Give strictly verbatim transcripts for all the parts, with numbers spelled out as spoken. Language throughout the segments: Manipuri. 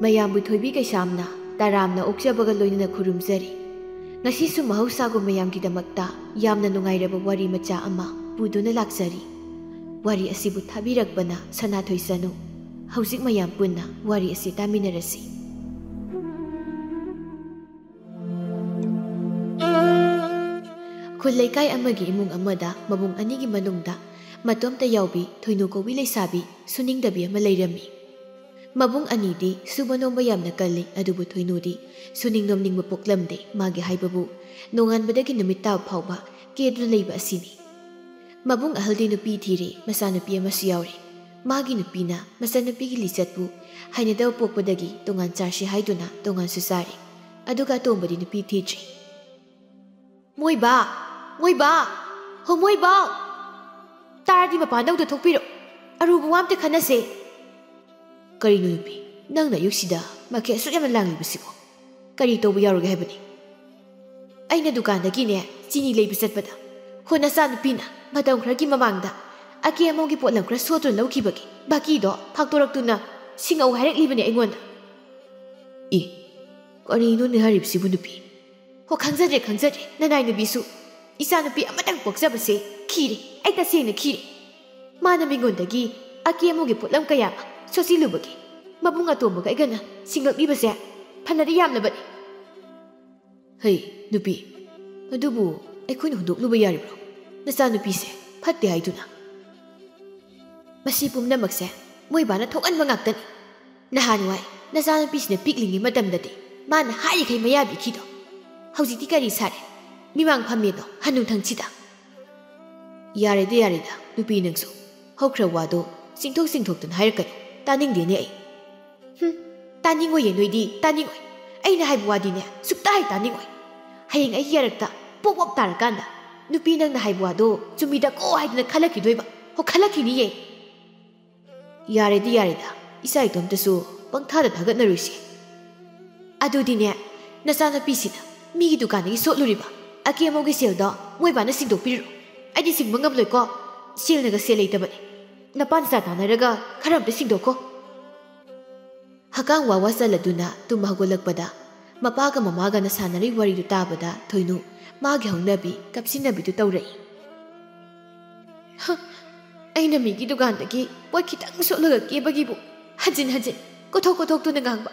ꯃꯌꯥꯝꯕꯨ ꯊꯣꯏꯕꯤ ꯀꯩꯁꯥꯝꯅ ꯇꯔꯥꯝꯅ ꯑꯣꯛꯆꯕꯒ ꯂꯣꯏꯅꯅ ꯈꯨꯔꯨꯝꯖꯔꯤ꯫ ꯉꯁꯤꯁꯨ ꯃꯍꯧꯁꯥꯒꯨꯝ ꯃꯌꯥꯝꯒꯤꯗꯃꯛꯇ ꯌꯥꯝꯅ ꯅꯨꯡꯉꯥꯏꯔꯕ ꯋꯥꯔꯤ ꯃꯆꯥ ꯑꯃ ꯄꯨꯗꯨꯅ ꯂꯥꯛꯆꯔꯤ꯫ ꯋꯥꯔꯤ ꯑꯁꯤꯕꯨ ꯊꯥꯕꯤꯔꯛꯄꯅ ꯁꯅꯥꯊꯣꯏ ꯆꯅꯨ꯫ ꯍꯧꯖꯤꯛ ꯃꯌꯥꯝ ꯄꯨꯟꯅ ꯋꯥꯔꯤ ꯑꯁꯤ ꯇꯥꯃꯤꯟꯅꯔꯁꯤ꯫ ꯈꯨꯜ ꯂꯩꯀꯥꯏ ꯑꯃꯒꯤ ꯏꯃꯨꯡ ꯑꯃꯗ ꯃꯕꯨꯡ ꯑꯅꯤꯒꯤ ꯃꯅꯨꯡꯗ ꯃꯇꯣꯝꯇ ꯌꯥꯎꯕꯤ ꯊꯣꯏꯅꯨ ꯀꯧꯕꯤ ꯂꯩꯁꯥꯕꯤ ꯁꯨꯅꯤꯡꯗꯕꯤ ꯑꯃ ꯂꯩꯔꯝꯃꯤ꯫ ꯃꯕꯨꯡ ꯑꯅꯤꯗꯤ ꯁꯨꯕ ꯅꯣꯝꯕ ꯌꯥꯝꯅ ꯀꯜꯂꯤ, ꯑꯗꯨꯕꯨ ꯊꯣꯏꯅꯨꯗꯤ ꯁꯨꯅꯤꯡ ꯅꯣꯝꯅꯤꯡꯕ ꯄꯣꯛꯂꯝꯗꯦ꯫ ꯃꯥꯒꯤ ꯍꯥꯏꯕꯕꯨ ꯅꯣꯡꯉꯥꯟꯕꯗꯒꯤ ꯅꯨꯃꯤꯠ ꯇꯥꯕ ꯐꯥꯎꯕ ꯀꯦꯗꯨꯅ ꯂꯩꯕ ꯑꯁꯤꯅꯤ꯫ ꯃꯕꯨꯡ ꯑꯍꯜꯗꯤ ꯅꯨꯄꯤ ꯊꯤꯔꯦ, ꯃꯆꯥꯅꯨꯄꯤ ꯑꯃꯁꯨ ꯌꯥꯎꯔꯦ꯫ ꯃꯥꯒꯤ ꯅꯨꯄꯤꯅ ꯃꯆꯥꯅꯨꯄꯤꯒꯤ ꯂꯤꯆꯠꯄꯨ ꯍꯩꯅꯗꯕ ꯄꯣꯛꯄꯗꯒꯤ ꯇꯣꯉꯥꯟ ꯆꯥꯔꯁꯤ ꯍꯥꯏꯗꯨꯅ ꯇꯣꯉꯥꯟꯁꯨ ꯆꯥꯔꯦ꯫ ꯑꯗꯨꯒ ꯑꯇꯣꯝꯕꯗꯤ ꯅꯨꯄꯤ ꯊꯤꯗ꯭ꯔꯤ꯫ "ꯃꯣꯏꯕꯥ! ꯃꯣꯏꯕꯥ! ꯍꯣ ꯃꯣꯏꯕꯥ! ꯇꯥꯔꯗꯤ ꯃꯄꯥꯟꯗ ꯑꯃꯨꯛꯇ ꯊꯣꯛꯄꯤꯔꯣ꯫ ꯑꯔꯨꯕ ꯋꯥ ꯑꯝꯇ ꯈꯟꯅꯁꯦ꯫" "ꯀꯔꯤꯅꯣ ꯅꯨꯄꯤ, ꯅꯪꯅ ꯑꯌꯨꯛꯁꯤꯗ ꯃꯈꯦ ꯑꯁꯨꯛ ꯌꯥꯝꯅ ꯂꯥꯡꯂꯤꯕꯁꯤꯕꯣ? ꯀꯔꯤ ꯇꯧꯕ ꯌꯥꯎꯔꯒꯦ ꯍꯥꯏꯕꯅꯤ?" "ꯑꯩꯅ ꯗꯨꯀꯥꯟꯗꯒꯤꯅꯦ ꯆꯤꯅꯤ ꯂꯩꯕ ꯆꯠꯄꯗ, ꯍꯣ ꯅꯆꯥꯅꯨꯄꯤꯅ ꯃꯇꯝ ꯈꯔꯒꯤ ꯃꯃꯥꯡꯗ ꯑꯀꯦ ꯑꯃꯧꯒꯤ ꯄꯣꯠꯂꯝ ꯈꯔ ꯁꯣꯠꯇꯨꯅ ꯂꯧꯈꯤꯕꯒꯤ ꯕꯥꯀꯤꯗꯣ ꯐꯥꯛꯇꯣꯔꯛꯇꯨꯅ ꯁꯤꯡꯉꯧ ꯍꯥꯏꯔꯛꯂꯤꯕꯅꯦ ꯑꯩꯉꯣꯟꯗ꯫" "ꯏ, ꯀꯔꯤꯅꯣꯅꯦ ꯍꯥꯏꯔꯤꯕꯁꯤꯕꯨ ꯅꯨꯄꯤ?" "ꯍꯣ ꯈꯪꯖꯗ꯭ꯔꯦ, ꯈꯪꯖꯗ꯭ꯔꯦ, ꯅꯅꯥꯏ ꯅꯨꯄꯤꯁꯨ꯫ ꯏꯆꯥꯅꯨꯄꯤ ꯑꯃꯇꯪ ꯄꯣꯛꯆꯕꯁꯦ ꯈꯤꯔꯦ, ꯑꯩ ꯇꯁꯦꯡꯅ ꯈꯤꯔꯦ꯫ ꯃꯥꯅ ꯃꯤꯉꯣꯟꯗꯒꯤ ꯑꯀꯦ ꯑꯃꯧꯒꯤ ꯄꯣꯠꯂꯝ ꯀꯌꯥ ꯁꯣꯠꯆꯤꯜꯂꯨꯕꯒꯤ ꯃꯕꯨꯡ ꯑꯇꯣꯝꯕꯒ ꯑꯩꯒꯅ ꯁꯤꯡꯂꯛꯂꯤꯕꯁꯦ ꯐꯅꯗꯤ ꯌꯥꯝꯂꯕꯅꯤ꯫" "ꯍꯩ, ꯅꯨꯄꯤ, ꯑꯗꯨꯕꯨ ꯑꯩꯈꯣꯏꯅ ꯍꯨꯟꯗꯣꯛꯂꯨꯕ ꯌꯥꯔꯤꯕ꯭ꯔꯣ? ꯅꯆꯥꯅꯨꯄꯤꯁꯦ ꯐꯠꯇꯦ ꯍꯥꯏꯗꯨꯅ?" "ꯃꯁꯤ ꯄꯨꯝꯅꯃꯛꯁꯦ ꯃꯣꯏꯕꯥꯅ ꯊꯣꯛꯍꯟꯕ ꯉꯥꯛꯇꯅꯤ꯫ ꯅꯍꯥꯟꯋꯥꯏ ꯅꯆꯥꯅꯨꯄꯤꯁꯤꯅ ꯄꯤꯛꯂꯤꯉꯩ ꯃꯇꯝꯗꯗꯤ ꯃꯥꯅ ꯍꯥꯏꯔꯤꯈꯩ ꯃꯌꯥ ꯕꯤꯈꯤꯗꯣ꯫ ꯍꯧꯖꯤꯛꯇꯤ ꯀꯔꯤ ꯁꯥꯔꯦ? ꯃꯤꯃꯥꯡ ꯐꯝꯃꯦꯗꯣ ꯍꯅꯨꯊꯪꯁꯤꯗ꯫" "ꯌꯥꯔꯦꯗ, ꯌꯥꯔꯦꯗ, ꯅꯨꯄꯤ ꯅꯪꯁꯨ꯫ ꯍꯧꯈ꯭ꯔ ꯋꯥꯗꯣ ꯆꯤꯡꯊꯣꯛ ꯆꯤꯡꯊꯣꯛꯇꯨꯅ ꯍꯥꯏꯔꯛꯀꯅꯨ, ꯇꯥꯅꯤꯡꯗꯦꯅꯦ ꯑꯩ꯫" "ꯍꯨꯝ, ꯇꯥꯅꯤꯡꯉꯣꯏꯌꯦ ꯅꯣꯏꯗꯤ, ꯇꯥꯅꯤꯡꯉꯣꯏ꯫ ꯑꯩꯅ ꯍꯥꯏꯕ ꯋꯥꯗꯤꯅꯦ ꯁꯨꯛꯇꯥ ꯍꯦꯛ ꯇꯥꯅꯤꯡꯉꯣꯏ꯫ ꯍꯌꯦꯡ ꯑꯩꯒꯤ ꯌꯥꯔꯛꯇ ꯄꯣꯞ ꯄꯣꯞ ꯇꯥꯔꯀꯥꯟꯗ ꯅꯨꯄꯤ ꯅꯪꯅ ꯍꯥꯏꯕ ꯋꯥꯗꯣ ꯆꯨꯝꯃꯤꯗꯀꯣ ꯍꯥꯏꯗꯅ ꯈꯜꯂꯛꯈꯤꯗꯣꯏꯕ꯫ ꯍꯣ, ꯈꯜꯂꯛꯈꯤꯅꯤꯌꯦ꯫" "ꯌꯥꯔꯦꯗꯤ ꯌꯥꯔꯦꯗ, ꯏꯆꯥ ꯏꯇꯣꯝꯇꯁꯨ ꯄꯪꯊꯥꯗ ꯊꯥꯒꯠꯅꯔꯣꯏꯁꯦ꯫ ꯑꯗꯨꯗꯤꯅꯦ, ꯅꯆꯥꯅꯨꯄꯤꯁꯤꯅ ꯃꯤꯒꯤ ꯗꯨꯀꯥꯟꯗꯒꯤ ꯁꯣꯠꯂꯨꯔꯤꯕ ꯑꯀꯦ ꯑꯃꯧꯒꯤ ꯁꯦꯜꯗꯣ ꯃꯣꯏꯕꯥꯅ ꯁꯤꯡꯗꯣꯛꯄꯤꯔꯨꯔꯣ꯫ ꯑꯩꯗꯤ ꯁꯤꯡꯕ ꯉꯝꯂꯣꯏꯀꯣ꯫ ꯁꯦꯜꯅꯒ ꯁꯦꯜ ꯂꯩꯇꯕꯅꯦ꯫ ꯅꯄꯥ ꯅꯆꯥ ꯇꯥꯟꯅꯔꯒ ꯈꯔ ꯑꯝꯇ ꯁꯤꯡꯗꯣꯛꯈꯣ꯫" ꯍꯀꯥꯝ ꯋꯥ ꯋꯥ ꯆꯜꯂꯗꯨꯅ ꯇꯨꯝ ꯍꯧꯒꯠꯂꯛꯄꯗ ꯃꯄꯥꯒ ꯃꯃꯥꯒꯅ ꯁꯥꯟꯅꯔꯤ ꯋꯥꯔꯤꯗꯨ ꯇꯥꯕꯗ ꯊꯣꯏꯅꯨ ꯃꯥꯒꯤ ꯍꯧꯅꯕꯤ ꯀꯞꯁꯤꯟꯅꯕꯤꯗꯨ ꯇꯧꯔꯛꯏ꯫ "ꯍ, ꯑꯩꯅ ꯃꯤꯒꯤ ꯗꯨꯀꯥꯟꯗꯒꯤ ꯄꯣꯠ ꯈꯤꯇꯪ ꯁꯣꯠꯂꯒ ꯀꯦꯕꯒꯤꯕꯨ ꯍꯟꯖꯤꯟ ꯍꯟꯖꯤꯟ ꯀꯣꯊꯣꯛ ꯀꯣꯊꯣꯛꯇꯨꯅ ꯉꯥꯡꯕ꯫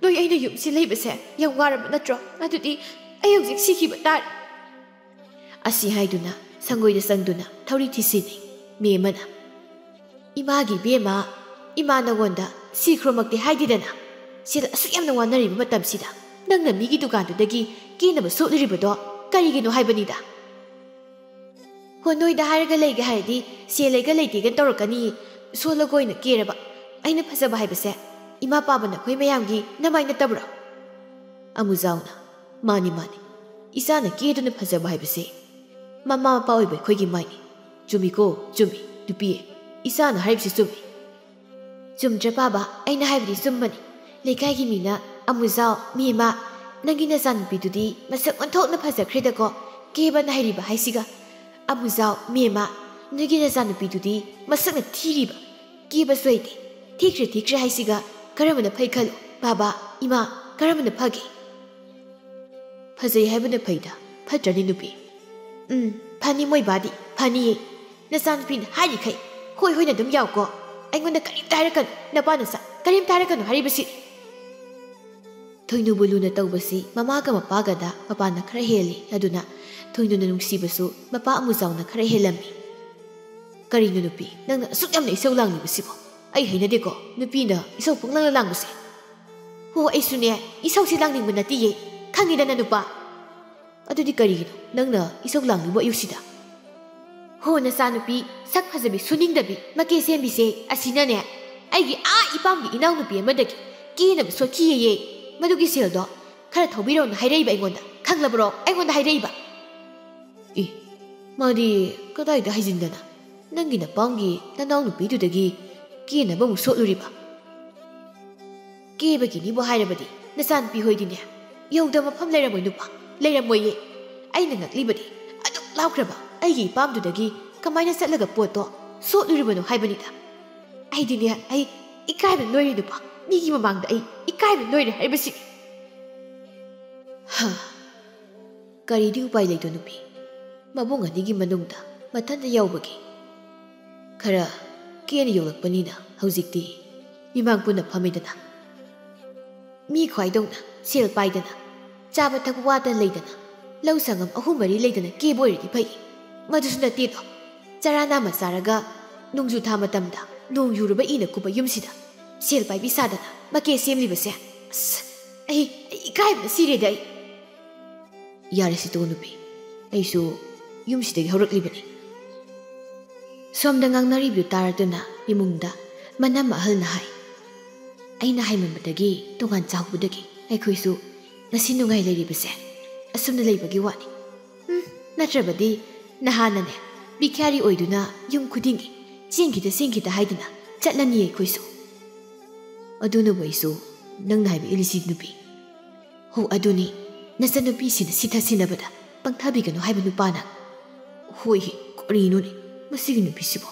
ꯅꯣꯏ ꯑꯩꯅ ꯌꯨꯝꯁꯤ ꯂꯩꯕꯁꯦ ꯌꯥꯝ ꯋꯥꯔꯕ ꯅꯠꯇ꯭ꯔꯣ? ꯑꯗꯨꯗꯤ ꯑꯩ ꯍꯧꯖꯤꯛ ꯁꯤꯈꯤꯕ ꯇꯥꯔꯦ꯫" ꯑꯁꯤ ꯍꯥꯏꯗꯨꯅ ꯁꯪꯒꯣꯏꯗ ꯆꯪꯗꯨꯅ ꯊꯧꯔꯤ ꯊꯤꯁꯤꯟꯅꯩ꯫ ꯃꯦꯝꯃꯅ, "ꯏꯃꯥꯒꯤ ꯏꯕꯦꯝꯃ, ꯏꯃꯥ ꯅꯉꯣꯟꯗ ꯁꯤꯈ꯭ꯔꯣꯃꯛꯇꯤ ꯍꯥꯏꯗꯦꯗꯅ꯫ ꯁꯤꯗ ꯑꯁꯨꯛ ꯌꯥꯝꯅ ꯋꯥꯅꯔꯤꯕ ꯃꯇꯝꯁꯤꯗ ꯅꯪꯅ ꯃꯤꯒꯤ ꯗꯨꯀꯥꯟꯗꯨꯗꯒꯤ ꯀꯦꯅꯕ ꯁꯣꯠꯂꯨꯔꯤꯕꯗꯣ ꯀꯔꯤꯒꯤꯅꯣ ꯍꯥꯏꯕꯅꯤꯗ?" "ꯍꯣ, ꯅꯣꯏꯗ ꯍꯥꯏꯔꯒ ꯂꯩꯒꯦ ꯍꯥꯏꯔꯗꯤ ꯁꯦꯜ ꯂꯩꯒ ꯂꯩꯇꯦꯒ ꯇꯧꯔꯛꯀꯅꯤ꯫ ꯁꯣꯜꯂꯒ ꯑꯣꯏꯅ ꯀꯦꯔꯕ꯫ ꯑꯩꯅ ꯐꯖꯕ ꯍꯥꯏꯕꯁꯦ ꯏꯃꯥ ꯄꯥꯕ ꯅꯈꯣꯏ ꯃꯌꯥꯝꯒꯤ ꯅꯃꯥꯏ ꯅꯠꯇꯕ꯭ꯔꯣ?" ꯑꯃꯨꯖꯥꯎꯅ, "ꯃꯥꯅꯤ, ꯃꯥꯅꯤ꯫ ꯏꯆꯥꯅ ꯀꯦꯗꯨꯅ ꯐꯖꯕ ꯍꯥꯏꯕꯁꯦ ꯃꯃꯥ ꯃꯄꯥ ꯑꯣꯏꯕ ꯑꯩꯈꯣꯏꯒꯤ ꯃꯥꯏꯅꯤ꯫ ꯆꯨꯝꯃꯤꯀꯣ, ꯆꯨꯝꯃꯤ꯫ ꯅꯨꯄꯤ, ꯏꯆꯥꯅ ꯍꯥꯏꯔꯤꯕꯁꯤ ꯆꯨꯝꯃꯤ꯫" "ꯆꯨꯝꯗ꯭ꯔ ꯄꯥꯕ? ꯑꯩꯅ ꯍꯥꯏꯕꯗꯤ ꯆꯨꯝꯕꯅꯤ꯫ ꯂꯩꯀꯥꯏꯒꯤ ꯃꯤꯅ, 'ꯑꯃꯨꯖꯥꯎ, ꯃꯦꯝꯃ, ꯅꯪꯒꯤ ꯅꯆꯥꯅꯨꯄꯤꯗꯨꯗꯤ ꯃꯁꯛ ꯑꯣꯟꯊꯣꯛꯅ ꯐꯖꯈ꯭ꯔꯦꯗꯀꯣ, ꯀꯦꯕꯅ ꯍꯩꯔꯤꯕ' ꯍꯥꯏꯁꯤꯒ꯫ 'ꯑꯃꯨꯖꯥꯎ, ꯃꯦꯝꯃ, ꯅꯣꯏꯒꯤ ꯅꯆꯥꯅꯨꯄꯤꯗꯨꯗꯤ ꯃꯁꯛꯅ ꯊꯤꯔꯤꯕ, ꯀꯦꯕꯁꯨ ꯍꯩꯇꯦ, ꯊꯤꯈ꯭ꯔꯦ ꯊꯤꯈ꯭ꯔꯦ' ꯍꯥꯏꯁꯤꯒ ꯀꯔꯝꯕꯅ ꯐꯩ ꯈꯜꯂꯣ? ꯄꯥꯕ, ꯏꯃꯥ, ꯀꯔꯝꯕꯅ ꯐꯒꯦ?" "ꯐꯖꯩ ꯍꯥꯏꯕꯅ ꯐꯩꯗ, ꯐꯠꯇ꯭ꯔꯅꯦ ꯅꯨꯄꯤ?" "ꯎꯝ, ꯐꯅꯤ ꯃꯣꯏ ꯕꯥꯗꯤ, ꯐꯅꯤꯌꯦ꯫ ꯅꯆꯥꯅꯨꯄꯤꯅ ꯍꯥꯏꯔꯤꯈꯩ ꯍꯣꯏ ꯍꯣꯏꯅ ꯑꯗꯨꯝ ꯌꯥꯎꯀꯣ꯫ ꯑꯩꯉꯣꯟꯗ ꯀꯔꯤꯝꯇ ꯍꯥꯏꯔꯛꯀꯅꯨ, ꯅꯄꯥ ꯅꯆꯥ ꯀꯔꯤꯝꯇ ꯍꯥꯏꯔꯛꯀꯅꯨ ꯍꯥꯏꯔꯤꯕꯁꯤ꯫" ꯊꯣꯏꯅꯨꯕꯨ ꯂꯨꯅ ꯇꯧꯕꯁꯤ ꯃꯃꯥꯒ ꯃꯄꯥꯒꯗ ꯃꯄꯥꯅ ꯈꯔ ꯍꯦꯜꯂꯤ꯫ ꯑꯗꯨꯅ ꯊꯣꯏꯅꯨꯅ ꯅꯨꯡꯁꯤꯕꯁꯨ ꯃꯄꯥ ꯑꯃꯨꯖꯥꯎꯅ ꯈꯔ ꯍꯦꯜꯂꯝꯃꯤ꯫ "ꯀꯔꯤꯅꯣ ꯅꯨꯄꯤ, ꯅꯪꯅ ꯑꯁꯨꯛ ꯌꯥꯝꯅ ꯏꯁꯧ ꯂꯥꯡꯂꯤꯕꯁꯤꯕꯣ? ꯑꯩ ꯍꯩꯅꯗꯦꯀꯣ ꯅꯨꯄꯤꯅ ꯏꯁꯧ ꯄꯪꯂꯥꯡꯗ ꯂꯥꯡꯕꯁꯦ꯫" "ꯍꯣ, ꯑꯩꯁꯨꯅꯦ, ꯏꯁꯧꯁꯤ ꯂꯥꯡꯅꯤꯡꯕ ꯅꯠꯇꯤꯌꯦ, ꯈꯪꯉꯤꯗꯅ ꯅꯨꯄꯥ꯫ ꯑꯗꯨꯗꯤ ꯀꯔꯤꯒꯤꯅꯣ ꯅꯪꯅ ꯏꯁꯧ ꯂꯥꯡꯂꯤꯕ ꯑꯌꯨꯛꯁꯤꯗ?" "ꯍꯣ, ꯅꯆꯥꯅꯨꯄꯤ ꯁꯛ ꯐꯖꯕꯤ ꯁꯨꯅꯤꯡꯗꯕꯤ ꯃꯀꯦ ꯁꯦꯝꯕꯤꯁꯦ ꯑꯁꯤꯅꯅꯦ, ꯑꯩꯒꯤ ꯑꯥ ꯏꯄꯥꯝꯒꯤ ꯏꯅꯥꯎꯅꯨꯄꯤ ꯑꯃꯗꯒꯤ ꯀꯦꯅꯕ ꯁꯣꯠꯈꯤꯌꯦꯌꯦ꯫ ꯃꯗꯨꯒꯤ ꯁꯦꯜꯗꯣ ꯈꯔ ꯊꯧꯕꯤꯔꯣꯅ ꯍꯥꯏꯔꯛꯏꯕ ꯑꯩꯉꯣꯟꯗ, ꯈꯪꯂꯕ꯭ꯔꯣ? ꯑꯩꯉꯣꯟꯗ ꯍꯥꯏꯔꯛꯏꯕ꯫" "ꯑꯦ, ꯃꯥꯗꯤ ꯀꯗꯥꯏꯗ ꯍꯥꯏꯖꯤꯟꯗꯅ ꯅꯪꯒꯤ ꯅꯄꯥꯝꯒꯤ ꯅꯅꯥꯎꯅꯨꯄꯤꯗꯨꯗꯒꯤ ꯀꯦꯅꯕ ꯑꯃꯨꯛ ꯁꯣꯠꯂꯨꯔꯤꯕ?" "ꯀꯦꯕꯒꯤꯅꯤꯕꯨ ꯍꯥꯏꯔꯕꯗꯤ ꯅꯆꯥꯅꯨꯄꯤ ꯍꯣꯏꯗꯤꯅꯦ ꯌꯧꯗꯕ ꯃꯐꯝ ꯂꯩꯔꯝꯃꯣꯏ ꯅꯨꯄꯥ, ꯂꯩꯔꯝꯃꯣꯏꯌꯦ꯫ ꯑꯩꯅ ꯉꯛꯂꯤꯕꯗꯤ ꯑꯗꯨꯛ ꯂꯥꯞꯈ꯭ꯔꯕ ꯑꯩꯒꯤ ꯏꯄꯥꯝꯗꯨꯗꯒꯤ ꯀꯃꯥꯏꯅ ꯆꯠꯂꯒ ꯄꯣꯠꯇꯣ ꯁꯣꯠꯂꯨꯔꯤꯕꯅꯣ ꯍꯥꯏꯕꯅꯤꯗ꯫ ꯑꯩꯗꯤꯅꯦ, ꯑꯩ ꯏꯀꯥꯏꯕꯅ ꯂꯣꯏꯔꯦ ꯅꯨꯄꯥ꯫ ꯃꯤꯒꯤ ꯃꯃꯥꯡꯗ ꯑꯩ ꯏꯀꯥꯏꯕ ꯂꯣꯏꯔꯦ ꯍꯥꯏꯕꯁꯤꯅꯤ꯫ ꯍꯥ, ꯀꯔꯤꯗꯤ ꯎꯄꯥꯏ ꯂꯩꯗꯣ ꯅꯨꯄꯤ? ꯃꯕꯨꯡ ꯑꯅꯤꯒꯤ ꯃꯅꯨꯡꯗ ꯃꯊꯟꯇ ꯌꯥꯎꯕꯒꯤ ꯈꯔ ꯀꯦꯅ ꯌꯣꯛꯂꯛꯄꯅꯤꯅ ꯍꯧꯖꯤꯛꯇꯤ ꯃꯤꯃꯥꯡ ꯄꯨꯟꯅ ꯐꯝꯃꯤꯗꯅ꯫ ꯃꯤ ꯈ꯭ꯋꯥꯏꯗꯧꯅ ꯁꯦꯜ ꯄꯥꯏꯗꯅ, ꯆꯥꯕ ꯊꯛꯄ ꯋꯥꯠꯇꯅ ꯂꯩꯗꯅ, ꯂꯧ ꯁꯪꯒꯝ ꯑꯍꯨꯝ ꯃꯔꯤ ꯂꯩꯗꯅ ꯀꯦꯕ ꯑꯣꯏꯔꯗꯤ ꯐꯩ꯫ ꯃꯗꯨꯁꯨ ꯅꯠꯇꯦꯗꯣ꯫ ꯆꯔꯥ ꯅꯥꯝꯃ ꯆꯥꯔꯒ ꯅꯣꯡꯖꯨ ꯊꯥ ꯃꯇꯝꯗ ꯅꯣꯡ ꯌꯨꯔꯕ ꯏꯅ ꯀꯨꯞꯄ ꯌꯨꯝꯁꯤꯗ ꯁꯦꯜ ꯄꯥꯏꯕꯤ ꯁꯥꯗꯅ ꯃꯀꯦ ꯁꯦꯝꯂꯤꯕꯁꯦ꯫ ꯑꯁ, ꯑꯩ, ꯑꯩ ꯏꯀꯥꯏꯕꯅ ꯁꯤꯔꯦꯗ ꯑꯩ꯫ ꯌꯥꯔꯦ ꯁꯤꯇꯣ ꯅꯨꯄꯤ, ꯑꯩꯁꯨ ꯌꯨꯝꯁꯤꯗꯒꯤ ꯍꯧꯔꯛꯂꯤꯕꯅꯤ꯫ ꯁꯣꯝꯗ ꯉꯥꯡꯅꯔꯤꯕꯗꯨ ꯇꯥꯔꯗꯨꯅ ꯏꯃꯨꯡꯗ ꯃꯅꯝꯃ ꯑꯍꯜꯅ ꯍꯥꯏ, "ꯑꯩꯅ ꯍꯥꯏꯃꯟꯕꯗꯒꯤ ꯇꯣꯉꯥꯟ ꯆꯥꯍꯧꯕꯗꯒꯤ ꯑꯩꯈꯣꯏꯁꯨ ꯉꯁꯤ ꯅꯨꯡꯉꯥꯏ ꯂꯩꯔꯤꯕꯁꯦ ꯑꯁꯨꯝꯅ ꯂꯩꯕꯒꯤ ꯋꯥꯅꯤ꯫ ꯎꯝ, ꯅꯠꯇ꯭ꯔꯕꯗꯤ ꯅꯍꯥꯟꯅꯅꯦ ꯕꯤꯈ꯭ꯌꯥꯔꯤ ꯑꯣꯏꯗꯨꯅ ꯌꯨꯝ ꯈꯨꯗꯤꯡꯒꯤ ꯆꯦꯡꯈꯤꯗ ꯆꯦꯡꯈꯤꯗ ꯍꯥꯏꯗꯨꯅ ꯆꯠꯂꯅꯤ ꯑꯩꯈꯣꯏꯁꯨ꯫" ꯑꯗꯨꯅꯕꯨ ꯑꯩꯁꯨ ꯅꯪꯅ ꯍꯥꯏꯕ ꯏꯜꯂꯤꯁꯤ ꯅꯨꯄꯤ꯫ ꯍꯣ, ꯑꯗꯨꯅꯤ, ꯅꯆꯟꯅꯨꯄꯤꯁꯤꯅ ꯁꯤꯊ ꯁꯤꯟꯅꯕꯗ ꯄꯪꯊꯥꯕꯤꯒꯅꯨ ꯍꯥꯏꯕ ꯅꯨꯄꯥꯅ꯫ ꯍꯣꯏꯍꯦ, ꯀꯔꯤꯅꯣꯅꯦ, ꯃꯁꯤꯒꯤ ꯅꯨꯄꯤꯁꯤꯕꯨ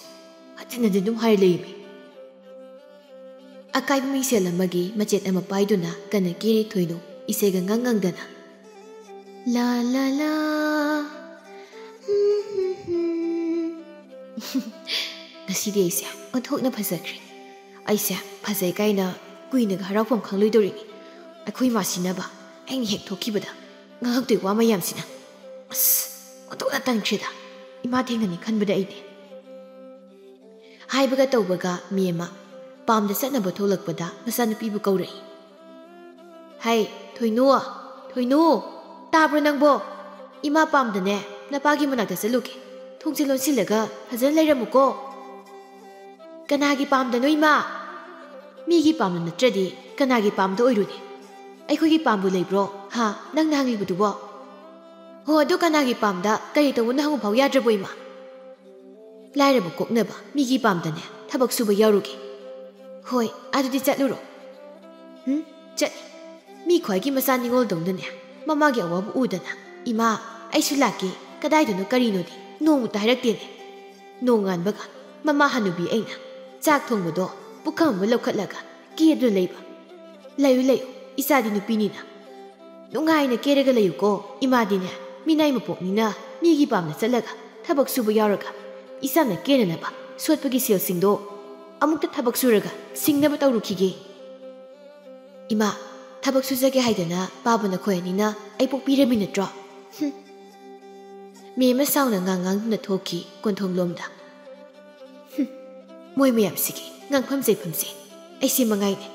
ꯍꯟꯖꯤꯟ ꯍꯟꯖꯤꯟ ꯑꯗꯨꯝ ꯍꯥꯏꯔ ꯂꯩꯃꯤ꯫ ꯑꯀꯥꯏꯕ ꯃꯤꯡꯁꯦꯜ ꯑꯃꯒꯤ ꯃꯆꯦꯠ ꯑꯃ ꯄꯥꯏꯗꯨꯅ ꯀꯟꯅ ꯀꯦꯔꯤ ꯊꯣꯏꯅꯨ ꯏꯁꯩꯒ ꯉꯪ ꯉꯪꯗꯅ꯫ ꯂꯥ ꯂꯥ ꯂꯥ꯫ ꯉꯁꯤꯗꯤ ꯑꯩꯁꯦ ꯑꯣꯟꯊꯣꯛꯅ ꯐꯖꯈ꯭ꯔꯦ꯫ ꯑꯩꯁꯦ ꯐꯖꯩ ꯀꯥꯏꯅ ꯀꯨꯏꯅꯒ ꯍꯔꯥꯎꯐꯝ ꯈꯪꯂꯣꯏꯗꯧꯔꯤꯅꯤ꯫ ꯑꯩꯈꯣꯏ ꯃꯥꯁꯤꯅꯕ ꯑꯩꯅ ꯍꯦꯛ ꯊꯣꯛꯈꯤꯕꯗ ꯉꯥꯡꯉꯛꯇꯣꯏ ꯋꯥ ꯃꯌꯥꯝꯁꯤꯅ꯫ ꯑꯁ, ꯑꯣꯟꯊꯣꯛꯅ ꯇꯟꯈ꯭ꯔꯦꯗ꯫ ꯏꯃꯥ ꯊꯦꯡꯅꯅꯤ ꯈꯟꯕꯗ ꯑꯩꯗꯤ꯫ ꯍꯥꯏꯕꯒ ꯇꯧꯕꯒ ꯃꯤ ꯑꯃ ꯄꯥꯝꯗ ꯆꯠꯅꯕ ꯊꯣꯛꯂꯛꯄꯗ ꯃꯆꯥꯅꯨꯄꯤꯕꯨ ꯀꯧꯔꯛꯏ꯫ "ꯍꯩ, ꯊꯣꯏꯅꯨ, ꯊꯣꯏꯅꯨ, ꯇꯥꯕ꯭ꯔꯣ ꯅꯪꯕꯣ? ꯏꯃꯥ ꯄꯥꯝꯗꯅꯦ ꯅꯄꯥꯒꯤ ꯃꯅꯥꯛꯇ ꯆꯠꯂꯨꯒꯦ꯫ ꯊꯣꯡꯁꯦ ꯂꯣꯟꯁꯤꯜꯂꯒ ꯐꯖꯅ ꯂꯩꯔꯝꯃꯨꯀꯣ꯫" "ꯀꯅꯥꯒꯤ ꯄꯥꯝꯗꯅꯣ ꯏꯃꯥ?" "ꯃꯤꯒꯤ ꯄꯥꯝꯗ ꯅꯠꯇ꯭ꯔꯗꯤ ꯀꯅꯥꯒꯤ ꯄꯥꯝꯗ ꯑꯣꯏꯔꯨꯅꯤ? ꯑꯩꯈꯣꯏꯒꯤ ꯄꯥꯝꯕꯨ ꯂꯩꯕ꯭ꯔꯣ? ꯍꯥ, ꯅꯪꯅ ꯍꯪꯂꯤꯕꯗꯨꯕꯣ? ꯍꯣ, ꯑꯗꯨ ꯀꯅꯥꯒꯤ ꯄꯥꯝꯗ ꯀꯔꯤ ꯇꯧꯕꯅꯣ ꯍꯪꯉꯨ ꯐꯥꯎ ꯌꯥꯗ꯭ꯔꯕꯣ ꯏꯃꯥ? ꯂꯥꯏꯔꯕ ꯀꯣꯛꯅꯕ ꯃꯤꯒꯤ ꯄꯥꯝꯗꯅꯦ ꯊꯕꯛ ꯁꯨꯕ ꯌꯥꯎꯔꯨꯒꯦ꯫ ꯍꯣꯏ, ꯑꯗꯨꯗꯤ ꯆꯠꯂꯨꯔꯣ꯫" ꯎꯝ, ꯆꯠꯂꯤ꯫ ꯃꯤ ꯈ꯭ꯋꯥꯏꯒꯤ ꯃꯆꯥ ꯅꯤꯉꯣꯜꯗꯧꯅꯅꯦ ꯃꯃꯥꯒꯤ ꯑꯋꯥꯕ ꯎꯗꯅ, "ꯏꯃꯥ, ꯑꯩꯁꯨ ꯂꯥꯛꯀꯦ, ꯀꯗꯥꯏꯗꯅꯣ ꯀꯔꯤꯅꯣꯗꯤ ꯅꯣꯡꯃꯇ ꯍꯥꯏꯔꯛꯇꯦꯅꯦ꯫" ꯅꯣꯡꯉꯥꯟꯕꯒ ꯃꯃꯥ ꯍꯅꯨꯕꯤ ꯑꯩꯅ ꯆꯥꯛ ꯊꯣꯡꯕꯗꯣ ꯄꯨꯈꯝ ꯑꯃ ꯂꯧꯈꯠꯂꯒ ꯀꯦꯗꯨꯅ ꯂꯩꯕ꯫ ꯂꯩꯌꯨ, ꯂꯩꯌꯨ, ꯏꯆꯥꯗꯤ ꯅꯨꯄꯤꯅꯤꯅ꯫ ꯅꯨꯡꯉꯥꯏꯅ ꯀꯦꯔꯒ ꯂꯩꯌꯨꯀꯣ꯫ ꯏꯃꯥꯗꯤꯅꯦ, ꯃꯤꯅꯥꯏ ꯃꯄꯣꯛꯅꯤꯅ ꯃꯤꯒꯤ ꯄꯥꯝꯅ ꯆꯠꯂꯒ ꯊꯕꯛ ꯁꯨꯕ ꯌꯥꯎꯔꯒ ꯏꯆꯥꯅ ꯀꯦꯅꯅꯕ ꯁꯣꯠꯄꯒꯤ ꯁꯦꯜꯁꯤꯡꯗꯣ ꯑꯃꯨꯛꯇ ꯊꯕꯛ ꯁꯨꯔꯒ ꯁꯤꯡꯅꯕ ꯇꯧꯔꯨꯈꯤꯒꯦ꯫ ꯏꯃꯥ, ꯊꯕꯛ ꯁꯨꯖꯒꯦ ꯍꯥꯏꯗꯅ ꯄꯥꯕ ꯅꯈꯣꯏ ꯑꯅꯤꯅ ꯑꯩ ꯄꯣꯛꯄꯤꯔꯝꯃꯤ ꯅꯠꯇ꯭ꯔꯣ? ꯍꯨꯝ꯫ ꯃꯦꯝꯃ ꯁꯥꯎꯅ ꯉꯥꯡ ꯉꯥꯡꯗꯨꯅ ꯊꯣꯛꯈꯤ ꯀꯣꯟꯊꯣꯡꯂꯣꯝꯗ꯫ ꯍꯨꯝ, ꯃꯣꯏ ꯃꯌꯥꯝꯁꯤꯒꯤ ꯉꯥꯡꯐꯝ ꯆꯩꯐꯝꯁꯦ ꯑꯩꯁꯦ ꯃꯉꯥꯏꯅꯦ꯫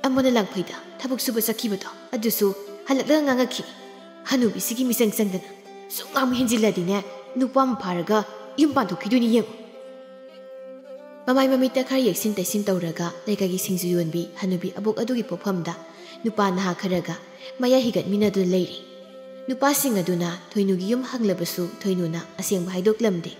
ꯑꯃꯅ ꯂꯥꯡꯐꯩꯗ ꯊꯕꯛ ꯁꯨꯕ ꯆꯠꯈꯤꯕꯗꯣ, ꯑꯗꯨꯁꯨ ꯍꯜꯂꯛꯂꯒ ꯉꯥꯡꯉꯛꯈꯤꯅꯤ꯫ ꯍꯅꯨꯕꯤꯁꯤꯒꯤ ꯃꯤꯆꯪ ꯆꯪꯗꯅ ꯁꯨꯝ ꯉꯥꯡꯕ ꯍꯦꯟꯖꯤꯜꯂꯗꯤꯅꯦ, ꯅꯨꯄꯥ ꯑꯃ ꯐꯥꯔꯒ ꯌꯨꯝ ꯄꯥꯟꯊꯣꯛꯈꯤꯗꯣꯏꯅꯤ ꯌꯦꯡꯉꯨ꯫ ꯃꯃꯥꯏ ꯃꯃꯤꯠꯇ ꯈꯔ ꯌꯦꯛꯁꯤꯟ ꯇꯩꯁꯤꯟ ꯇꯧꯔꯒ ꯂꯩꯀꯥꯏꯒꯤ ꯁꯤꯡꯖꯨ ꯌꯣꯟꯕꯤ ꯍꯅꯨꯕꯤ ꯑꯕꯣꯛ ꯑꯗꯨꯒꯤ ꯄꯣꯛꯐꯝꯗ ꯅꯨꯄꯥ ꯅꯍꯥ ꯈꯔꯒ ꯃꯌꯥ ꯍꯤꯒꯠꯃꯤꯟꯅꯗꯨꯅ ꯂꯩꯔꯤ꯫ ꯅꯨꯄꯥꯁꯤꯡ ꯑꯗꯨꯅ ꯊꯣꯏꯅꯨꯒꯤ ꯌꯨꯝ ꯍꯪꯂꯕꯁꯨ ꯊꯣꯏꯅꯨꯅ ꯑꯁꯦꯡꯕ ꯍꯥꯏꯗꯣꯛꯂꯝꯗꯦ꯫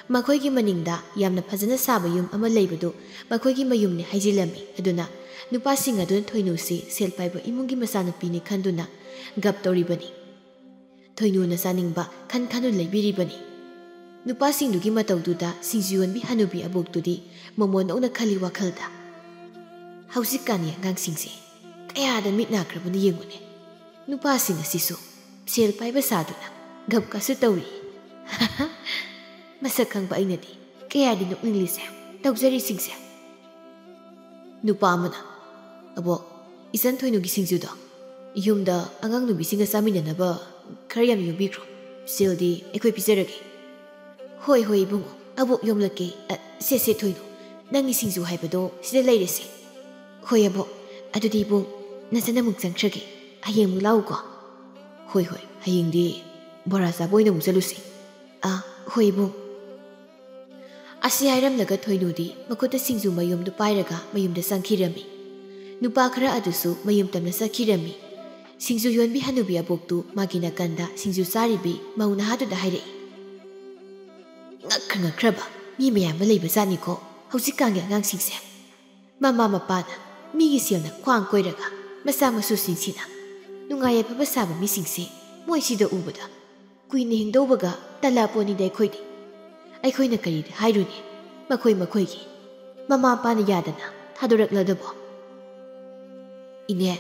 ꯃꯈꯣꯏꯒꯤ ꯃꯅꯤꯡꯗ ꯌꯥꯝꯅ ꯐꯖꯅ ꯁꯥꯕ ꯌꯨꯝ ꯑꯃ ꯂꯩꯕꯗꯨ ꯃꯈꯣꯏꯒꯤ ꯃꯌꯨꯝꯅꯤ ꯍꯥꯏꯖꯤꯜꯂꯝꯃꯤ꯫ ꯑꯗꯨꯅ ꯅꯨꯄꯥꯁꯤꯡ ꯑꯗꯨꯅ ꯊꯣꯏꯅꯨꯁꯤ ꯁꯦꯜ ꯄꯥꯏꯕ ꯏꯃꯨꯡꯒꯤ ꯃꯆꯥꯅꯨꯄꯤꯅꯤ ꯈꯟꯗꯨꯅ ꯒꯞ ꯇꯧꯔꯤꯕꯅꯤ꯫ ꯊꯣꯏꯅꯨꯅ ꯆꯥꯅꯤꯡꯕ ꯈꯟ ꯈꯟꯗꯨꯅ ꯂꯩꯕꯤꯔꯤꯕꯅꯤ꯫ ꯅꯨꯄꯥꯁꯤꯡꯗꯨꯒꯤ ꯃꯇꯧꯗꯨꯗ ꯁꯤꯡꯖꯨ ꯌꯣꯟꯕꯤ ꯍꯅꯨꯕꯤ ꯑꯕꯣꯛꯇꯨꯗꯤ ꯃꯣꯃꯣꯟ ꯅꯣꯛꯅ ꯈꯜꯂꯤ ꯋꯥꯈꯜꯗ, "ꯍꯧꯖꯤꯛꯀꯥꯟꯒꯤ ꯑꯉꯥꯡꯁꯤꯡꯁꯦ ꯀꯌꯥꯗ ꯃꯤꯠ ꯅꯥꯈ꯭ꯔꯕꯅ ꯌꯦꯡꯉꯨꯅꯦ꯫ ꯅꯨꯄꯥꯁꯤꯡ ꯑꯁꯤꯁꯨ ꯁꯦꯜ ꯄꯥꯏꯕ ꯁꯥꯗꯨꯅ ꯒꯞꯀꯁꯨ ꯇꯧꯔꯤ꯫ ꯃꯁꯛ ꯈꯪꯕ ꯑꯩꯅꯗꯤ ꯀꯌꯥꯗꯤ ꯅꯣꯛꯅꯤꯡꯂꯤꯁꯦ, ꯇꯧꯖꯔꯤꯁꯤꯡꯁꯦ"꯫ ꯅꯨꯄꯥ ꯑꯃꯅ, "ꯑꯕꯣꯛ, ꯏꯆꯟ ꯊꯣꯏꯅꯨꯒꯤ ꯁꯤꯡꯖꯨꯗꯣ ꯌꯨꯝꯗ ꯑꯉꯥꯡ ꯅꯨꯕꯤꯁꯤꯡꯒ ꯆꯥꯃꯤꯟꯅꯅꯕ ꯈꯔ ꯌꯥꯝ ꯌꯣꯝꯕꯤꯈ꯭ꯔꯣ꯫ ꯁꯦꯜꯗꯤ ꯑꯩꯈꯣꯏ ꯄꯤꯖꯔꯒꯦ"꯫ "ꯍꯣꯏ, ꯍꯣꯏ, ꯏꯕꯨꯡꯉꯣ, ꯑꯕꯣꯛ ꯌꯣꯝꯂꯛꯀꯦ꯫ ꯑ, ꯁꯦ, ꯁꯦ, ꯊꯣꯏꯅꯨ, ꯅꯪꯒꯤ ꯁꯤꯡꯖꯨ ꯍꯥꯏꯕꯗꯣ ꯁꯤꯗ ꯂꯩꯔꯦꯁꯦ"꯫ "ꯍꯣꯏ, ꯑꯕꯣꯛ, ꯑꯗꯨꯗꯤ ꯏꯕꯨꯡ, ꯅꯆꯟ ꯑꯃꯨꯛ ꯆꯪꯈ꯭ꯔꯒꯦ꯫ ꯍꯌꯦꯡ ꯑꯃꯨꯛ ꯂꯥꯛꯎꯀꯣ"꯫ "ꯍꯣꯏ, ꯍꯣꯏ, ꯍꯌꯦꯡꯗꯤ ꯕꯣꯔꯥ ꯆꯥꯕ ꯑꯣꯏꯅ ꯑꯃꯨꯛ ꯆꯠꯂꯨꯁꯤ"꯫ "ꯑꯥ, ꯍꯣꯏ, ꯏꯕꯨꯡ"꯫ ꯑꯁꯤ ꯍꯥꯏꯔꯝꯂꯒ ꯊꯣꯏꯅꯨꯗꯤ ꯃꯈꯨꯠꯇ ꯁꯤꯡꯖꯨ ꯃꯌꯨꯝꯗꯨ ꯄꯥꯏꯔꯒ ꯃꯌꯨꯝꯗ ꯆꯪꯈꯤꯔꯝꯃꯤ꯫ ꯅꯨꯄꯥ ꯈꯔ ꯑꯗꯨꯁꯨ ꯃꯌꯨꯝ ꯇꯝꯅ ꯆꯠꯈꯤꯔꯝꯃꯤ꯫ ꯁꯤꯡꯖꯨ ꯌꯣꯟꯕꯤ ꯍꯅꯨꯕꯤ ꯑꯕꯣꯛꯇꯨ ꯃꯥꯒꯤ ꯅꯥꯀꯟꯗ ꯁꯤꯡꯖꯨ ꯆꯥꯔꯤꯕꯤ ꯃꯧ ꯅꯍꯥꯗꯨꯗ ꯍꯥꯏꯔꯛꯏ, "ꯉꯛꯈ꯭ꯔ ꯉꯛꯈ꯭ꯔꯕ ꯃꯤ ꯃꯌꯥꯝ ꯑꯃ ꯂꯩꯕꯖꯥꯠꯅꯤꯀꯣ ꯍꯧꯖꯤꯛꯀꯥꯟꯒꯤ ꯑꯉꯥꯡꯁꯤꯡꯁꯦ꯫ ꯃꯃꯥ ꯃꯄꯥꯅ ꯃꯤꯒꯤ ꯁꯦꯜꯅ ꯈ꯭ꯋꯥꯡ ꯀꯣꯏꯔꯒ ꯃꯆꯥ ꯃꯁꯨꯁꯤꯡꯁꯤꯅ ꯅꯨꯡꯉꯥꯏ ꯌꯥꯏꯐꯕ ꯁꯥꯕ ꯃꯤꯁꯤꯡꯁꯦ ꯃꯣꯏꯁꯤꯗ ꯎꯕꯗ ꯀꯨꯏꯅ ꯍꯤꯡꯗꯧꯕꯒ ꯇꯜꯂꯛꯄꯣꯠꯅꯤꯗ ꯑꯩꯈꯣꯏꯗꯤ꯫ ꯑꯩꯈꯣꯏꯅ ꯀꯔꯤꯗ ꯍꯥꯏꯔꯨꯅꯤ? ꯃꯈꯣꯏ ꯃꯈꯣꯏꯒꯤ ꯃꯃꯥ ꯃꯄꯥꯅ ꯌꯥꯗꯅ ꯊꯥꯗꯣꯔꯛꯂꯗꯕꯣ? ꯏꯅꯦ,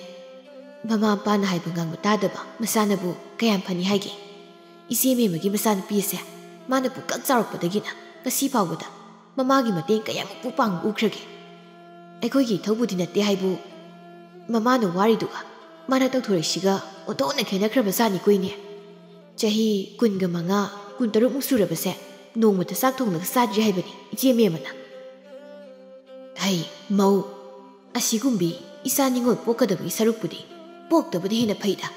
ꯃꯃꯥ ꯃꯄꯥꯅ ꯍꯥꯏꯕ ꯉꯥꯡꯕ ꯇꯥꯗꯕ ꯃꯆꯥꯅꯕꯨ ꯀꯌꯥꯝ ꯐꯅꯤ ꯍꯥꯏꯒꯦ? ꯏꯆꯦ ꯃꯦꯝꯃꯒꯤ ꯃꯆꯥꯅꯨꯄꯤ ꯑꯁꯦ ꯃꯥꯅ ꯄꯨꯡꯀꯛ ꯆꯥꯎꯔꯛꯄꯗꯒꯤꯅ ꯉꯁꯤ ꯐꯥꯎꯕꯗ ꯃꯃꯥꯒꯤ ꯃꯇꯦꯡ ꯀꯌꯥꯃꯨꯛꯄꯨ ꯄꯥꯡꯕ ꯎꯈ꯭ꯔꯒꯦ? ꯑꯩꯈꯣꯏꯒꯤ ꯏꯊꯧꯕꯨꯗꯤ ꯅꯠꯇꯦ ꯍꯥꯏꯕꯨ, ꯃꯃꯥꯅ ꯋꯥꯔꯤꯗꯨꯒ ꯃꯥꯅ ꯇꯧꯊꯣꯔꯛꯏꯁꯤꯒ ꯑꯣꯟꯊꯣꯛꯅ ꯈꯦꯠꯅꯈ꯭ꯔꯕ ꯖꯥꯠꯅꯤꯀꯣ ꯏꯅꯦ꯫ ꯆꯍꯤ ꯀꯨꯟꯒ ꯃꯉꯥ, ꯀꯨꯟꯇꯔꯨꯛꯃꯨꯛ ꯁꯨꯔꯕꯁꯦ ꯅꯣꯡꯃꯇ ꯆꯥꯛ ꯊꯣꯡꯂꯒ ꯆꯥꯗ꯭ꯔꯤ ꯍꯥꯏꯕꯅꯤ ꯏꯆꯦ ꯃꯦꯝꯃꯅ꯫ ꯍꯩ, ꯃꯧ, ꯑꯁꯤꯒꯨꯝꯕꯤ ꯏꯆꯥ ꯅꯤꯉꯣꯜ ꯄꯣꯛꯀꯗꯕꯒꯤ ꯁꯔꯨꯛꯄꯨꯗꯤ ꯄꯣꯛꯇꯕꯅ ꯍꯦꯟꯅ ꯐꯩꯗ꯫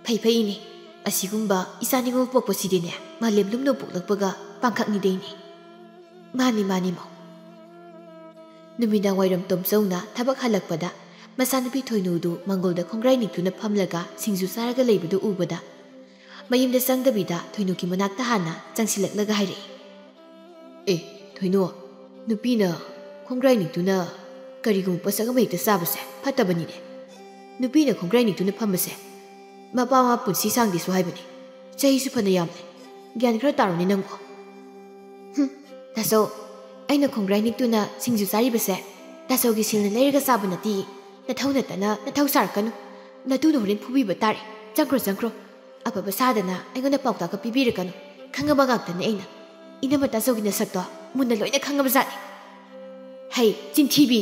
ꯐꯩ ꯐꯩ ꯏꯅꯦ, ꯑꯁꯤꯒꯨꯝꯕ ꯏꯆꯥ ꯅꯤꯉꯣꯜ ꯄꯣꯛꯄꯁꯤꯗꯤꯅꯦ ꯃꯥꯂꯦꯝ ꯂꯨꯝꯅ ꯄꯣꯛꯂꯛꯄꯒ ꯄꯥꯡꯈꯛꯅꯤꯗ ꯏꯅꯦ꯫ ꯃꯥꯅꯤ ꯃꯥꯅꯤ ꯃꯧ꯫ ꯅꯨꯃꯤꯗꯥꯡ ꯋꯥꯏꯔꯝ ꯇꯣꯝꯆꯧꯅ ꯊꯕꯛ ꯍꯜꯂꯛꯄꯗ ꯃꯆꯥꯅꯨꯄꯤ ꯊꯣꯏꯅꯨꯗꯨ ꯃꯪꯒꯣꯜꯗ ꯈꯣꯡꯒ꯭ꯔꯥꯏ ꯅꯤꯛꯇꯨꯅ ꯐꯝꯂꯒ ꯁꯤꯡꯖꯨ ꯆꯥꯔꯒ ꯂꯩꯕꯗꯨ ꯎꯕꯗ ꯃꯌꯨꯝꯗ ꯆꯪꯗꯕꯤꯗ ꯊꯣꯏꯅꯨꯒꯤ ꯃꯅꯥꯛꯇ ꯍꯥꯟꯅ ꯆꯪꯁꯤꯜꯂꯛꯂꯒ ꯍꯥꯏꯔꯛꯏ꯫ ꯑꯦ, ꯊꯣꯏꯅꯨ, ꯅꯨꯄꯤꯅ ꯈꯣꯡꯒ꯭ꯔꯥꯏ ꯅꯤꯛꯇꯨꯅ ꯀꯔꯤꯒꯨꯝꯕ ꯄꯣꯠꯁꯛ ꯑꯃ ꯍꯦꯛꯇ ꯆꯥꯕꯁꯦ ꯐꯠꯇꯕꯅꯤꯅꯦ꯫ ꯅꯨꯄꯤꯅ ꯈꯣꯡꯒ꯭ꯔꯥꯏ ꯅꯤꯛꯇꯨꯅ ꯐꯝꯕꯁꯦ ꯃꯄꯥ ꯃꯃꯥ ꯄꯨꯟꯁꯤ ꯁꯥꯡꯗꯦꯁꯨ ꯍꯥꯏꯕꯅꯤ꯫ ꯆꯍꯤꯁꯨ ꯐꯅ ꯌꯥꯝꯂꯦ꯫ ꯒ꯭ꯌꯥꯟ ꯈꯔ ꯇꯥꯔꯣꯅꯦ ꯅꯪꯕꯣ꯫ ꯍꯨꯝ, ꯇꯥꯆꯧ, ꯑꯩꯅ ꯈꯣꯡꯒ꯭ꯔꯥꯏ ꯅꯤꯛꯇꯨꯅ ꯁꯤꯡꯖꯨ ꯆꯥꯔꯤꯕꯁꯦ ꯇꯥꯆꯧꯒꯤ ꯁꯦꯜꯅ ꯂꯩꯔꯒ ꯆꯥꯕ ꯅꯠꯇꯦ꯫ ꯅꯊꯧ ꯅꯠꯇꯅ ꯅꯊꯧ ꯁꯥꯔꯛꯀꯅꯨ꯫ ꯅꯇꯨꯅ ꯍꯣꯔꯦꯟ ꯐꯨꯕꯤꯕ ꯇꯥꯔꯦ꯫ ꯆꯪꯈ꯭ꯔꯣ, ꯆꯪꯈ꯭ꯔꯣ꯫ ꯑꯐꯕ ꯁꯥꯗꯅ ꯑꯩꯉꯣꯟꯗ ꯄꯥꯎꯇꯥꯛꯀ ꯄꯤꯕꯤꯔꯛꯀꯅꯨ꯫ ꯈꯪꯉꯕ ꯉꯥꯛꯇꯅꯦ ꯑꯩꯅ꯫ ꯏꯅꯝꯃ ꯇꯥꯆꯧꯒꯤ ꯅꯁꯛꯇꯣ ꯃꯨꯟꯅ ꯂꯣꯏꯅ ꯈꯪꯉꯕ ꯖꯥꯠꯅꯤ꯫ ꯍꯩ, ꯆꯤꯟꯊꯤꯕꯤ!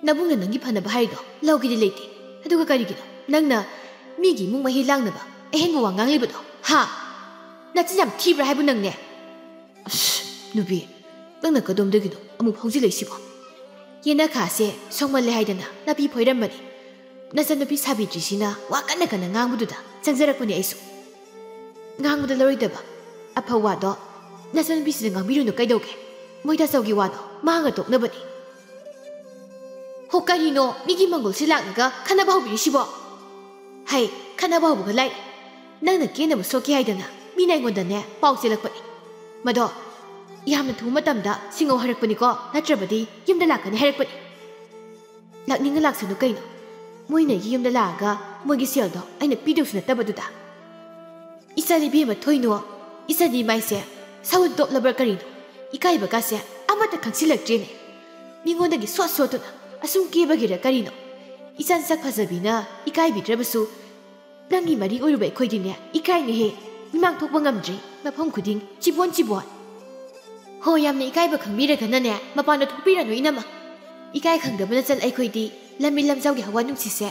ꯅꯕꯨꯡꯅ ꯅꯪꯒꯤ ꯐꯅꯕ ꯍꯥꯏꯔꯤꯗꯣ ꯂꯧꯒꯦꯗꯤ ꯂꯩꯇꯦ꯫ ꯑꯗꯨꯒ ꯀꯔꯤꯒꯤꯅꯣ ꯅꯪꯅ ꯃꯤꯒꯤ ꯏꯃꯨꯡ ꯃꯍꯤ ꯂꯥꯡꯅꯕ ꯑꯍꯦꯟꯕ ꯋꯥ ꯉꯥꯡꯂꯤꯕꯗꯣ? ꯍꯥ? ꯅꯆꯤꯟ ꯌꯥꯝ ꯊꯤꯕ꯭ꯔꯥ ꯍꯥꯏꯕ ꯅꯪꯅꯦ? ꯑꯁ, ꯅꯨꯄꯤ, ꯅꯪꯅ ꯀꯗꯣꯝꯗꯒꯤꯅꯣ ꯑꯃꯨꯛ ꯍꯧꯖꯤꯜꯂꯛꯏꯁꯤꯕꯣ? ꯌꯦꯅꯈꯥꯁꯦ ꯁꯣꯡꯃꯜꯂꯦ ꯍꯥꯏꯗꯅ ꯅꯥꯄꯤ ꯐꯣꯏꯔꯝꯕꯅꯤ꯫ ꯅꯆꯟꯅꯨꯄꯤ ꯁꯥꯕꯤꯇ꯭ꯔꯤꯁꯤꯅ ꯋꯥ ꯀꯟꯅ ꯀꯟꯅ ꯉꯥꯡꯕꯗꯨꯗ ꯆꯪꯖꯔꯛꯄꯅꯤ ꯑꯩꯁꯨ꯫ ꯉꯥꯡꯕꯗ ꯂꯧꯔꯣꯏꯗꯕ ꯑꯐꯕ ꯋꯥꯗꯣ ꯅꯆꯟꯅꯨꯄꯤꯁꯤꯗ ꯉꯥꯡꯕꯤꯔꯨꯅꯨ ꯀꯩꯗꯧꯒꯦ? ꯃꯣꯏ ꯇꯥꯆꯧꯒꯤ ꯋꯥꯗꯣ ꯃꯥꯡꯉ ꯇꯣꯛꯅꯕꯅꯤ꯫ ꯍꯣ, ꯀꯔꯤꯅꯣ ꯃꯤꯒꯤ ꯃꯪꯒꯣꯜꯁꯤ ꯂꯥꯛꯂꯒ ꯈꯟꯅꯕ ꯍꯧꯕꯤꯔꯤꯁꯤꯕꯣ? ꯍꯩ, ꯈꯟꯅꯕ ꯍꯧꯕꯒ ꯂꯥꯏ꯫ ꯅꯪꯅ ꯀꯦꯅꯕ ꯁꯣꯛꯀꯦ ꯍꯥꯏꯗꯅ ꯃꯤꯅ ꯑꯩꯉꯣꯟꯗꯅꯦ ꯄꯥꯎ ꯆꯦꯜꯂꯛꯄꯅꯤ꯫ ꯃꯗꯣ ꯌꯥꯝꯅ ꯊꯨꯕ ꯃꯇꯝꯗ ꯁꯤꯡꯉꯧ ꯍꯥꯏꯔꯛꯄꯅꯤꯀꯣ, ꯅꯠꯇ꯭ꯔꯕꯗꯤ ꯌꯨꯝꯗ ꯂꯥꯛꯀꯅꯤ ꯍꯥꯏꯔꯛꯄꯅꯤ꯫ ꯂꯥꯛꯅꯤꯡꯉ ꯂꯥꯛꯁꯅꯨ ꯀꯩꯅꯣ? ꯃꯣꯏꯅ ꯑꯩꯒꯤ ꯌꯨꯝꯗ ꯂꯥꯛꯑꯒ ꯃꯣꯏꯒꯤ ꯁꯦꯜꯗꯣ ꯑꯩꯅ ꯄꯤꯗꯧꯁꯨ ꯅꯠꯇꯕꯗꯨꯗ꯫ ꯏꯆꯥꯅꯤ ꯏꯕꯦꯝꯃ ꯊꯣꯏꯅꯣ, ꯏꯆꯥꯅꯤ ꯃꯥꯏꯁꯦ ꯁꯎꯟ ꯇꯣꯞꯂꯕ꯭ꯔꯥ ꯀꯔꯤꯅꯣ? ꯏꯀꯥꯏꯕꯒꯥꯁꯦ ꯑꯃꯠꯇ ꯈꯪꯁꯤꯜꯂꯛꯇ꯭ꯔꯦꯅꯦ꯫ ꯃꯤꯉꯣꯟꯗꯒꯤ ꯁꯣꯠ ꯁꯣꯠꯇꯨꯅ ꯑꯁꯨꯝ ꯀꯦꯕꯒꯤꯔ ꯀꯔꯤꯅꯣ? ꯏꯆꯥꯟ ꯁꯛ ꯐꯖꯕꯤꯅ ꯏꯀꯥꯏꯕꯤꯗ꯭ꯔꯕꯁꯨ, ꯅꯪꯒꯤ ꯃꯔꯤ ꯑꯣꯏꯔꯨꯕ ꯑꯩꯈꯣꯏꯗꯤꯅꯦ, ꯏꯀꯥꯏꯅꯦꯍꯦ꯫ ꯃꯤꯃꯥꯡ ꯊꯣꯛꯄ ꯉꯝꯗ꯭ꯔꯤ, ꯃꯐꯝ ꯈꯨꯗꯤꯡ ꯆꯤꯕꯣꯟ ꯆꯤꯕꯣꯟ꯫ ꯍꯣ, ꯌꯥꯝꯅ ꯏꯀꯥꯏꯕ ꯈꯪꯕꯤꯔꯒꯅꯅꯦ, ꯃꯄꯥꯟꯗ ꯊꯣꯛꯄꯤꯔꯅꯨ, ꯏꯅꯝꯃ꯫ ꯏꯀꯥꯏ ꯈꯪꯗꯕꯅ ꯆꯠꯂ ꯑꯩꯈꯣꯏꯗꯤ ꯂꯝꯃꯤ ꯂꯝꯖꯥꯎꯒꯤ ꯍꯋꯥ ꯅꯨꯡꯁꯤꯠꯁꯦ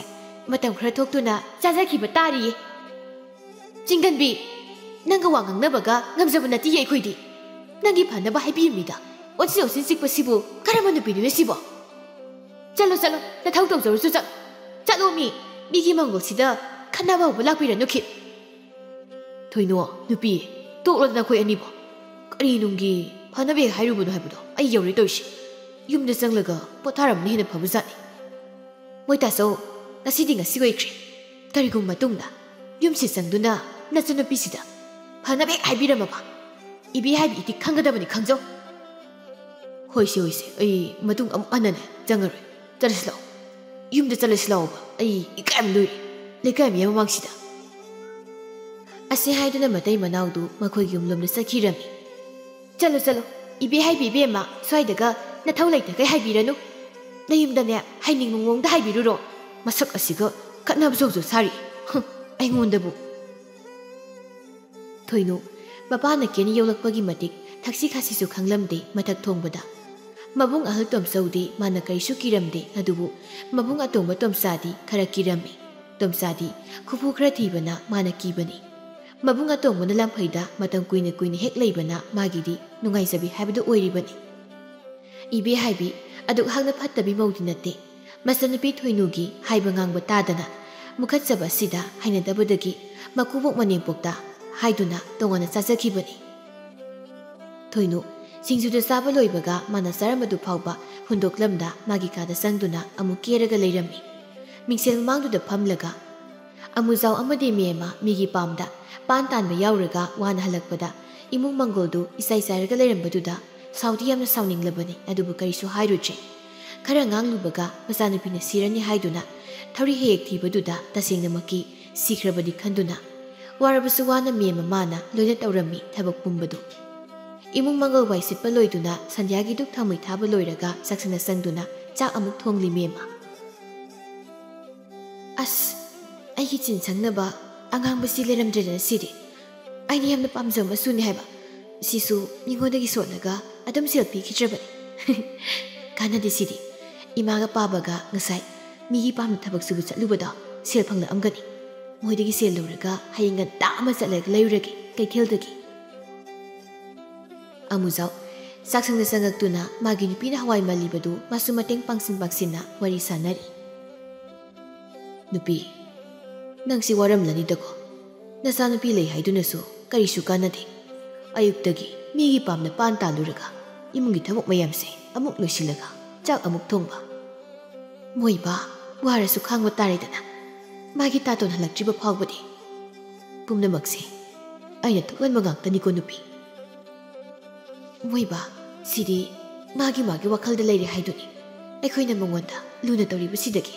ꯃꯇꯝ ꯈꯔ ꯊꯣꯛꯇꯨꯅ ꯆꯥꯖꯈꯤꯕ ꯇꯥꯔꯤꯌꯦ꯫ ꯆꯤꯡꯒꯟꯕꯤ, ꯅꯪꯒ ꯋꯥ ꯉꯥꯡꯅꯕꯒ ꯉꯝꯖꯕ ꯅꯠꯇꯤꯌꯦ ꯑꯩꯈꯣꯏꯗꯤ꯫ ꯅꯪꯒꯤ ꯐꯅꯕ ꯍꯥꯏꯕꯤꯕꯅꯤꯗ꯫ ꯑꯣꯟꯁꯤꯟ ꯑꯣꯟꯁꯤꯟ ꯆꯤꯛꯄꯁꯤꯕꯨ ꯀꯔꯝꯕ ꯅꯨꯄꯤꯗꯨꯅꯣ ꯁꯤꯕꯣ? ꯆꯠꯂꯣ, ꯆꯠꯂꯣ, ꯅꯊꯧ ꯇꯧꯖꯔꯨꯁꯨ ꯆꯠꯂꯣ꯫ ꯆꯠꯂꯣ ꯃꯤ, ꯃꯤꯒꯤ ꯃꯪꯒꯣꯜꯁꯤꯗ ꯈꯠꯅꯕ ꯍꯧꯕ ꯂꯥꯛꯄꯤꯔꯅꯨ ꯈꯤꯠ꯫ ꯊꯣꯏꯅꯣ, ꯅꯨꯄꯤ, ꯇꯣꯛꯂꯣꯗ ꯅꯈꯣꯏ ꯑꯅꯤꯕꯣ꯫ ꯀꯔꯤ ꯅꯨꯡꯒꯤ ꯐꯅꯕ ꯍꯦꯛ ꯍꯥꯏꯔꯨꯕꯅꯣ ꯍꯥꯏꯕꯗꯣ ꯑꯩ ꯌꯧꯔꯦ ꯇꯧꯔꯤꯁꯦ꯫ ꯌꯨꯝꯗ ꯆꯪꯂꯒ ꯄꯣꯊꯥꯔꯝꯕꯅ ꯍꯦꯟꯅ ꯐꯕꯖꯥꯠꯅꯤ꯫ ꯃꯣꯏ ꯇꯥꯆꯧ, ꯉꯁꯤꯗꯤ ꯉꯁꯤ ꯑꯣꯏꯈ꯭ꯔꯦ꯫ ꯀꯔꯤꯒꯨꯝꯕ ꯃꯇꯨꯡꯗ ꯌꯨꯝꯁꯤ ꯆꯪꯗꯨꯅ ꯅꯆꯟꯅꯨꯄꯤꯁꯤꯗ ꯐꯅꯕ ꯍꯦꯛ ꯍꯥꯏꯕꯤꯔꯝꯃꯕ, ꯏꯕꯦ ꯍꯥꯏꯕꯤ ꯏꯇꯤꯛ ꯈꯪꯒꯗꯕꯅꯤ, ꯈꯪꯖꯧ꯫ ꯍꯣꯏꯁꯦ, ꯍꯣꯏꯁꯦ, ꯑꯩ ꯃꯇꯨꯡ ꯑꯃꯨꯛ ꯍꯟꯅꯅꯦ ꯆꯪꯉꯔꯣꯏ꯫ ꯆꯠꯂꯁꯤ ꯂꯥꯛꯑꯣ꯫ ꯌꯨꯝꯗ ꯆꯠꯂꯁꯤ ꯂꯥꯛꯑꯣꯕ, ꯑꯩ ꯏꯀꯥꯏꯕꯅ ꯂꯣꯏꯔꯦ꯫ ꯂꯩꯀꯥꯏ ꯃꯤꯌꯥꯝ ꯃꯃꯥꯡꯁꯤꯗ꯫ ꯑꯁꯤ ꯍꯥꯏꯗꯨꯅ ꯃꯇꯩ ꯃꯅꯥꯎꯗꯨ ꯃꯈꯣꯏꯒꯤ ꯌꯨꯝꯂꯣꯝꯗ ꯆꯠꯈꯤꯔꯝꯃꯤ꯫ ꯆꯠꯂꯣ, ꯆꯠꯂꯣ, ꯏꯕꯦ ꯍꯥꯏꯕꯤ ꯏꯕꯦꯝꯃ, ꯁ꯭ꯋꯥꯏꯗꯒ ꯅꯊꯧ ꯂꯩꯇꯈꯩ ꯍꯥꯏꯕꯤꯔꯅꯨ꯫ ꯅꯌꯨꯝꯗꯅꯦ ꯍꯥꯏꯅꯤꯡꯕ ꯃꯑꯣꯡꯗ ꯍꯥꯏꯕꯤꯔꯨꯔꯣ꯫ ꯃꯁꯛ ꯑꯁꯤꯒ ꯈꯠꯅꯕꯁꯨ ꯍꯧꯖꯤꯛ ꯁꯥꯔꯤ꯫ ꯍꯨꯝ, ꯑꯩꯉꯣꯟꯗꯕꯨ꯫ ꯊꯣꯏꯅꯨ, ꯃꯄꯥꯅ ꯀꯦꯅ ꯌꯣꯛꯂꯛꯄꯒꯤ ꯃꯇꯤꯛ ꯊꯛꯁꯤ ꯈꯥꯁꯤꯁꯨ ꯈꯪꯂꯝꯗꯦ ꯃꯊꯛ ꯊꯣꯡꯕꯗ꯫ ꯃꯕꯨꯡ ꯑꯍꯜ ꯇꯣꯝꯆꯧꯗꯤ ꯃꯥꯅ ꯀꯔꯤꯁꯨ ꯀꯤꯔꯝꯗꯦ, ꯑꯗꯨꯕꯨ ꯃꯕꯨꯡ ꯑꯇꯣꯝꯕ ꯇꯣꯝꯆꯥꯗꯤ ꯈꯔ ꯀꯤꯔꯝꯃꯤ꯫ ꯇꯣꯝꯆꯥꯗꯤ ꯈꯨꯐꯨ ꯈꯔ ꯊꯤꯕꯅ ꯃꯥꯅ ꯀꯤꯕꯅꯤ꯫ ꯃꯕꯨꯡ ꯑꯇꯣꯝꯕꯅ ꯂꯝꯐꯩꯗ ꯃꯇꯝ ꯀꯨꯏꯅ ꯀꯨꯏꯅ ꯍꯦꯛ ꯂꯩꯕꯅ ꯃꯥꯒꯤꯗꯤ ꯅꯨꯡꯉꯥꯏꯖꯕꯤ ꯍꯥꯏꯕꯗꯨ ꯑꯣꯏꯔꯤꯕꯅꯤ꯫ ꯏꯕꯦ ꯍꯥꯏꯕꯤ ꯑꯗꯨꯛ ꯍꯥꯛꯅ ꯐꯠꯇꯕꯤ ꯃꯧꯗꯤ ꯅꯠꯇꯦ꯫ ꯃꯆꯟꯅꯨꯄꯤ ꯊꯣꯏꯅꯨꯒꯤ ꯍꯥꯏꯕ ꯉꯥꯡꯕ ꯇꯥꯗꯅ ꯃꯨꯈꯠꯆꯕ ꯑꯁꯤꯗ ꯍꯩꯅꯗꯕꯗꯒꯤ ꯃꯀꯨꯕꯣꯛ ꯃꯅꯦꯝꯄꯣꯛꯇ ꯍꯥꯏꯗꯨꯅ ꯇꯣꯉꯥꯟꯅ ꯆꯥꯖꯈꯤꯕꯅꯤ꯫ ꯊꯣꯏꯅꯨ ꯁꯤꯡꯖꯨꯗꯨ ꯆꯥꯕ ꯂꯣꯏꯕꯒ ꯃꯥꯅ ꯆꯥꯔꯝꯕꯗꯨ ꯐꯥꯎꯕ ꯍꯨꯟꯗꯣꯛꯂꯝꯗ ꯃꯥꯒꯤ ꯀꯥꯗ ꯆꯪꯗꯨꯅ ꯑꯃꯨꯛ ꯀꯦꯔꯒ ꯂꯩꯔꯝꯃꯤ꯫ ꯃꯤꯡꯁꯦꯜ ꯃꯃꯥꯡꯗꯨꯗ ꯐꯝꯂꯒ ꯑꯃꯨꯖꯥꯎ ꯑꯃꯗꯤ ꯃꯦꯝꯃ ꯃꯤꯒꯤ ꯄꯥꯝꯗ ꯄꯥꯟ ꯇꯥꯟꯕ ꯌꯥꯎꯔꯒ ꯋꯥꯅ ꯍꯜꯂꯛꯄꯗ ꯏꯃꯨꯡ ꯃꯪꯒꯣꯜꯗꯨ ꯏꯆꯥꯏ ꯆꯥꯏꯔꯒ ꯂꯩꯔꯝꯕꯗꯨꯗ ꯁꯥꯎꯗꯤ ꯌꯥꯝꯅ ꯁꯥꯎꯅꯤꯡꯂꯕꯅꯤ, ꯑꯗꯨꯕꯨ ꯀꯔꯤꯁꯨ ꯍꯥꯏꯔꯨꯗ꯭ꯔꯦ꯫ ꯈꯔ ꯉꯥꯡꯂꯨꯕꯒ ꯃꯆꯥꯅꯨꯄꯤꯅ ꯁꯤꯔꯅꯤ ꯍꯥꯏꯗꯨꯅ ꯊꯧꯔꯤ ꯍꯦꯛ ꯊꯤꯕꯗꯨꯗ ꯇꯁꯦꯡꯅꯃꯛꯀꯤ ꯁꯤꯈ꯭ꯔꯕꯅꯤ ꯈꯟꯗꯨꯅ ꯋꯥꯔꯕꯁꯨ ꯋꯥꯅ ꯃꯦꯝꯃ ꯃꯥꯅ ꯂꯣꯏꯅ ꯇꯧꯔꯝꯃꯤ ꯊꯕꯛ ꯄꯨꯝꯕꯗꯨ꯫ ꯏꯃꯨꯡ ꯃꯪꯒꯣꯜ ꯋꯥꯏ ꯁꯤꯠꯄ ꯂꯣꯏꯗꯨꯅ ꯁꯟꯙ꯭ꯌꯥꯒꯤ ꯙꯨꯞ ꯊꯥꯎꯃꯩ ꯊꯥꯕ ꯂꯣꯏꯔꯒ ꯆꯥꯛꯁꯪꯗ ꯆꯪꯗꯨꯅ ꯆꯥꯛ ꯑꯃꯨꯛ ꯊꯣꯡꯂꯤ ꯃꯦꯝꯃ꯫ "ꯑꯁ, ꯑꯩꯒꯤ ꯆꯤꯟ ꯁꯪꯅꯕ ꯑꯉꯥꯡꯕꯁꯤ ꯂꯩꯔꯝꯗ꯭ꯔꯦꯗꯅ ꯁꯤꯗꯤ꯫ ꯑꯩꯅ ꯌꯥꯝꯅ ꯄꯥꯝꯖꯕ ꯃꯆꯨꯅꯤ ꯍꯥꯏꯕ꯫ ꯁꯤꯁꯨ ꯃꯤꯉꯣꯟꯗꯒꯤ ꯁꯣꯠꯂꯒ ꯑꯗꯨꯝ ꯁꯦꯜ ꯄꯤꯈꯤꯗ꯭ꯔꯕꯅꯤ꯫ ꯀꯥꯟꯅꯗꯦ ꯁꯤꯗꯤ꯫ ꯏꯃꯥꯒ ꯄꯥꯕꯒ ꯉꯁꯥꯏ ꯃꯤꯒꯤ ꯄꯥꯝꯗ ꯊꯕꯛ ꯁꯨꯕ ꯆꯠꯂꯨꯕꯗꯣ ꯁꯦꯜ ꯐꯪꯂꯛꯑꯝꯒꯅꯤ꯫ ꯃꯣꯏꯗꯒꯤ ꯁꯦꯜ ꯂꯧꯔꯒ ꯍꯌꯦꯡ ꯉꯟꯇꯥ ꯑꯃ ꯆꯠꯂꯒ ꯂꯩꯔꯨꯔꯒꯦ ꯀꯩꯊꯦꯜꯗꯒꯤ꯫" ꯑꯃꯨꯖꯥꯎ ꯆꯥꯛꯁꯪꯗ ꯆꯪꯉꯛꯇꯨꯅ ꯃꯥꯒꯤ ꯅꯨꯄꯤꯅ ꯍꯋꯥꯏ ꯃꯥꯜꯂꯤꯕꯗꯨ ꯃꯥꯁꯨ ꯃꯇꯦꯡ ꯄꯥꯡꯁꯤꯟ ꯄꯥꯡꯁꯤꯟꯅ ꯋꯥꯔꯤ ꯁꯥꯟꯅꯔꯤ꯫ "ꯅꯨꯄꯤ, ꯅꯪꯁꯤ ꯋꯥꯔꯝꯂꯅꯤꯗꯀꯣ꯫ ꯅꯆꯥꯅꯨꯄꯤ ꯂꯩ ꯍꯥꯏꯗꯨꯅꯁꯨ ꯀꯔꯤꯁꯨ ꯀꯥꯟꯅꯗꯦ꯫ ꯑꯌꯨꯛꯇꯒꯤ ꯃꯤꯒꯤ ꯄꯥꯝꯅ ꯄꯥꯟ ꯇꯥꯜꯂꯨꯔꯒ ꯏꯃꯨꯡꯒꯤ ꯊꯕꯛ ꯃꯌꯥꯝꯁꯦ ꯑꯃꯨꯛ ꯂꯣꯏꯁꯤꯜꯂꯒ ꯆꯥꯛ ꯑꯃꯨꯛ ꯊꯣꯡꯕ꯫ ꯃꯣꯏꯕ ꯋꯥꯔꯁꯨ ꯈꯥꯡꯕ ꯇꯥꯔꯦꯗꯅ꯫ ꯃꯥꯒꯤ ꯇꯥꯇꯣꯟ ꯍꯜꯂꯛꯇ꯭ꯔꯤꯕ ꯐꯥꯎꯕꯗꯤ꯫ ꯄꯨꯝꯅꯃꯛꯁꯦ ꯑꯩꯅ ꯊꯣꯛꯍꯟꯕ ꯉꯥꯛꯇꯅꯤꯀꯣ ꯅꯨꯄꯤ꯫" "ꯃꯣꯏꯕ, ꯁꯤꯗꯤ ꯃꯥꯒꯤ ꯃꯥꯒꯤ ꯋꯥꯈꯜꯗ ꯂꯩꯔꯦ ꯍꯥꯏꯗꯨꯅꯤ꯫ ꯑꯩꯈꯣꯏꯅ ꯃꯉꯣꯟꯗ ꯂꯨꯅ ꯇꯧꯔꯤꯕꯁꯤꯗꯒꯤ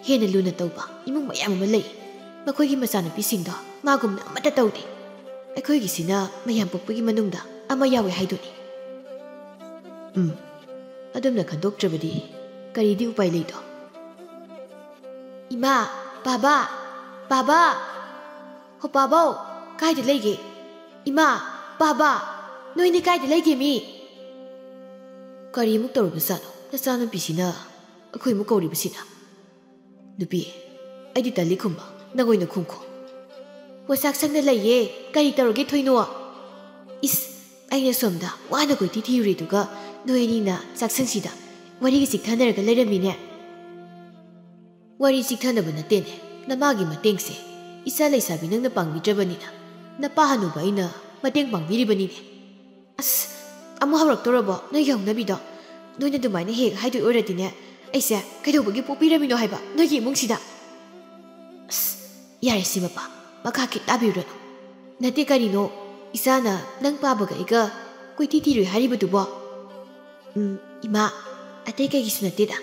ꯍꯦꯟꯅ ꯂꯨꯅ ꯇꯧꯕ ꯏꯃꯨꯡ ꯃꯌꯥꯝ ꯑꯃ ꯂꯩ꯫ ꯃꯈꯣꯏꯒꯤ ꯃꯆꯥꯅꯨꯄꯤꯁꯤꯡꯗꯣ ꯃꯥꯒꯨꯝꯅ ꯑꯃꯠꯇ ꯇꯧꯗꯦ꯫ ꯑꯩꯈꯣꯏꯒꯤꯁꯤꯅ ꯃꯌꯥꯝ ꯄꯣꯛꯄꯒꯤ ꯃꯅꯨꯡꯗ ꯑꯃ ꯌꯥꯎꯋꯦ ꯍꯥꯏꯗꯨꯅꯤ꯫" "ꯎꯝ, ꯑꯗꯨꯝꯅ ꯈꯟꯗꯣꯛꯇ꯭ꯔꯕꯗꯤ ꯀꯔꯤꯗꯤ ꯎꯄꯥꯏ ꯂꯩꯗꯣ?" "ꯏꯃꯥ, ꯕꯥꯕꯥ, ꯕꯥꯕꯥ! ꯍꯣ ꯄꯥꯕꯧ, ꯀꯥꯏꯗ ꯂꯩꯒꯦ? ꯏꯃꯥ, ꯕꯥꯕꯥ, ꯅꯣꯏꯅꯤ ꯀꯥꯏꯗ ꯂꯩꯒꯦ ꯃꯤ?" "ꯀꯔꯤꯃꯨꯛ ꯇꯧꯔꯕꯖꯥꯠꯅꯣ ꯅꯆꯥꯅꯨꯄꯤꯁꯤꯅ ꯑꯩꯈꯣꯏꯃꯨꯛ ꯀꯧꯔꯤꯕꯁꯤꯅ?" "ꯅꯨꯄꯤ, ꯑꯩꯗꯤ ꯇꯜꯂꯤ ꯈꯨꯝꯕ, ꯅꯪ ꯑꯣꯏꯅ ꯈꯨꯝꯈꯣ꯫" "ꯍꯣ ꯆꯥꯛꯁꯪꯗ ꯂꯩꯌꯦ, ꯀꯔꯤ ꯇꯧꯔꯒꯦ ꯊꯣꯏꯅꯣ?" "ꯏꯁ, ꯑꯩꯅ ꯁꯣꯝꯗ ꯋꯥꯅ ꯀꯣꯏꯊꯤ ꯊꯤꯔꯨꯔꯤꯗꯨꯒ ꯅꯣꯏ ꯑꯅꯤꯅ ꯆꯥꯛꯁꯪꯁꯤꯗ ꯋꯥꯔꯤꯒ ꯆꯤꯛꯊꯅꯔꯒ ꯂꯩꯔꯝꯃꯤꯅꯦ꯫" "ꯋꯥꯔꯤ ꯆꯤꯛꯊꯅꯕ ꯅꯠꯇꯦꯅꯦ, ꯅꯃꯥꯒꯤ ꯃꯇꯦꯡꯁꯦ ꯏꯆꯥ ꯂꯩꯁꯥꯕꯤ ꯅꯪꯅ ꯄꯥꯡꯕꯤꯗ꯭ꯔꯕꯅꯤꯅ ꯅꯄꯥ ꯍꯅꯨꯕ ꯑꯩꯅ ꯃꯇꯦꯡ ꯄꯥꯡꯕꯤꯔꯤꯕꯅꯤꯅꯦ꯫" "ꯑꯁ, ꯑꯃꯨꯛ ꯍꯧꯔꯛꯇꯧꯔꯕꯣ ꯅꯣꯏꯒꯤ ꯍꯧꯅꯕꯤꯗꯣ? ꯅꯣꯏꯅ ꯑꯗꯨꯃꯥꯏꯅ ꯍꯦꯛ ꯍꯥꯏꯗꯣꯏ ꯑꯣꯏꯔꯗꯤꯅꯦ, ꯑꯩꯁꯦ ꯀꯩꯗꯧꯕꯒꯤ ꯄꯣꯛꯄꯤꯔꯝꯃꯤꯅꯣ ꯍꯥꯏꯕ ꯅꯣꯏꯒꯤ ꯏꯃꯨꯡꯁꯤꯗ?" "ꯑꯁ, ꯌꯥꯔꯦ ꯁꯤ ꯃꯄꯥ, ꯃꯈꯥ ꯈꯤꯠ ꯇꯥꯕꯤꯔꯨꯔꯅꯨ꯫ ꯅꯠꯇꯦ ꯀꯔꯤꯅꯣ, ꯏꯆꯥꯅ ꯅꯪ ꯄꯥꯕꯒ ꯑꯩꯒ ꯀꯣꯏꯊꯤ ꯊꯤꯔꯨꯏ ꯍꯥꯏꯔꯤꯕꯗꯨꯕꯣ?" "ꯎꯝ, ꯏꯃꯥ, ꯑꯇꯩ ꯀꯩꯒꯤꯁꯨ ꯅꯠꯇꯦꯗ꯫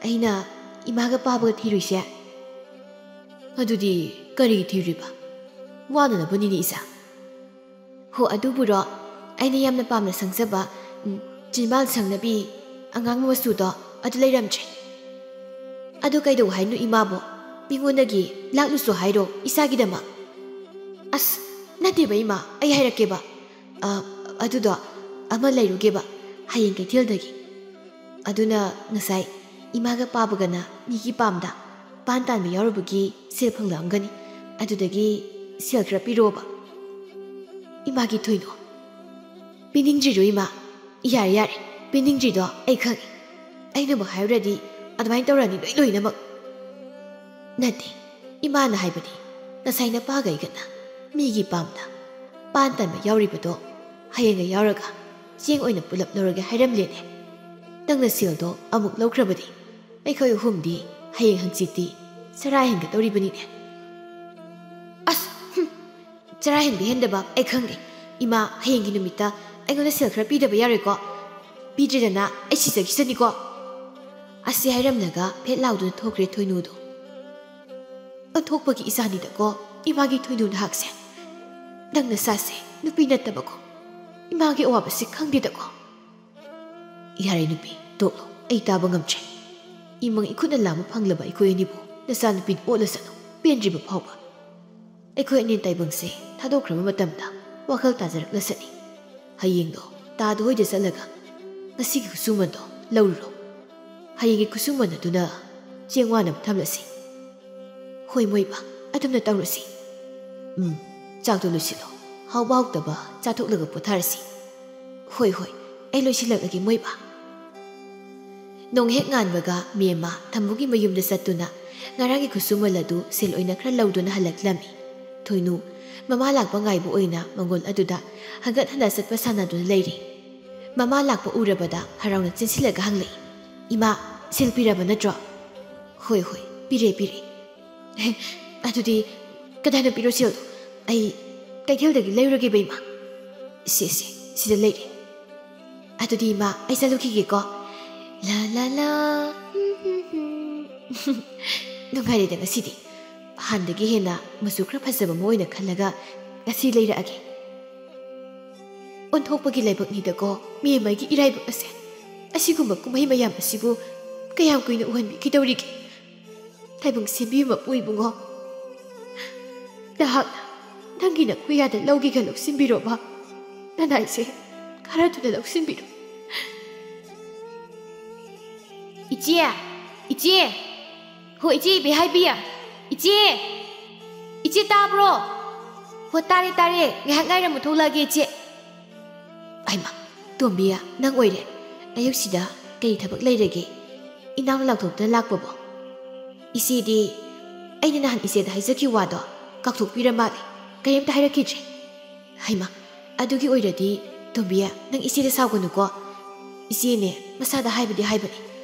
ꯑꯩꯅ ꯏꯃꯥꯒ ꯄꯥꯕꯒ ꯊꯤꯔꯨꯏꯁꯦ꯫" "ꯑꯗꯨꯗꯤ ꯀꯔꯤꯒꯤ ꯊꯤꯔꯨꯏꯕ? ꯋꯥꯅꯅꯕꯅꯤꯅꯦ ꯏꯆꯥ꯫" "ꯍꯣ, ꯑꯗꯨꯕꯨꯔꯣ? ꯑꯩꯅ ꯌꯥꯝꯅ ꯄꯥꯝꯅ ꯁꯪꯖꯕ, ꯎꯝ, ꯆꯤꯟꯕꯥꯜ ꯁꯪꯅꯕꯤ ꯑꯉꯥꯡꯕ ꯃꯆꯨꯗꯣ ꯑꯗꯨ ꯂꯩꯔꯝꯗ꯭ꯔꯦ꯫ ꯑꯗꯨ ꯀꯩꯗꯧ ꯍꯥꯏꯅꯣ ꯏꯃꯥꯕꯣ? ꯃꯤꯉꯣꯟꯗꯒꯤ ꯂꯥꯛꯂꯨꯁꯨ ꯍꯥꯏꯔꯣ ꯏꯆꯥꯒꯤꯗꯃꯛ꯫ ꯑꯁ, ꯅꯠꯇꯦꯕ ꯏꯃꯥ, ꯑꯩ ꯍꯥꯏꯔꯛꯀꯦꯕ꯫ ꯑ, ꯑꯗꯨꯗꯣ ꯑꯃ ꯂꯩꯔꯨꯒꯦꯕ ꯍꯌꯦꯡ ꯀꯩꯊꯦꯜꯗꯒꯤ꯫ ꯑꯗꯨꯅ ꯉꯁꯥꯏ ꯏꯃꯥꯒ ꯄꯥꯕꯒꯅ ꯃꯤꯒꯤ ꯄꯥꯝꯗ ꯄꯥꯟ ꯇꯥꯟꯕ ꯌꯥꯎꯔꯨꯕꯒꯤ ꯁꯦꯜ ꯐꯪꯂꯛꯑꯝꯒꯅꯤ꯫ ꯑꯗꯨꯗꯒꯤ ꯁꯦꯜ ꯈꯔ ꯄꯤꯔꯛꯑꯣꯕ꯫ ꯏꯃꯥꯒꯤ ꯊꯣꯏꯅꯣ꯫ ꯄꯤꯅꯤꯡꯗ꯭ꯔꯤꯔꯣ ꯏꯃꯥ? ꯌꯥꯔꯦ, ꯌꯥꯔꯦ, ꯄꯤꯅꯤꯡꯗ꯭ꯔꯤꯗꯣ ꯑꯩ ꯈꯪꯉꯤ꯫ ꯑꯩꯅꯕꯨ ꯍꯥꯏꯔꯨꯔꯗꯤ ꯑꯗꯨꯃꯥꯏꯅ ꯇꯧꯔꯅꯤ ꯅꯣꯏ ꯂꯣꯏꯅꯃꯛ꯫ ꯅꯠꯇꯦ, ꯏꯃꯥꯅ ꯍꯥꯏꯕꯗꯤ ꯉꯁꯥꯏ ꯅꯄꯥꯒ ꯑꯩꯒꯅ ꯃꯤꯒꯤ ꯄꯥꯝꯗ ꯄꯥꯟ ꯇꯥꯟꯕ ꯌꯥꯎꯔꯤꯕꯗꯣ ꯍꯌꯦꯡꯒ ꯌꯥꯎꯔꯒ ꯆꯦꯡ ꯑꯣꯏꯅ ꯄꯨꯂꯞ ꯂꯧꯔꯒꯦ ꯍꯥꯏꯔꯝꯂꯦꯅꯦ꯫ ꯅꯪꯅ ꯁꯦꯜꯗꯣ ꯑꯃꯨꯛ ꯂꯧꯈ꯭ꯔꯕꯗꯤ ꯑꯩꯈꯣꯏ ꯑꯍꯨꯝꯗꯤ ꯍꯌꯦꯡ ꯍꯪꯆꯤꯠꯇꯤ ꯆꯔꯥ ꯍꯦꯟꯒꯗꯧꯔꯤꯕꯅꯤꯅꯦ꯫ ꯑꯁ, ꯍꯨꯝ, ꯆꯔꯥ ꯍꯦꯟꯕ ꯍꯦꯟꯗꯕ ꯑꯩ ꯈꯪꯗꯦ꯫ ꯏꯃꯥ, ꯍꯌꯦꯡꯒꯤ ꯅꯨꯃꯤꯠꯇ ꯑꯩꯉꯣꯟꯗ ꯁꯦꯜ ꯈꯔ ꯄꯤꯗꯕ ꯌꯥꯔꯣꯏꯀꯣ? ꯄꯤꯗ꯭ꯔꯦꯗꯅ ꯑꯩ ꯁꯤꯖꯈꯤꯁꯅꯤꯀꯣ꯫ ꯑꯁꯤ ꯍꯥꯏꯔꯝꯂꯒ ꯐꯦꯠ ꯂꯥꯎꯗꯨꯅ ꯊꯣꯛꯈ꯭ꯔꯦ ꯊꯣꯏꯅꯨꯗꯣ꯫ ꯑꯣꯟꯊꯣꯛꯄꯒꯤ ꯏꯆꯥꯅꯤꯗꯀꯣ ꯏꯃꯥꯒꯤ ꯊꯣꯏꯅꯨ ꯅꯍꯥꯛꯁꯦ꯫ ꯅꯪ ꯅꯁꯥꯁꯦ ꯅꯨꯄꯤ ꯅꯠꯇꯕꯀꯣ ꯏꯃꯥꯒꯤ ꯑꯋꯥꯕꯁꯦ ꯈꯪꯗꯦꯗꯀꯣ꯫ ꯌꯥꯔꯦ ꯅꯨꯄꯤ, ꯇꯣꯛꯂꯣ, ꯑꯩ ꯇꯥꯕ ꯉꯝꯗ꯭ꯔꯦ꯫ ꯏꯃꯪ ꯏꯈꯨꯠꯅ ꯂꯥꯝꯕ ꯐꯪꯂꯕ ꯑꯩꯈꯣꯏ ꯑꯅꯤꯕꯨ ꯅꯆꯥꯅꯨꯄꯤꯅ ꯑꯣꯠꯂꯁꯅꯨ, ꯄꯦꯟꯗ꯭ꯔꯤꯕ ꯐꯥꯎꯕ꯫ ꯑꯩꯈꯣꯏ ꯑꯅꯤ ꯇꯥꯏꯕꯪꯁꯦ ꯊꯥꯗꯣꯛꯈ꯭ꯔꯕ ꯃꯇꯝꯗ ꯋꯥꯈꯜ ꯇꯥꯖꯔꯛꯂꯁꯅꯤ꯫ ꯍꯌꯦꯡꯗꯣ ꯇꯥꯗ ꯍꯣꯏꯗ ꯆꯠꯂꯒ ꯉꯁꯤꯒꯤ ꯈꯨꯠꯁꯨꯃꯟꯗꯣ ꯂꯧꯔꯨꯔꯣ꯫ ꯍꯌꯦꯡꯒꯤ ꯈꯨꯠꯁꯨꯃꯟ ꯑꯗꯨꯅ ꯆꯦꯡ ꯋꯥꯅꯕ ꯊꯝꯂꯁꯤ꯫ ꯍꯣꯏ ꯃꯣꯏꯕ, ꯑꯗꯨꯝꯅ ꯇꯧꯔꯁꯤ꯫ ꯎꯝ, ꯆꯥꯛꯇꯣ ꯂꯣꯏꯁꯤꯜꯂꯣ꯫ ꯍꯥꯎꯕ ꯍꯥꯎꯇꯕ ꯆꯥꯊꯣꯛꯂꯒ ꯄꯣꯊꯥꯔꯁꯤ꯫ ꯍꯣꯏ, ꯍꯣꯏ, ꯑꯩ ꯂꯣꯏꯁꯤꯜꯂꯛꯂꯒꯦ ꯃꯣꯏꯕ꯫ ꯅꯣꯡ ꯍꯦꯛ ꯉꯥꯟꯕꯒ ꯃꯦꯝꯃ ꯊꯝꯕꯨꯒꯤ ꯃꯌꯨꯝꯗ ꯆꯠꯇꯨꯅ ꯉꯔꯥꯡꯒꯤ ꯈꯨꯠꯁꯨꯃꯜ ꯑꯗꯨ ꯁꯦꯜ ꯑꯣꯏꯅ ꯈꯔ ꯂꯧꯗꯨꯅ ꯍꯜꯂꯛꯂꯝꯃꯤ꯫ ꯊꯣꯏꯅꯨ ꯃꯃꯥ ꯂꯥꯛꯄ ꯉꯥꯏꯕ ꯑꯣꯏꯅ ꯃꯪꯒꯣꯜ ꯑꯗꯨꯗ ꯍꯟꯒꯠ ꯍꯟꯗ ꯆꯠꯄ ꯁꯥꯟꯅꯗꯨꯅ ꯂꯩꯔꯤ꯫ ꯃꯃꯥ ꯂꯥꯛꯄ ꯎꯔꯕꯗ ꯍꯔꯥꯎꯅ ꯆꯦꯟꯁꯤꯜꯂꯒ ꯍꯪꯂꯛꯏ, "ꯏꯃꯥ, ꯁꯦꯜ ꯄꯤꯔꯕ ꯅꯠꯇ꯭ꯔꯣ?" "ꯍꯣꯏ, ꯍꯣꯏ, ꯄꯤꯔꯦ, ꯄꯤꯔꯦ꯫" "ꯑꯦ, ꯑꯗꯨꯗꯤ ꯀꯗꯥꯏꯗ ꯄꯤꯔꯣ ꯁꯦꯜꯗꯣ? ꯑꯩ ꯀꯩꯊꯦꯜꯗꯒꯤ ꯂꯩꯔꯨꯔꯒꯦꯕ ꯏꯃꯥ꯫" "ꯁꯦ, ꯁꯦ, ꯁꯤꯗ ꯂꯩꯔꯦ꯫ ꯑꯗꯨꯗꯤ ꯏꯃꯥ, ꯑꯩ ꯆꯠꯂꯨꯈꯤꯒꯦꯀꯣ꯫" ꯂꯥ ꯂꯥ ꯂꯥ꯫ ꯅꯨꯡꯉꯥꯏꯔꯦꯗ ꯉꯁꯤꯗꯤ꯫ ꯍꯥꯟꯅꯗꯒꯤ ꯍꯦꯟꯅ ꯃꯆꯨ ꯈꯔ ꯐꯖꯕ ꯑꯃ ꯑꯣꯏꯅ ꯈꯜꯂꯒ ꯉꯁꯤ ꯂꯩꯔꯛꯑꯒꯦ꯫ ꯑꯣꯟꯊꯣꯛꯄꯒꯤ ꯂꯥꯏꯕꯛꯅꯤꯗꯀꯣ ꯃꯦꯝꯃꯒꯤ ꯏꯔꯥꯏꯕꯛ ꯑꯁꯦ꯫ ꯑꯁꯤꯒꯨꯝꯕ ꯀꯨꯝꯍꯩ ꯃꯌꯥꯝ ꯑꯁꯤꯕꯨ ꯀꯌꯥꯝ ꯀꯨꯏꯅ ꯎꯍꯟꯕꯤꯈꯤꯗꯧꯔꯤꯒꯦ? ꯇꯥꯏꯕꯪ ꯁꯦꯝꯕꯤꯕ ꯃꯄꯨ ꯏꯕꯨꯡꯉꯣ, ꯅꯍꯥꯛꯅ ꯅꯪꯒꯤ ꯅꯈꯨꯌꯥꯗ ꯂꯧꯒꯦꯒ ꯂꯧꯁꯤꯟꯕꯤꯔꯣꯕ꯫ ꯅꯅꯥꯏꯁꯦ ꯈꯔ ꯊꯨꯅ ꯂꯧꯁꯤꯟꯕꯤꯔꯣ꯫ ꯏꯆꯦ! ꯏꯆꯦ! ꯍꯣ, ꯏꯆꯦ, ꯏꯕꯦꯍꯥꯏꯕꯤ! ꯏꯆꯦ! ꯏꯆꯦ, ꯇꯥꯕ꯭ꯔꯣ? ꯍꯣ, ꯇꯥꯔꯦ, ꯇꯥꯔꯦ꯫ ꯉꯥꯏꯍꯥꯛ ꯉꯥꯏꯔꯝꯃꯨ, ꯊꯣꯛꯂꯛꯑꯒꯦ, ꯏꯆꯦ꯫ ꯍꯩꯃꯥ, ꯇꯣꯝꯕꯤ, ꯅꯪ ꯑꯣꯏꯔꯦ꯫ ꯑꯌꯨꯛꯁꯤꯗ ꯀꯔꯤ ꯊꯕꯛ ꯂꯩꯔꯒꯦ? ꯏꯅꯥꯎꯅ ꯂꯥꯎꯊꯣꯛꯇꯅ ꯂꯥꯛꯄꯕꯣ? ꯏꯆꯦꯗꯤ, ꯑꯩꯅ ꯅꯍꯥꯟ ꯏꯆꯦꯗ ꯍꯥꯏꯖꯈꯤꯕ ꯋꯥꯗꯣ ꯀꯥꯎꯊꯣꯛꯄꯤꯔ ꯃꯥꯜꯂꯦ꯫ ꯀꯔꯤꯝꯇ ꯍꯥꯏꯔꯛꯈꯤꯗ꯭ꯔꯦ꯫ ꯍꯩꯃꯥ, ꯑꯗꯨꯒꯤ ꯑꯣꯏꯔꯗꯤ, ꯇꯣꯝꯕꯤ, ꯅꯪ ꯏꯆꯦꯗ ꯁꯥꯎꯒꯅꯨꯀꯣ꯫ ꯏꯆꯦꯅꯦ, ꯃꯁꯥꯗ ꯍꯥꯏꯕꯗꯤ ꯍꯥꯏꯕꯅꯤ,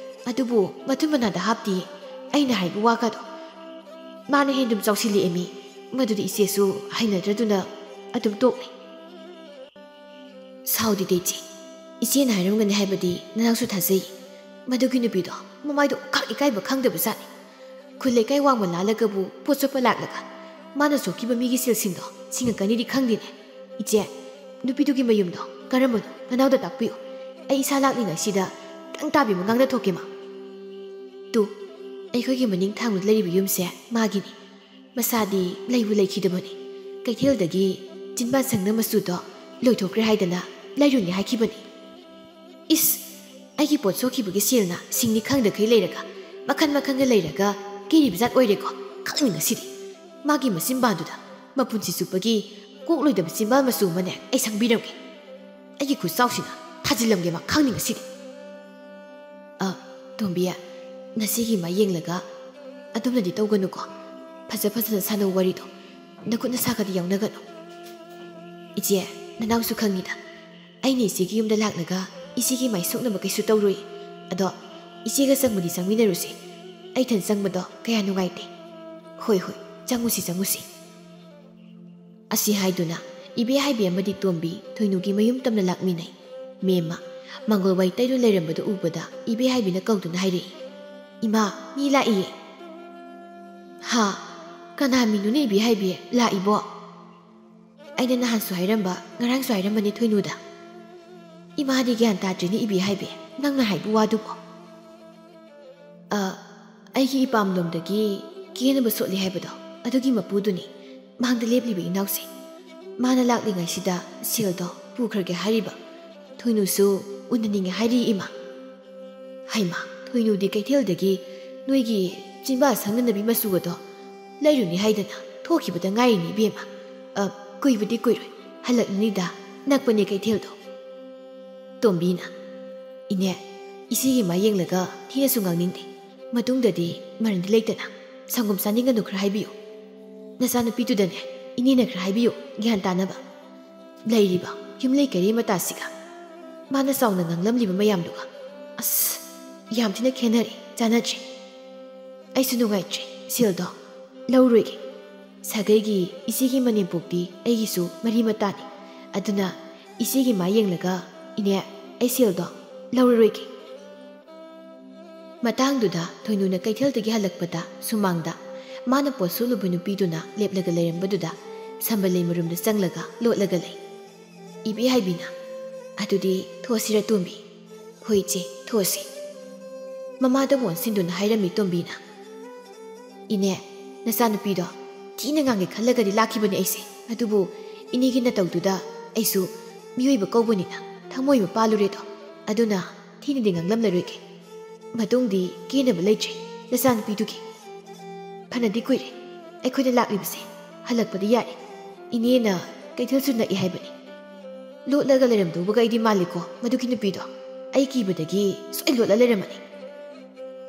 ꯑꯗꯨꯕꯨ ꯃꯊꯨꯝ ꯃꯅꯥꯗ ꯍꯥꯞꯇꯤꯌꯦ꯫ ꯑꯩꯅ ꯍꯥꯏꯕ ꯋꯥꯒꯗꯣ꯫ ꯃꯥꯅ ꯍꯦꯟꯗꯨꯝ ꯆꯥꯎꯁꯤꯜꯂꯛꯑꯦꯃꯤ꯫ ꯃꯗꯨꯗꯤ ꯏꯆꯦꯁꯨ ꯍꯩꯅꯗ꯭ꯔꯗꯨꯅ ꯑꯗꯨꯝ ꯇꯣꯛꯂꯦ꯫ ꯁꯥꯎꯗꯦꯗ ꯏꯆꯦ꯫ ꯏꯆꯦꯅ ꯍꯥꯏꯔꯝꯒꯅꯤ ꯍꯥꯏꯕꯗꯤ ꯅꯅꯥꯎꯁꯨ ꯊꯥꯖꯩ꯫ ꯃꯗꯨꯒꯤ ꯅꯨꯄꯤꯗꯣ ꯃꯃꯥꯏꯗꯣ ꯑꯣꯟꯈꯥꯛ ꯏꯀꯥꯏꯕ ꯈꯪꯗꯕ ꯖꯥꯠꯅꯤ꯫ ꯈꯨꯜ ꯂꯩꯀꯥꯏ ꯋꯥꯡꯃ ꯂꯥꯜꯂꯒꯕꯨ ꯄꯣꯠ ꯆꯣꯠꯄ ꯂꯥꯛꯂꯒ ꯃꯥꯅ ꯆꯣꯛꯈꯤꯕ ꯃꯤꯒꯤ ꯁꯤꯜꯁꯤꯡꯗꯣ ꯁꯤꯡꯉꯛꯀꯅꯤꯗꯤ ꯈꯪꯗꯦꯅꯦ꯫ ꯏꯆꯦ, ꯅꯨꯄꯤꯗꯨꯒꯤ ꯃꯌꯨꯝꯗꯣ ꯀꯔꯝꯕꯅꯣ? ꯅꯅꯥꯎꯗ ꯇꯥꯛꯄꯤꯌꯨ꯫ ꯑꯩ ꯏꯁꯥ ꯂꯥꯛꯂꯤꯉꯩꯁꯤꯗ ꯇꯪ ꯇꯥꯕꯤ ꯃꯉꯥꯡꯗ ꯊꯣꯛꯀꯦ ꯃꯥ꯫ ꯇꯨ, ꯑꯩꯈꯣꯏꯒꯤ ꯃꯅꯤꯡ ꯊꯪꯕꯗ ꯂꯩꯔꯤꯕ ꯌꯨꯝꯁꯦ ꯃꯥꯒꯤꯅꯤ꯫ ꯃꯁꯥꯗꯤ ꯂꯩꯕꯨ ꯂꯩꯈꯤꯗꯕꯅꯤ꯫ ꯀꯩꯊꯦꯜꯗꯒꯤ ꯆꯤꯟꯕꯥꯟ ꯁꯪꯅ ꯃꯆꯨꯗꯣ ꯂꯣꯏꯊꯣꯛꯈ꯭ꯔꯦ ꯍꯥꯏꯗꯅ ꯂꯩꯔꯨꯅꯤ ꯍꯥꯏꯈꯤꯕꯅꯤ꯫ ꯏꯁ! ꯑꯩꯒꯤ ꯄꯣꯠ ꯁꯣꯛꯈꯤꯕꯒꯤ ꯁꯦꯜꯅ ꯁꯤꯡꯅꯤ ꯈꯪꯗꯈꯩ ꯂꯩꯔꯒ, ꯃꯈꯟ ꯃꯈꯟꯒ ꯂꯩꯔꯒ ꯀꯤꯔꯤꯕ ꯖꯥꯠ ꯑꯣꯏꯔꯦꯀꯣ꯫ ꯈꯪꯅꯤ ꯉꯁꯤꯗꯤ꯫ ꯃꯥꯒꯤ ꯃꯆꯤꯟꯕꯥꯟꯗꯨꯗ ꯃꯄꯨꯟꯁꯤ ꯆꯨꯞꯄꯒꯤ ꯀꯣꯛꯂꯣꯏꯗꯕ ꯆꯤꯟꯕꯥꯟ ꯃꯆꯨ ꯑꯃꯅꯦ ꯑꯩ ꯁꯪꯕꯤꯔꯝꯒꯦ꯫ ꯑꯩꯒꯤ ꯈꯨꯠꯆꯥꯎꯁꯤꯅ ꯊꯥꯖꯤꯜꯂꯝꯒꯦ ꯃꯥ ꯈꯪꯅꯤ ꯉꯁꯤꯗꯤ꯫ ꯑ, ꯇꯣꯝꯕꯤ, ꯉꯁꯤꯒꯤ ꯃꯥ ꯌꯦꯡꯂꯒ ꯑꯗꯨꯝꯅꯗꯤ ꯇꯧꯒꯅꯨꯀꯣ꯫ ꯐꯖ ꯐꯖꯅ ꯁꯥꯟꯅꯧ ꯋꯥꯔꯤꯗꯣ꯫ ꯅꯈꯨꯠ ꯅꯁꯥꯒꯗꯤ ꯌꯥꯎꯅꯒꯅꯨ꯫ ꯏꯆꯦ, ꯅꯅꯥꯎꯁꯨ ꯈꯪꯉꯤꯗ꯫ ꯑꯩꯅ ꯏꯆꯦꯒꯤ ꯌꯨꯝꯗ ꯂꯥꯛꯂꯒ ꯏꯆꯦꯒꯤ ꯃꯥꯏ ꯁꯣꯛꯅꯕ ꯀꯩꯁꯨ ꯇꯧꯔꯣꯏ꯫ ꯑꯗꯣ ꯏꯆꯦꯒ ꯆꯪꯕꯗꯤ ꯆꯪꯃꯤꯟꯅꯔꯨꯁꯦ꯫ ꯑꯩ ꯏꯊꯟ ꯆꯪꯕꯗꯣ ꯀꯌꯥ ꯅꯨꯡꯉꯥꯏꯇꯦ꯫ ꯍꯣꯏ, ꯍꯣꯏ, ꯆꯪꯉꯨꯁꯤ, ꯆꯪꯉꯨꯁꯤ꯫ ꯑꯁꯤ ꯍꯥꯏꯗꯨꯅ ꯏꯕꯦꯍꯥꯏꯕꯤ ꯑꯃꯗꯤ ꯇꯣꯝꯕꯤ ꯊꯣꯏꯅꯨꯒꯤ ꯃꯌꯨꯝ ꯇꯝꯅ ꯂꯥꯛꯃꯤꯟꯅꯩ꯫ ꯃꯦꯝꯃ ꯃꯪꯒꯣꯜ ꯋꯥꯏ ꯇꯩꯗꯨꯅ ꯂꯩꯔꯝꯕꯗꯨ ꯎꯕꯗ ꯏꯕꯦꯍꯥꯏꯕꯤꯅ ꯀꯧꯗꯨꯅ ꯍꯥꯏꯔꯛꯏ, "ꯏꯃꯥ, ꯃꯤ ꯂꯥꯛꯏꯌꯦ!" "ꯍꯥ? ꯀꯅꯥ ꯃꯤꯅꯣꯅꯦ ꯏꯕꯦꯍꯥꯏꯕꯤ ꯂꯥꯛꯏꯕꯣ?" ꯑꯩꯅ ꯅꯍꯥꯟꯁꯨ ꯍꯥꯏꯔꯝꯕ, ꯉꯔꯥꯡꯁꯨ ꯍꯥꯏꯔꯝꯕꯅꯤ ꯊꯣꯏꯅꯨꯗ꯫ ꯏꯃꯥꯗꯤ ꯒ꯭ꯌꯥꯟ ꯇꯥꯗ꯭ꯔꯤꯅꯤ ꯏꯕꯤ ꯍꯥꯏꯕꯤ, ꯅꯪꯅ ꯍꯥꯏꯕ ꯋꯥꯗꯨꯕꯣ꯫ ꯑ, ꯑꯩꯒꯤ ꯏꯄꯥꯝꯂꯣꯝꯗꯒꯤ ꯀꯦꯅꯕ ꯁꯣꯠꯂꯤ ꯍꯥꯏꯕꯗꯣ, ꯑꯗꯨꯒꯤ ꯃꯄꯨꯗꯨꯅꯤ ꯃꯥꯡꯗ ꯂꯦꯞꯂꯤꯕ ꯏꯅꯥꯎꯁꯦ꯫ ꯃꯥꯅ ꯂꯥꯛꯂꯤꯉꯩꯁꯤꯗ ꯁꯦꯜꯗꯣ ꯄꯨꯈ꯭ꯔꯒꯦ ꯍꯥꯏꯔꯤꯕ꯫ ꯊꯣꯏꯅꯨꯁꯨ ꯎꯅꯅꯤꯡꯉꯦ ꯍꯥꯏꯔꯤ ꯏꯃꯥ꯫ ꯍꯩꯃꯥ, ꯊꯣꯏꯅꯨꯗꯤ ꯀꯩꯊꯦꯜꯗꯒꯤ ꯅꯣꯏꯒꯤ ꯆꯤꯟꯕꯥ ꯁꯪꯅꯅꯕꯤ ꯃꯆꯨ ꯑꯗꯣ ꯂꯩꯔꯨꯅꯤ ꯍꯥꯏꯗꯅ ꯊꯣꯛꯈꯤꯕꯗ ꯉꯥꯏꯔꯤꯅꯤ ꯏꯕꯦꯝꯃ꯫ ꯑ, ꯀꯨꯏꯕꯗꯤ ꯀꯨꯏꯔꯣꯏ, ꯍꯜꯂꯛꯂꯅꯤꯗ, ꯅꯛꯄꯅꯦ ꯀꯩꯊꯦꯜꯗꯣ꯫ ꯇꯣꯝꯕꯤꯅ, "ꯏꯅꯦ, ꯏꯆꯦꯒꯤ ꯃꯥ ꯌꯦꯡꯂꯒ ꯊꯤꯅꯁꯨ ꯉꯥꯡꯅꯤꯡꯗꯦ꯫ ꯃꯇꯨꯡꯗꯗꯤ ꯃꯔꯟꯗꯤ ꯂꯩꯇꯅ ꯁꯪꯒꯣꯝ ꯆꯥꯅꯤꯡꯒꯅꯨ ꯈꯔ ꯍꯥꯏꯕꯤꯌꯨ꯫ ꯅꯆꯥꯅꯨꯄꯤꯗꯨꯗꯅꯦ ꯏꯅꯦꯅ ꯈꯔ ꯍꯥꯏꯕꯤꯌꯨ, ꯒ꯭ꯌꯥꯟ ꯇꯥꯅꯕ꯫ ꯂꯩꯔꯤꯕ ꯌꯨꯝꯂꯩ ꯀꯩꯔꯩ ꯃꯇꯥꯁꯤꯒ ꯃꯥꯅ ꯆꯥꯎꯅ ꯉꯥꯡꯂꯝꯂꯤꯕ ꯃꯌꯥꯝꯗꯨꯒ꯫ ꯑꯁ, ꯌꯥꯝ ꯊꯤꯅ ꯈꯦꯠꯅꯔꯦ, ꯆꯥꯟꯅꯗ꯭ꯔꯦ꯫ ꯑꯩꯁꯨ ꯅꯨꯡꯉꯥꯏꯇ꯭ꯔꯦ, ꯁꯦꯜꯗꯣ ꯂꯧꯔꯣꯏꯒꯦ꯫ ꯁꯥꯒꯩꯒꯤ ꯏꯆꯦꯒꯤ ꯃꯅꯦꯝꯄꯣꯛꯇꯤ ꯑꯩꯒꯤꯁꯨ ꯃꯔꯤ ꯃꯇꯥꯅꯤ꯫ ꯑꯗꯨꯅ ꯏꯆꯦꯒꯤ ꯃꯥ ꯌꯦꯡꯂꯒ, ꯏꯅꯦ, ꯑꯩ ꯁꯦꯜꯗꯣ ꯂꯧꯔꯔꯣꯏꯒꯦ꯫" ꯃꯇꯥꯡꯗꯨꯗ ꯊꯣꯏꯅꯨꯅ ꯀꯩꯊꯦꯜꯗꯒꯤ ꯍꯜꯂꯛꯄꯗ ꯁꯨꯃꯥꯡꯗ ꯃꯥꯅ ꯄꯣꯠ ꯁꯣꯠꯂꯨꯕ ꯅꯨꯄꯤꯗꯨꯅ ꯂꯦꯞꯂꯒ ꯂꯩꯔꯝꯕꯗꯨꯗ ꯁꯝꯕꯜꯂꯩ ꯃꯔꯨꯝꯗ ꯆꯪꯂꯒ ꯂꯣꯠꯂꯒ ꯂꯩ꯫ ꯏꯕꯤ ꯍꯥꯏꯕꯤꯅ, "ꯑꯗꯨꯗꯤ ꯊꯣꯛꯁꯤꯔ ꯇꯣꯝꯕꯤ?" "ꯍꯣꯏ ꯏꯆꯦ, ꯊꯣꯛꯑꯁꯤ꯫" ꯃꯃꯥꯗꯕꯨ ꯑꯣꯟꯁꯤꯟꯗꯨꯅ ꯍꯥꯏꯔꯝꯃꯤ ꯇꯣꯝꯕꯤꯅ꯫ "ꯏꯅꯦ, ꯅꯆꯥꯅꯨꯄꯤꯗꯣ ꯊꯤꯅ ꯉꯥꯡꯒꯦ ꯈꯜꯂꯒꯗꯤ ꯂꯥꯛꯈꯤꯕꯅꯦ ꯑꯩꯁꯦ꯫ ꯑꯗꯨꯕꯨ ꯏꯅꯦꯒꯤ ꯅꯇꯧꯗꯨꯗ ꯑꯩꯁꯨ ꯃꯤꯑꯣꯏꯕ ꯀꯧꯕꯅꯤꯅ ꯊꯃꯣꯏ ꯑꯃ ꯄꯥꯜꯂꯨꯔꯦꯗꯣ꯫ ꯑꯗꯨꯅ ꯊꯤꯅꯗꯤ ꯉꯥꯡꯂꯝꯂꯔꯣꯏꯒꯦ꯫ ꯃꯇꯨꯡꯗꯤ ꯀꯦꯅꯕ ꯂꯩꯇ꯭ꯔꯦ ꯅꯆꯥꯅꯨꯄꯤꯗꯨꯒꯤ꯫ ꯐꯅꯗꯤ ꯀꯨꯏꯔꯦ ꯑꯩꯈꯣꯏꯅ ꯂꯥꯛꯂꯤꯕꯁꯦ꯫ ꯍꯜꯂꯛꯄꯗꯤ ꯌꯥꯔꯦ꯫ ꯏꯅꯦꯅ ꯀꯩꯊꯦꯜꯁꯨ ꯅꯛꯏ ꯍꯥꯏꯕꯅꯤ꯫ ꯂꯣꯠꯂꯒ ꯂꯩꯔꯝꯗꯧꯕꯒ ꯑꯩꯗꯤ ꯃꯥꯜꯂꯤꯀꯣ ꯃꯗꯨꯒꯤ ꯅꯨꯄꯤꯗꯣ꯫ ꯑꯩ ꯀꯤꯕꯗꯒꯤ ꯁꯣꯏ ꯂꯣꯠꯂ ꯂꯩꯔꯝꯃꯅꯤ꯫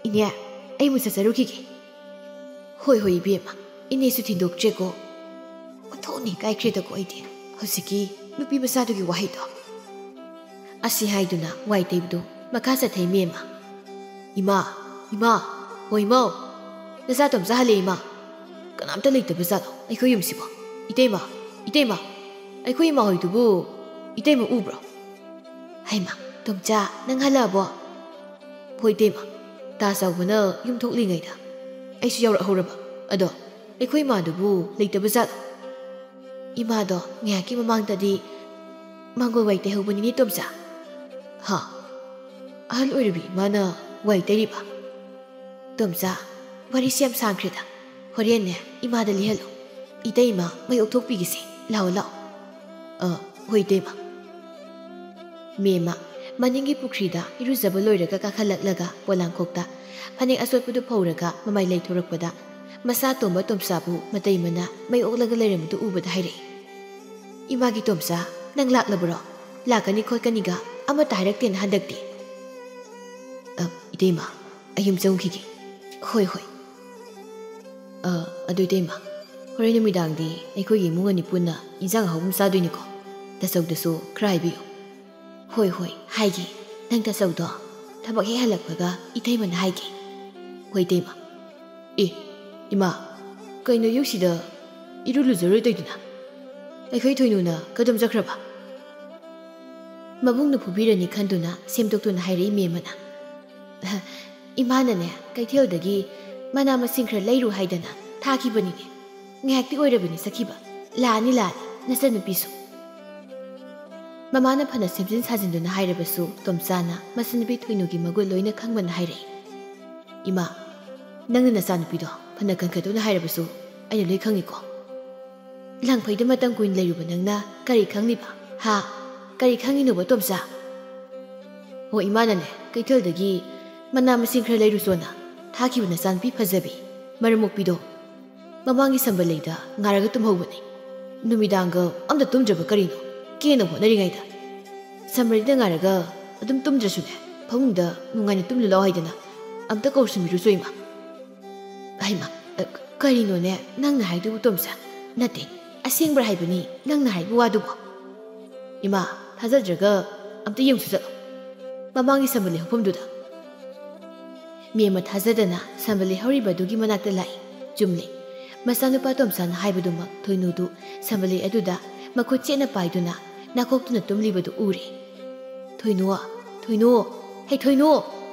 ꯏꯅꯦ, ꯑꯩ ꯑꯃꯨꯛ ꯆꯠꯆꯔꯨꯈꯤꯒꯦ꯫" "ꯍꯣꯏ, ꯍꯣꯏ, ꯏꯕꯦꯝꯃ, ꯏꯅꯦꯁꯨ ꯊꯤꯟꯗꯣꯛꯇ꯭ꯔꯦꯀꯣ꯫" ꯑꯣꯟꯊꯣꯛꯅ ꯏꯀꯥꯏꯈ꯭ꯔꯦꯗꯀꯣ ꯑꯩꯗꯤ ꯍꯧꯖꯤꯛꯀꯤ ꯅꯨꯄꯤ ꯃꯆꯥꯗꯨꯒꯤ ꯋꯥꯍꯩꯗꯣ꯫ ꯑꯁꯤ ꯍꯥꯏꯗꯨꯅ ꯋꯥꯏ ꯇꯩꯕꯗꯨ ꯃꯈꯥ ꯆꯠꯊꯩ ꯃꯦꯝꯃ꯫ "ꯏꯃꯥ, ꯏꯃꯥ, ꯍꯣ ꯏꯃꯧ, ꯅꯆꯥ ꯇꯣꯝꯆꯥ ꯍꯜꯂꯛꯑꯦ ꯏꯃꯥ꯫ ꯀꯅꯥꯝꯇ ꯂꯩꯇꯕ ꯖꯥꯠꯂꯣ ꯑꯩꯈꯣꯏ ꯌꯨꯝꯁꯤꯕꯣ? ꯏꯇꯩꯃ, ꯏꯇꯩꯃ, ꯑꯩꯈꯣꯏ ꯏꯃꯥ ꯍꯣꯏꯗꯨꯕꯨ ꯏꯇꯩꯃ ꯎꯕ꯭ꯔꯣ?" "ꯍꯩꯃꯥ, ꯇꯣꯝꯆꯥ, ꯅꯪ ꯍꯜꯂꯛꯑꯕꯣ?" "ꯍꯣꯏ ꯏꯇꯩꯃ, ꯇꯥ ꯆꯥꯎꯕꯅ ꯌꯨꯝ ꯊꯣꯛꯂꯤꯉꯩꯗ ꯑꯩꯁꯨ ꯌꯥꯎꯔꯛꯍꯧꯔꯕ꯫ ꯑꯗꯣ ꯑꯩꯈꯣꯏ ꯏꯃꯥꯗꯨꯕꯨ ꯂꯩꯇꯕ ꯖꯥꯠꯂꯣ?" ꯏꯃꯥꯗꯣ ꯉꯥꯏꯍꯥꯛꯀꯤ ꯃꯃꯥꯡꯗꯗꯤ ꯃꯪꯒꯣꯜ ꯋꯥꯏ ꯇꯩꯍꯧꯕꯅꯤꯅꯦ, ꯇꯣꯝꯆꯥ꯫ ꯍꯥ? ꯑꯍꯜ ꯑꯣꯏꯔꯕꯤ ꯏꯃꯥꯅ ꯋꯥꯏ ꯇꯩꯔꯤꯕ? ꯇꯣꯝꯆꯥ, ꯋꯥꯔꯤꯁꯦ ꯌꯥꯝ ꯁꯥꯡꯈ꯭ꯔꯦꯗ꯫ ꯍꯣꯔꯦꯟꯅꯦ, ꯏꯃꯥꯗ ꯂꯤꯍꯜꯂꯣ꯫ ꯏꯇꯩꯃ, ꯃꯩ ꯑꯣꯛꯊꯣꯛꯄꯤꯒꯦꯁꯦ꯫ ꯂꯥꯛꯑꯣ, ꯂꯥꯛꯑꯣ꯫ ꯑ, ꯍꯣꯏ, ꯏꯇꯩꯃ꯫ ꯃꯦꯝꯃ, ꯃꯅꯤꯡꯒꯤ ꯄꯨꯈ꯭ꯔꯤꯗ ꯏꯔꯨꯖꯕ ꯂꯣꯏꯔꯒ ꯀꯥꯈꯠꯂꯛꯂꯒ ꯄꯣꯂꯥꯡꯈꯣꯛꯇ ꯐꯅꯦꯛ ꯑꯆꯣꯠꯄꯗꯨ ꯐꯧꯔꯒ ꯃꯃꯥꯏ ꯂꯩꯊꯣꯔꯛꯄꯗ, ꯃꯆꯥ ꯇꯣꯝꯕ ꯇꯣꯝꯆꯥꯕꯨ ꯃꯇꯩꯃꯅ ꯃꯩ ꯑꯣꯛꯂꯒ ꯂꯩꯔꯝꯕꯗꯨ ꯎꯕꯗ ꯍꯥꯏꯔꯛꯏ, "ꯏꯃꯥꯒꯤ ꯇꯣꯝꯆꯥ, ꯅꯪ ꯂꯥꯛꯂꯕꯔꯣ? ꯂꯥꯛꯀꯅꯤ ꯈꯣꯠꯀꯅꯤꯒ ꯑꯃꯠꯇ ꯍꯥꯏꯔꯛꯇꯦꯅ ꯍꯟꯗꯛꯇꯤ?" "ꯑ, ꯏꯇꯩꯃ, ꯑꯩ ꯌꯨꯝ ꯆꯪꯈꯤꯒꯦ꯫" "ꯍꯣꯏ, ꯍꯣꯏ꯫" "ꯑ, ꯑꯗꯨ ꯏꯇꯩꯃ, ꯍꯣꯔꯦꯟ ꯅꯨꯃꯤꯗꯥꯡꯗꯤ ꯑꯩꯈꯣꯏꯒꯤ ꯏꯃꯨꯡ ꯑꯅꯤ ꯄꯨꯟꯅ ꯏꯟꯖꯥꯡ ꯑꯍꯥꯎꯕ ꯑꯃ ꯆꯥꯗꯣꯏꯅꯤꯀꯣ꯫ ꯇꯥꯆꯧꯗꯁꯨ ꯈꯔ ꯍꯥꯏꯕꯤꯌꯨ꯫" "ꯍꯣꯏ, ꯍꯣꯏ, ꯍꯥꯏꯒꯦ꯫ ꯅꯪ ꯇꯥꯆꯧꯗꯣ ꯊꯕꯛ ꯍꯦꯛ ꯍꯜꯂꯛꯄꯒ ꯏꯇꯩꯃꯅ ꯍꯥꯏꯒꯦ꯫" "ꯍꯣꯏ, ꯏꯇꯩꯃ꯫" "ꯑꯦ, ꯏꯃꯥ, ꯀꯩꯅꯣ ꯑꯌꯨꯛꯁꯤꯗ ꯏꯔꯨ ꯂꯨꯖꯔꯣꯏ ꯇꯧꯗꯨꯅ? ꯑꯩꯈꯣꯏ ꯊꯣꯏꯅꯨꯅ ꯀꯗꯣꯝ ꯆꯠꯈ꯭ꯔꯕ?" ꯃꯕꯨꯡꯅ ꯐꯨꯕꯤꯔꯅꯤ ꯈꯟꯗꯨꯅ ꯁꯦꯝꯗꯣꯛꯇꯨꯅ ꯍꯥꯏꯔꯛꯏ ꯃꯦꯝꯃꯅ꯫ "ꯏꯃꯥꯅꯅꯦ, ꯀꯩꯊꯦꯜꯗꯒꯤ ꯃꯅꯥ ꯃꯁꯤꯡ ꯈꯔ ꯂꯩꯔꯨ ꯍꯥꯏꯗꯅ ꯊꯥꯈꯤꯕꯅꯤꯅꯦ꯫ ꯉꯥꯏꯍꯥꯛꯇꯤ ꯑꯣꯏꯔꯕꯅꯤ ꯆꯠꯈꯤꯕ꯫ ꯂꯥꯛꯑꯅꯤ, ꯂꯥꯛꯑꯅꯤ, ꯅꯆꯟꯅꯨꯄꯤꯁꯨ꯫" ꯃꯃꯥꯅ ꯐꯅ ꯁꯦꯝꯖꯤꯟ ꯁꯥꯖꯤꯟꯗꯨꯅ ꯍꯥꯏꯔꯕꯁꯨ, ꯇꯣꯝꯆꯥꯅ ꯃꯆꯟꯅꯨꯄꯤ ꯊꯣꯏꯅꯨꯒꯤ ꯃꯒꯨꯟ ꯂꯣꯏꯅ ꯈꯪꯕꯅ ꯍꯥꯏꯔꯛꯏ, "ꯏꯃꯥ, ꯅꯪꯅ ꯅꯆꯥꯅꯨꯄꯤꯗꯣ ꯐꯅ ꯀꯟꯈꯠꯇꯨꯅ ꯍꯥꯏꯔꯕꯁꯨ, ꯑꯩꯅ ꯂꯣꯏ ꯈꯪꯉꯤꯀꯣ꯫ ꯂꯥꯡꯐꯩꯗ ꯃꯇꯝ ꯀꯨꯏꯅ ꯂꯩꯔꯨꯕ ꯅꯪꯅ ꯀꯔꯤ ꯈꯪꯂꯤꯕ? ꯍꯥ? ꯀꯔꯤ ꯈꯪꯉꯤꯅꯣꯕ, ꯇꯣꯝꯆꯥ?" "ꯑꯣ, ꯏꯃꯥꯅꯅꯦ, ꯀꯩꯊꯦꯜꯗꯒꯤ ꯃꯅꯥ ꯃꯁꯤꯡ ꯈꯔ ꯂꯩꯔꯨꯆꯣꯅ ꯊꯥꯈꯤꯕ ꯅꯆꯥꯅꯨꯄꯤ ꯐꯖꯕꯤ, ꯃꯔꯝ ꯃꯣꯛꯄꯤꯗꯣ꯫ ꯃꯃꯥꯡꯒꯤ ꯁꯝꯕꯜ ꯂꯩꯗ ꯉꯥꯔꯒ ꯇꯨꯝꯍꯧꯕꯅꯦ꯫ ꯅꯨꯃꯤꯗꯥꯡꯒ ꯑꯝꯇ ꯇꯨꯝꯗ꯭ꯔꯕ ꯀꯔꯤꯅꯣ? ꯀꯦꯅꯕ ꯍꯣꯠꯅꯔꯤꯉꯩꯗ꯫ ꯁꯝꯕꯜ ꯂꯩꯗ ꯉꯥꯔꯒ ꯑꯗꯨꯝ ꯇꯨꯝꯗ꯭ꯔꯁꯨꯅꯦ, ꯐꯃꯨꯡꯗ ꯅꯨꯡꯉꯥꯏꯅ ꯇꯨꯝꯂꯨ ꯂꯥꯎ ꯍꯥꯏꯗꯅ ꯑꯝꯇ ꯀꯧꯁꯟꯕꯤꯔꯨꯆꯣ, ꯏꯃꯥ꯫" "ꯍꯩꯃꯥ, ꯑ, ꯀꯔꯤꯅꯣꯅꯦ ꯅꯪꯅ ꯍꯥꯏꯗꯨꯕꯨ, ꯇꯣꯝꯆꯥ? ꯅꯠꯇꯦ, ꯑꯁꯦꯡꯕ꯭ꯔꯥ ꯍꯥꯏꯕꯅꯤ ꯅꯪꯅ ꯍꯥꯏꯕ ꯋꯥꯗꯨꯕꯨ?" "ꯏꯃꯥ, ꯊꯥꯖꯗ꯭ꯔꯒ ꯑꯝꯇ ꯌꯦꯡꯁꯨ ꯆꯠꯂꯣ, ꯃꯃꯥꯡꯒꯤ ꯁꯝꯕꯜ ꯂꯩꯍꯧꯐꯝꯗꯨꯗ꯫" ꯃꯦꯝꯃ ꯊꯥꯖꯗꯅ ꯁꯝꯕꯜ ꯂꯩꯍꯧꯔꯤꯕꯗꯨꯒꯤ ꯃꯅꯥꯛꯇ ꯂꯥꯛꯏ꯫ ꯆꯨꯝꯂꯦ, ꯃꯆꯥꯅꯨꯄꯥ ꯇꯣꯝꯆꯥꯅ ꯍꯥꯏꯕꯗꯨꯃꯛ ꯊꯣꯏꯅꯨꯗꯨ ꯁꯝꯕꯜ ꯂꯩ ꯑꯗꯨꯗ ꯃꯈꯨꯠ ꯆꯦꯠꯅ ꯄꯥꯏꯗꯨꯅ ꯅꯥꯀꯣꯛꯇꯨꯅ ꯇꯨꯝꯂꯤꯕꯗꯨ ꯎꯔꯦ꯫ "ꯊꯣꯏꯅꯨ, ꯊꯣꯏꯅꯨ, ꯍꯦ ꯊꯣꯏꯅꯨ,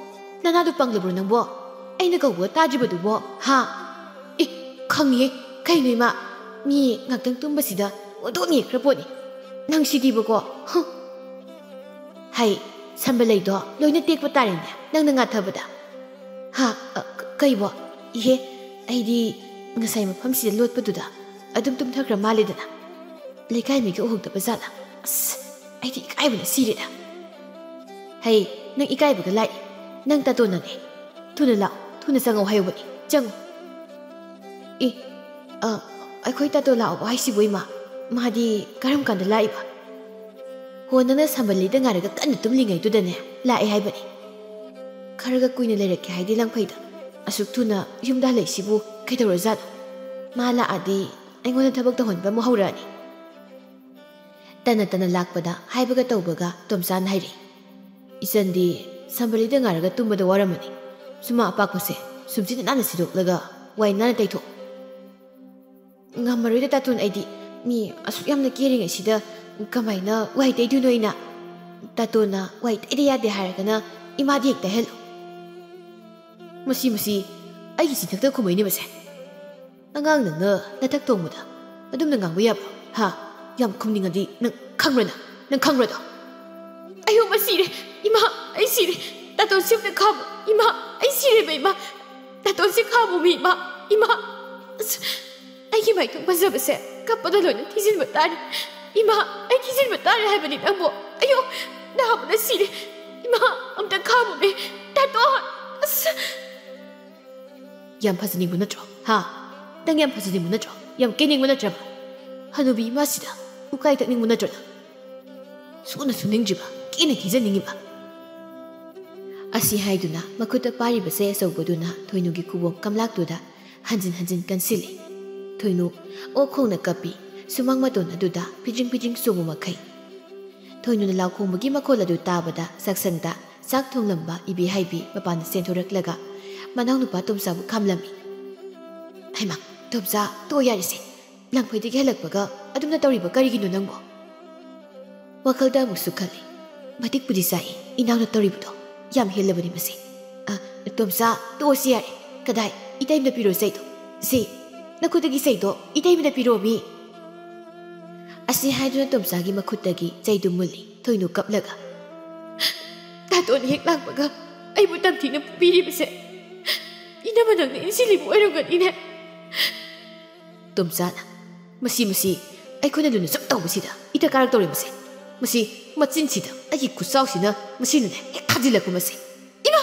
ꯅꯅꯥꯗꯨ ꯄꯪꯂꯕ꯭ꯔꯣ ꯅꯪꯕꯣ? ꯑꯩꯅ ꯀꯧꯕꯒ ꯇꯥꯗ꯭ꯔꯤꯕꯗꯨꯕꯣ, ꯍꯥ? ꯑꯦ, ꯈꯪꯉꯤꯍꯦ꯫ ꯀꯩꯅꯣ ꯏꯃꯥ, ꯃꯤ ꯉꯥꯛꯇꯪ ꯇꯨꯝꯕꯁꯤꯗ ꯑꯣꯟꯊꯣꯛ ꯅꯦꯛꯈ꯭ꯔ ꯄꯣꯠꯅꯤ꯫ ꯅꯪ ꯁꯤꯗꯤꯕꯀꯣ꯫ ꯍꯨꯝ꯫ ꯍꯩ, ꯁꯝꯕ ꯂꯩꯗꯣ ꯂꯣꯏꯅ ꯇꯦꯛꯄ ꯇꯥꯔꯦꯅꯦ, ꯅꯪꯅ ꯉꯥꯊꯕꯗ꯫ ꯍꯥ? ꯑ, ꯀ-, ꯀꯩꯕꯣ? ꯏꯍꯦ, ꯑꯩꯗꯤ ꯉꯁꯥꯏ ꯃꯐꯝꯁꯤꯗ ꯂꯣꯠꯄꯗꯨꯗ ꯑꯗꯨꯝ ꯇꯨꯝꯊꯈ꯭ꯔ ꯃꯥꯜꯂꯦꯗꯅ꯫ ꯂꯩꯀꯥꯏ ꯃꯤꯒ ꯎꯍꯧꯗꯕ ꯖꯥꯠꯂ? ꯑꯁ, ꯑꯩꯗꯤ ꯏꯀꯥꯏꯕꯅ ꯁꯤꯔꯦꯗ꯫ ꯍꯩ, ꯅꯪ ꯏꯀꯥꯏꯕꯒ ꯂꯥꯛꯏ꯫ ꯅꯪ ꯇꯥꯇꯣꯟꯅꯅꯦ꯫ ꯊꯨꯅ ꯂꯥꯛꯑꯣ, ꯊꯨꯅ ꯆꯪꯉꯛꯑꯣ ꯍꯥꯏꯍꯧꯕꯅꯤ꯫ ꯆꯪꯉꯣ꯫ ꯑꯦ, ꯑ, ꯑꯩꯈꯣꯏ ꯇꯥꯇꯣꯟ ꯂꯥꯛꯑꯣ ꯍꯥꯏꯁꯤꯕꯨ, ꯏꯃꯥ? ꯃꯥꯗꯤ ꯀꯔꯝ ꯀꯥꯟꯗ ꯂꯥꯛꯏꯕ? ꯍꯣ, ꯅꯪꯅ ꯁꯝꯕꯜꯂꯤꯗ ꯉꯥꯏꯔꯒ ꯀꯟꯅ ꯇꯨꯝꯂꯤꯉꯩꯗꯨꯗꯅꯦ ꯂꯥꯛꯑꯦ ꯍꯥꯏꯕꯅꯤ꯫ ꯈꯔꯒ ꯀꯨꯏꯅ ꯂꯩꯔꯛꯀꯦ ꯍꯥꯏꯗꯤ ꯂꯪꯐꯩꯗ꯫ ꯑꯁꯨꯛ ꯊꯨꯅ ꯌꯨꯝꯗ ꯍꯜꯂꯛꯏꯁꯤꯕꯨ ꯀꯩꯗꯧꯔꯖꯥꯠꯅꯣ? ꯃꯥ ꯂꯥꯛꯑꯗꯤ ꯑꯩꯉꯣꯟꯗ ꯊꯕꯛ ꯇꯧꯍꯟꯕ ꯑꯃꯨꯛ ꯍꯧꯔꯛꯑꯅꯤ꯫ ꯇꯅ ꯇꯅ ꯂꯥꯛꯄꯗ ꯍꯥꯏꯕꯒ ꯇꯧꯕꯒ ꯇꯣꯝꯆꯥꯅ ꯍꯥꯏꯔꯛꯏ, "ꯏꯆꯟꯗꯤ ꯁꯝꯕꯜꯂꯤꯗ ꯉꯥꯏꯔꯒ ꯇꯨꯝꯕꯗ ꯋꯥꯔꯝꯃꯅꯤ꯫ ꯁꯨꯃꯥꯡ ꯑꯄꯥꯛꯄꯁꯦ ꯁꯨꯝꯁꯤꯠ ꯅꯥꯟꯅ ꯁꯤꯗꯣꯛꯂꯒ ꯋꯥꯏ ꯅꯥꯟꯅ ꯇꯩꯊꯣꯛ"꯫ "ꯉꯝꯃꯔꯣꯏꯗ ꯇꯥꯇꯣꯟ, ꯑꯩꯗꯤ ꯃꯤ ꯑꯁꯨꯛ ꯌꯥꯝꯅ ꯀꯦꯔꯤꯉꯩꯁꯤꯗ ꯀꯃꯥꯏꯅ ꯋꯥꯏ ꯇꯩꯗꯣꯏꯅꯣ ꯑꯩꯅ? ꯇꯥꯇꯣꯟꯅ ꯋꯥꯏ ꯇꯩꯗ ꯌꯥꯗꯦ ꯍꯥꯏꯔꯒꯅ ꯏꯃꯥꯗ ꯍꯦꯛ ꯇꯩꯍꯜꯂꯨ"꯫ "ꯃꯁꯤ, ꯃꯁꯤ ꯑꯩꯒꯤ ꯆꯤꯟꯊꯛꯇ ꯈꯨꯝꯃꯛꯏꯅꯦ ꯃꯁꯦ꯫ ꯑꯉꯥꯡ ꯅꯪꯅ ꯅꯊꯛ ꯊꯣꯡꯕꯗ ꯑꯗꯨꯝꯅ ꯉꯥꯡꯕ ꯌꯥꯕ꯭ꯔꯣ? ꯍꯥ? ꯌꯥꯝ ꯈꯨꯝꯅꯤꯡꯉꯗꯤ ꯅꯪ ꯈꯪꯕ꯭ꯔꯥ ꯅꯪ? ꯅꯪ ꯈꯪꯕ꯭ꯔꯥꯗꯣ?" "ꯑꯌꯣ, ꯃꯁꯤꯔꯦ! ꯏꯃꯥ, ꯑꯩ ꯁꯤꯔꯦ! ꯇꯥꯇꯣꯟ ꯁꯤ ꯑꯝꯇ ꯈꯥꯝꯃꯨ! ꯏꯃꯥ, ꯑꯩ ꯁꯤꯔꯦꯕ, ꯏꯃꯥ! ꯇꯥꯇꯣꯟ ꯁꯤ ꯈꯥꯝꯃꯨꯃꯤ, ꯏꯃꯥ! ꯏꯃꯥ! ꯑꯁ, ꯑꯩꯒꯤ ꯃꯥꯏꯊꯣꯡ ꯐꯖꯕꯁꯦ ꯀꯞꯄꯗ ꯂꯣꯏꯅ ꯊꯤꯖꯤꯟꯕ ꯇꯥꯔꯦ꯫ ꯏꯃꯥ, ꯑꯩ ꯊꯤꯖꯤꯟꯕ ꯇꯥꯔꯦ ꯍꯥꯏꯕꯅꯤ ꯅꯪꯕꯨ! ꯑꯌꯣ, ꯅꯥꯕꯅ ꯁꯤꯔꯦ! ꯏꯃꯥ, ꯑꯝꯇ ꯈꯥꯝꯃꯨꯃꯤ! ꯇꯥꯇꯣꯟ! ꯑꯁ!" "ꯌꯥꯝ ꯐꯖꯅꯤꯡꯕ ꯅꯠꯇ꯭ꯔꯣ? ꯍꯥ? ꯅꯪ ꯌꯥꯝ ꯐꯖꯅꯤꯡꯕ ꯅꯠꯇ꯭ꯔꯣ? ꯌꯥꯝ ꯀꯦꯅꯤꯡꯕ ꯅꯠꯇ꯭ꯔꯕ? ꯍꯅꯨꯕꯤ ꯏꯃꯥꯁꯤꯗ ꯎꯀꯥꯏ ꯇꯛꯅꯤꯡꯕ ꯅꯠꯇ꯭ꯔꯣ ꯅꯪ? ꯁꯨꯅ ꯁꯨꯅꯤꯡꯗ꯭ꯔꯤꯕ, ꯀꯦꯅ ꯀꯦꯖꯅꯤꯡꯉꯤꯕ?" ꯑꯁꯤ ꯍꯥꯏꯗꯨꯅ ꯃꯈꯨꯠꯇ ꯄꯥꯏꯔꯤꯕ ꯆꯩ ꯑꯆꯧꯕꯗꯨꯅ ꯊꯣꯏꯅꯨꯒꯤ ꯈꯨꯕꯣꯝ ꯀꯝꯂꯥꯛꯇꯨꯗ ꯍꯟꯖꯤꯟ ꯍꯟꯖꯤꯟ ꯀꯟꯁꯤꯜꯂꯤ꯫ ꯊꯣꯏꯅꯨ ꯑꯣꯛ ꯈꯣꯡꯅ ꯀꯞꯄꯤ꯫ ꯁꯨꯃꯥꯡ ꯃꯇꯣꯟ ꯑꯗꯨꯗ ꯐꯤꯗ꯭ꯔꯤꯡ ꯐꯤꯗ꯭ꯔꯤꯡ ꯆꯣꯡꯕ ꯃꯈꯩ꯫ ꯊꯣꯏꯅꯨꯅ ꯂꯥꯎ ꯈꯣꯡꯕꯒꯤ ꯃꯈꯣꯜ ꯑꯗꯨ ꯇꯥꯕꯗ ꯆꯥꯛꯁꯪꯗ ꯆꯥꯛ ꯊꯣꯡꯂꯝꯕ ꯏꯕꯦꯍꯥꯏꯕꯤ ꯃꯄꯥꯟꯗ ꯆꯦꯟꯊꯣꯔꯛꯂꯒ ꯃꯅꯥꯎꯅꯨꯄꯥ ꯇꯣꯝꯆꯥꯕꯨ ꯈꯥꯝꯂꯝꯃꯤ꯫ "ꯍꯩꯃꯥ, ꯇꯣꯝꯆꯥ, ꯇꯣꯛꯑꯣ ꯌꯥꯔꯦꯁꯦ꯫ ꯂꯪꯐꯩꯗꯒꯤ ꯍꯜꯂꯛꯄꯒ ꯑꯗꯨꯝꯅ ꯇꯧꯔꯤꯕ ꯀꯔꯤꯒꯤꯅꯣ ꯅꯪꯕꯣ?" ꯋꯥꯈꯜꯗ ꯑꯃꯨꯛꯁꯨ ꯈꯜꯂꯤ, "ꯃꯇꯤꯛꯄꯨꯗꯤ ꯆꯥꯛꯏ ꯏꯅꯥꯎꯅ ꯇꯧꯔꯤꯕꯗꯣ꯫ ꯌꯥꯝ ꯍꯦꯜꯂꯕꯅꯤ ꯃꯁꯤ꯫ ꯑ, ꯇꯣꯝꯆꯥ, ꯇꯣꯛꯑꯁꯤ ꯌꯥꯔꯦ꯫ ꯀꯗꯥꯏ? ꯏꯇꯩꯃꯗ ꯄꯤꯔꯣ ꯆꯩꯗꯣ꯫ ꯁꯤ, ꯅꯈꯨꯠꯇꯒꯤ ꯆꯩꯗꯣ ꯏꯇꯩꯃꯗ ꯄꯤꯔꯣꯃꯤ꯫" ꯑꯁꯤ ꯍꯥꯏꯗꯨꯅ ꯇꯣꯝꯆꯥꯒꯤ ꯃꯈꯨꯠꯇꯒꯤ ꯆꯩꯗꯨ ꯃꯨꯜꯂꯤ꯫ ꯊꯣꯏꯅꯨ ꯀꯞꯂꯒ, "ꯇꯥꯇꯣꯟ ꯍꯦꯛ ꯂꯥꯛꯄꯒ ꯑꯩꯕꯨ ꯇꯝꯊꯤꯅ ꯐꯨꯕꯤꯔꯤꯕꯁꯦ ꯏꯅꯝꯃ ꯅꯪꯅ ꯏꯟꯁꯤꯜꯂꯤꯕ ꯑꯣꯏꯔꯝꯒꯅꯤꯅꯦ?" ꯇꯣꯝꯆꯥꯅ, "ꯃꯁꯤ, ꯃꯁꯤ ꯑꯩꯈꯣꯏꯅ ꯂꯨꯅ ꯁꯨꯝ ꯇꯧꯕꯁꯤꯗ ꯏꯇ ꯀꯥꯔꯛꯇꯧꯔꯦ ꯃꯁꯦ꯫ ꯃꯁꯤ ꯃꯆꯤꯟꯁꯤꯗ ꯑꯩꯒꯤ ꯈꯨꯠꯆꯥꯎꯁꯤꯅ ꯃꯁꯤꯅꯅꯦ ꯍꯦꯛ ꯊꯥꯖꯤꯜꯂꯛꯄ ꯃꯁꯦ꯫" "ꯏꯃꯥ!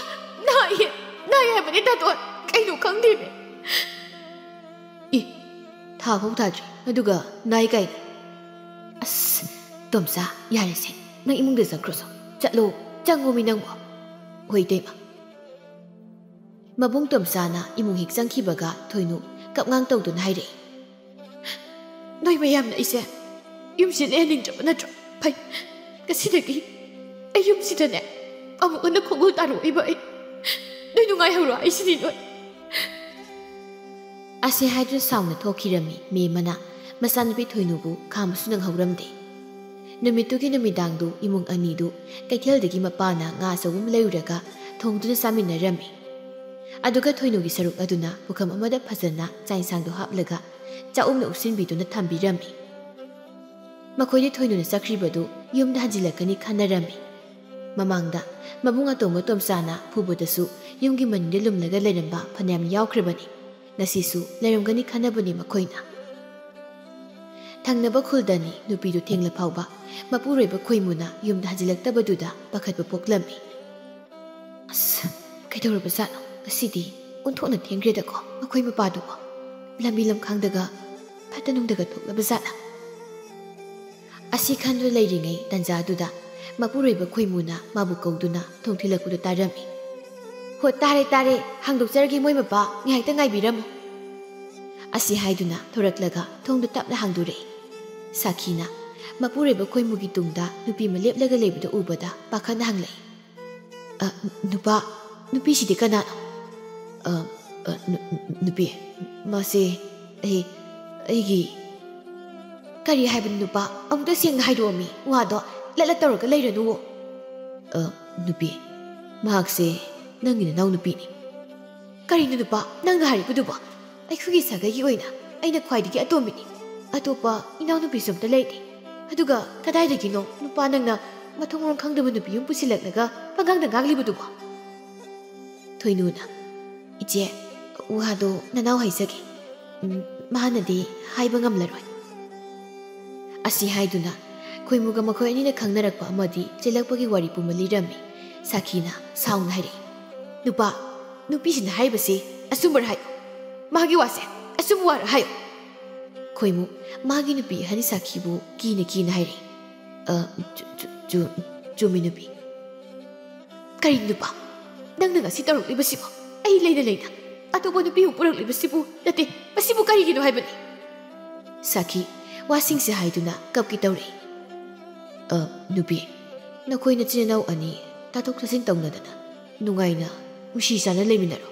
ꯅꯥꯏꯌꯦ! ꯅꯥꯏ ꯍꯥꯏꯕꯅꯦ ꯇꯥꯇꯣꯟ! ꯀꯩꯅꯣ ꯈꯪꯗꯦꯃꯦ!" "ꯏ! ꯊꯥ ꯐꯥꯎ ꯊꯥꯗ꯭ꯔꯤ, ꯑꯗꯨꯒ ꯅꯥꯏ ꯀꯥꯏꯅ?" "ꯑꯁ, ꯇꯣꯝꯆꯥ, ꯌꯥꯔꯦꯁꯦ꯫ ꯅꯪ ꯏꯃꯨꯡꯗ ꯆꯪꯈ꯭ꯔꯣꯁꯣ꯫ ꯆꯠꯂꯣ, ꯆꯪꯉꯣꯃꯤ ꯅꯪꯕꯣ꯫" "ꯍꯣꯏ, ꯏꯇꯩꯃ꯫" ꯃꯕꯨꯡ ꯇꯣꯝꯆꯥꯅ ꯏꯃꯨꯡ ꯍꯦꯛ ꯆꯪꯈꯤꯕꯒ ꯊꯣꯏꯅꯨ ꯀꯞꯉꯥꯡ ꯇꯧꯗꯨꯅ ꯍꯥꯏꯔꯛꯏ, "ꯅꯣꯏ ꯃꯌꯥꯝꯅ ꯑꯩꯁꯦ ꯌꯨꯝꯁꯤ ꯂꯩꯍꯟꯅꯤꯡꯗ꯭ꯔꯕ ꯅꯠꯇ꯭ꯔꯣ? ꯐꯩ, ꯉꯁꯤꯗꯒꯤ ꯑꯩ ꯌꯨꯝꯁꯤꯗꯅꯦ ꯑꯃꯨꯛ ꯍꯟꯅ ꯈꯣꯡꯒꯨꯜ ꯇꯥꯔꯛꯑꯣꯏꯕ ꯑꯩ꯫ ꯅꯣꯏ ꯅꯨꯡꯉꯥꯏꯍꯧꯔꯣ ꯍꯥꯏꯁꯤꯅꯤ ꯅꯣꯏ꯫" ꯑꯁꯤ ꯍꯥꯏꯗꯨꯅ ꯁꯥꯎꯅ ꯊꯣꯛꯈꯤꯔꯝꯃꯤ ꯃꯦꯝꯃꯅ ꯃꯆꯥꯅꯨꯄꯤ ꯊꯣꯏꯅꯨꯕꯨ ꯈꯥꯝꯕꯁꯨ ꯅꯪꯍꯧꯔꯝꯗꯦ꯫ ꯅꯨꯃꯤꯠꯇꯨꯒꯤ ꯅꯨꯃꯤꯗꯥꯡꯗꯨ ꯏꯃꯨꯡ ꯑꯅꯤꯗꯨ ꯀꯩꯊꯦꯜꯗꯒꯤ ꯃꯄꯥꯅ ꯉꯥ ꯑꯆꯧꯕ ꯑꯃ ꯂꯩꯔꯨꯔꯒ ꯊꯣꯡꯗꯨꯅ ꯆꯥꯃꯤꯟꯅꯔꯝꯃꯤ꯫ ꯑꯗꯨꯒ ꯊꯣꯏꯅꯨꯒꯤ ꯁꯔꯨꯛ ꯑꯗꯨꯅ ꯄꯨꯈꯝ ꯑꯃꯗ ꯐꯖꯅ ꯆꯥꯛ ꯏꯟꯁꯥꯡꯗꯨ ꯍꯥꯞꯂꯒ ꯆꯥꯛꯎꯝꯅ ꯎꯞꯁꯤꯟꯕꯤꯗꯨꯅ ꯊꯝꯕꯤꯔꯝꯃꯤ꯫ ꯃꯈꯣꯏꯗꯤ ꯊꯣꯏꯅꯨꯅ ꯆꯠꯈ꯭ꯔꯤꯕꯗꯨ ꯌꯨꯝꯗ ꯍꯟꯖꯤꯜꯂꯛꯀꯅꯤ ꯈꯟꯅꯔꯝꯃꯤ꯫ ꯃꯃꯥꯡꯗ ꯃꯕꯨꯡ ꯑꯇꯣꯝꯕ ꯇꯣꯝꯆꯥꯅ ꯐꯨꯕꯗꯁꯨ ꯌꯨꯝꯒꯤ ꯃꯅꯤꯡꯗ ꯂꯨꯝꯂꯒ ꯂꯩꯔꯝꯕ ꯐꯅꯌꯥꯝ ꯌꯥꯎꯈ꯭ꯔꯕꯅꯤ꯫ ꯉꯁꯤꯁꯨ ꯂꯩꯔꯝꯒꯅꯤ ꯈꯟꯅꯕꯅꯤ ꯃꯈꯣꯏꯅ꯫ ꯊꯪꯅꯕ ꯈꯨꯜꯗꯅꯤ ꯅꯨꯄꯤꯗꯨ ꯊꯦꯡꯂ ꯐꯥꯎꯕ ꯃꯄꯨꯔꯣꯏꯕ ꯈꯣꯏꯃꯨꯅ ꯌꯨꯝꯗ ꯍꯟꯖꯤꯜꯂꯛꯇꯕꯗꯨꯗ ꯄꯥꯈꯠꯄ ꯄꯣꯛꯂꯝꯃꯤ꯫ "ꯑꯁ, ꯀꯩꯗꯧꯔꯕꯖꯥꯠꯅꯣ? ꯉꯁꯤꯗꯤ ꯑꯣꯟꯊꯣꯛꯅ ꯊꯦꯡꯈ꯭ꯔꯦꯗꯀꯣ ꯃꯈꯣꯏ ꯃꯄꯥꯗꯨꯕꯣ꯫ ꯂꯝꯕꯤ ꯂꯝꯈꯥꯡꯗꯒ ꯐꯠꯇ ꯅꯨꯡꯗꯒ ꯊꯣꯛꯂꯕꯖꯥꯠꯂ?" ꯑꯁꯤ ꯈꯟꯗꯨꯅ ꯂꯩꯔꯤꯉꯩ ꯇꯟꯖꯥꯗꯨꯗ ꯃꯄꯨꯔꯣꯏꯕ ꯈꯣꯏꯃꯨꯅ ꯃꯥꯕꯨ ꯀꯧꯗꯨꯅ ꯊꯣꯡ ꯊꯤꯜꯂꯛꯄꯗꯨ ꯇꯥꯔꯝꯃꯤ꯫ "ꯍꯣ, ꯇꯥꯔꯦ, ꯇꯥꯔꯦ, ꯍꯥꯡꯗꯣꯛꯆꯔꯒꯦ ꯃꯣꯏ ꯃꯄꯥ, ꯉꯥꯏꯍꯥꯛꯇ ꯉꯥꯏꯕꯤꯔꯝꯃꯨ꯫" ꯑꯁꯤ ꯍꯥꯏꯗꯨꯅ ꯊꯣꯔꯛꯂꯒ ꯊꯣꯡꯗꯨ ꯇꯞꯅ ꯍꯥꯡꯗꯣꯔꯛꯏ꯫ ꯁꯥꯈꯤꯅ ꯃꯄꯨꯔꯣꯏꯕ ꯈꯣꯏꯃꯨꯒꯤ ꯇꯨꯡꯗ ꯅꯨꯄꯤ ꯑꯃ ꯂꯦꯞꯂꯒ ꯂꯩꯕꯗꯨ ꯎꯕꯗ ꯄꯥꯈꯠꯅ ꯍꯪꯂꯛꯏ, "ꯑ, ꯅꯨꯄꯥ, ꯅꯨꯄꯤꯁꯤꯗꯤ ꯀꯅꯥꯅꯣ?" "ꯑ, ꯑ, ꯅꯨ-, ꯅꯨ-, ꯅꯨꯄꯤ, ꯃꯥꯁꯦ ꯑꯩ, ꯑꯩꯒꯤ"꯫ "ꯀꯔꯤ ꯍꯥꯏꯕꯅꯣ ꯅꯨꯄꯥ? ꯑꯃꯨꯛꯇ ꯁꯦꯡꯅ ꯍꯥꯏꯗꯣꯛꯑꯝꯃꯤ ꯋꯥꯗꯣ, ꯂꯠꯂꯠ ꯇꯧꯔꯒ ꯂꯩꯔꯅꯨꯋꯣ꯫" "ꯑ, ꯅꯨꯄꯤ, ꯃꯍꯥꯛꯁꯦ ꯅꯪꯒꯤ ꯅꯅꯥꯎ ꯅꯨꯄꯤꯅꯤ꯫" "ꯀꯔꯤꯅꯣ ꯅꯨꯄꯥ ꯅꯪꯅ ꯍꯥꯏꯔꯤꯕꯗꯨꯕꯣ? ꯑꯩꯈꯣꯏꯒꯤ ꯁꯥꯒꯩꯒꯤ ꯑꯣꯏꯅ ꯑꯩꯅ ꯈ꯭ꯋꯥꯏꯗꯒꯤ ꯑꯇꯣꯝꯕꯤꯅꯤ꯫ ꯑꯇꯣꯞꯄ ꯏꯅꯥꯎꯅꯨꯄꯤꯁꯨ ꯑꯝꯇ ꯂꯩꯇꯦ꯫ ꯑꯗꯨꯒ ꯀꯗꯥꯏꯗꯒꯤꯅꯣ ꯅꯨꯄꯥ ꯅꯪꯅ ꯃꯊꯣꯡ ꯃꯔꯝ ꯈꯪꯗꯕ ꯅꯨꯄꯤ ꯑꯃ ꯄꯨꯁꯤꯜꯂꯛꯂꯒ ꯄꯪꯉꯥꯡꯗ ꯉꯥꯡꯂꯤꯕꯗꯨꯕꯣ? ꯊꯣꯏꯅꯨꯅ, "ꯏꯆꯦ, ꯋꯥꯗꯣ ꯅꯅꯥꯎ ꯍꯥꯏꯖꯒꯦ꯫ ꯎꯝ, ꯃꯥꯅꯗꯤ ꯍꯥꯏꯕ ꯉꯝꯂꯔꯣꯏ꯫" ꯑꯁꯤ ꯍꯥꯏꯗꯨꯅ ꯈꯣꯏꯃꯨꯒ ꯃꯈꯣꯏ ꯑꯅꯤꯅ ꯈꯪꯅꯔꯛꯄ ꯑꯃꯗꯤ ꯆꯦꯜꯂꯛꯄꯒꯤ ꯋꯥꯔꯤ ꯄꯨꯝꯕ ꯂꯤꯔꯝꯃꯤ꯫ ꯁꯥꯈꯤꯅ ꯁꯥꯎꯅ ꯍꯥꯏꯔꯛꯏ, "ꯅꯨꯄꯥ, ꯅꯨꯄꯤꯁꯤꯅ ꯍꯥꯏꯔꯤꯕꯁꯤ ꯑꯆꯨꯝꯕꯔ ꯍꯥꯏꯌꯨ꯫ ꯃꯥꯒꯤ ꯋꯥꯁꯦ ꯑꯆꯨꯝꯕ ꯋꯥꯔ ꯍꯥꯏꯌꯨ꯫" ꯈꯣꯏꯃꯨ ꯃꯥꯒꯤ ꯅꯨꯄꯤ ꯑꯍꯟ ꯁꯥꯈꯤꯕꯨ ꯀꯤꯅ ꯀꯤꯅ ꯍꯥꯏꯔꯛꯏ, "ꯑ, ꯆꯨ-, ꯆꯨ-, ꯆꯨ-, ꯆꯨꯝꯃꯤ ꯅꯨꯄꯤ꯫" "ꯀꯔꯤ ꯅꯨꯄꯥ? ꯅꯪꯅ ꯉꯁꯤ ꯇꯧꯔꯛꯂꯤꯕꯁꯤꯕꯣ? ꯑꯩ ꯂꯩꯅ ꯂꯩꯅ ꯑꯇꯣꯞꯄ ꯅꯨꯄꯤ ꯑꯃ ꯄꯨꯔꯛꯂꯤꯕꯁꯤꯕꯨ ꯅꯠꯇꯦ, ꯃꯁꯤꯕꯨ ꯀꯔꯤꯒꯤꯅꯣ ꯍꯥꯏꯕꯅꯤ?" ꯁꯥꯈꯤ ꯋꯥꯁꯤꯡꯁꯦ ꯍꯥꯏꯗꯨꯅ ꯀꯞꯀꯦ ꯇꯧꯔꯛꯏ꯫ "ꯑ, ꯅꯨꯄꯤ, ꯅꯈꯣꯏ ꯅꯆꯤꯟ ꯅꯅꯥꯎ ꯑꯅꯤ ꯇꯥꯊꯣꯛ ꯇꯥꯁꯤꯟ ꯇꯧꯅꯗꯅ ꯅꯨꯡꯉꯥꯏꯅ ꯅꯨꯡꯁꯤ ꯆꯥꯟꯅ ꯂꯩꯃꯤꯟꯅꯔꯣ꯫"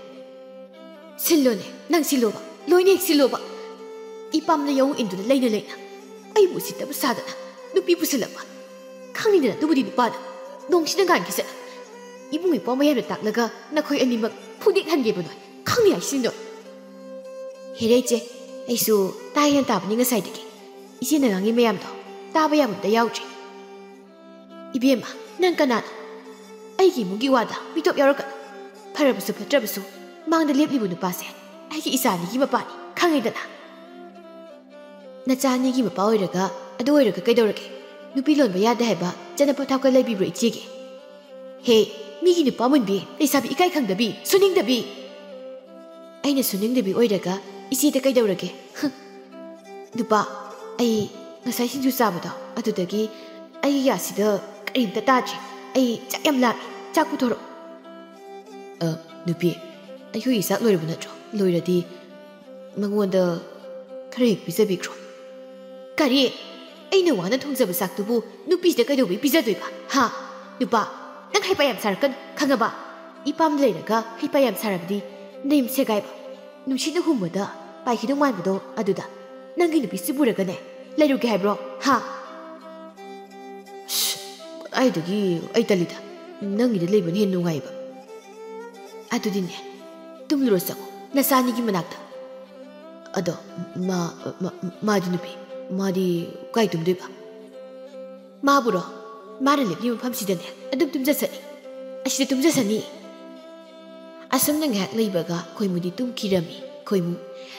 "ꯁꯤꯜꯂꯣꯅꯦ, ꯅꯪ ꯁꯤꯜꯂꯣꯕ, ꯂꯣꯏꯅ ꯍꯦꯛ ꯁꯤꯜꯂꯣꯕ꯫ ꯏꯄꯥꯝꯗ ꯌꯥꯎ ꯏꯟꯗꯨꯅ ꯂꯩꯅ ꯂꯩꯅ ꯑꯩꯕꯨ ꯎꯁꯤꯠꯇꯕ ꯁꯥꯗꯅ ꯅꯨꯄꯤ ꯄꯨꯁꯤꯜꯂꯛꯄ꯫ ꯈꯪꯅꯤꯗꯅ ꯑꯗꯨꯕꯨꯗꯤ ꯅꯨꯄꯥꯅ ꯅꯣꯡꯁꯤꯅ ꯉꯥꯟꯈꯤꯁꯅꯨ꯫ ꯏꯕꯨꯡ ꯏꯄ꯭ꯋꯥ ꯃꯌꯥꯝꯅ ꯇꯥꯛꯂꯒ ꯅꯈꯣꯏ ꯑꯅꯤꯃꯛ ꯐꯨꯗꯦꯛꯍꯟꯒꯦꯕ ꯅꯣꯏ꯫ ꯈꯪꯅꯤ ꯍꯥꯏꯁꯤꯅꯤ ꯅꯣꯏ꯫" "ꯍꯦꯔꯦ ꯏꯆꯦ, ꯑꯩꯁꯨ ꯇꯥꯏꯅ ꯇꯥꯕꯅꯤ ꯉꯁꯥꯏꯗꯒꯤ꯫ ꯏꯆꯦꯅ ꯉꯥꯡꯉꯤ ꯃꯌꯥꯝꯗꯣ ꯇꯥꯕ ꯌꯥꯕ ꯑꯝꯇ ꯌꯥꯎꯗ꯭ꯔꯦ꯫" "ꯏꯕꯦꯝꯃ, ꯅꯪ ꯀꯅꯥꯅꯣ? ꯑꯩꯒꯤ ꯏꯃꯨꯡꯒꯤ ꯋꯥꯗ ꯃꯤꯇꯣꯞ ꯌꯥꯎꯔꯛꯀꯅꯨ꯫ ꯐꯔꯕꯁꯨ ꯐꯠꯇ꯭ꯔꯕꯁꯨ ꯃꯥꯡꯗ ꯂꯦꯞꯂꯤꯕ ꯅꯨꯄꯥꯁꯦ ꯑꯩꯒꯤ ꯏꯆꯥ ꯑꯅꯤꯒꯤ ꯃꯄꯥꯅꯤ, ꯈꯪꯉꯦꯗꯅ꯫ ꯅꯆꯥ ꯑꯅꯤꯒꯤ ꯃꯄꯥ ꯑꯣꯏꯔꯒ, ꯑꯗꯨ ꯑꯣꯏꯔꯒ ꯀꯩꯗꯧꯔꯒꯦ? ꯅꯨꯄꯤ ꯂꯣꯟꯕ ꯌꯥꯗꯦ ꯍꯥꯏꯕ ꯆꯠꯅ ꯄꯊꯥꯞꯀ ꯂꯩꯕꯤꯕ꯭ꯔꯣ ꯏꯆꯦꯒꯤ? ꯍꯦ, ꯃꯤꯒꯤ ꯅꯨꯄꯥ ꯃꯨꯟꯕꯤ, ꯂꯩꯁꯥꯕꯤ ꯏꯀꯥꯏ ꯈꯪꯗꯕꯤ, ꯁꯨꯅꯤꯡꯗꯕꯤ!" "ꯑꯩꯅ ꯁꯨꯅꯤꯡꯗꯕꯤ ꯑꯣꯏꯔꯒ ꯏꯆꯦꯗ ꯀꯩꯗꯧꯔꯒꯦ? ꯍꯨꯝ꯫ ꯅꯨꯄꯥ, ꯑꯩ ꯉꯁꯥꯏ ꯁꯤꯡꯖꯨ ꯆꯥꯕꯗꯣ, ꯑꯗꯨꯗꯒꯤ ꯑꯩꯒꯤ ꯌꯥꯁꯤꯗ ꯀꯔꯤꯝꯇ ꯇꯥꯗ꯭ꯔꯦ꯫ ꯑꯩ ꯆꯥꯛ ꯌꯥꯝ ꯂꯥꯝꯃꯦ꯫ ꯆꯥꯛ ꯄꯨꯊꯣꯔꯛꯑꯣ꯫" "ꯑ, ꯅꯨꯄꯤ, ꯑꯩꯈꯣꯏꯒꯤ ꯆꯥꯛ ꯂꯣꯏꯔꯕ ꯅꯠꯇ꯭ꯔꯣ? ꯂꯣꯏꯔꯗꯤ ꯃꯉꯣꯟꯗ ꯈꯔ ꯍꯦꯛ ꯄꯤꯖꯕꯤꯈ꯭ꯔꯣ꯫" "ꯀꯔꯤ? ꯑꯩꯅ ꯋꯥꯅ ꯊꯣꯡꯖꯕ ꯆꯥꯛꯇꯨꯕꯨ ꯅꯨꯄꯤꯁꯤꯗ ꯀꯩꯗꯧꯕꯩ ꯄꯤꯖꯗꯣꯏꯕ? ꯍꯥ? ꯅꯨꯄꯥ, ꯅꯪ ꯍꯩꯄꯥ ꯌꯥꯝ ꯁꯥꯔꯛꯀꯅꯨ, ꯈꯪꯉꯕ? ꯏꯄꯥꯝꯗ ꯂꯩꯔꯒ ꯍꯩꯄꯥ ꯌꯥꯝ ꯁꯥꯔꯕꯗꯤ ꯅꯌꯨꯝ ꯁꯦꯒꯥꯏꯕ, ꯅꯨꯡꯁꯤꯠꯅ ꯍꯨꯝꯕꯗ ꯄꯥꯏꯈꯤꯗꯧ ꯃꯥꯟꯕꯗꯣ ꯑꯗꯨꯗ ꯅꯪꯒꯤ ꯅꯨꯄꯤꯁꯤ ꯄꯨꯔꯒꯅꯦ ꯂꯩꯔꯨꯒꯦ ꯍꯥꯏꯕ꯭ꯔꯣ? ꯍꯥ?" "ꯑꯁ, ꯀꯗꯥꯏꯗꯒꯤ ꯑꯩ ꯇꯜꯂꯤꯗ꯫ ꯅꯪꯒꯤꯗ ꯂꯩꯕꯅ ꯍꯦꯟꯅ ꯅꯨꯡꯉꯥꯏꯕ꯫" "ꯑꯗꯨꯗꯤꯅꯦ, ꯇꯨꯝꯂꯨꯔꯣ ꯆꯪꯉꯣ, ꯅꯆꯥꯅꯤꯒꯤ ꯃꯅꯥꯛꯇ꯫" ꯑꯗꯣ ꯃꯥ, ꯃꯥ, ꯃꯥꯗꯤ ꯅꯨꯄꯤ, ꯃꯥꯗꯤ ꯀꯥꯏ ꯇꯨꯝꯗꯣꯏꯕ? ꯃꯥꯕꯨꯔꯣ? ꯃꯥꯅ ꯂꯦꯞꯂꯤ ꯃꯐꯝꯁꯤꯗꯅꯦ ꯑꯗꯨꯝ ꯇꯨꯝꯖꯁꯅꯤ꯫ ꯑꯁꯤꯗ ꯇꯨꯝꯖꯁꯅꯤ꯫ ꯑꯁꯨꯝꯅ ꯉꯥꯏꯍꯥꯛ ꯂꯩꯕꯒ ꯈꯣꯏꯃꯨꯗꯤ ꯇꯨꯝꯈꯤꯔꯝꯃꯤ꯫ ꯈꯣꯏꯃꯨ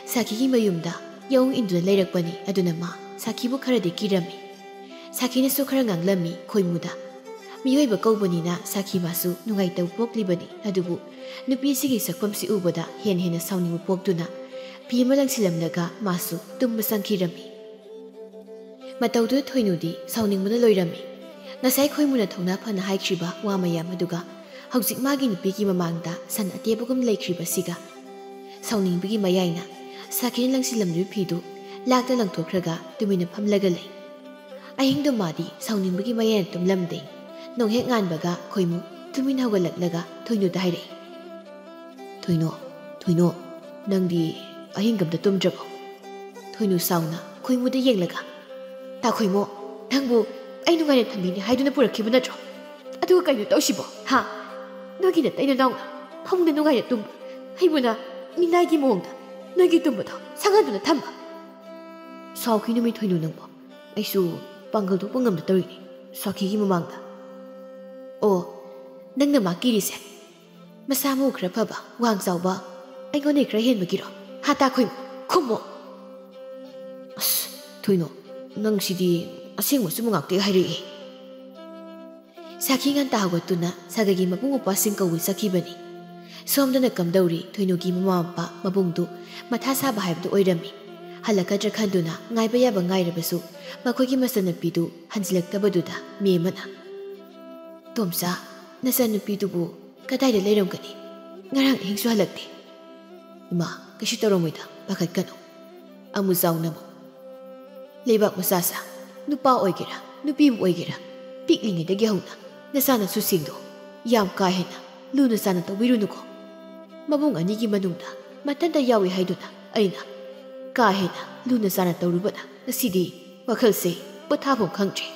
ꯁꯥꯈꯤꯒꯤ ꯃꯌꯨꯝꯗ ꯌꯥꯍꯣꯡ ꯏꯟꯗꯨꯅ ꯂꯩꯔꯛꯄꯅꯤ꯫ ꯑꯗꯨꯅ ꯃꯥ ꯁꯥꯈꯤꯕꯨ ꯈꯔꯗꯤ ꯀꯤꯔꯝꯃꯤ꯫ ꯁꯥꯈꯤꯅꯁꯨ ꯈꯔ ꯉꯥꯡꯂꯝꯃꯤ ꯈꯣꯏꯃꯨꯗ꯫ ꯃꯤꯑꯣꯏꯕ ꯀꯧꯕꯅꯤꯅ ꯁꯥꯈꯤ ꯃꯥꯁꯨ ꯅꯨꯡꯉꯥꯏꯇꯕ ꯄꯣꯛꯂꯤꯕꯅꯤ꯫ ꯑꯗꯨꯕꯨ ꯅꯨꯄꯤꯁꯤꯒꯤ ꯁꯛꯐꯝꯁꯤ ꯎꯕꯗ ꯍꯦꯟꯅ ꯍꯦꯟꯅ ꯁꯥꯎꯅꯤꯡꯕ ꯄꯣꯛꯇꯨꯅ ꯐꯤ ꯑꯃ ꯂꯪꯁꯤꯜꯂꯝꯂꯒ ꯃꯥꯁꯨ ꯇꯨꯝꯕ ꯆꯪꯈꯤꯔꯝꯃꯤ꯫ ꯃꯇꯧꯗꯨꯗ ꯊꯣꯏꯅꯨꯗꯤ ꯁꯥꯎꯅꯤꯡꯕꯅ ꯂꯣꯏꯔꯝꯃꯤ꯫ ꯉꯁꯥꯏ ꯈꯣꯏꯃꯨꯅ ꯊꯧꯅꯥ ꯐꯅ ꯍꯥꯏꯈ꯭ꯔꯤꯕ ꯋꯥ ꯃꯌꯥꯝ ꯑꯗꯨꯒ ꯍꯧꯖꯤꯛ ꯃꯥꯒꯤ ꯅꯨꯄꯤꯒꯤ ꯃꯃꯥꯡꯗ ꯁꯟ ꯑꯇꯦꯕꯒꯨꯝ ꯂꯩꯈ꯭ꯔꯤꯕꯁꯤꯒ ꯁꯥꯎꯅꯤꯡꯕꯒꯤ ꯃꯌꯥꯏꯅ ꯁꯥꯈꯤꯅ ꯂꯪꯁꯤꯜꯂꯝꯂꯤꯕ ꯐꯤꯗꯨ ꯂꯥꯛꯇ ꯂꯪꯊꯣꯛꯈ꯭ꯔꯒ ꯇꯨꯃꯤꯟꯅ ꯐꯝꯂꯒ ꯂꯩ꯫ ꯑꯍꯤꯡꯗꯣ ꯃꯥꯗꯤ ꯁꯥꯎꯅꯤꯡꯕꯒꯤ ꯃꯌꯥꯏꯅ ꯇꯨꯝꯂꯝꯗꯦ꯫ ꯅꯣꯡꯍꯦꯛ ꯉꯥꯟꯕꯒ ꯈꯣꯏꯃꯨ ꯇꯨꯃꯤꯟ ꯍꯧꯒꯠꯂꯛꯂꯒ ꯊꯣꯏꯅꯨꯗ ꯍꯥꯏꯔꯛꯏ, "ꯊꯣꯏꯅꯣ, ꯊꯣꯏꯅꯣ, ꯅꯪꯗꯤ ꯑꯍꯤꯡꯒ ꯑꯝꯇ ꯇꯨꯝꯗ꯭ꯔꯕꯣ?" ꯊꯣꯏꯅꯨ ꯁꯥꯎꯅ ꯈꯣꯏꯃꯨꯗ ꯌꯦꯡꯂꯒ, "ꯇꯥ ꯈꯣꯏꯃꯨ, ꯅꯪꯕꯨ ꯑꯩ ꯅꯨꯡꯉꯥꯏꯅ ꯊꯝꯕꯤꯅꯤ ꯍꯥꯏꯗꯨꯅ ꯄꯨꯔꯛꯈꯤꯕ ꯅꯠꯇ꯭ꯔꯣ? ꯑꯗꯨꯒ ꯀꯩꯅꯣ ꯇꯧꯁꯤꯕꯣ, ꯍꯥ? ꯅꯣꯏꯒꯤ ꯅꯇꯩ ꯅꯅꯥꯎꯅ ꯐꯃꯨꯡꯗ ꯅꯨꯡꯉꯥꯏꯅ ꯇꯨꯝꯕ, ꯑꯩꯕꯨꯅ ꯃꯤꯅꯥꯏꯒꯤ ꯃꯑꯣꯡꯗ ꯅꯣꯏꯒꯤ ꯇꯨꯝꯕꯗꯣ ꯁꯪꯍꯟꯗꯨꯅ ꯊꯝꯕ?" "ꯁꯥꯎꯈꯤꯅꯨꯃꯤ ꯊꯣꯏꯅꯨ ꯅꯪꯕꯣ, ꯑꯩꯁꯨ ꯄꯥꯡꯒꯜ ꯊꯣꯛꯄ ꯉꯝꯗ ꯇꯧꯔꯤꯅꯤ ꯁꯥꯈꯤꯒꯤ ꯃꯃꯥꯡꯗ꯫" "ꯑꯣ, ꯅꯪꯅ ꯃꯥ ꯀꯤꯔꯤꯁꯦ ꯃꯁꯥ ꯃꯎ ꯈꯔ ꯐꯕ, ꯋꯥꯡ ꯆꯥꯎꯕ, ꯑꯩꯉꯣꯟꯗꯩ ꯈꯔ ꯍꯦꯟꯕꯒꯤꯔꯣ? ꯍꯥ, ꯇꯥ ꯈꯣꯏꯃꯨ, ꯈꯨꯝꯃꯣ!" "ꯑꯁ, ꯊꯣꯏꯅꯣ, ꯅꯪꯁꯤꯗꯤ ꯑꯁꯦꯡꯕ ꯑꯆꯨꯝꯕ ꯉꯥꯛꯇ ꯍꯥꯏꯔꯛꯏ꯫" ꯁꯥꯈꯤ ꯉꯟꯇꯥ ꯍꯧꯒꯠꯇꯨꯅ ꯁꯥꯒꯩꯒꯤ ꯃꯕꯨꯡ ꯃꯧꯄ꯭ꯋꯥꯁꯤꯡ ꯀꯧꯕ ꯆꯠꯈꯤꯕꯅꯤ꯫ ꯁꯣꯝꯗꯅ ꯀꯝꯗꯧꯔꯤ, ꯊꯣꯏꯅꯨꯒꯤ ꯃꯃꯥ ꯃꯄꯥ ꯃꯕꯨꯡꯗꯨ ꯃꯊꯥ ꯁꯥꯕ ꯍꯥꯏꯕꯗꯨ ꯑꯣꯏꯔꯝꯃꯤ꯫ ꯍꯜꯂꯛꯀꯗ꯭ꯔꯥ ꯈꯟꯗꯨꯅ ꯉꯥꯏꯕ ꯌꯥꯕ ꯉꯥꯏꯔꯕꯁꯨ ꯃꯈꯣꯏꯒꯤ ꯃꯆꯟꯅꯨꯄꯤꯗꯨ ꯍꯟꯖꯤꯜꯂꯛꯇꯕꯗꯨꯗ ꯃꯦꯝꯃꯅ, "ꯇꯣꯝꯆꯥ, ꯅꯆꯟꯅꯨꯄꯤꯗꯨꯕꯨ ꯀꯗꯥꯏꯗ ꯂꯩꯔꯝꯒꯅꯤ? ꯉꯔꯥꯡ ꯑꯍꯤꯡꯁꯨ ꯍꯜꯂꯛꯇꯦ꯫" "ꯏꯃꯥ, ꯀꯩꯁꯨ ꯇꯧꯔꯝꯃꯣꯏꯗ, ꯄꯥꯈꯠꯀꯅꯨ꯫" ꯑꯃꯨ ꯆꯥꯎꯅ ꯑꯃꯨꯛ, "ꯂꯩꯕꯥꯛ ꯃꯆꯥꯁꯥ, ꯅꯨꯄꯥ ꯑꯣꯏꯒꯦꯔꯥ ꯅꯨꯄꯤꯕꯨ ꯑꯣꯏꯒꯦꯔꯥ, ꯄꯤꯛꯂꯤꯉꯩꯗꯒꯤ ꯍꯧꯅ ꯅꯆꯥꯅꯁꯨꯁꯤꯡꯗꯣ ꯌꯥꯝ ꯀꯥ ꯍꯦꯟꯅ ꯂꯨꯅ ꯆꯥꯟꯅ ꯇꯧꯕꯤꯔꯨꯅꯨꯀꯣ꯫ ꯃꯕꯨꯡ ꯑꯅꯤꯒꯤ ꯃꯅꯨꯡꯗ ꯃꯊꯟꯇ ꯌꯥꯎꯏ ꯍꯥꯏꯗꯨꯅ ꯑꯩꯅ ꯀꯥ ꯍꯦꯟꯅ ꯂꯨꯅ ꯆꯥꯟꯅ ꯇꯧꯔꯨꯕꯅ ꯉꯁꯤꯗꯤ ꯋꯥꯈꯜꯁꯦ ꯄꯣꯊꯥꯐꯝ ꯈꯪꯗ꯭ꯔꯦ꯫"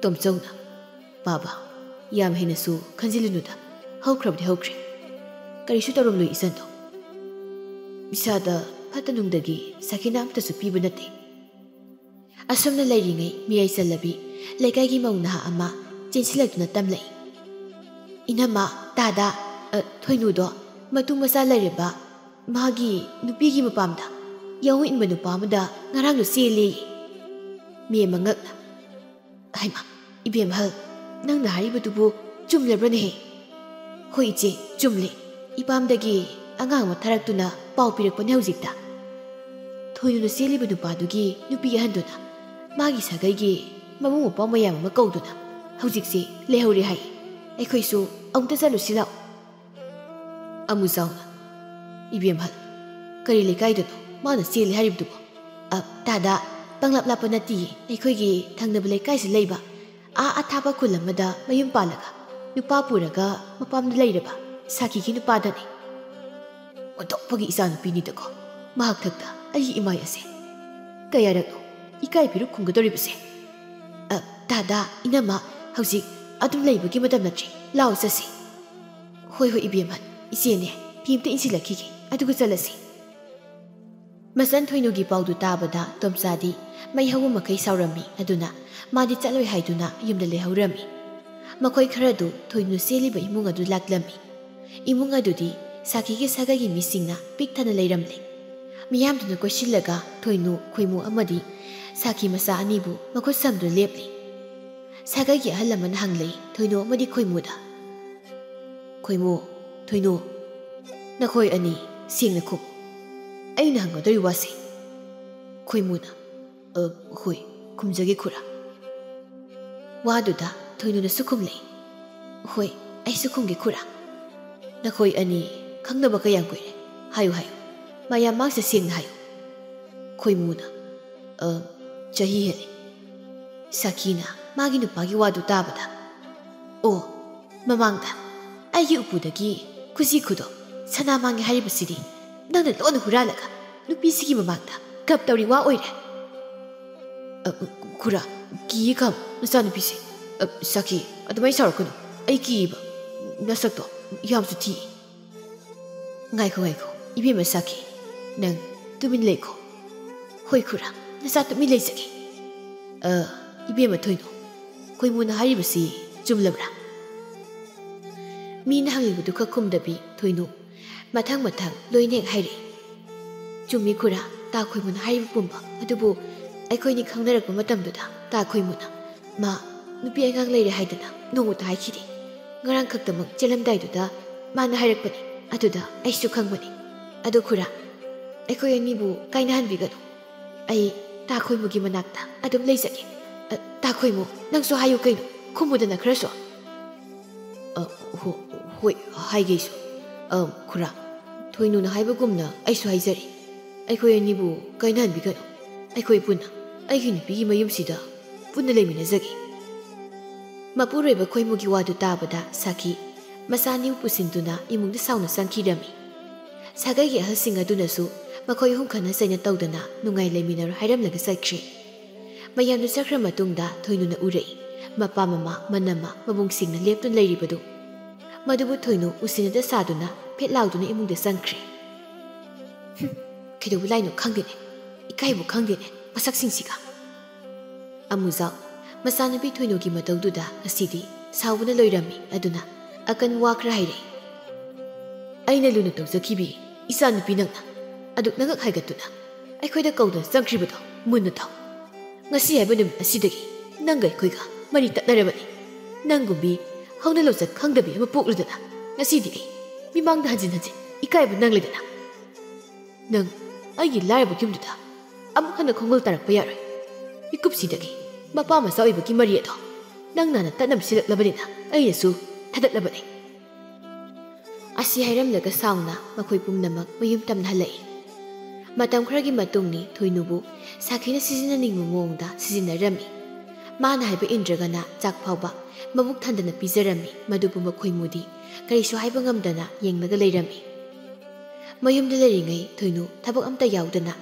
ꯇꯣꯝꯆꯧꯅ, "ꯕꯥꯕꯥ, ꯌꯥꯝ ꯍꯦꯟꯅꯁꯨ ꯈꯟꯖꯤꯜꯂꯨꯅꯨꯗ, ꯍꯧꯈ꯭ꯔꯕꯗꯤ ꯍꯧꯈ꯭ꯔꯦ꯫ ꯀꯔꯤꯁꯨ ꯇꯧꯔꯝꯂꯣꯏ ꯏꯆꯟꯗꯣ꯫ ꯏꯁꯥꯗ ꯐꯠꯇ ꯅꯨꯡꯗꯒꯤ ꯁꯥꯈꯤꯅ ꯑꯝꯇꯁꯨ ꯄꯤꯕ ꯅꯠꯇꯦ꯫ ꯑꯁꯨꯝꯅ ꯂꯩꯔꯤꯉꯩ ꯃꯤꯌꯥꯏ ꯆꯜꯂꯕꯤ ꯂꯩꯀꯥꯏꯒꯤ ꯃꯧ ꯅꯍꯥ ꯑꯃ ꯆꯦꯟꯁꯤꯜꯂꯛꯇꯨꯅ ꯇꯝꯂꯛꯏ꯫ "ꯏꯅꯝꯃ, ꯇꯥꯗ, ꯑ, ꯊꯣꯏꯅꯨꯗꯣ ꯃꯇꯨ ꯃꯆꯥ ꯂꯩꯔꯕ ꯃꯥꯒꯤ ꯅꯨꯄꯤꯒꯤ ꯃꯄꯥꯝꯗ ꯌꯥꯍꯧ ꯏꯟꯕ ꯅꯨꯄꯥ ꯑꯃꯗ ꯉꯔꯥꯡꯗꯣ ꯆꯦꯜꯂꯦꯌꯦ꯫" ꯃꯦꯝꯃ ꯉꯛꯅ, "ꯍꯩꯃꯥ, ꯏꯕꯦꯝꯍꯜ, ꯅꯪꯅ ꯍꯥꯏꯔꯤꯕꯗꯨꯕꯨ ꯆꯨꯝꯂꯕ꯭ꯔꯅꯦꯍꯦ?" "ꯍꯣꯏ ꯏꯆꯦ, ꯆꯨꯝꯂꯦ꯫ ꯏꯄꯥꯝꯗꯒꯤ ꯑꯉꯥꯡ ꯑꯃ ꯊꯥꯔꯛꯇꯨꯅ ꯄꯥꯎ ꯄꯤꯔꯛꯄꯅꯦ ꯍꯧꯖꯤꯛꯇ꯫ ꯊꯣꯏꯅꯨꯅ ꯆꯦꯜꯂꯤꯕ ꯅꯨꯄꯥꯗꯨꯒꯤ ꯅꯨꯄꯤ ꯑꯍꯟꯗꯨꯅ ꯃꯥꯒꯤ ꯁꯥꯒꯩꯒꯤ ꯃꯕꯨꯡ ꯃꯧꯄ꯭ꯋꯥ ꯃꯌꯥꯝ ꯑꯃ ꯀꯧꯗꯨꯅ ꯍꯧꯖꯤꯛꯁꯦ ꯂꯩꯍꯧꯔꯦ ꯍꯥꯏ꯫ ꯑꯩꯈꯣꯏꯁꯨ ꯑꯃꯨꯛꯇ ꯆꯠꯂꯨꯁꯤ ꯂꯥꯛꯑꯣ꯫" ꯑꯃꯨ ꯆꯥꯎꯅ, "ꯏꯕꯦꯝꯍꯜ, ꯀꯔꯤ ꯂꯩꯀꯥꯏꯗꯅꯣ ꯃꯥꯅ ꯆꯦꯜꯂꯤ ꯍꯥꯏꯔꯤꯕꯗꯨꯕꯣ?" "ꯑ, ꯇꯥꯗ, ꯄꯪꯂꯥꯞ ꯂꯥꯞꯄ ꯅꯠꯇꯤꯌꯦ, ꯑꯩꯈꯣꯏꯒꯤ ꯊꯪꯅꯕ ꯂꯩꯀꯥꯏꯁꯤ ꯂꯩꯕ, ꯑꯥ ꯑꯊꯥꯞꯄ ꯈꯨꯜ ꯑꯃꯗ ꯃꯌꯨꯝ ꯄꯥꯜꯂꯒ ꯅꯨꯄꯥ ꯄꯨꯔꯒ ꯃꯄꯥꯝꯗ ꯂꯩꯔꯕ ꯁꯥꯈꯤꯒꯤ ꯅꯨꯄꯥꯗꯅꯤ꯫ ꯑꯣꯟꯊꯣꯛꯄꯒꯤ ꯏꯆꯥꯅꯨꯄꯤꯅꯤꯗꯀꯣ, ꯃꯍꯥꯛ ꯊꯛꯇ ꯑꯩꯒꯤ ꯏꯃꯥꯏ ꯑꯁꯦ꯫ ꯀꯌꯥꯔꯛꯅꯣ ꯏꯀꯥꯏ ꯐꯤꯔꯨꯛ ꯈꯨꯝꯒꯗꯧꯔꯤꯕꯁꯦ?" "ꯑ, ꯇꯥꯗ, ꯏꯅꯝꯃ, ꯍꯧꯖꯤꯛ ꯑꯗꯨꯝ ꯂꯩꯕꯒꯤ ꯃꯇꯝ ꯅꯠꯇ꯭ꯔꯦ, ꯂꯥꯛꯑꯣ ꯆꯠꯁꯤ꯫" "ꯍꯣꯏ ꯍꯣꯏ ꯏꯕꯦꯝꯃ, ꯏꯆꯦꯅꯦ, ꯐꯤ ꯑꯝꯇ ꯏꯟꯁꯤꯜꯂꯛꯈꯤꯒꯦ, ꯑꯗꯨꯒ ꯆꯠꯂꯁꯤ꯫" ꯃꯆꯟ ꯊꯣꯏꯅꯨꯒꯤ ꯄꯥꯎꯗꯨ ꯇꯥꯕꯗ ꯇꯣꯝꯆꯥꯗꯤ ꯃꯩ ꯍꯧꯕ ꯃꯈꯩ ꯁꯥꯎꯔꯝꯃꯤ꯫ ꯑꯗꯨꯅ ꯃꯥꯗꯤ ꯆꯠꯂꯣꯏ ꯍꯥꯏꯗꯨꯅ ꯌꯨꯝꯗ ꯂꯩꯍꯧꯔꯝꯃꯤ꯫ ꯃꯈꯣꯏ ꯈꯔꯗꯨ ꯊꯣꯏꯅꯨ ꯆꯦꯜꯂꯤꯕ ꯏꯃꯨꯡ ꯑꯗꯨ ꯂꯥꯛꯂꯝꯃꯤ꯫ ꯏꯃꯨꯡ ꯑꯗꯨꯗꯤ ꯁꯥꯈꯤꯒꯤ ꯁꯥꯒꯩꯒꯤ ꯃꯤꯁꯤꯡꯅ ꯄꯤꯛ ꯊꯟꯅ ꯂꯩꯔꯝꯂꯦ꯫ ꯃꯤꯌꯥꯝꯗꯨꯅ ꯀꯣꯏꯁꯤꯜꯂꯒ ꯊꯣꯏꯅꯨ, ꯈꯣꯏꯃꯨ ꯑꯃꯗꯤ ꯁꯥꯈꯤ ꯃꯆꯥ ꯑꯅꯤꯕꯨ ꯃꯈꯨꯠ ꯁꯝꯗꯨꯅ ꯂꯦꯞꯂꯤ꯫ ꯁꯥꯒꯩꯒꯤ ꯑꯍꯜ ꯑꯃꯅ ꯍꯪꯂꯛꯏ ꯊꯣꯏꯅꯨ ꯑꯃꯗꯤ ꯈꯣꯏꯃꯨꯗ, "ꯈꯣꯏꯃꯨ, ꯊꯣꯏꯅꯨ, ꯅꯈꯣꯏ ꯑꯅꯤ ꯁꯦꯡꯅ ꯈꯨꯝ꯫ ꯑꯩꯅ ꯍꯪꯒꯗꯧꯔꯤ ꯋꯥꯁꯦ꯫" ꯈꯣꯏꯃꯨꯅ, "ꯑ, ꯍꯣꯏ, ꯈꯨꯝꯖꯒꯦ ꯈꯨꯔꯥ꯫" ꯋꯥꯗꯨꯗ ꯊꯣꯏꯅꯨꯅꯁꯨ ꯈꯨꯝꯂꯛꯏ, "ꯍꯣꯏ, ꯑꯩꯁꯨ ꯈꯨꯝꯒꯦ ꯈꯨꯔꯥ꯫" "ꯅꯈꯣꯏ ꯑꯅꯤ ꯈꯪꯅꯕ ꯀꯌꯥꯝ ꯀꯨꯏꯔꯦ? ꯍꯥꯏꯌꯨ, ꯍꯥꯏꯌꯨ, ꯃꯌꯥꯝ ꯃꯥꯡꯁꯦ ꯁꯦꯡꯅ ꯍꯥꯏꯌꯨ꯫" ꯈꯣꯏꯃꯨꯅ, "ꯑ, ꯆꯍꯤ ꯍꯦꯜꯂꯦ꯫" ꯁꯥꯈꯤꯅ ꯃꯥꯒꯤ ꯅꯨꯄꯥꯒꯤ ꯋꯥꯗꯨ ꯇꯥꯕꯗ, "ꯑꯣ, ꯃꯃꯥꯡꯗ ꯑꯩꯒꯤ ꯎꯄꯨꯗꯒꯤ ꯈꯨꯖꯤ ꯈꯨꯗꯣ ꯁꯅꯥ ꯃꯥꯡꯉꯦ ꯍꯥꯏꯔꯤꯕꯁꯤꯗꯤ ꯅꯪꯅ ꯂꯣꯟꯅ ꯍꯨꯔꯥꯜꯂꯒ ꯅꯨꯄꯤꯁꯤꯒꯤ ꯃꯃꯥꯡꯗ ꯒꯞ ꯇꯧꯔꯤ ꯋꯥ ꯑꯣꯏꯔꯦ꯫" "ꯑ, ꯈꯨꯔꯥ, ꯀꯤꯌꯦ ꯈꯝ, ꯅꯆꯥꯅꯨꯄꯤꯁꯦ꯫ ꯑ, ꯁꯥꯈꯤ, ꯑꯗꯨꯃꯥꯏꯅ ꯁꯥꯎꯔꯛꯀꯅꯨ꯫ ꯑꯩ ꯀꯤꯌꯦꯕ꯫ ꯅꯁꯛꯇꯣ ꯌꯥꯝꯁꯨ ꯊꯤ꯫" "ꯉꯥꯏꯈꯣ, ꯉꯥꯏꯈꯣ, ꯏꯕꯦꯝꯃ ꯁꯥꯈꯤ, ꯅꯪ ꯇꯨꯃꯤꯟ ꯂꯩꯈꯣ꯫ ꯍꯣꯏ ꯈꯨꯔꯥ, ꯅꯆꯥ ꯇꯨꯃꯤꯟ ꯂꯩꯖꯒꯦ꯫ ꯑ, ꯏꯕꯦꯝꯃ ꯊꯣꯏꯅꯨ, ꯈꯣꯏꯃꯨꯅ ꯍꯥꯏꯔꯤꯕꯁꯤ ꯆꯨꯝꯂꯕ꯭ꯔꯥ? ꯃꯤꯅ ꯍꯪꯂꯤꯕꯗꯨ ꯈꯛ ꯈꯨꯝꯗꯕꯤ ꯊꯣꯏꯅꯨ ꯃꯊꯪ ꯃꯊꯪ ꯂꯣꯏꯅ ꯍꯦꯛ ꯍꯥꯏꯔꯛꯏ꯫ ꯆꯨꯝꯃꯤ ꯈꯨꯔꯥ, ꯇꯥ ꯈꯣꯏꯃꯨꯅ ꯍꯥꯏꯔꯤꯕ ꯄꯨꯝꯕ꯫ ꯑꯗꯨꯕꯨ ꯑꯩꯈꯣꯏꯅꯤ ꯈꯪꯅꯔꯛꯄ ꯃꯇꯝꯗꯨꯗ ꯇꯥ ꯈꯣꯏꯃꯨꯅ ꯃꯥ ꯅꯨꯄꯤ ꯑꯉꯥꯡ ꯂꯩꯔꯦ ꯍꯥꯏꯗꯅ ꯅꯣꯡꯃꯇ ꯍꯥꯏꯈꯤꯗꯦ꯫ ꯉꯔꯥꯡ ꯈꯛꯇꯃꯛ ꯆꯦꯜꯂꯝꯗꯥꯏꯗꯨꯗ ꯃꯥꯅ ꯍꯥꯏꯔꯛꯄꯅꯤ꯫ ꯑꯗꯨꯗ ꯑꯩꯁꯨ ꯈꯪꯕꯅꯤ꯫ ꯑꯗꯣ ꯈꯨꯔꯥ, ꯑꯩꯈꯣꯏ ꯑꯅꯤꯕꯨ ꯀꯥꯏꯅꯍꯟꯕꯤꯒꯅꯨ꯫ ꯑꯩ ꯇꯥ ꯈꯣꯏꯃꯨꯒꯤ ꯃꯅꯥꯛꯇ ꯑꯗꯨꯝ ꯂꯩꯖꯒꯦ꯫ ꯑ, ꯇꯥ ꯈꯣꯏꯃꯨ, ꯅꯪꯁꯨ ꯍꯥꯏꯌꯨ ꯀꯩꯅꯣ, ꯈꯨꯝꯃꯨꯗꯅ ꯈꯔꯁꯨ꯫ ꯑ, ꯍꯣ-, ꯍꯣꯏ, ꯍꯥꯏꯒꯦ ꯑꯩꯁꯨ꯫ ꯑ, ꯈꯨꯔꯥ, ꯊꯣꯏꯅꯨꯅ ꯍꯥꯏꯕꯒꯨꯝꯅ ꯑꯩꯁꯨ ꯍꯥꯏꯖꯔꯤ꯫ ꯑꯩꯈꯣꯏ ꯑꯅꯤꯕꯨ ꯀꯥꯏꯅꯍꯟꯕꯤꯒꯅꯨ꯫ ꯑꯩꯈꯣꯏ ꯄꯨꯟꯅ ꯑꯩꯒꯤ ꯅꯨꯄꯤꯒꯤ ꯃꯌꯨꯝꯁꯤꯗ ꯄꯨꯟꯅ ꯂꯩꯃꯤꯟꯅꯖꯒꯦ꯫ ꯃꯄꯨꯔꯣꯏꯕ ꯈꯣꯏꯃꯨꯒꯤ ꯋꯥꯗꯨ ꯇꯥꯕꯗ ꯁꯥꯈꯤ ꯃꯆꯥ ꯑꯅꯤꯕꯨ ꯄꯨꯁꯤꯟꯗꯨꯅ ꯏꯃꯨꯡꯗ ꯁꯥꯎꯅ ꯆꯪꯈꯤꯔꯝꯃꯤ꯫ ꯁꯥꯒꯩꯒꯤ ꯑꯍꯜꯁꯤꯡ ꯑꯗꯨꯅꯁꯨ ꯃꯈꯣꯏ ꯑꯍꯨꯝ ꯈꯠꯅ ꯆꯩꯅ ꯇꯧꯗꯅ ꯅꯨꯡꯉꯥꯏ ꯂꯩꯃꯤꯟꯅꯔꯣ ꯍꯥꯏꯔꯝꯂꯒ ꯆꯠꯈ꯭ꯔꯦ꯫ ꯃꯌꯥꯝꯗꯨ ꯆꯠꯈ꯭ꯔ ꯃꯇꯨꯡꯗ ꯊꯣꯏꯅꯨꯅ ꯎꯔꯛꯏ, ꯃꯄꯥ, ꯃꯃꯥ, ꯃꯅꯝꯃ, ꯃꯕꯨꯡꯁꯤꯡꯅ ꯂꯦꯞꯇꯨꯅ ꯂꯩꯔꯤꯕꯗꯨ꯫ ꯃꯗꯨꯕꯨ ꯊꯣꯏꯅꯨ ꯎꯁꯤꯟꯅꯗ ꯁꯥꯗꯨꯅ ꯐꯦꯠ ꯂꯥꯎꯗꯨꯅ ꯏꯃꯨꯡꯗ ꯆꯪꯈ꯭ꯔꯦ꯫ "ꯍꯨꯝ, ꯀꯩꯗꯧꯕ ꯂꯥꯏꯅꯣ ꯈꯪꯗꯦꯅꯦ, ꯏꯀꯥꯏꯕꯨ ꯈꯪꯗꯦꯅꯦ ꯃꯁꯛꯁꯤꯡꯁꯤꯒ"꯫ ꯑꯃꯨꯖꯥꯎ ꯃꯆꯥꯅꯨꯄꯤ ꯊꯣꯏꯅꯨꯒꯤ ꯃꯇꯧꯗꯨꯗ ꯉꯁꯤꯗꯤ ꯁꯥꯎꯕꯅ ꯂꯣꯏꯔꯝꯃꯤ꯫ ꯑꯗꯨꯅ ꯑꯀꯟ ꯋꯥ ꯈꯔ ꯍꯥꯏꯔꯛꯏ꯫ "ꯑꯩꯅ ꯂꯨꯅ ꯇꯧꯖꯈꯤꯕꯤ ꯏꯆꯥꯅꯨꯄꯤ ꯅꯪꯅ ꯑꯗꯨꯛ ꯅꯉꯛ ꯍꯥꯏꯒꯠꯇꯨꯅ ꯑꯩꯈꯣꯏꯗ ꯀꯧꯗꯨꯅ ꯆꯪꯈ꯭ꯔꯤꯕꯗꯣ ꯃꯨꯟꯅ ꯇꯥꯎ꯫ ꯉꯁꯤ ꯍꯥꯏꯕ ꯅꯨꯃꯤꯠ ꯑꯁꯤꯗꯒꯤ ꯅꯪꯒ ꯑꯩꯈꯣꯏꯒ ꯃꯔꯤ ꯇꯠꯅꯔꯕꯅꯤ꯫ ꯅꯪꯒꯨꯝꯕꯤ ꯍꯧꯅ ꯂꯣꯟꯆꯠ ꯈꯪꯗꯕꯤ ꯑꯃ ꯄꯣꯛꯂꯨꯗꯅ ꯉꯁꯤꯗꯤ ꯑꯩ ꯃꯤꯃꯥꯡꯗ ꯍꯟꯖꯤꯟ ꯍꯟꯖꯤꯟ ꯏꯀꯥꯏꯕ ꯅꯪꯂꯦꯗꯅ꯫ ꯅꯪ ꯑꯩꯒꯤ ꯂꯥꯏꯔꯕ ꯌꯨꯝꯗꯨꯗ ꯑꯃꯨꯛ ꯍꯟꯅ ꯈꯣꯡꯒꯨꯜ ꯇꯥꯔꯛꯄ ꯌꯥꯔꯣꯏ꯫ ꯃꯤꯀꯨꯞꯁꯤꯗꯒꯤ ꯃꯄꯥ ꯃꯆꯥ ꯑꯣꯏꯕꯒꯤ ꯃꯔꯤ ꯑꯗꯣ ꯅꯪ ꯅꯥꯅ ꯇꯠꯅꯕ ꯁꯤꯜꯂꯛꯂꯕꯅꯤꯅ ꯑꯩꯅꯁꯨ ꯊꯥꯗꯠꯂꯕꯅꯤ"꯫ ꯑꯁꯤ ꯍꯥꯏꯔꯝꯂꯒ ꯁꯥꯎꯅ ꯃꯈꯣꯏ ꯄꯨꯝꯅꯃꯛ ꯃꯌꯨꯝ ꯇꯝꯅ ꯍꯜꯂꯛꯏ꯫ ꯃꯇꯝ ꯈꯔꯒꯤ ꯃꯇꯨꯡꯅꯤ ꯊꯣꯏꯅꯨꯕꯨ ꯁꯥꯈꯤꯅ ꯁꯤꯖꯤꯟꯅꯅꯤꯡꯕ ꯃꯑꯣꯡꯗ ꯁꯤꯖꯤꯟꯅꯔꯝꯃꯤ꯫ ꯃꯥꯅ ꯍꯥꯏꯕ ꯏꯟꯗ꯭ꯔꯒꯅ ꯆꯥꯛ ꯐꯥꯎꯕ ꯃꯕꯨꯛ ꯊꯟꯗꯅ ꯄꯤꯖꯔꯝꯃꯤ꯫ ꯃꯗꯨꯕꯨ ꯃꯈꯣꯏ ꯃꯨꯗꯤ ꯀꯔꯤꯁꯨ ꯍꯥꯏꯕ ꯉꯝꯗꯅ ꯌꯦꯡꯂꯒ ꯂꯩꯔꯝꯃꯤ꯫ ꯃꯌꯨꯝꯗ ꯂꯩꯔꯤꯉꯩ ꯊꯣꯏꯅꯨ ꯊꯕꯛ ꯑꯝꯇ ꯌꯥꯎꯗꯅ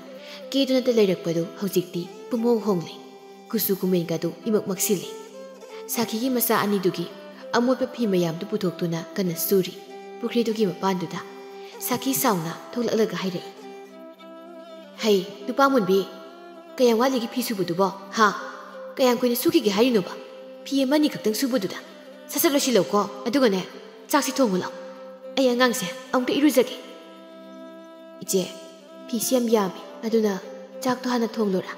ꯀꯦꯗꯨꯅꯇ ꯂꯩꯔꯛꯄꯗꯨ ꯍꯧꯖꯤꯛꯇꯤ ꯄꯨꯝꯍꯣꯡ ꯍꯣꯡꯂꯦ꯫ ꯀꯨꯆꯨ ꯀꯨꯃꯦꯟꯒꯗꯨ ꯏꯃꯛ ꯃꯛꯁꯤꯜꯂꯤ꯫ ꯁꯥꯈꯤꯒꯤ ꯃꯆꯥ ꯑꯅꯤꯗꯨꯒꯤ ꯑꯃꯣꯠꯄ ꯐꯤ ꯃꯌꯥꯝꯗꯨ ꯄꯨꯊꯣꯛꯇꯨꯅ ꯀꯟꯅ ꯁꯨꯔꯤ꯫ ꯄꯨꯈ꯭ꯔꯤꯗꯨꯒꯤ ꯃꯄꯥꯟꯗꯨꯗ ꯁꯥꯈꯤ ꯁꯥꯎꯅ ꯊꯣꯛꯂꯛꯂꯒ ꯍꯥꯏꯔꯛꯏ꯫ "ꯍꯩ, ꯅꯨꯄꯥ ꯃꯨꯟꯕꯤ, ꯀꯌꯥꯝ ꯋꯥꯠꯂꯤꯒꯦ ꯐꯤ ꯁꯨꯕꯗꯨꯕꯣ? ꯍꯥ? ꯀꯌꯥꯝ ꯀꯨꯏꯅ ꯁꯨꯈꯤꯒꯦ ꯍꯥꯏꯔꯤꯅꯣꯕ? ꯐꯤ ꯑꯃꯅꯤ ꯈꯛꯇꯪ ꯁꯨꯕꯗꯨꯗ ꯁꯠ ꯁꯠ ꯂꯣꯏꯁꯤꯜꯂꯧꯀꯣ꯫ ꯑꯗꯨꯒꯅꯦ, ꯆꯥꯛꯁꯤ ꯊꯣꯡꯉꯨ ꯂꯥꯎ꯫ ꯑꯩ ꯑꯉꯥꯡꯁꯦ ꯑꯃꯨꯛꯇ ꯏꯔꯨꯖꯒꯦ꯫" "ꯏꯆꯦ, ꯐꯤꯁꯤ ꯌꯥꯝ ꯌꯥꯝꯃꯤ, ꯑꯗꯨꯅ ꯆꯥꯛꯇꯣ ꯍꯥꯟꯅ ꯊꯣꯡꯂꯨꯔꯥ?"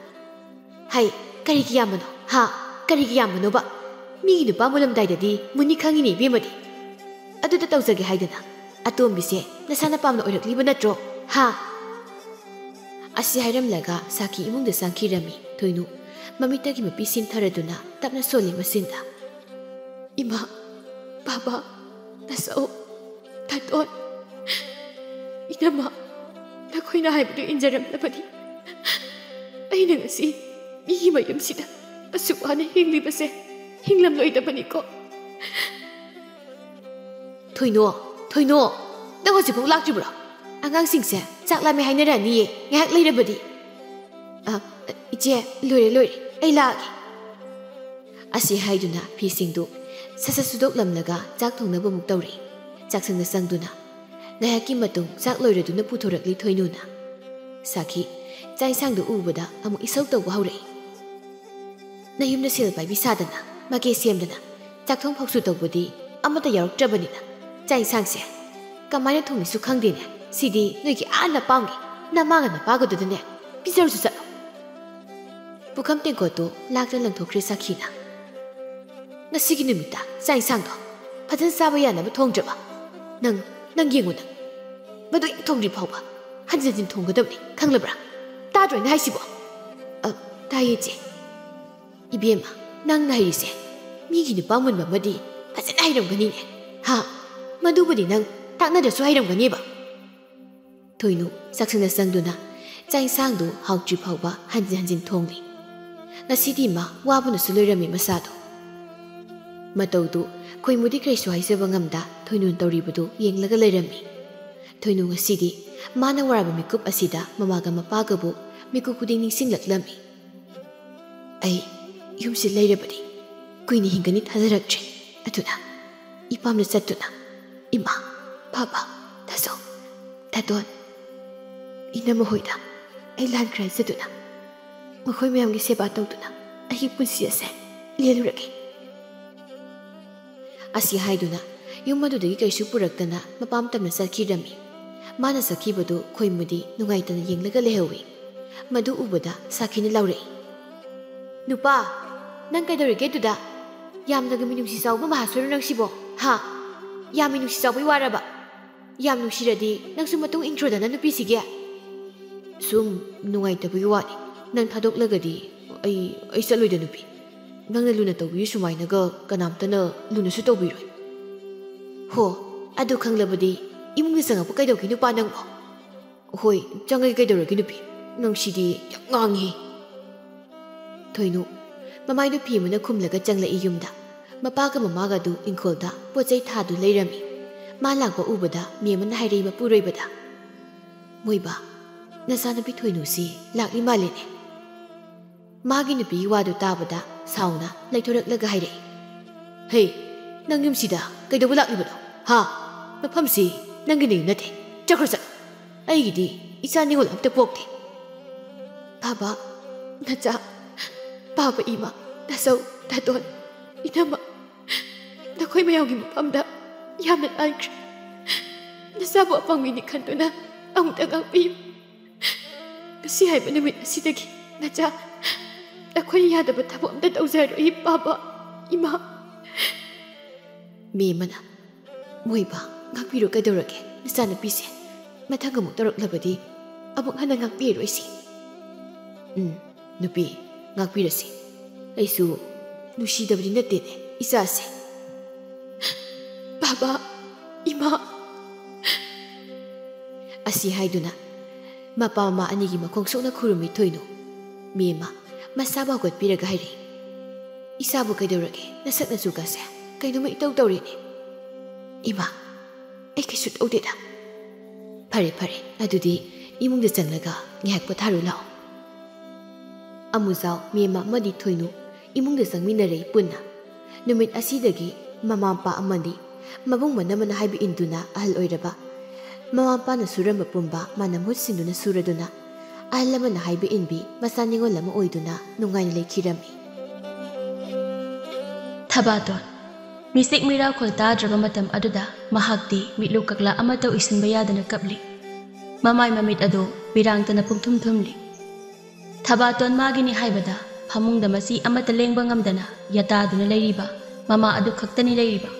"ꯍꯩ, ꯀꯔꯤꯒꯤ ꯌꯥꯝꯕꯅꯣ? ꯍꯥ? ꯀꯔꯤꯒꯤ ꯌꯥꯝꯕꯅꯣꯕ? ꯃꯤꯒꯤ ꯅꯨꯄꯥ ꯃꯨꯜꯂꯝꯗꯥꯏꯗꯗꯤ ꯃꯨꯟꯅꯤ ꯈꯪꯉꯤꯅꯦ ꯏꯕꯦꯝꯃꯗꯤ꯫ ꯑꯗꯨꯗ ꯇꯧꯖꯒꯦ ꯍꯥꯏꯗꯅ ꯑꯇꯣꯝꯕꯤꯁꯦ ꯅꯁꯥꯅ ꯄꯥꯝꯅ ꯑꯣꯏꯔꯛꯂꯤꯕ ꯅꯠꯇ꯭ꯔꯣ? ꯍꯥ?" ꯑꯁꯤ ꯍꯥꯏꯔꯝꯂꯒ ꯁꯥꯈꯤ ꯏꯃꯨꯡꯗ ꯆꯪꯈꯤꯔꯝꯃꯤ ꯊꯣꯏꯅꯨ꯫ ꯃꯃꯤꯠꯇꯒꯤ ꯃꯄꯤ ꯁꯤꯟꯊꯔꯗꯨꯅ ꯇꯞꯅ ꯁꯣꯜꯂꯤ ꯃꯆꯤꯟꯗ, "ꯏꯃꯥ, ꯕꯥꯕꯥ, ꯅꯁꯧ, ꯊꯥꯇꯣꯟ, ꯏꯅꯝꯃ, ꯅꯈꯣꯏꯅ ꯍꯥꯏꯕꯗꯨ ꯏꯟꯖꯔꯝꯂꯕꯗꯤ ꯑꯩꯅ ꯉꯁꯤ ꯃꯤꯒꯤ ꯃꯌꯨꯝꯁꯤꯗ ꯑꯁꯨꯛ ꯋꯥꯅ ꯍꯤꯡꯂꯤꯕꯁꯦ ꯍꯤꯡꯂꯝꯂꯣꯏꯗꯕꯅꯤꯀꯣ꯫" "ꯊꯣꯏꯅꯣ, ꯊꯣꯏꯅꯣ, ꯅꯪ ꯍꯧꯖꯤꯛꯐꯥꯎ ꯂꯥꯛꯇ꯭ꯔꯤꯕ꯭ꯔꯣ? ꯑꯉꯥꯡꯁꯤꯡꯁꯦ ꯆꯥꯛ ꯂꯥꯝꯃꯦ ꯍꯥꯏꯅꯔꯛꯑꯅꯤꯌꯦ ꯉꯥꯏꯍꯥꯛ ꯂꯩꯔꯕꯗꯤ꯫" "ꯑ, ꯏꯆꯦ, ꯂꯣꯏꯔꯦ, ꯂꯣꯏꯔꯦ, ꯑꯩ ꯂꯥꯛꯑꯒꯦ꯫" ꯑꯁꯤ ꯍꯥꯏꯗꯨꯅ ꯐꯤꯁꯤꯡꯗꯨ ꯁꯠ ꯁꯠ ꯁꯨꯗꯣꯛꯂꯝꯂꯒ ꯆꯥꯛ ꯊꯣꯡꯅꯕ ꯑꯃꯨꯛ ꯇꯧꯔꯦ꯫ ꯆꯥꯛꯁꯪꯗ ꯆꯪꯗꯨꯅ ꯉꯥꯏꯍꯥꯛꯀꯤ ꯃꯇꯨꯡ ꯆꯥꯛ ꯂꯣꯏꯔꯗꯨꯅ ꯄꯨꯊꯣꯔꯛꯂꯤ ꯊꯣꯏꯅꯨꯅ꯫ ꯁꯥꯈꯤ ꯆꯥꯛ ꯏꯟꯁꯥꯡꯗꯨ ꯎꯕꯗ ꯑꯃꯨꯛ ꯏꯁꯧ ꯇꯧꯕ ꯍꯧꯔꯛꯏ꯫ "ꯅꯌꯨꯝꯗ ꯁꯦꯜ ꯄꯥꯏꯕꯤ ꯁꯥꯗꯅ, ꯃꯀꯦ ꯁꯦꯝꯗꯅ, ꯆꯥꯛꯊꯣꯡ ꯐꯥꯎꯁꯨ ꯇꯧꯕꯗꯤ ꯑꯃꯠꯇ ꯌꯥꯎꯔꯛꯇ꯭ꯔꯕꯅꯤꯅ ꯆꯥꯛ ꯏꯟꯁꯥꯡꯁꯦ ꯀꯃꯥꯏꯅ ꯊꯣꯡꯅꯤꯁꯨ ꯈꯪꯗꯦꯅꯦ꯫ ꯁꯤꯗꯤ ꯅꯣꯏꯒꯤ ꯑꯥ ꯅꯄꯥꯝꯒꯤ ꯅꯃꯥꯒ ꯅꯄꯥꯒꯗꯨꯗꯅꯦ ꯄꯤꯖꯔꯨꯁꯨ ꯆꯠꯂꯣ꯫" ꯄꯨꯈꯝ ꯇꯦꯡꯀꯣꯠꯇꯨ ꯂꯥꯛꯇ ꯂꯪꯊꯣꯛꯈ꯭ꯔꯦ ꯁꯥꯈꯤꯅ꯫ "ꯉꯁꯤꯒꯤ ꯅꯨꯃꯤꯠꯇ ꯆꯥꯛ ꯏꯟꯁꯥꯡꯗꯣ ꯐꯖꯅ ꯆꯥꯕ ꯌꯥꯅꯕ ꯊꯣꯡꯗ꯭ꯔꯕ? ꯅꯪ, ꯅꯪ ꯌꯦꯡꯉꯨ ꯅꯪ꯫ ꯃꯗꯨ ꯍꯦꯛ ꯊꯣꯡꯗ꯭ꯔꯤ ꯐꯥꯎꯕ ꯍꯟꯖꯤꯟ ꯍꯟꯖꯤꯟ ꯊꯣꯡꯒꯗꯕꯅꯤ, ꯈꯪꯂꯕ꯭ꯔꯥ? ꯇꯥꯗ꯭ꯔꯣ ꯑꯩꯅ ꯍꯥꯏꯁꯤꯕꯣ?" "ꯑ, ꯇꯥꯏꯌꯦ ꯏꯆꯦ꯫" "ꯏꯕꯦꯝꯃ, ꯅꯪꯅ ꯍꯩꯔꯤꯁꯦ ꯃꯤꯒꯤ ꯅꯨꯄꯥ ꯃꯨꯟꯕ ꯑꯃꯗꯤ ꯐꯖꯅ ꯍꯩꯔꯝꯒꯅꯤꯅꯦ꯫ ꯍꯥ? ꯃꯗꯨꯕꯨꯗꯤ ꯅꯪ ꯇꯥꯛꯅꯗ꯭ꯔꯁꯨ ꯍꯩꯔꯝꯒꯅꯦꯕ꯫" ꯊꯣꯏꯅꯨ ꯆꯥꯛꯁꯪꯗ ꯆꯪꯗꯨꯅ ꯆꯥꯛ ꯏꯟꯁꯥꯡꯗꯨ ꯍꯥꯎꯇ꯭ꯔꯤ ꯐꯥꯎꯕ ꯍꯟꯖꯤꯟ ꯍꯟꯖꯤꯟ ꯊꯣꯡꯂꯤ꯫ ꯉꯁꯤꯗꯤ ꯃꯥ ꯋꯥꯕꯅꯁꯨ ꯂꯣꯏꯔꯝꯃꯤ ꯃꯁꯥꯗꯣ꯫ ꯃꯇꯧꯗꯨ ꯈꯣꯏꯃꯨꯗꯤ ꯀꯔꯤꯁꯨ ꯍꯥꯏꯖꯕ ꯉꯝꯗ ꯊꯣꯏꯅꯨꯅ ꯇꯧꯔꯤꯕꯗꯨ ꯌꯦꯡꯂꯒ ꯂꯩꯔꯝꯃꯤ꯫ ꯊꯣꯏꯅꯨ ꯉꯁꯤꯗꯤ ꯃꯥꯅ ꯋꯥꯔꯕ ꯃꯤꯀꯨꯞ ꯑꯁꯤꯗ ꯃꯃꯥꯒ ꯃꯄꯥꯒꯕꯨ ꯃꯤꯀꯨꯞ ꯈꯨꯗꯤꯡ ꯅꯤꯡꯁꯤꯡꯂꯛꯂꯝꯃꯤ꯫ "ꯑꯩ ꯌꯨꯝꯁꯤ ꯂꯩꯔꯕꯗꯤ ꯀꯨꯏꯅ ꯍꯤꯡꯒꯅꯤ ꯊꯥꯖꯔꯛꯇ꯭ꯔꯦ꯫ ꯑꯗꯨꯅ ꯏꯄꯥꯝꯗ ꯆꯠꯇꯨꯅ ꯏꯃꯥ, ꯕꯥꯕꯥ, ꯗꯥꯆꯧ, ꯗꯥꯇꯣꯟ, ꯏꯅꯝꯃ ꯍꯣꯏꯗ ꯑꯩ ꯂꯥꯟꯈ꯭ꯔꯦ ꯍꯥꯏꯖꯗꯨꯅ, ꯃꯈꯣꯏ ꯃꯌꯥꯝꯒꯤ ꯁꯦꯕꯥ ꯇꯧꯗꯨꯅ ꯑꯩꯒꯤ ꯄꯨꯟꯁꯤ ꯑꯁꯦ ꯂꯦꯜꯂꯨꯔꯒꯦ꯫ ꯑꯁꯤ ꯍꯥꯏꯗꯨꯅ ꯌꯨꯝ ꯑꯗꯨꯗꯒꯤ ꯀꯩꯁꯨ ꯄꯨꯔꯛꯇꯅ ꯃꯄꯥꯝ ꯇꯝꯅ ꯆꯠꯈꯤꯔꯝꯃꯤ꯫ ꯃꯥꯅ ꯆꯠꯈꯤꯕꯗꯨ ꯈꯣꯏꯃꯨꯗꯤ ꯅꯨꯡꯉꯥꯏꯇꯅ ꯌꯦꯡꯂꯒ ꯂꯩꯍꯧꯏ꯫ ꯃꯗꯨ ꯎꯕꯗ ꯁꯥꯈꯤꯅ ꯂꯥꯎꯔꯛꯏ, "ꯅꯨꯄꯥ, ꯅꯪ ꯀꯩꯗꯧꯔꯤꯒꯦ ꯑꯗꯨꯗ? ꯌꯥꯝꯅꯒ ꯃꯤꯅꯨꯡꯁꯤ ꯆꯥꯎꯕ ꯃꯍꯥꯁꯨꯔ ꯅꯪꯁꯤꯕꯣ, ꯍꯥ? ꯌꯥꯝ ꯃꯤꯅꯨꯡꯁꯤ ꯆꯥꯎꯕꯩ ꯋꯥꯔꯕ? ꯌꯥꯝ ꯅꯨꯡꯁꯤꯔꯗꯤ ꯅꯪꯁꯨ ꯃꯇꯨꯡ ꯏꯟꯈ꯭ꯔꯣꯗꯅ ꯅꯨꯄꯤꯁꯤꯒꯤ?" "ꯁꯨꯝ ꯅꯨꯡꯉꯥꯏꯇꯕꯒꯤ ꯋꯥꯅꯤ꯫ ꯅꯪ ꯊꯥꯗꯣꯛꯂꯒꯗꯤ ꯑꯩ, ꯑꯩ ꯆꯠꯂꯣꯏꯗ ꯅꯨꯄꯤ꯫ ꯅꯪꯅ ꯂꯨꯅ ꯇꯧꯕꯤꯔꯤ ꯁꯨꯃꯥꯏꯅꯒ ꯀꯅꯥꯝꯇꯅ ꯂꯨꯅꯁꯨ ꯇꯧꯕꯤꯔꯣꯏ꯫" "ꯍꯣ, ꯑꯗꯨ ꯈꯪꯂꯕꯗꯤ ꯏꯃꯨꯡꯗ ꯆꯪꯉꯛꯄ ꯀꯩꯗꯧꯒꯦ ꯅꯨꯄꯥ ꯅꯪꯕꯣ?" "ꯍꯣꯏ, ꯆꯪꯉꯒꯦ ꯀꯩꯗꯧꯔꯒꯦ ꯅꯨꯄꯤ? ꯅꯪ ꯁꯤꯗꯤ ꯌꯥꯝ ꯉꯥꯡꯉꯤ꯫" ꯊꯣꯏꯅꯨ ꯃꯃꯥꯏꯗꯨ ꯐꯤ ꯑꯃꯅ ꯈꯨꯝꯂꯒ ꯆꯪꯂꯛꯏ ꯌꯨꯝꯗ꯫ ꯃꯄꯥꯒ ꯃꯃꯥꯒꯗꯨ ꯏꯪꯈꯣꯜꯗ ꯄꯣꯠ ꯆꯩ ꯊꯥꯗꯨ ꯂꯩꯔꯝꯃꯤ꯫ ꯃꯥ ꯂꯥꯛꯄ ꯎꯕꯗ ꯃꯦꯝꯃꯅ ꯍꯥꯏꯔꯛꯏ ꯃꯄꯨꯔꯣꯏꯕꯗ, "ꯃꯣꯏꯕꯥ, ꯅꯆꯥꯅꯨꯄꯤ ꯊꯣꯏꯅꯨꯁꯤ ꯂꯥꯛꯂꯤ ꯃꯥꯜꯂꯦꯅꯦ꯫" ꯃꯥꯒꯤ ꯅꯨꯄꯤꯒꯤ ꯋꯥꯗꯨ ꯇꯥꯕꯗ ꯁꯥꯎꯅ ꯂꯩꯊꯣꯔꯛꯂꯒ ꯍꯥꯏꯔꯛꯏ, "ꯍꯦ, ꯅꯪ ꯌꯨꯝꯁꯤꯗ ꯀꯩꯗꯧꯕ ꯂꯥꯛꯂꯤꯕꯅꯣ? ꯍꯥ? ꯃꯐꯝꯁꯤ ꯅꯪꯒꯤ ꯅꯌꯨꯝ ꯅꯠꯇꯦ꯫ ꯆꯠꯈ꯭ꯔꯣ ꯆꯠꯂꯣ꯫ ꯑꯩꯒꯤꯗꯤ ꯏꯆꯥ ꯅꯤꯉꯣꯜ ꯑꯝꯇ ꯄꯣꯛꯇꯦ꯫" "ꯄꯥꯕ, ꯅꯆꯥ, ꯄꯥꯕ ꯏꯃꯥ, ꯅꯆꯧ, ꯅꯥꯇꯣꯟ, ꯏꯅꯝꯃ, ꯅꯈꯣꯏ ꯃꯌꯥꯝꯒꯤ ꯃꯐꯝꯗ ꯌꯥꯝꯅ ꯂꯥꯟꯈ꯭ꯔꯦ꯫ ꯅꯆꯥꯕꯨ ꯑꯄꯪꯕꯤꯅꯤ ꯈꯟꯗꯨꯅ ꯑꯃꯨꯛꯇ ꯉꯥꯛꯄꯤꯌꯨ꯫ ꯉꯁꯤ ꯍꯥꯏꯕ ꯅꯨꯃꯤꯠ ꯑꯁꯤꯗꯒꯤ ꯅꯆꯥ, ꯑꯩꯈꯣꯏꯅ ꯌꯥꯗꯕ ꯊꯕꯛ ꯑꯝꯇ ꯇꯧꯖꯔꯣꯏ, ꯄꯥꯕ, ꯏꯃꯥ꯫" ꯃꯦꯝꯃꯅ, "ꯃꯣꯏꯕ, ꯉꯥꯛꯄꯤꯔꯣ ꯀꯩꯗꯧꯔꯒꯦ? ꯅꯆꯥꯅꯨꯄꯤꯁꯦ ꯃꯊꯪ ꯑꯃꯨꯛ ꯇꯧꯔꯛꯂꯕꯗꯤ ꯑꯃꯨꯛ ꯍꯟꯅ ꯉꯥꯛꯄꯤꯔꯔꯣꯏꯁꯤ꯫" "ꯎꯝ, ꯅꯨꯄꯤ, ꯉꯥꯛꯄꯤꯔꯁꯤ꯫ ꯑꯩꯁꯨ ꯅꯨꯡꯁꯤꯗꯕꯗꯤ ꯅꯠꯇꯦꯅꯦ ꯏꯆꯥꯁꯦ꯫" "ꯕꯥꯕꯥ, ꯏꯃꯥ꯫" ꯑꯁꯤ ꯍꯥꯏꯗꯨꯅ ꯃꯄꯥ ꯃꯃꯥ ꯑꯅꯤꯒꯤ ꯃꯈꯣꯡ ꯁꯣꯛꯅ ꯈꯨꯔꯨꯝꯃꯤ ꯊꯣꯏꯅꯨ꯫ ꯃꯦꯝꯃ ꯃꯁꯥꯕꯨ ꯍꯧꯒꯠꯄꯤꯔꯒ ꯍꯥꯏꯔꯛꯏ, "ꯏꯆꯥꯕꯨ ꯀꯩꯗꯧꯔꯒꯦ? ꯅꯁꯛ ꯅꯆꯨꯒꯁꯦ ꯀꯩꯅꯣꯝꯃ ꯏꯇꯧ ꯇꯧꯔꯦꯅꯦ꯫" "ꯏꯃꯥ, ꯑꯩ ꯀꯩꯁꯨ ꯇꯧꯗꯦꯗ꯫" "ꯐꯔꯦ, ꯐꯔꯦ, ꯑꯗꯨꯗꯤ ꯏꯃꯨꯡꯗ ꯆꯪꯂꯒ ꯉꯥꯏꯍꯥꯛ ꯄꯣꯊꯥꯔꯨ ꯂꯥꯛꯑꯣ꯫" ꯑꯃꯨꯖꯥꯎ, ꯃꯦꯝꯃ ꯑꯃꯗꯤ ꯊꯣꯏꯅꯨ ꯏꯃꯨꯡꯗ ꯆꯪꯃꯤꯟꯅꯔꯦ ꯄꯨꯟꯅ꯫ ꯅꯨꯃꯤꯠ ꯑꯁꯤꯗꯒꯤ ꯃꯃꯥ ꯃꯄꯥ ꯑꯃꯗꯤ ꯃꯕꯨꯡ ꯃꯅꯝꯃꯅ ꯍꯥꯏꯕ ꯏꯟꯗꯨꯅ ꯑꯍꯜ ꯑꯣꯏꯔꯕ ꯃꯃꯥ ꯃꯄꯥꯅ ꯁꯨꯔꯝꯕ ꯄꯨꯝꯕ ꯃꯥꯅ ꯃꯍꯨꯠ ꯁꯤꯟꯗꯨꯅ ꯁꯨꯔꯗꯨꯅ ꯑꯍꯜ ꯑꯃꯅ ꯍꯥꯏꯕ ꯏꯟꯕꯤ ꯃꯆꯥ ꯅꯤꯉꯣꯜ ꯑꯃ ꯑꯣꯏꯗꯨꯅ ꯅꯨꯡꯉꯥꯏꯅ ꯂꯩꯈꯤꯔꯝꯃꯤ꯫ ꯊꯕꯥꯇꯣꯟ꯫ ꯃꯤꯆꯤꯛ ꯃꯤꯔꯥꯎꯈꯣꯜ ꯇꯥꯗ꯭ꯔꯕ ꯃꯇꯝ ꯑꯗꯨꯗ ꯃꯍꯥꯛꯇꯤ ꯃꯤꯠꯂꯨ ꯀꯛꯂꯥ ꯑꯃꯠꯇ ꯎꯏꯁꯤꯟꯕ ꯌꯥꯗꯅ ꯀꯞꯂꯤ꯫ ꯃꯃꯥꯏ ꯃꯃꯤꯠ ꯑꯗꯨ ꯄꯤꯔꯥꯡꯇꯅ ꯄꯨꯡꯊꯨꯝ ꯊꯨꯝꯂꯤ꯫ ꯊꯕꯥꯇꯣꯟ ꯃꯥꯒꯤꯅꯤ ꯍꯥꯏꯕꯗ ꯐꯃꯨꯡꯗ ꯃꯆꯤ ꯑꯃꯠꯇ ꯂꯦꯡꯕ ꯉꯝꯗꯅ ꯌꯥꯇꯥꯗꯨꯅ ꯂꯩꯔꯤꯕ ꯃꯃꯥ ꯑꯗꯨ ꯈꯛꯇꯅꯤ ꯂꯩꯔꯤꯕ꯫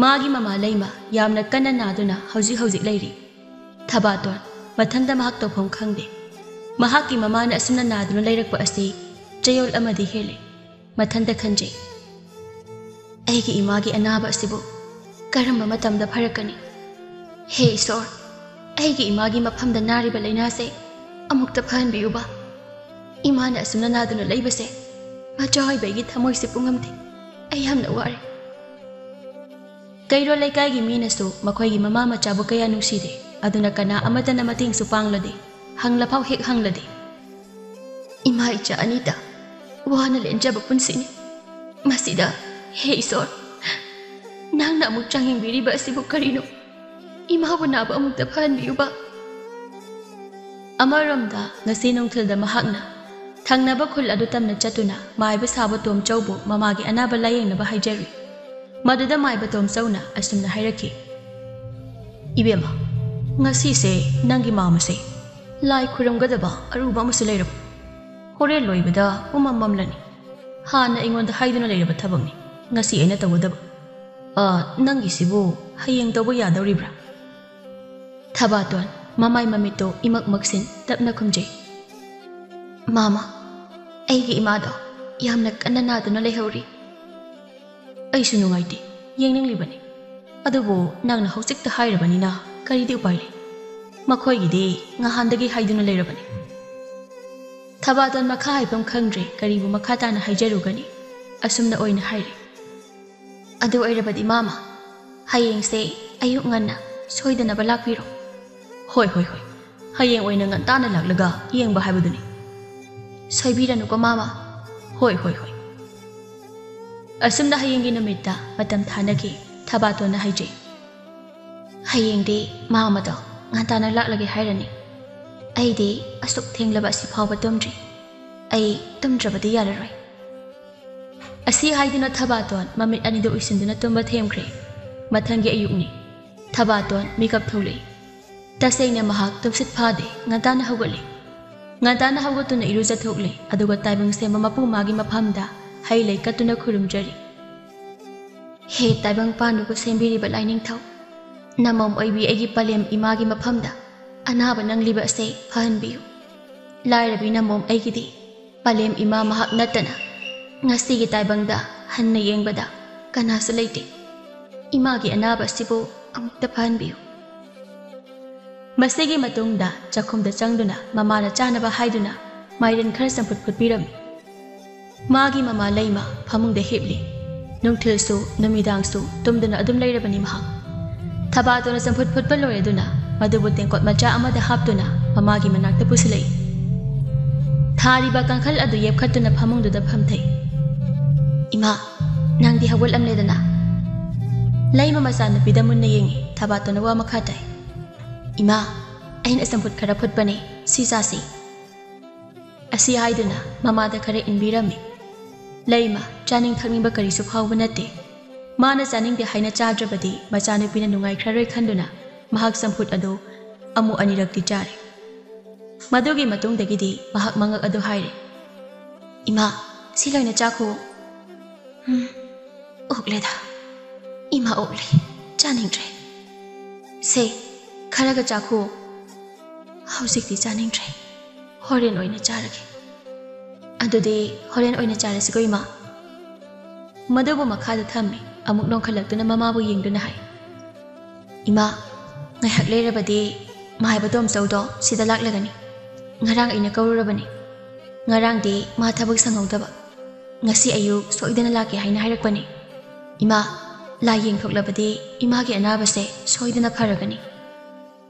ꯃꯥꯒꯤ ꯃꯃꯥ ꯂꯩꯃ ꯌꯥꯝꯅ ꯀꯟꯅ ꯅꯥꯗꯨꯅ ꯍꯧꯖꯤꯛ ꯍꯧꯖꯤꯛ ꯂꯩꯔꯤ꯫ ꯊꯕꯥꯇꯣꯟ ꯃꯊꯟꯇ ꯃꯍꯥꯛ ꯇꯧꯐꯝ ꯈꯪꯗꯦ꯫ ꯃꯍꯥꯛꯀꯤ ꯃꯃꯥꯅ ꯑꯁꯨꯝꯅ ꯅꯥꯗꯨꯅ ꯂꯩꯔꯛꯄ ꯑꯁꯤ ꯆꯌꯣꯜ ꯑꯃꯗꯤ ꯍꯦꯜꯂꯦ꯫ ꯃꯊꯟꯇ ꯈꯟꯖꯩ, "ꯑꯩꯒꯤ ꯏꯃꯥꯒꯤ ꯑꯅꯥꯕ ꯑꯁꯤꯕꯨ ꯀꯔꯝꯕ ꯃꯇꯝꯗ ꯐꯔꯛꯀꯅꯤ? ꯍꯦ ꯏꯁꯣꯔ, ꯑꯩꯒꯤ ꯏꯃꯥꯒꯤ ꯃꯐꯝꯗ ꯅꯥꯔꯤꯕ ꯂꯥꯏꯅꯥꯁꯦ ꯑꯃꯨꯛꯇ ꯐꯍꯟꯕꯤꯌꯨꯕ꯫ ꯏꯃꯥꯅ ꯑꯁꯨꯝꯅ ꯅꯥꯗꯨꯅ ꯂꯩꯕꯁꯦ ꯃꯆꯥ ꯑꯣꯏꯕ ꯑꯩꯒꯤ ꯊꯃꯣꯏꯁꯦ ꯄꯨꯡꯉꯝꯗꯦ꯫ ꯑꯩ ꯌꯥꯝꯅ ꯋꯥꯔꯦ꯫" ꯀꯩꯔꯣꯜ ꯂꯩꯀꯥꯏꯒꯤ ꯃꯤꯅꯁꯨ ꯃꯈꯣꯏꯒꯤ ꯃꯃꯥ ꯃꯆꯥꯕꯨ ꯀꯌꯥ ꯅꯨꯡꯁꯤꯗꯦ꯫ ꯑꯗꯨꯅ ꯀꯅꯥ ꯑꯃꯠꯇꯅ ꯃꯇꯦꯡꯁꯨ ꯄꯥꯡꯂꯗꯦ, ꯍꯪꯂꯐꯥꯎ ꯍꯦꯛ ꯍꯪꯂꯗꯦ꯫ "ꯏꯃꯥ ꯏꯆꯥ ꯑꯅꯤꯇ ꯋꯥꯅ ꯂꯦꯟꯖꯕ ꯄꯨꯟꯁꯤꯅꯤ꯫ ꯃꯁꯤꯗ, ꯍꯦ ꯏꯁꯣꯔ, ꯅꯪꯅ ꯑꯃꯨꯛ ꯆꯥꯡꯌꯦꯡꯕꯤꯔꯤꯕ ꯑꯁꯤꯕꯨ ꯀꯔꯤꯅꯣ? ꯏꯃꯥꯕꯨ ꯅꯥꯕ ꯑꯃꯨꯛꯇ ꯐꯍꯟꯕꯤꯌꯨꯕ꯫" ꯑꯃꯔꯣꯝꯗ ꯉꯁꯤ ꯅꯨꯡꯊꯤꯜꯗ ꯃꯍꯥꯛꯅ ꯊꯪꯅꯕ ꯈꯨꯜ ꯑꯗꯨ ꯇꯝꯅ ꯆꯠꯇꯨꯅ ꯃꯥꯏꯕ ꯁꯥꯕ ꯇꯣꯝꯆꯧꯕꯨ ꯃꯃꯥꯒꯤ ꯑꯅꯥꯕ ꯂꯥꯌꯦꯡꯅꯕ ꯍꯥꯏꯖꯔꯨꯏ꯫ ꯃꯗꯨꯗ ꯃꯥꯏꯕ ꯇꯣꯝꯆꯧꯅ ꯑꯁꯨꯝꯅ ꯍꯥꯏꯔꯛꯈꯤ, "ꯏꯕꯦꯝꯃ, ꯉꯁꯤꯁꯦ ꯅꯪꯒꯤ ꯃꯥꯃꯁꯦ ꯂꯥꯏ ꯈꯨꯔꯨꯝꯒꯗꯕ ꯑꯔꯨꯕ ꯑꯃꯁꯨ ꯂꯩꯔꯕ꯫ ꯍꯣꯔꯦꯟ ꯂꯣꯏꯕꯗ ꯄꯨꯝꯃꯝ ꯃꯝꯂꯅꯤ꯫ ꯍꯥꯟꯅ ꯑꯩꯉꯣꯟꯗ ꯍꯥꯏꯗꯨꯅ ꯂꯩꯔꯕ ꯊꯕꯛꯅꯤ꯫ ꯉꯁꯤ ꯑꯩꯅ ꯇꯧꯒꯗꯕ꯫ ꯑ, ꯅꯪꯒꯤꯁꯤꯕꯨ ꯍꯌꯦꯡ ꯇꯧꯕ ꯌꯥꯗꯧꯔꯤꯕ꯭ꯔꯥ?" ꯊꯕꯥꯇꯣꯟ ꯃꯃꯥꯏ ꯃꯃꯤꯠꯇꯣ ꯏꯃꯛ ꯃꯛꯁꯤꯟ ꯇꯞꯅ ꯈꯨꯝꯖꯩ, "ꯃꯥꯃ, ꯑꯩꯒꯤ ꯏꯃꯥꯗꯣ ꯌꯥꯝꯅ ꯀꯟꯅ ꯅꯥꯗꯨꯅ ꯂꯩꯍꯧꯔꯤ꯫" "ꯑꯩꯁꯨ ꯅꯨꯡꯉꯥꯏꯇꯦ, ꯌꯦꯡꯅꯤꯡꯂꯤꯕꯅꯤ꯫ ꯑꯗꯨꯕꯨ ꯅꯪꯅ ꯍꯧꯖꯤꯛꯇ ꯍꯥꯏꯔꯕꯅꯤꯅ ꯀꯔꯤꯗꯤ ꯎꯄꯥꯏ ꯂꯩ? ꯃꯈꯣꯏꯒꯤꯗꯤ ꯉꯍꯥꯟꯗꯒꯤ ꯍꯥꯏꯗꯨꯅ ꯂꯩꯔꯕꯅꯤ꯫" ꯊꯕꯥꯇꯣꯟ ꯃꯈꯥ ꯍꯥꯏꯐꯝ ꯈꯪꯗ꯭ꯔꯦ, ꯀꯔꯤꯕꯨ ꯃꯈꯥ ꯇꯥꯅ ꯍꯥꯏꯖꯔꯨꯒꯅꯤ? ꯑꯁꯨꯝꯅ ꯑꯣꯏꯅ ꯍꯥꯏꯔꯦ, "ꯑꯗꯨ ꯑꯣꯏꯔꯕꯗꯤ ꯃꯥꯃ, ꯍꯌꯦꯡꯁꯦ ꯑꯌꯨꯛ ꯉꯟꯅ ꯁꯣꯏꯗꯅꯕ ꯂꯥꯛꯄꯤꯔꯣ꯫" "ꯍꯣꯏ, ꯍꯣꯏ, ꯍꯣꯏ꯫ ꯍꯌꯦꯡ ꯑꯣꯏꯅ ꯉꯟꯇꯥꯅ ꯂꯥꯛꯂꯒ ꯌꯦꯡꯕ ꯍꯥꯏꯕꯗꯨꯅꯤ꯫" "ꯁꯣꯏꯕꯤꯔꯅꯨꯀꯣ ꯃꯥꯃ꯫" "ꯍꯣꯏ, ꯍꯣꯏ, ꯍꯣꯏ꯫" ꯑꯁꯨꯝꯅ ꯍꯌꯦꯡꯒꯤ ꯅꯨꯃꯤꯠꯇ ꯃꯇꯝ ꯊꯥꯅꯈꯤ꯫ ꯊꯕꯥꯇꯣꯟꯅ ꯍꯥꯏꯖꯩ, "ꯍꯌꯦꯡꯗꯤ ꯃꯥꯃꯗꯣ ꯉꯟꯇꯥꯅ ꯂꯥꯛꯂꯒꯦ ꯍꯥꯏꯔꯅꯤ꯫ ꯑꯩꯗꯤ ꯑꯁꯨꯛ ꯊꯦꯡꯂꯕ ꯑꯁꯤ ꯐꯥꯎꯕ ꯇꯨꯝꯗ꯭ꯔꯤ꯫ ꯑꯩ ꯇꯨꯝꯗ꯭ꯔꯕꯗꯤ ꯌꯥꯔꯔꯣꯏ꯫ ꯑꯁꯤ ꯍꯥꯏꯗꯨꯅ ꯊꯕꯥꯇꯣꯟ ꯃꯃꯤꯠ ꯑꯅꯤꯗꯨ ꯎꯏꯁꯤꯟꯗꯨꯅ ꯇꯨꯝꯕ ꯊꯦꯝꯈ꯭ꯔꯦ꯫ ꯃꯊꯪꯒꯤ ꯑꯌꯨꯛꯅꯤ꯫ ꯊꯕꯥꯇꯣꯟ ꯃꯤꯀꯞ ꯊꯣꯛꯂꯛꯏ꯫ ꯇꯁꯦꯡꯅ ꯃꯍꯥꯛ ꯇꯨꯝꯁꯤꯠ ꯐꯥꯗꯦ, ꯉꯟꯇꯥꯅ ꯍꯧꯒꯠꯂꯤ꯫ ꯉꯟꯇꯥꯅ ꯍꯧꯒꯠꯇꯨꯅ ꯏꯔꯨꯖꯊꯣꯛꯂꯦ, ꯑꯗꯨꯒ ꯇꯥꯏꯕꯪ ꯁꯦꯝꯕ ꯃꯄꯨ ꯃꯥꯒꯤ ꯃꯐꯝꯗ ꯍꯩ ꯂꯩ ꯀꯠꯇꯨꯅ ꯈꯨꯔꯨꯝꯖꯔꯤ꯫ ꯍꯦ ꯇꯥꯏꯕꯪ ꯄꯥꯟꯕꯕꯨ ꯁꯦꯝꯕꯤꯔꯤꯕ ꯂꯥꯏꯅꯤꯡꯊꯧ, ꯅꯃꯣꯝ ꯑꯣꯏꯕꯤ ꯑꯩꯒꯤ ꯄꯂꯦꯝ ꯏꯃꯥꯒꯤ ꯃꯐꯝꯗ ꯑꯅꯥꯕ ꯅꯪꯂꯤꯕ ꯑꯁꯦ ꯐꯍꯟꯕꯤꯌꯨ꯫ ꯂꯥꯏꯔꯕꯤ ꯅꯃꯣꯝ ꯑꯩꯒꯤꯗꯤ ꯄꯂꯦꯝ ꯏꯃꯥ ꯃꯍꯥꯛ ꯅꯠꯇꯅ ꯉꯁꯤꯒꯤ ꯇꯥꯏꯕꯪꯗ ꯍꯟꯅ ꯌꯦꯡꯕꯗ ꯀꯅꯥꯁꯨ ꯂꯩꯇꯦ꯫ ꯏꯃꯥꯒꯤ ꯑꯅꯥꯕ ꯑꯁꯤꯕꯨ ꯑꯃꯨꯛꯇ ꯐꯍꯟꯕꯤꯌꯨ꯫ ꯃꯁꯤꯒꯤ ꯃꯇꯨꯡꯗ ꯆꯥꯛꯈꯨꯝꯗ ꯆꯪꯗꯨꯅ ꯃꯃꯥꯅ ꯆꯥꯅꯕ ꯍꯥꯏꯗꯨꯅ ꯃꯥꯏꯔꯦꯟ ꯈꯔ ꯆꯝꯐꯨꯠ ꯐꯨꯠꯄꯤꯔꯝꯃꯤ꯫ ꯃꯥꯒꯤ ꯃꯃꯥ ꯂꯩꯃ ꯐꯃꯨꯡꯗ ꯍꯤꯞꯂꯤ꯫ ꯅꯨꯡꯊꯤꯜꯁꯨ ꯅꯨꯃꯤꯗꯥꯡꯁꯨ ꯇꯨꯝꯗꯨꯅ ꯑꯗꯨꯝ ꯂꯩꯔꯕꯅꯤ ꯃꯍꯥꯛ꯫ ꯊꯕꯥꯇꯣꯟꯅ ꯆꯝꯐꯨꯠ ꯐꯨꯠꯄ ꯂꯣꯏꯔꯗꯨꯅ ꯃꯗꯨꯕꯨ ꯇꯦꯡꯀꯣꯠ ꯃꯆꯥ ꯑꯃꯗ ꯍꯥꯞꯇꯨꯅ ꯃꯃꯥꯒꯤ ꯃꯅꯥꯛꯇ ꯄꯨꯁꯤꯜꯂꯛꯏ꯫ ꯊꯥꯔꯤꯕ ꯀꯥꯡꯈꯜ ꯑꯗꯨ ꯌꯦꯞꯈꯠꯇꯨꯅ ꯐꯃꯨꯡꯗꯨꯗ ꯐꯝꯊꯩ꯫ "ꯏꯃꯥ, ꯅꯪꯗꯤ ꯍꯧꯒꯠꯂꯝꯂꯦꯗꯅ?" ꯂꯩꯃ ꯃꯆꯥꯅꯨꯄꯤꯗ ꯃꯨꯟꯅ ꯌꯦꯡꯉꯤ꯫ ꯊꯕꯥꯇꯣꯟꯅ ꯋꯥ ꯃꯈꯥ ꯇꯥꯏ꯫ "ꯏꯃꯥ, ꯑꯩꯅ ꯆꯝꯐꯨꯠ ꯈꯔ ꯐꯨꯠꯄꯅꯦ, ꯁꯤ ꯆꯥꯁꯤ꯫" ꯑꯁꯤ ꯍꯥꯏꯗꯨꯅ ꯃꯃꯥꯗ ꯈꯔ ꯏꯟꯕꯤꯔꯝꯃꯤ꯫ ꯂꯩꯃ ꯆꯥꯅꯤꯡ ꯊꯛꯅꯤꯡꯕ ꯀꯔꯤꯁꯨ ꯐꯥꯎꯕ ꯅꯠꯇꯦ꯫ ꯃꯥꯅ ꯆꯥꯅꯤꯡꯗꯦ ꯍꯥꯏꯅ ꯆꯥꯗ꯭ꯔꯕꯗꯤ ꯃꯆꯥꯅꯨꯄꯤꯅ ꯅꯨꯡꯉꯥꯏꯈ꯭ꯔꯔꯣꯏ ꯈꯟꯗꯨꯅ ꯃꯍꯥꯛ ꯆꯝꯐꯨꯠ ꯑꯗꯨ ꯑꯃꯨꯛ ꯑꯅꯤꯔꯛꯇꯤ ꯆꯥꯔꯦ꯫ ꯃꯗꯨꯒꯤ ꯃꯇꯨꯡꯗꯒꯤꯗꯤ ꯃꯍꯥꯛ ꯃꯉꯛ ꯑꯗꯨ ꯍꯥꯏꯔꯦ, "ꯏꯃꯥ, ꯁꯤ ꯂꯣꯏꯅ ꯆꯥꯈꯣ꯫" "ꯎꯝ, ꯑꯣꯛꯂꯦꯗ꯫ ꯏꯃꯥ ꯑꯣꯛꯂꯦ, ꯆꯥꯅꯤꯡꯗ꯭ꯔꯦ꯫ ꯁꯦ, ꯈꯔꯒ ꯆꯥꯈꯣ꯫" "ꯍꯧꯖꯤꯛꯇꯤ ꯆꯥꯅꯤꯡꯗ꯭ꯔꯦ, ꯍꯣꯔꯦꯟ ꯑꯣꯏꯅ ꯆꯥꯔꯒꯦ꯫" "ꯑꯗꯨꯗꯤ ꯍꯣꯔꯦꯟ ꯑꯣꯏꯅ ꯆꯥꯔꯁꯤꯀꯣ ꯏꯃꯥ꯫" ꯃꯗꯨꯕꯨ ꯃꯈꯥꯗ ꯊꯝꯃꯤ꯫ ꯑꯃꯨꯛ ꯅꯣꯡꯈꯠꯂꯛꯇꯨꯅ ꯃꯃꯥꯕꯨ ꯌꯦꯡꯗꯨꯅ ꯍꯥꯏ, "ꯏꯃꯥ, ꯉꯥꯏꯍꯥꯛ ꯂꯩꯔꯕꯗꯤ ꯃꯥꯏꯕ ꯇꯣꯝꯆꯧꯗꯣ ꯁꯤꯗ ꯂꯥꯛꯂꯒꯅꯤ꯫ ꯉꯔꯥꯡ ꯑꯩꯅ ꯀꯧꯔꯨꯔꯕꯅꯤ꯫ ꯉꯔꯥꯡꯗꯤ ꯃꯥ ꯊꯕꯛ ꯁꯪꯍꯧꯗꯕ꯫ ꯉꯁꯤ ꯑꯌꯨꯛ ꯁꯣꯏꯗꯅ ꯂꯥꯛꯀꯦ ꯍꯥꯏꯅ ꯍꯥꯏꯔꯛꯄꯅꯤ꯫ ꯏꯃꯥ, ꯂꯥꯏ ꯌꯦꯡꯊꯣꯛꯂꯕꯗꯤ ꯏꯃꯥꯒꯤ ꯑꯅꯥꯕꯁꯦ ꯁꯣꯏꯗꯅ ꯐꯔꯒꯅꯤ꯫"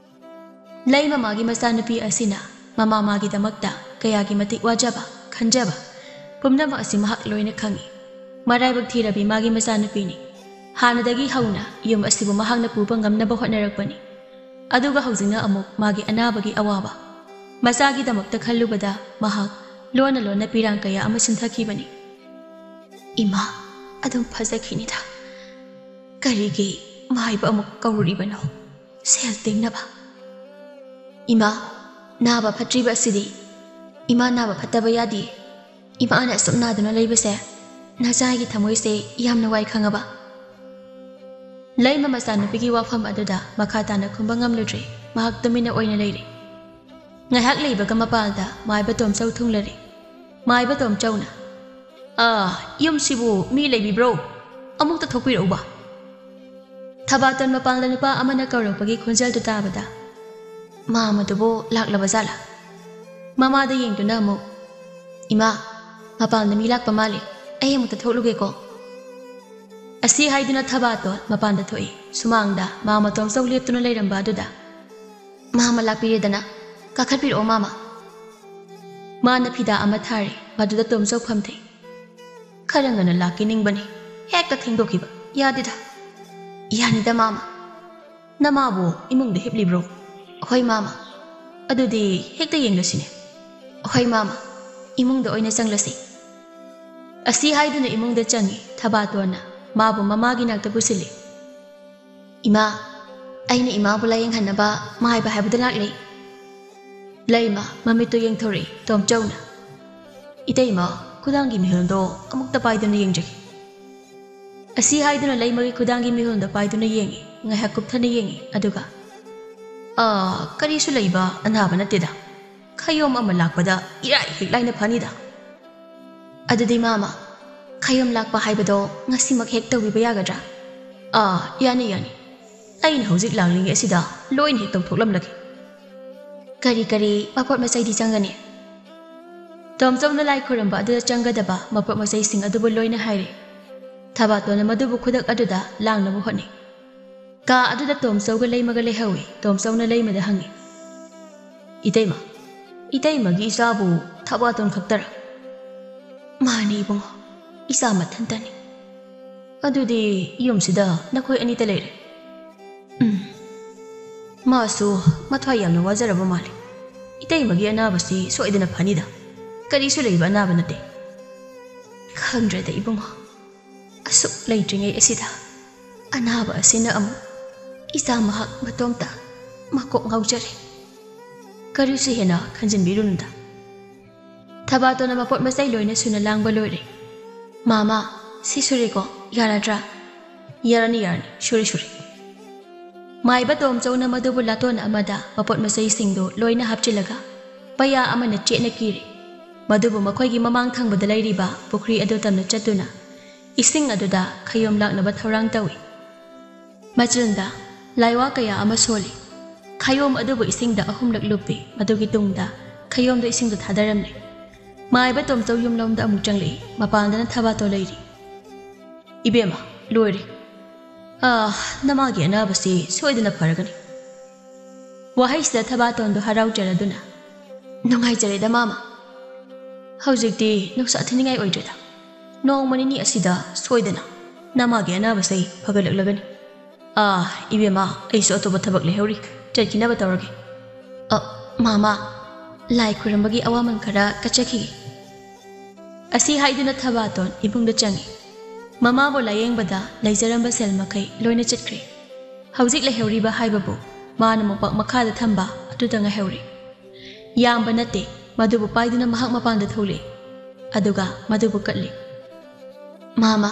ꯂꯩꯃ ꯃꯥꯒꯤ ꯃꯆꯥꯅꯨꯄꯤ ꯑꯁꯤꯅ ꯃꯃꯥ ꯃꯥꯒꯤꯗꯃꯛꯇ ꯀꯌꯥꯒꯤ ꯃꯇꯤꯛ ꯋꯥꯖꯕ, ꯈꯟꯖꯕ ꯄꯨꯝꯅꯃꯛ ꯑꯁꯤ ꯃꯍꯥꯛ ꯂꯣꯏꯅ ꯈꯪꯏ꯫ ꯃꯔꯥꯏꯕꯛ ꯊꯤꯔꯕꯤ ꯃꯥꯒꯤ ꯃꯆꯥꯅꯨꯄꯤꯅꯤ꯫ ꯍꯥꯟꯅꯗꯒꯤ ꯍꯧꯅ ꯌꯨꯝ ꯑꯁꯤꯕꯨ ꯃꯍꯥꯛꯅ ꯄꯨꯕ ꯉꯝꯅꯕ ꯍꯣꯠꯅꯔꯛꯄꯅꯤ꯫ ꯑꯗꯨꯒ ꯍꯧꯖꯤꯛꯅ ꯑꯃꯨꯛ ꯃꯥꯒꯤ ꯑꯅꯥꯕꯒꯤ ꯑꯋꯥꯕ꯫ ꯃꯆꯥꯒꯤꯗꯃꯛꯇ ꯈꯜꯂꯨꯕꯗ ꯃꯍꯥꯛ ꯂꯣꯟꯅ ꯂꯣꯟꯅ ꯄꯤꯔꯥꯡ ꯀꯌꯥ ꯑꯃ ꯁꯤꯟꯊꯈꯤꯕꯅꯤ꯫ "ꯏꯃꯥ, ꯑꯗꯨꯝ ꯐꯖꯈꯤꯅꯤꯗ꯫ ꯀꯔꯤꯒꯤ ꯃꯥꯏꯕ ꯑꯃꯨꯛ ꯀꯧꯔꯨꯔꯤꯕꯅꯣ? ꯁꯦꯜ ꯇꯤꯡꯅꯕ꯫ ꯏꯃꯥ, ꯅꯥꯕ ꯐꯠꯇ꯭ꯔꯤꯕ ꯑꯁꯤꯗꯤ꯫ ꯏꯃꯥ ꯅꯥꯕ ꯐꯠꯇꯕ ꯌꯥꯗꯦ꯫ ꯏꯃꯥꯅ ꯑꯁꯨꯝ ꯅꯥꯗꯨꯅ ꯂꯩꯕꯁꯦ ꯅꯆꯥꯒꯤ ꯊꯃꯣꯏꯁꯦ ꯌꯥꯝꯅ ꯋꯥꯏ, ꯈꯪꯉꯕ?" ꯂꯩꯃ ꯃꯆꯥꯅꯨꯄꯤꯒꯤ ꯋꯥꯐꯝ ꯑꯗꯨꯗ ꯃꯈꯥ ꯇꯥꯅ ꯈꯨꯝꯕ ꯉꯝꯂꯨꯗ꯭ꯔꯦ꯫ ꯃꯍꯥꯛ ꯇꯨꯃꯤꯟꯅ ꯑꯣꯏꯅ ꯂꯩꯔꯦ꯫ ꯉꯥꯏꯍꯥꯛ ꯂꯩꯕꯒ ꯃꯄꯥꯜꯗ ꯃꯥꯏꯕ ꯇꯣꯝꯆꯧ ꯊꯨꯡꯂꯔꯦ꯫ ꯃꯥꯏꯕ ꯇꯣꯝꯆꯧꯅ, "ꯑꯥ, ꯌꯨꯝꯁꯤꯕꯨ ꯃꯤ ꯂꯩꯕꯤꯕ꯭ꯔꯣ? ꯑꯃꯨꯛꯇ ꯊꯣꯛꯄꯤꯔꯛꯎꯕ꯫" ꯊꯕꯥꯇꯣꯟ ꯃꯄꯥꯟꯗ ꯅꯨꯄꯥ ꯑꯃꯅ ꯀꯧꯔꯛꯄꯒꯤ ꯈꯣꯟꯖꯦꯜꯗꯨ ꯇꯥꯕꯗ, "ꯃꯥꯃꯗꯨꯕꯨ ꯂꯥꯛꯂꯕ ꯖꯥꯠꯂꯥ?" ꯃꯃꯥꯗ ꯌꯦꯡꯗꯨꯅ ꯑꯃꯨꯛ, "ꯏꯃꯥ, ꯃꯄꯥꯟꯗ ꯃꯤ ꯂꯥꯛꯄ ꯃꯥꯜꯂꯤ꯫ ꯑꯩ ꯑꯃꯨꯛꯇ ꯊꯣꯛꯂꯨꯒꯦꯀꯣ꯫" ꯑꯁꯤ ꯍꯥꯏꯗꯨꯅ ꯊꯕꯥꯇꯣꯟ ꯃꯄꯥꯟꯗ ꯊꯣꯛꯏ꯫ ꯁꯨꯃꯥꯡꯗ ꯃꯥꯃ ꯇꯣꯝꯆꯧ ꯂꯦꯞꯇꯨꯅ ꯂꯩꯔꯝꯕ ꯑꯗꯨꯗ, "ꯃꯥꯃ ꯂꯥꯛꯄꯤꯔꯦꯗꯅ, ꯀꯥꯈꯠꯄꯤꯔꯛꯑꯣ ꯃꯥꯃ꯫" ꯃꯥꯅ ꯐꯤꯗꯥ ꯑꯃ ꯊꯥꯔꯦ, ꯃꯗꯨꯗ ꯇꯣꯝꯆꯧ ꯐꯝꯊꯩ꯫ "ꯈꯔ ꯉꯟꯅ ꯂꯥꯛꯀꯦ ꯅꯤꯡꯕꯅꯤ, ꯍꯦꯛꯇ ꯊꯦꯡꯗꯣꯛꯈꯤꯕ ꯌꯥꯗꯦꯗ꯫" "ꯌꯥꯅꯤꯗ ꯃꯥꯃ꯫ ꯅꯃꯥꯕꯨ ꯏꯃꯨꯡꯗ ꯍꯤꯞꯂꯤꯕ꯭ꯔꯣ?" "ꯍꯣꯏ ꯃꯥꯃ꯫" "ꯑꯗꯨꯗꯤ ꯍꯦꯛꯇ ꯌꯦꯡꯂꯁꯤꯅꯦ꯫" "ꯍꯣꯏ ꯃꯥꯃ, ꯏꯃꯨꯡꯗ ꯑꯣꯏꯅ ꯆꯪꯂꯁꯤ꯫" ꯑꯁꯤ ꯍꯥꯏꯗꯨꯅ ꯏꯃꯨꯡꯗ ꯆꯪꯉꯤ꯫ ꯊꯕꯥꯇꯣꯟꯅ ꯃꯥꯕꯨ ꯃꯃꯥꯒꯤ ꯅꯥꯛꯇ ꯄꯨꯁꯤꯜꯂꯤ꯫ "ꯏꯃꯥ, ꯑꯩꯅ ꯏꯃꯥꯕꯨ ꯂꯥꯌꯦꯡꯍꯟꯅꯕ ꯃꯥꯏꯕ ꯍꯥꯏꯕꯗꯨ ꯂꯥꯛꯂꯦ꯫" ꯂꯩꯃ ꯃꯃꯤꯠꯇꯨ ꯌꯦꯡꯊꯣꯔꯛꯏ ꯇꯣꯝꯆꯧꯅ꯫ "ꯏꯇꯩꯃ, ꯈꯨꯗꯥꯡꯒꯤ ꯃꯤꯍꯨꯜꯗꯣ ꯑꯃꯨꯛꯇ ꯄꯥꯏꯗꯨꯅ ꯌꯦꯡꯖꯒꯦ꯫" ꯑꯁꯤ ꯍꯥꯏꯗꯨꯅ ꯂꯩꯃꯒꯤ ꯈꯨꯗꯥꯡꯒꯤ ꯃꯤꯍꯨꯜꯗꯣ ꯄꯥꯏꯗꯨꯅ ꯌꯦꯡꯉꯤ꯫ ꯉꯥꯏꯍꯥꯛ ꯀꯨꯞꯊꯅ ꯌꯦꯡꯉꯤ꯫ ꯑꯗꯨꯒ, "ꯑꯥ, ꯀꯔꯤꯁꯨ ꯂꯩꯕ ꯑꯅꯥꯕ ꯅꯠꯇꯦꯗ꯫ ꯈꯌꯣꯝ ꯑꯃ ꯂꯥꯛꯄꯗ ꯏꯔꯥꯏ ꯍꯦꯛ ꯂꯥꯏꯅ ꯐꯅꯤꯗ꯫" "ꯑꯗꯨꯗꯤ ꯃꯥꯃ, ꯈꯌꯣꯝ ꯂꯥꯛꯄ ꯍꯥꯏꯕꯗꯣ ꯉꯁꯤꯃꯛ ꯍꯦꯛ ꯇꯧꯕꯤꯕ ꯌꯥꯒꯗ꯭ꯔꯥ?" "ꯑꯥ, ꯌꯥꯅꯤ, ꯌꯥꯅꯤ꯫ ꯑꯩꯅ ꯍꯧꯖꯤꯛ ꯂꯥꯛꯂꯤꯉꯩ ꯑꯁꯤꯗ ꯂꯣꯏꯅ ꯍꯦꯛ ꯇꯧꯊꯣꯛꯂꯝꯂꯒꯦ꯫" "ꯀꯔꯤ ꯀꯔꯤ ꯃꯄꯣꯠ ꯃꯆꯩꯗꯤ ꯆꯪꯒꯅꯤ?" ꯇꯣꯝꯆꯧꯅ ꯂꯥꯏ ꯈꯨꯔꯨꯝꯕ ꯑꯗꯨꯗ ꯆꯪꯒꯗꯕ ꯃꯄꯣꯠ ꯃꯆꯩꯁꯤꯡ ꯑꯗꯨꯕꯨ ꯂꯣꯏꯅ ꯍꯥꯏꯔꯦ꯫ ꯊꯕꯥꯇꯣꯟꯅ ꯃꯗꯨꯕꯨ ꯈꯨꯗꯛ ꯑꯗꯨꯗ ꯂꯥꯡꯅꯕ ꯍꯣꯠꯅꯩ꯫ ꯀꯥ ꯑꯗꯨꯗ ꯇꯣꯝꯆꯧꯒ ꯂꯩꯃꯒ ꯂꯩꯍꯧꯏ꯫ ꯇꯣꯝꯆꯧꯅ ꯂꯩꯃꯗ ꯍꯪꯉꯤ, "ꯏꯇꯩꯃ, ꯏꯇꯩꯃꯒꯤ ꯏꯆꯥꯕꯨ ꯊꯕꯥꯇꯣꯟ ꯈꯛꯇꯔ?" "ꯃꯥꯅꯤ ꯏꯕꯨꯡꯉꯣ, ꯏꯆꯥ ꯃꯊꯟꯇꯅꯤ꯫" "ꯑꯗꯨꯗꯤ ꯌꯨꯝꯁꯤꯗ ꯅꯈꯣꯏ ꯑꯅꯤꯇ ꯂꯩꯔꯦ?" "ꯎꯝ, ꯃꯥꯁꯨ ꯃꯊ꯭ꯋꯥꯏ ꯌꯥꯝꯅ ꯋꯥꯖꯔꯕ ꯃꯥꯜꯂꯤ꯫" ꯏꯇꯩꯃꯒꯤ ꯑꯅꯥꯕꯁꯤ ꯁꯣꯏꯗꯅ ꯐꯅꯤꯗ꯫ ꯀꯔꯤꯁꯨ ꯂꯩꯕ ꯑꯅꯥꯕ ꯅꯠꯇꯦ꯫ ꯈꯪꯗ꯭ꯔꯦꯗ ꯏꯕꯨꯡꯉꯣ, ꯑꯁꯨꯛ ꯂꯩꯇ꯭ꯔꯤꯉꯩ ꯑꯁꯤꯗ ꯑꯅꯥꯕ ꯑꯁꯤꯅ ꯑꯃꯨꯛ ꯏꯆꯥ ꯃꯍꯥꯛ ꯃꯇꯣꯝꯇ ꯃꯀꯣꯛ ꯉꯥꯎꯖꯔꯦ꯫ ꯀꯔꯤꯁꯨ ꯍꯦꯟꯅ ꯈꯟꯖꯤꯟꯕꯤꯔꯨꯅꯨꯗ꯫ ꯊꯕꯥꯇꯣꯟꯅ ꯃꯄꯣꯠ ꯃꯆꯩ ꯂꯣꯏꯅ ꯁꯨꯅ ꯂꯥꯡꯕ ꯂꯣꯏꯔꯦ꯫ "ꯃꯥꯃꯥ, ꯁꯤ ꯁꯨꯔꯦꯀꯣ, ꯌꯥꯔꯗ꯭ꯔꯥ?" "ꯌꯥꯔꯅꯤ, ꯌꯥꯔꯅꯤ, ꯁꯨꯔꯦ, ꯁꯨꯔꯦ꯫" ꯃꯥꯏꯕ ꯇꯣꯝꯆꯧꯅ ꯃꯗꯨꯕꯨ ꯂꯥꯇꯣꯟ ꯑꯃꯗ ꯃꯄꯣꯠ ꯃꯆꯩꯁꯤꯡꯗꯨ ꯂꯣꯏꯅ ꯍꯥꯞꯆꯤꯜꯂꯒ ꯄꯩꯌꯥ ꯑꯃꯅ ꯆꯦꯠꯅ ꯀꯤꯔꯦ꯫ ꯃꯗꯨꯕꯨ ꯃꯈꯣꯏꯒꯤ ꯃꯃꯥꯡ ꯊꯪꯕꯗ ꯂꯩꯔꯤꯕ ꯄꯨꯈ꯭ꯔꯤ ꯑꯗꯨ ꯇꯝꯅ ꯆꯠꯇꯨꯅ ꯏꯁꯤꯡ ꯑꯗꯨꯗ ꯈꯌꯣꯝ ꯂꯥꯛꯅꯕ ꯊꯧꯔꯥꯡ ꯇꯧꯏ꯫ ꯃꯆꯤꯟꯗ ꯂꯥꯏꯋꯥ ꯀꯌꯥ ꯑꯃ ꯁꯣꯜꯂꯤ꯫ ꯈꯌꯣꯝ ꯑꯗꯨꯕꯨ ꯏꯁꯤꯡꯗ ꯑꯍꯨꯝꯂꯛ ꯂꯨꯞꯄꯤ꯫ ꯃꯗꯨꯒꯤ ꯇꯨꯡꯗ ꯈꯌꯣꯝꯗꯨ ꯏꯁꯤꯡꯗ ꯊꯥꯗꯔꯝꯂꯦ꯫ ꯃꯥꯏꯕ ꯇꯣꯝꯆꯧ ꯌꯨꯝꯂꯣꯝꯗ ꯑꯃꯨꯛ ꯆꯪꯂꯛꯏ꯫ ꯃꯄꯥꯟꯗꯅ ꯊꯕꯥꯇꯣꯟ ꯂꯩꯔꯤ꯫ "ꯏꯕꯦꯝꯃ, ꯂꯣꯏꯔꯦ꯫ ꯑꯥ, ꯅꯃꯥꯒꯤ ꯑꯅꯥꯕꯁꯤ ꯁꯣꯏꯗꯅ ꯐꯔꯒꯅꯤ꯫" ꯋꯥꯍꯩꯁꯤꯗ ꯊꯕꯥꯇꯣꯟꯗꯨ ꯍꯔꯥꯎꯖꯔꯗꯨꯅ, "ꯅꯨꯡꯉꯥꯏꯖꯔꯦꯗ ꯃꯥꯃ꯫ ꯍꯧꯖꯤꯛꯇꯤ ꯅꯨꯡꯁꯥ ꯊꯤꯅꯤꯡꯉꯥꯏ ꯑꯣꯏꯗ꯭ꯔꯦꯗ꯫ ꯅꯣꯡꯃ ꯅꯤꯅꯤ ꯑꯁꯤꯗ ꯁꯣꯏꯗꯅ ꯅꯃꯥꯒꯤ ꯑꯅꯥꯕꯁꯤ ꯐꯒꯠꯂꯛꯂꯒꯅꯤ꯫" "ꯑꯥ, ꯏꯕꯦꯝꯃ, ꯑꯩꯁꯨ ꯑꯇꯣꯞꯄ ꯊꯕꯛ ꯂꯩꯍꯧꯔꯤ, ꯆꯠꯈꯤꯅꯕ ꯇꯧꯔꯒꯦ꯫" "ꯑ, ꯃꯥꯃ, ꯂꯥꯏ ꯈꯨꯔꯨꯝꯕꯒꯤ ꯑꯋꯥꯃꯟ ꯈꯔ ꯀꯠꯆꯈꯤꯒꯦ꯫" ꯑꯁꯤ ꯍꯥꯏꯗꯨꯅ ꯊꯕꯥꯇꯣꯟ ꯏꯃꯨꯡꯗ ꯆꯪꯏ꯫ ꯃꯃꯥꯕꯨ ꯂꯥꯌꯦꯡꯕꯗ ꯂꯩꯖꯔꯝꯕ ꯁꯦꯜ ꯃꯈꯩ ꯂꯣꯏꯅ ꯆꯠꯈ꯭ꯔꯦ꯫ ꯍꯧꯖꯤꯛ ꯂꯩꯍꯧꯔꯤꯕ ꯍꯥꯏꯕꯕꯨ ꯃꯥꯅ ꯃꯣꯝꯄꯥꯛ ꯃꯈꯥꯗ ꯊꯝꯕ ꯑꯗꯨꯗ ꯉꯥꯏꯍꯧꯔꯦ꯫ ꯌꯥꯝꯕ ꯅꯠꯇꯦ, ꯃꯗꯨꯕꯨ ꯄꯥꯏꯗꯨꯅ ꯃꯍꯥꯛ ꯃꯄꯥꯟꯗ ꯊꯣꯛꯂꯛꯏ꯫ ꯑꯗꯨꯒ ꯃꯗꯨꯕꯨ ꯀꯠꯂꯤ꯫ "ꯃꯥꯃ,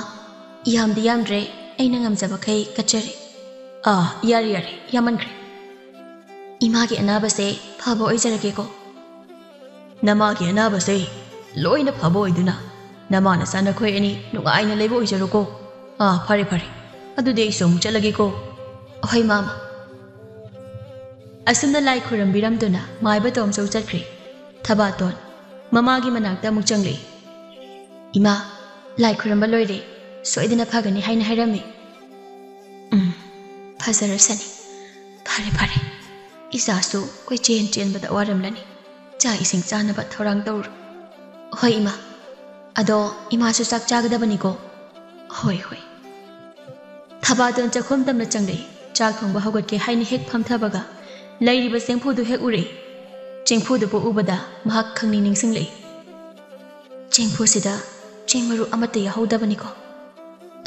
ꯌꯥꯝꯗꯤ ꯌꯥꯝꯗ꯭ꯔꯦ, ꯑꯩꯅ ꯉꯝꯖꯕꯈꯩ ꯀꯠꯆꯔꯦ꯫" "ꯑꯥ, ꯌꯥꯔꯦ, ꯌꯥꯔꯦ, ꯌꯥꯝꯃꯟꯈ꯭ꯔꯦ꯫ ꯏꯃꯥꯒꯤ ꯑꯅꯥꯕꯁꯦ ꯐꯕ ꯑꯣꯏꯖꯔꯒꯦꯀꯣ꯫" "ꯅꯃꯥꯒꯤ ꯑꯅꯥꯕꯁꯦ ꯂꯣꯏꯅ ꯐꯕ ꯑꯣꯏꯗꯨꯅ ꯅꯃꯥ ꯅꯆꯥ ꯅꯈꯣꯏ ꯑꯅꯤ ꯅꯨꯡꯉꯥꯏꯅ ꯂꯩꯕ ꯑꯣꯏꯖꯔꯣꯀꯣ꯫ ꯑꯥ, ꯐꯔꯦ, ꯐꯔꯦ꯫ ꯑꯗꯨꯗꯤ ꯑꯩꯁꯨ ꯑꯃꯨꯛ ꯆꯠꯂꯒꯦꯀꯣ꯫" "ꯍꯣꯏ, ꯃꯥꯃ꯫" ꯑꯁꯨꯝꯅ ꯂꯥꯏ ꯈꯨꯔꯝꯕꯤꯔꯝꯗꯨꯅ ꯃꯥꯏꯕ ꯇꯣꯝꯆꯧ ꯆꯠꯈ꯭ꯔꯦ꯫ ꯊꯕꯥꯇꯣꯟ ꯃꯃꯥꯒꯤ ꯃꯅꯥꯛꯇ ꯑꯃꯨꯛ ꯆꯪꯂꯛꯏ꯫ "ꯏꯃꯥ, ꯂꯥꯏ ꯈꯨꯔꯝꯕ ꯂꯣꯏꯔꯦ, ꯁꯣꯏꯗꯅ ꯐꯒꯅꯤ ꯍꯥꯏꯅ ꯍꯥꯏꯔꯝꯃꯤ꯫" "ꯎꯝ, ꯐꯖꯔꯁꯅꯤ꯫ ꯐꯔꯦ, ꯐꯔꯦ, ꯏꯆꯥꯁꯨ ꯀꯣꯏꯆꯦꯟ ꯆꯦꯟꯕꯗ ꯋꯥꯔꯝꯂꯅꯤ꯫ ꯆꯥꯛ ꯏꯁꯤꯡ ꯆꯥꯅꯕ ꯊꯧꯔꯥꯡ ꯇꯧꯔꯨ꯫" "ꯍꯣꯏ ꯏꯃꯥ꯫ ꯑꯗꯣ ꯏꯃꯥꯁꯨ ꯆꯥꯛ ꯆꯥꯒꯗꯕꯅꯤꯀꯣ꯫" "ꯍꯣꯏ, ꯍꯣꯏ꯫" ꯊꯕꯥꯇꯣꯟ ꯆꯥꯛꯈꯨꯝ ꯇꯝꯅ ꯆꯪꯂꯛꯏ꯫ ꯆꯥꯛ ꯊꯣꯡꯕ ꯍꯧꯒꯠꯀꯦ ꯍꯥꯏꯅ ꯍꯦꯛ ꯐꯝꯊꯕꯒ ꯂꯩꯔꯤꯕ ꯆꯦꯡꯐꯨꯗꯨ ꯍꯦꯛ ꯎꯔꯛꯏ꯫ ꯆꯦꯡꯐꯨꯗꯨꯕꯨ ꯎꯕꯗ ꯃꯍꯥꯛ ꯈꯪꯅꯤꯡ ꯅꯤꯡꯁꯤꯡꯂꯛꯏ꯫ ꯆꯦꯡꯐꯨꯁꯤꯗ ꯆꯦꯡ ꯃꯔꯨ ꯑꯃꯠꯇ ꯌꯥꯎꯍꯧꯗꯕꯅꯤꯀꯣ꯫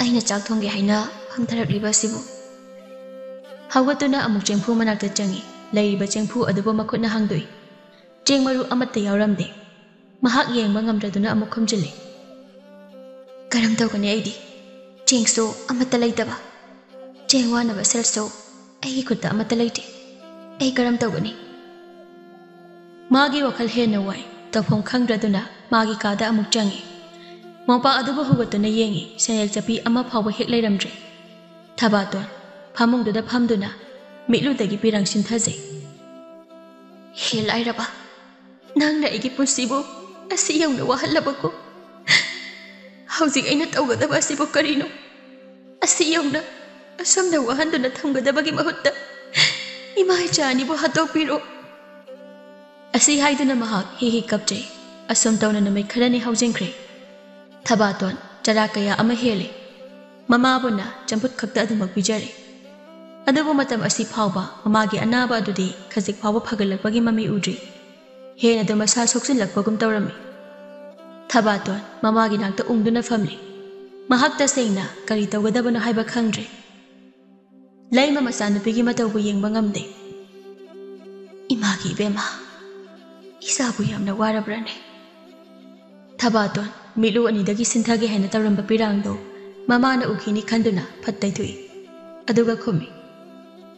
ꯑꯩꯅ ꯆꯥꯛ ꯊꯣꯡꯒꯦ ꯍꯥꯏꯅ ꯐꯝꯊꯔꯛꯂꯤꯕ ꯑꯁꯤꯕꯨ꯫ ꯍꯧꯒꯠꯇꯨꯅ ꯑꯃꯨꯛ ꯆꯦꯡꯐꯨ ꯃꯅꯥꯛꯇ ꯆꯪꯏ꯫ ꯂꯩꯔꯤꯕ ꯆꯦꯡꯐꯨ ꯑꯗꯨꯕꯨ ꯃꯈꯨꯠꯅ ꯍꯥꯡꯗꯣꯛꯏ꯫ ꯆꯦꯡ ꯃꯔꯨ ꯑꯃꯠꯇ ꯌꯥꯎꯔꯝꯗꯦ꯫ ꯃꯍꯥꯛ ꯌꯦꯡꯕ ꯉꯝꯗ꯭ꯔꯗꯨꯅ ꯑꯃꯨꯛ ꯈꯨꯝꯖꯤꯜꯂꯤ꯫ "ꯀꯔꯝ ꯇꯧꯒꯅꯤ ꯑꯩꯗꯤ? ꯆꯦꯡꯁꯨ ꯑꯃꯠꯇ ꯂꯩꯇꯕ꯫ ꯆꯦꯡ ꯋꯥꯅꯕ ꯁꯦꯜꯁꯨ ꯑꯩꯒꯤ ꯈꯨꯠꯇ ꯑꯃꯠꯇ ꯂꯩꯇꯦ꯫ ꯑꯩ ꯀꯔꯝ ꯇꯧꯒꯅꯤ?" ꯃꯥꯒꯤ ꯋꯥꯈꯜ ꯍꯦꯟꯅ ꯋꯥꯏ꯫ ꯇꯧꯐꯝ ꯈꯪꯗ꯭ꯔꯗꯨꯅ ꯃꯥꯒꯤ ꯀꯥꯗ ꯑꯃꯨꯛ ꯆꯪꯏ꯫ ꯃꯣꯝꯄꯥꯛ ꯑꯗꯨꯕꯨ ꯍꯨꯒꯠꯇꯨꯅ ꯌꯦꯡꯏ꯫ ꯁꯦꯅꯦꯜ ꯆꯠꯄꯤ ꯑꯃ ꯐꯥꯎꯕ ꯍꯦꯛ ꯂꯩꯔꯝꯗ꯭ꯔꯦ꯫ ꯊꯕꯥꯇꯣꯟ ꯐꯃꯨꯡꯗꯨꯗ ꯐꯝꯗꯨꯅ ꯃꯤꯠꯂꯨꯗꯒꯤ ꯄꯤꯔꯪ ꯁꯤꯟꯊꯖꯩ꯫ "ꯍꯦ ꯂꯥꯏꯔꯕ, ꯅꯪꯅ ꯑꯩꯒꯤ ꯄꯨꯟꯁꯤꯕꯨ ꯑꯁꯤ ꯌꯧꯅ ꯋꯥꯍꯜꯂꯕꯀꯣ꯫ ꯍꯧꯖꯤꯛ ꯑꯩꯅ ꯇꯧꯒꯗꯕ ꯑꯁꯤꯕꯨ ꯀꯔꯤꯅꯣ? ꯑꯁꯤ ꯌꯧꯅ ꯑꯁꯨꯝꯅ ꯋꯥꯍꯟꯗꯨꯅ ꯊꯝꯒꯗꯕꯒꯤ ꯃꯍꯨꯠꯇ ꯏꯃꯥ ꯏꯆꯥ ꯑꯅꯤꯕꯨ ꯍꯥꯠꯇꯣꯛꯄꯤꯔꯣ꯫" ꯑꯁꯤ ꯍꯥꯏꯗꯨꯅ ꯃꯍꯥꯛ ꯍꯤ ꯍꯤ ꯀꯞꯆꯩ꯫ ꯑꯁꯨꯝ ꯇꯧꯅ ꯅꯨꯃꯤꯠ ꯈꯔꯅꯤ ꯍꯧꯖꯤꯟꯈ꯭ꯔꯦ꯫ ꯊꯕꯥꯇꯣꯟ ꯆꯔꯥ ꯀꯌꯥ ꯑꯃ ꯍꯦꯜꯂꯦ꯫ ꯃꯃꯥꯕꯨꯅ ꯆꯝꯐꯨꯠ ꯈꯛꯇ ꯑꯗꯨꯃꯛ ꯄꯤꯖꯔꯦ꯫ ꯑꯗꯨꯕꯨ ꯃꯇꯝ ꯑꯁꯤ ꯐꯥꯎꯕ ꯃꯃꯥꯒꯤ ꯑꯅꯥꯕ ꯑꯗꯨꯗꯤ ꯈꯖꯤꯛ ꯐꯥꯎꯕ ꯐꯒꯠꯂꯛꯄꯒꯤ ꯃꯃꯤ ꯎꯗ꯭ꯔꯤ꯫ ꯍꯦꯟꯅꯗꯨ ꯃꯁꯥ ꯁꯣꯛꯆꯤꯜꯂꯛꯄꯒꯨꯝ ꯇꯧꯔꯝꯃꯤ꯫ ꯊꯕꯥꯇꯣꯟ ꯃꯃꯥꯒꯤ ꯅꯥꯛꯇ ꯎꯪꯗꯨꯅ ꯐꯝꯂꯤ꯫ ꯃꯍꯥꯛ ꯇꯁꯦꯡꯅ ꯀꯔꯤ ꯇꯧꯒꯗꯕꯅꯣ ꯍꯥꯏꯕ ꯈꯪꯗ꯭ꯔꯦ꯫ ꯂꯩꯃ ꯃꯆꯥꯅꯨꯄꯤꯒꯤ ꯃꯇꯧꯕꯨ ꯌꯦꯡꯕ ꯉꯝꯗꯦ꯫ "ꯏꯃꯥꯒꯤ ꯏꯕꯦꯝꯃ, ꯏꯆꯥꯕꯨ ꯌꯥꯝꯅ ꯋꯥꯔꯕ꯭ꯔꯅꯦ?" ꯊꯕꯥꯇꯣꯟ ꯃꯤꯠꯂꯨ ꯑꯅꯤꯗꯒꯤ ꯁꯤꯟꯊꯒꯦ ꯍꯥꯏꯅ ꯇꯧꯔꯝꯕ ꯄꯤꯔꯥꯡꯗꯨ ꯃꯃꯥꯅ ꯎꯈꯤꯅꯤ ꯈꯟꯗꯨꯅ ꯐꯠ ꯇꯩꯊꯣꯛꯏ꯫ ꯑꯗꯨꯒ ꯈꯨꯝꯃꯤ,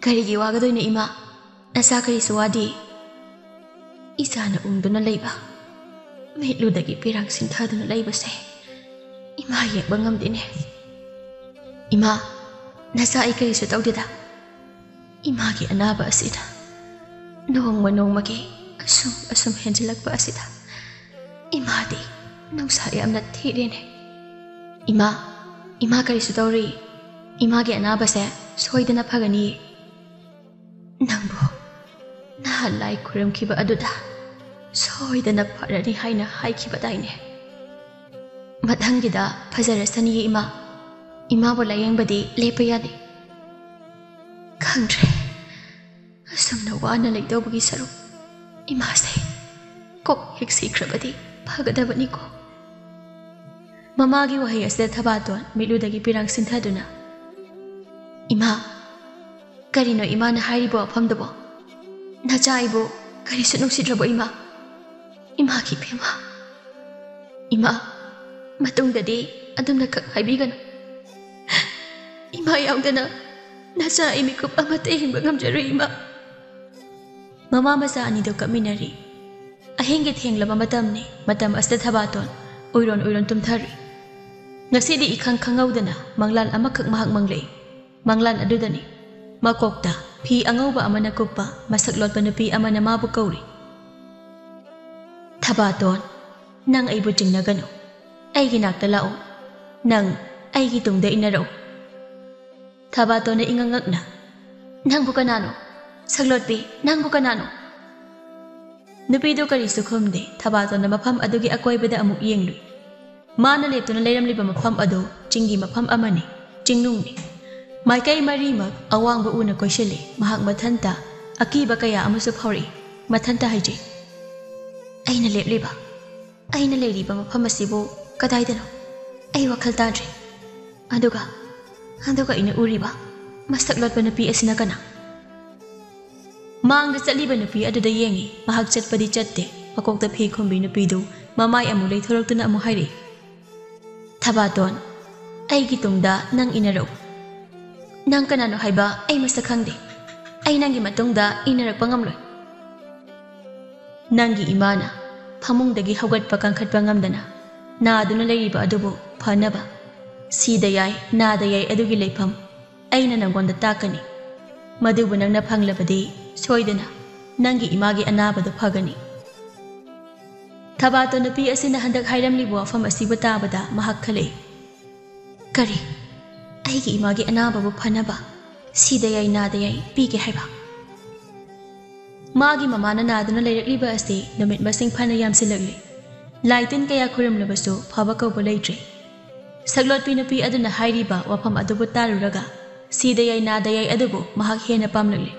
"ꯀꯔꯤꯒꯤ ꯋꯥꯒꯗꯣꯏꯅꯣ ꯏꯃꯥ? ꯅꯆꯥ ꯀꯔꯤꯁꯨ ꯋꯥꯗꯦ꯫" ꯏꯆꯥꯅ ꯎꯪꯗꯨꯅ ꯂꯩꯕ, ꯃꯤꯠꯂꯨꯗꯒꯤ ꯄꯤꯔꯥꯡ ꯁꯤꯟꯊꯗꯨꯅ ꯂꯩꯕꯁꯦ ꯏꯃꯥ ꯌꯦꯡꯕ ꯉꯝꯗꯦꯅꯦ꯫ "ꯏꯃꯥ, ꯅꯆꯥ ꯑꯩ ꯀꯔꯤꯁꯨ ꯇꯧꯗꯦꯗ꯫ ꯏꯃꯥꯒꯤ ꯑꯅꯥꯕ ꯑꯁꯤꯅ ꯅꯣꯡꯃ ꯅꯣꯡꯃꯒꯤ ꯑꯁꯨꯝ ꯑꯁꯨꯝ ꯍꯦꯟꯖꯤꯜꯂꯛꯄ ꯑꯁꯤꯗ ꯏꯃꯥꯗꯤ ꯅꯨꯡꯁꯥ ꯌꯥꯝꯅ ꯊꯤꯔꯦꯅꯦ꯫" "ꯏꯃꯥ, ꯏꯃꯥ ꯀꯔꯤꯁꯨ ꯇꯧꯔꯤ꯫ ꯏꯃꯥꯒꯤ ꯑꯅꯥꯕꯁꯦ ꯁꯣꯏꯗꯅ ꯐꯒꯅꯤ꯫" "ꯅꯪꯕꯨ ꯅꯍꯥꯟ ꯂꯥꯏ ꯈꯨꯔꯨꯝꯈꯤꯕ ꯑꯗꯨꯗ ꯁꯣꯏꯗꯅ ꯐꯔꯅꯤ ꯍꯥꯏꯅ ꯍꯥꯏꯈꯤꯕꯗꯥꯏꯅꯦ? ꯃꯊꯪꯒꯤꯗ ꯐꯖꯔꯁꯅꯤꯌꯦ ꯏꯃꯥ꯫ ꯏꯃꯥꯕꯨ ꯂꯥꯌꯦꯡꯕꯗꯤ ꯂꯦꯞꯄ ꯌꯥꯗꯦ꯫ ꯈꯪꯗ꯭ꯔꯦ, ꯑꯁꯨꯝꯅ ꯋꯥꯅ ꯂꯩꯗꯧꯕꯒꯤ ꯁꯔꯨꯛ ꯏꯃꯥꯁꯦ ꯀꯣꯛ ꯍꯦꯛ ꯁꯤꯈ꯭ꯔꯕꯗꯤ ꯐꯒꯗꯕꯅꯤꯀꯣ꯫ ꯃꯃꯥꯒꯤ ꯋꯥꯍꯩ ꯑꯁꯤꯗ ꯊꯕꯥꯇꯣꯟ ꯃꯤꯠꯂꯨꯗꯒꯤ ꯄꯤꯔꯥꯡ ꯁꯤꯟꯊꯗꯨꯅ, "ꯏꯃꯥ, ꯀꯔꯤꯅꯣ ꯏꯃꯥꯅ ꯍꯥꯏꯔꯤꯕ ꯋꯥꯐꯝꯗꯨꯕꯣ? ꯅꯆꯥ ꯑꯩꯕꯨ ꯀꯔꯤꯁꯨ ꯅꯨꯡꯁꯤꯗ꯭ꯔꯕꯣ ꯏꯃꯥ? ꯏꯃꯥꯒꯤ ꯏꯕꯦꯝꯃ, ꯏꯃꯥ, ꯃꯇꯨꯡꯗꯗꯤ ꯑꯗꯨꯝꯅ ꯈꯛ ꯍꯥꯏꯕꯤꯒꯅꯨ꯫ ꯏꯃꯥ ꯌꯥꯎꯗꯅ ꯅꯆꯥ ꯑꯩ ꯃꯤꯀꯨꯞ ꯑꯃꯠꯇ ꯌꯦꯡꯕ ꯉꯝꯖꯔꯣꯏ ꯏꯃꯥ꯫" ꯃꯃꯥ ꯃꯆꯥ ꯑꯅꯤꯗꯨ ꯀꯞꯃꯤꯟꯅꯔꯤ꯫ ꯑꯍꯤꯡꯒꯤ ꯊꯦꯡꯂꯕ ꯃꯇꯝꯅꯤ꯫ ꯃꯇꯝ ꯑꯁꯤꯗ ꯊꯕꯥꯇꯣꯟ ꯎꯏꯔꯣꯟ ꯎꯏꯔꯣꯟ ꯇꯨꯝꯊꯔꯤ꯫ ꯉꯁꯤꯗꯤ ꯏꯈꯪ ꯈꯪꯍꯧꯗꯅ ꯃꯪꯂꯥꯟ ꯑꯃꯈꯛ ꯃꯍꯥꯛ ꯃꯪꯂꯛꯏ꯫ ꯃꯪꯂꯥꯟ ꯑꯗꯨꯗꯅꯤ ꯃꯀꯣꯛꯇ ꯐꯤ ꯑꯉꯧꯕ ꯑꯃꯅ ꯀꯨꯞꯄ ꯃꯁꯛ ꯂꯣꯠꯄ ꯅꯨꯄꯤ ꯑꯃꯅ ꯃꯥꯕꯨ ꯀꯧꯔꯤ꯫ "ꯊꯕꯥꯇꯣꯟ, ꯅꯪ ꯑꯩꯕꯨ ꯆꯤꯡꯅꯒꯅꯨ꯫ ꯑꯩꯒꯤ ꯅꯥꯛꯇ ꯂꯥꯛꯎ꯫ ꯅꯪ ꯑꯩꯒꯤ ꯇꯨꯡꯗ ꯏꯟꯅꯔꯛꯎ꯫" ꯊꯕꯥꯇꯣꯟꯅ ꯏꯉꯛ ꯉꯛꯅ, "ꯅꯪꯕꯨ ꯀꯅꯥꯅꯣ? ꯁꯛꯂꯣꯠꯄꯤ, ꯅꯪꯕꯨ ꯀꯅꯥꯅꯣ?" ꯅꯨꯄꯤꯗꯨ ꯀꯔꯤꯁꯨ ꯈꯨꯝꯗꯦ꯫ ꯊꯕꯥꯇꯣꯟꯅ ꯃꯐꯝ ꯑꯗꯨꯒꯤ ꯑꯀꯣꯏꯕꯗ ꯑꯃꯨꯛ ꯌꯦꯡꯂꯨꯏ꯫ ꯃꯥꯅ ꯂꯦꯞꯇꯨꯅ ꯂꯩꯔꯝꯂꯤꯕ ꯃꯐꯝ ꯑꯗꯨ ꯆꯤꯡꯒꯤ ꯃꯐꯝ ꯑꯃꯅꯤ, ꯆꯤꯡꯅꯨꯡꯅꯤ꯫ ꯃꯥꯏꯀꯩ ꯃꯔꯤꯃꯛ ꯑꯋꯥꯡꯕ ꯎꯅ ꯀꯣꯏꯁꯤꯜꯂꯤ꯫ ꯃꯍꯥꯛ ꯃꯊꯟꯇ ꯑꯀꯤꯕ ꯀꯌꯥ ꯑꯃꯁꯨ ꯐꯥꯎꯔꯛꯏ꯫ ꯃꯊꯟꯇ ꯍꯥꯏꯖꯩ, "ꯑꯩꯅ ꯂꯦꯞꯂꯤꯕ, ꯑꯩꯅ ꯂꯩꯔꯤꯕ ꯃꯐꯝ ꯑꯁꯤꯕꯨ ꯀꯗꯥꯏꯗꯅꯣ? ꯑꯩ ꯋꯥꯈꯜ ꯇꯥꯗ꯭ꯔꯦ꯫ ꯑꯗꯨꯒ, ꯑꯗꯨꯒ ꯑꯩꯅ ꯎꯔꯤꯕ ꯃꯁꯛ ꯂꯣꯠꯄ ꯅꯨꯄꯤ ꯑꯁꯤꯅ ꯀꯅꯥ?" ꯃꯥꯡꯗ ꯆꯠꯂꯤꯕ ꯅꯨꯄꯤ ꯑꯗꯨꯗ ꯌꯦꯡꯉꯤ꯫ ꯃꯍꯥꯛ ꯆꯠꯄꯗꯤ ꯆꯠꯇꯦ꯫ ꯃꯀꯣꯛꯇ ꯐꯤ ꯈꯨꯝꯕꯤ ꯅꯨꯄꯤꯗꯨ ꯃꯃꯥꯏ ꯑꯃꯨꯛ ꯂꯩꯊꯣꯔꯛꯇꯨꯅ ꯑꯃꯨꯛ ꯍꯥꯏꯔꯛꯏ, "ꯊꯕꯥꯇꯣꯟ, ꯑꯩꯒꯤ ꯇꯨꯡꯗ ꯅꯪ ꯏꯟꯅꯔꯛꯎ꯫ ꯅꯪ ꯀꯅꯥꯅꯣ ꯍꯥꯏꯕ ꯑꯩ ꯃꯁꯛ ꯈꯪꯗꯦ꯫ ꯑꯩ ꯅꯪꯒꯤ ꯃꯇꯨꯡꯗ ꯏꯟꯅꯔꯛꯄ ꯉꯝꯂꯣꯏ꯫ ꯅꯪꯒꯤ ꯏꯃꯥꯅ ꯐꯃꯨꯡꯗꯒꯤ ꯍꯧꯒꯠꯄ ꯀꯥꯡꯈꯠꯄ ꯉꯝꯗꯅ ꯅꯥꯗꯨꯅ ꯂꯩꯔꯤꯕ ꯑꯗꯨꯕꯨ ꯐꯅꯕ ꯁꯤꯗ ꯌꯥꯏ, ꯅꯥꯗ ꯌꯥꯏ ꯑꯗꯨꯒꯤ ꯂꯩꯐꯝ ꯑꯩꯅ ꯅꯪꯉꯣꯟꯗ ꯇꯥꯛꯀꯅꯤ꯫ ꯃꯗꯨꯕꯨ ꯅꯪꯅ ꯐꯪꯂꯕꯗꯤ ꯁꯣꯏꯗꯅ ꯅꯪꯒꯤ ꯏꯃꯥꯒꯤ ꯑꯅꯥꯕꯗꯨ ꯐꯒꯅꯤ꯫" ꯊꯕꯥꯇꯣꯟ ꯅꯨꯄꯤ ꯑꯁꯤꯅ ꯍꯟꯗꯛ ꯍꯥꯏꯔꯝꯂꯤꯕ ꯋꯥꯐꯝ ꯑꯁꯤꯕꯨ ꯇꯥꯕꯗ ꯃꯍꯥꯛ ꯈꯜꯂꯛꯏ, "ꯀꯔꯤ? ꯑꯩꯒꯤ ꯏꯃꯥꯒꯤ ꯑꯅꯥꯕꯕꯨ ꯐꯅꯕ ꯁꯤꯗ ꯌꯥꯏ ꯅꯥꯗ ꯌꯥꯏ ꯄꯤꯒꯦ ꯍꯥꯏꯕ?" ꯃꯥꯒꯤ ꯃꯃꯥꯅ ꯅꯥꯗꯨꯅ ꯂꯩꯔꯛꯂꯤꯕ ꯑꯁꯤ ꯅꯨꯃꯤꯠ ꯃꯁꯤꯡ ꯐꯅ ꯌꯥꯝꯁꯤꯜꯂꯛꯂꯤ꯫ ꯂꯥꯏ ꯇꯤꯟ ꯀꯌꯥ ꯈꯨꯔꯨꯝꯂꯕꯁꯨ ꯐꯕ ꯀꯧꯕ ꯂꯩꯇ꯭ꯔꯤ꯫ ꯁꯛꯂꯣꯠꯄꯤ ꯅꯨꯄꯤ ꯑꯗꯨꯅ ꯍꯥꯏꯔꯤꯕ ꯋꯥꯐꯝ ꯑꯗꯨꯕꯨ ꯇꯥꯔꯨꯔꯒ ꯁꯤꯗ ꯌꯥꯏ ꯅꯥꯗ ꯌꯥꯏ ꯑꯗꯨꯕꯨ ꯃꯍꯥꯛ ꯍꯦꯟꯅ ꯄꯥꯝꯂꯛꯂꯤ꯫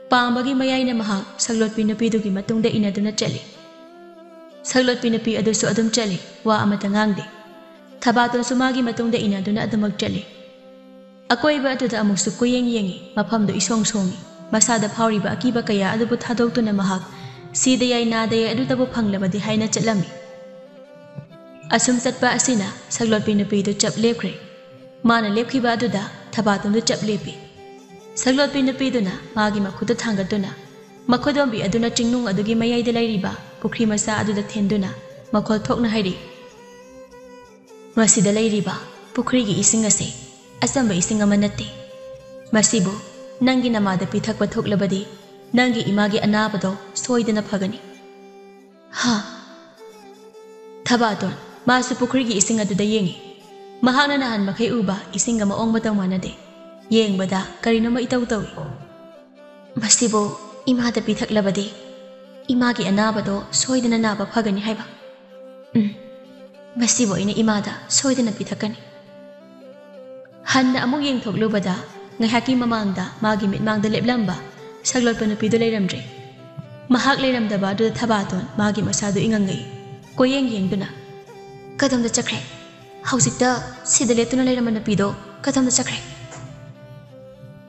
ꯄꯥꯝꯕꯒꯤ ꯃꯌꯥꯏꯅ ꯃꯍꯥꯛ ꯁꯛꯂꯣꯠꯄꯤ ꯅꯨꯄꯤꯗꯨꯒꯤ ꯃꯇꯨꯡꯗ ꯏꯟꯅꯗꯨꯅ ꯆꯠꯂꯤ꯫ ꯁꯛꯂꯣꯠꯄꯤ ꯅꯨꯄꯤ ꯑꯗꯨꯁꯨ ꯑꯗꯨꯝ ꯆꯠꯂꯤ, ꯋꯥ ꯑꯃꯠꯇ ꯉꯥꯡꯗꯦ꯫ ꯊꯕꯥꯇꯣꯟꯁꯨ ꯃꯥꯒꯤ ꯃꯇꯨꯡꯗ ꯏꯟꯅꯗꯨꯅ ꯑꯗꯨꯃꯛ ꯆꯠꯂꯤ꯫ ꯑꯀꯣꯏꯕ ꯑꯗꯨꯗ ꯑꯃꯨꯛꯁꯨ ꯀꯨꯌꯦꯡ ꯌꯦꯡꯉꯤ, ꯃꯐꯝꯗꯨ ꯏꯁꯣꯡ ꯁꯣꯡꯉꯤ꯫ ꯃꯁꯥꯗ ꯐꯥꯎꯔꯤꯕ ꯑꯀꯤꯕ ꯀꯌꯥ ꯑꯗꯨꯕꯨ ꯊꯥꯗꯣꯛꯇꯨꯅ ꯃꯍꯥꯛ ꯁꯤꯗ ꯌꯥꯏ ꯅꯥꯗ ꯌꯥꯏ ꯑꯗꯨꯗꯕꯨ ꯐꯪꯂꯕꯗꯤ ꯍꯥꯏꯅ ꯆꯠꯂꯝꯃꯤ꯫ ꯑꯁꯨꯝ ꯆꯠꯄ ꯑꯁꯤꯅ ꯁꯛꯂꯣꯠꯄꯤ ꯅꯨꯄꯤꯗꯨ ꯆꯞ ꯂꯦꯞꯈ꯭ꯔꯦ꯫ ꯃꯥꯅ ꯂꯦꯞꯈꯤꯕ ꯑꯗꯨꯗ ꯊꯕꯥꯇꯣꯟꯗꯨ ꯆꯞ ꯂꯦꯞꯄꯤ꯫ ꯁꯛꯂꯣꯠꯄꯤ ꯅꯨꯄꯤꯗꯨꯅ ꯃꯥꯒꯤ ꯃꯈꯨꯠꯇ ꯊꯥꯡꯒꯠꯇꯨꯅ ꯃꯈꯨꯗꯣꯝꯕꯤ ꯑꯗꯨꯅ ꯆꯤꯡꯅꯨꯡ ꯑꯗꯨꯒꯤ ꯃꯌꯥꯏꯗ ꯂꯩꯔꯤꯕ ꯄꯨꯈ꯭ꯔꯤ ꯃꯆꯥ ꯑꯗꯨꯗ ꯊꯦꯟꯗꯨꯅ ꯃꯈꯣꯜ ꯊꯣꯛꯅ ꯍꯥꯏꯔꯤ, "ꯃꯁꯤꯗ ꯂꯩꯔꯤꯕ ꯄꯨꯈ꯭ꯔꯤꯒꯤ ꯏꯁꯤꯡ ꯑꯁꯤ ꯑꯆꯝꯕ ꯏꯁꯤꯡ ꯑꯃ ꯅꯠꯇꯦ꯫ ꯃꯁꯤꯕꯨ ꯅꯪꯒꯤ ꯅꯃꯥꯗ ꯄꯤꯊꯛꯄ ꯊꯣꯛꯂꯕꯗꯤ ꯅꯪꯒꯤ ꯏꯃꯥꯒꯤ ꯑꯅꯥꯕꯗꯣ ꯁꯣꯏꯗꯅ ꯐꯒꯅꯤ"꯫ ꯍꯥ? ꯊꯕꯥꯇꯣꯟ, ꯃꯥꯁꯨ ꯄꯨꯈ꯭ꯔꯤꯒꯤ ꯏꯁꯤꯡ ꯑꯗꯨꯗ ꯌꯦꯡꯉꯤ꯫ ꯃꯍꯥꯛꯅ ꯅꯍꯥꯟ ꯃꯈꯩ ꯎꯕ ꯏꯁꯤꯡꯒ ꯃꯑꯣꯡ ꯃꯇꯧ ꯃꯥꯟꯅꯗꯦ꯫ ꯌꯦꯡꯕꯗ ꯀꯔꯤꯅꯣꯃ ꯏꯇꯧ ꯇꯧꯏ꯫ "ꯃꯁꯤꯕꯨ ꯏꯃꯥꯗ ꯄꯤꯊꯛꯂꯕꯗꯤ ꯏꯃꯥꯒꯤ ꯑꯅꯥꯕꯗꯣ ꯁꯣꯏꯗꯅ ꯅꯥꯕ ꯐꯒꯅꯤ ꯍꯥꯏꯕ꯫ ꯎꯝ, ꯃꯁꯤꯕꯨ ꯑꯩꯅ ꯏꯃꯥꯗ ꯁꯣꯏꯗꯅ ꯄꯤꯊꯛꯀꯅꯤ"꯫ ꯍꯟꯅ ꯑꯃꯨꯛ ꯌꯦꯡꯊꯣꯛꯂꯨꯕꯗ ꯉꯥꯏꯍꯥꯛꯀꯤ ꯃꯃꯥꯡꯗ ꯃꯥꯒꯤ ꯃꯤꯠꯃꯥꯡꯗ ꯂꯦꯞꯂꯝꯕ ꯁꯛꯂꯣꯠꯄ ꯅꯨꯄꯤꯗꯨ ꯂꯩꯔꯝꯗ꯭ꯔꯦ꯫ ꯃꯍꯥꯛ ꯂꯩꯔꯝꯗꯕ ꯑꯗꯨꯗ ꯊꯕꯥꯇꯣꯟ ꯃꯥꯒꯤ ꯃꯁꯥꯗꯨ ꯏꯉꯪꯉꯛꯏ꯫ ꯀꯣꯏꯌꯦꯡ ꯌꯦꯡꯗꯨꯅ, "ꯀꯗꯣꯝꯗ ꯆꯠꯈ꯭ꯔꯦ? ꯍꯧꯖꯤꯛꯇ ꯁꯤꯗ ꯂꯦꯞꯇꯨꯅ ꯂꯩꯔꯝꯕ ꯅꯨꯄꯤꯗꯣ ꯀꯗꯣꯝꯗ ꯆꯠꯈ꯭ꯔꯦ?"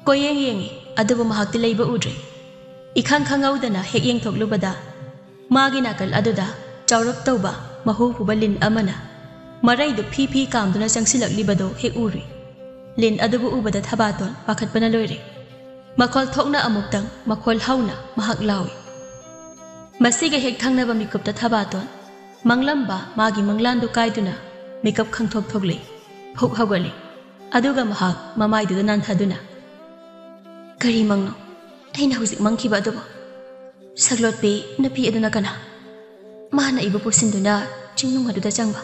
ꯀꯣꯏꯌꯦꯡ ꯌꯦꯡꯉꯤ, ꯑꯗꯨꯕꯨ ꯃꯍꯥꯛꯇꯤ ꯂꯩꯕ ꯎꯗ꯭ꯔꯦ꯫ ꯏꯈꯪ ꯈꯪꯍꯧꯗꯅ ꯍꯦꯛ ꯌꯦꯡꯊꯣꯛꯂꯨꯕꯗ ꯃꯥꯒꯤ ꯅꯥꯀꯜ ꯑꯗꯨꯗ ꯆꯥꯎꯔꯞ ꯇꯧꯕ ꯃꯍꯨ ꯄꯨꯕ ꯂꯤꯟ ꯑꯃꯅ ꯃꯔꯩꯗꯨ ꯐꯤ ꯐꯤ ꯀꯥꯝꯗꯨꯅ ꯆꯪꯁꯤꯜꯂꯛꯂꯤꯕꯗꯨ ꯍꯦꯛ ꯎꯔꯨꯏ꯫ ꯂꯤꯟ ꯑꯗꯨꯕꯨ ꯎꯕꯗ ꯊꯕꯥꯇꯣꯟ ꯄꯥꯈꯠꯄꯅ ꯂꯣꯏꯔꯦ꯫ ꯃꯈꯣꯜ ꯊꯣꯛꯅ ꯑꯃꯨꯛꯇꯪ ꯃꯈꯣꯜ ꯍꯧꯅ ꯃꯍꯥꯛ ꯂꯥꯎꯏ꯫ ꯃꯁꯤꯒ ꯍꯦꯛ ꯊꯪꯅꯕ ꯃꯤꯀꯨꯞꯇ ꯊꯕꯥꯇꯣꯟ ꯃꯪꯂꯝꯕ ꯃꯥꯒꯤ ꯃꯪꯂꯥꯟꯗꯨ ꯀꯥꯏꯗꯨꯅ ꯃꯤꯀꯞ ꯈꯪꯊꯣꯛ ꯊꯣꯛꯂꯦ꯫ ꯐꯨꯛ ꯍꯧꯒꯠꯂꯦ꯫ ꯑꯗꯨꯒ ꯃꯍꯥꯛ ꯃꯃꯥꯏꯗꯨꯗ ꯅꯥꯟꯊꯗꯨꯅ, "ꯀꯔꯤ ꯃꯪꯅꯣ? ꯑꯩꯅ ꯍꯧꯖꯤꯛ ꯃꯪꯈꯤꯕ ꯑꯗꯨꯕꯨ? ꯁꯛꯂꯣꯠꯄꯤ ꯅꯨꯄꯤ ꯑꯗꯨꯅ ꯀꯅꯥ? ꯃꯥꯅ ꯑꯩꯕꯨ ꯄꯨꯁꯤꯟꯗꯨꯅ ꯆꯤꯡꯅꯨꯡ ꯑꯗꯨꯗ ꯆꯪꯕ꯫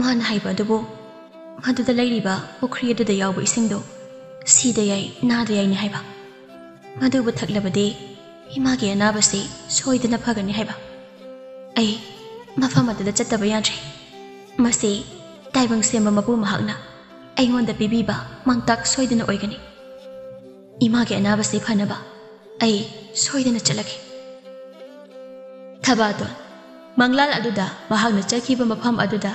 ꯃꯥꯅ ꯍꯥꯏꯕ ꯑꯗꯨꯕꯨ ꯃꯗꯨꯗ ꯂꯩꯔꯤꯕ ꯄꯨꯈ꯭ꯔꯤ ꯑꯗꯨꯗ ꯌꯥꯎꯕ ꯏꯁꯤꯡꯗꯣ ꯁꯤꯗ ꯌꯥꯏ, ꯅꯥꯗ ꯌꯥꯏꯅꯤ ꯍꯥꯏꯕ꯫ ꯃꯗꯨꯕꯨ ꯊꯛꯂꯕꯗꯤ ꯏꯃꯥꯒꯤ ꯑꯅꯥꯕꯁꯤ ꯁꯣꯏꯗꯅ ꯐꯒꯅꯤ ꯍꯥꯏꯕ꯫ ꯑꯩ ꯃꯐꯝ ꯑꯗꯨꯗ ꯆꯠꯇꯕ ꯌꯥꯗ꯭ꯔꯦ꯫ ꯃꯁꯤ ꯇꯥꯏꯕꯪ ꯁꯦꯝꯕ ꯃꯄꯨ ꯃꯍꯥꯛꯅ ꯑꯩꯉꯣꯟꯗ ꯄꯤꯕꯤꯕ ꯃꯥꯡꯇꯥꯛ ꯁꯣꯏꯗꯅ ꯑꯣꯏꯒꯅꯤ꯫ ꯏꯃꯥꯒꯤ ꯑꯅꯥꯕꯁꯤ ꯐꯅꯕ ꯑꯩ ꯁꯣꯏꯗꯅ ꯆꯠꯂꯒꯦ꯫ ꯊꯕꯥꯇꯣꯟ ꯃꯪꯂꯥꯜ ꯑꯗꯨꯗ ꯃꯍꯥꯛꯅ ꯆꯠꯈꯤꯕ ꯃꯐꯝ ꯑꯗꯨꯗ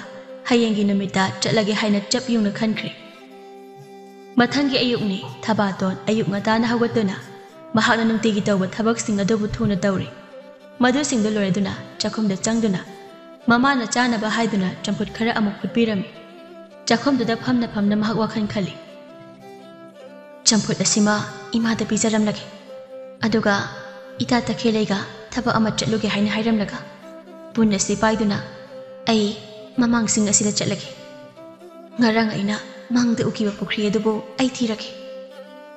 ꯍꯌꯦꯡꯒꯤ ꯅꯨꯃꯤꯠꯇ ꯆꯠꯂꯒꯦ ꯍꯥꯏꯅ ꯆꯞ ꯌꯨꯡꯅ ꯈꯟꯈ꯭ꯔꯦ꯫ ꯃꯊꯪꯒꯤ ꯑꯌꯨꯛꯅꯤ꯫ ꯊꯕꯥꯇꯣꯟ ꯑꯌꯨꯛ ꯉꯟꯇꯥꯅ ꯍꯧꯒꯠꯇꯨꯅ ꯃꯍꯥꯛꯅ ꯅꯨꯡꯇꯤꯒꯤ ꯇꯧꯕ ꯊꯕꯛꯁꯤꯡ ꯑꯗꯨꯕꯨ ꯊꯨꯅ ꯇꯧꯔꯤ꯫ ꯃꯗꯨꯁꯤꯡꯗꯨ ꯂꯣꯏꯔꯗꯨꯅ ꯆꯥꯛꯈꯨꯝꯗ ꯆꯪꯗꯨꯅ ꯃꯃꯥꯅ ꯆꯥꯅꯕ ꯍꯥꯏꯗꯨꯅ ꯆꯝꯐꯨꯠ ꯈꯔ ꯑꯃꯨꯛ ꯐꯨꯠꯄꯤꯔꯝꯃꯤ꯫ ꯆꯥꯛꯈꯨꯝꯗꯨꯗ ꯐꯝꯅ ꯐꯝꯅ ꯃꯍꯥꯛ ꯋꯥꯈꯜ ꯈꯜꯂꯤ꯫ "ꯆꯝꯐꯨꯠ ꯑꯁꯤꯃ ꯏꯃꯥꯗ ꯄꯤꯖꯔꯝꯂꯒꯦ꯫ ꯑꯗꯨꯒ ꯏꯇꯥ ꯇꯈꯦꯜꯂꯩꯒ ꯊꯕꯛ ꯑꯃ ꯆꯠꯂꯨꯒꯦ ꯍꯥꯏꯅ ꯍꯥꯏꯔꯝꯂꯒ ꯄꯨꯟ ꯑꯁꯤ ꯄꯥꯏꯗꯨꯅ ꯑꯩ ꯃꯃꯥꯡꯁꯤꯡ ꯑꯁꯤꯗ ꯆꯠꯂꯒꯦ꯫ ꯉꯔꯥꯡ ꯑꯩꯅ ꯃꯪꯗ ꯎꯈꯤꯕ ꯄꯨꯈ꯭ꯔꯤ ꯑꯗꯨꯕꯨ ꯑꯩ ꯊꯤꯔꯒꯦ꯫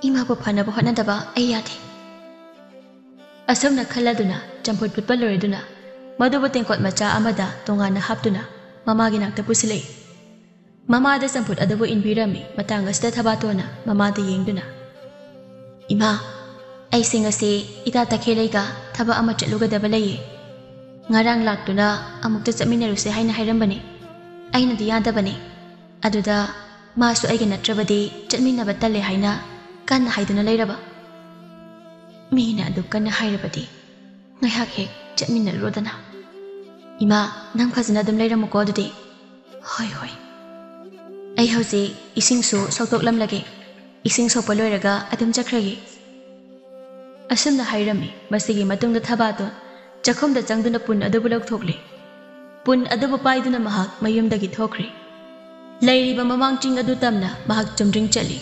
ꯏꯃꯥꯕꯨ ꯐꯅꯕ ꯍꯣꯠꯅꯗꯕ ꯑꯩ ꯌꯥꯗꯦ"꯫ ꯑꯁꯨꯝꯅ ꯈꯜꯂꯗꯨꯅ ꯆꯝꯐꯨꯠ ꯐꯨꯠꯄ ꯂꯣꯏꯔꯗꯨꯅ ꯃꯗꯨꯕꯨ ꯇꯦꯡꯀꯣꯠ ꯃꯆꯥ ꯑꯃꯗ ꯇꯣꯉꯥꯟꯅ ꯍꯥꯞꯇꯨꯅ ꯃꯃꯥꯒꯤ ꯅꯥꯛꯇ ꯄꯨꯁꯤꯜꯂꯛꯏ꯫ ꯃꯃꯥꯗ ꯆꯝꯐꯨꯠ ꯑꯗꯨꯕꯨ ꯏꯟꯕꯤꯔꯝꯃꯤ꯫ ꯃꯇꯥꯡ ꯑꯁꯤꯗ ꯊꯕꯥꯇꯣꯟꯅ ꯃꯃꯥꯗ ꯌꯦꯡꯗꯨꯅ, "ꯏꯃꯥ, ꯑꯩꯁꯦ ꯉꯁꯤ ꯏꯇꯥ ꯇꯈꯦꯜꯂꯩꯒ ꯊꯕꯛ ꯑꯃ ꯆꯠꯂꯨꯒꯗꯕ ꯂꯩꯌꯦ꯫ ꯉꯔꯥꯡ ꯂꯥꯛꯇꯨꯅ ꯑꯃꯨꯛꯇ ꯆꯠꯃꯤꯟꯅꯔꯨꯁꯦ ꯍꯥꯏꯅ ꯍꯥꯏꯔꯝꯕꯅꯦ꯫ ꯑꯩꯅꯗꯤ ꯌꯥꯗꯕꯅꯦ꯫ ꯑꯗꯨꯗ ꯃꯥꯁꯨ ꯑꯩꯒ ꯅꯠꯇ꯭ꯔꯕꯗꯤ ꯆꯠꯃꯤꯟꯅꯕ ꯇꯜꯂꯦ ꯍꯥꯏꯅ ꯀꯟꯅ ꯍꯥꯏꯗꯨꯅ ꯂꯩꯔꯕ꯫ ꯃꯤꯅ ꯑꯗꯨ ꯀꯟꯅ ꯍꯥꯏꯔꯕꯗꯤ ꯉꯥꯏꯍꯥꯛ ꯍꯦꯛ ꯆꯠꯃꯤꯟꯅꯔꯨꯔꯣꯗꯅ꯫ ꯏꯃꯥ, ꯅꯪ ꯐꯖꯅ ꯑꯗꯨꯝ ꯂꯩꯔꯝꯃꯨꯀꯣ ꯑꯗꯨꯗꯤ"꯫ "ꯍꯣꯏ, ꯍꯣꯏ꯫ ꯑꯩ ꯍꯧꯖꯤꯛ ꯏꯁꯤꯡꯁꯨ ꯁꯣꯛꯇꯣꯛꯂꯝꯂꯒꯦ꯫ ꯏꯁꯤꯡ ꯁꯣꯛꯄ ꯂꯣꯏꯔꯒ ꯑꯗꯨꯝ ꯆꯠꯈ꯭ꯔꯒꯦ"꯫ ꯑꯁꯨꯝꯅ ꯍꯥꯏꯔꯝꯃꯤ꯫ ꯃꯁꯤꯒꯤ ꯃꯇꯨꯡꯗ ꯊꯕꯥꯇꯣꯟ ꯆꯥꯛꯈꯨꯝꯗ ꯆꯪꯗꯨꯅ ꯄꯨꯟ ꯑꯗꯨꯕꯨ ꯂꯧꯊꯣꯛꯂꯦ꯫ ꯄꯨꯟ ꯑꯗꯨꯕꯨ ꯄꯥꯏꯗꯨꯅ ꯃꯍꯥꯛ ꯃꯌꯨꯝꯗꯒꯤ ꯊꯣꯛꯈ꯭ꯔꯦ꯫ ꯂꯩꯔꯤꯕ ꯃꯃꯥꯡ ꯆꯤꯡ ꯑꯗꯨ ꯇꯝꯅ ꯃꯍꯥꯛ ꯆꯨꯝꯗ꯭ꯔꯤꯡ ꯆꯠꯂꯤ꯫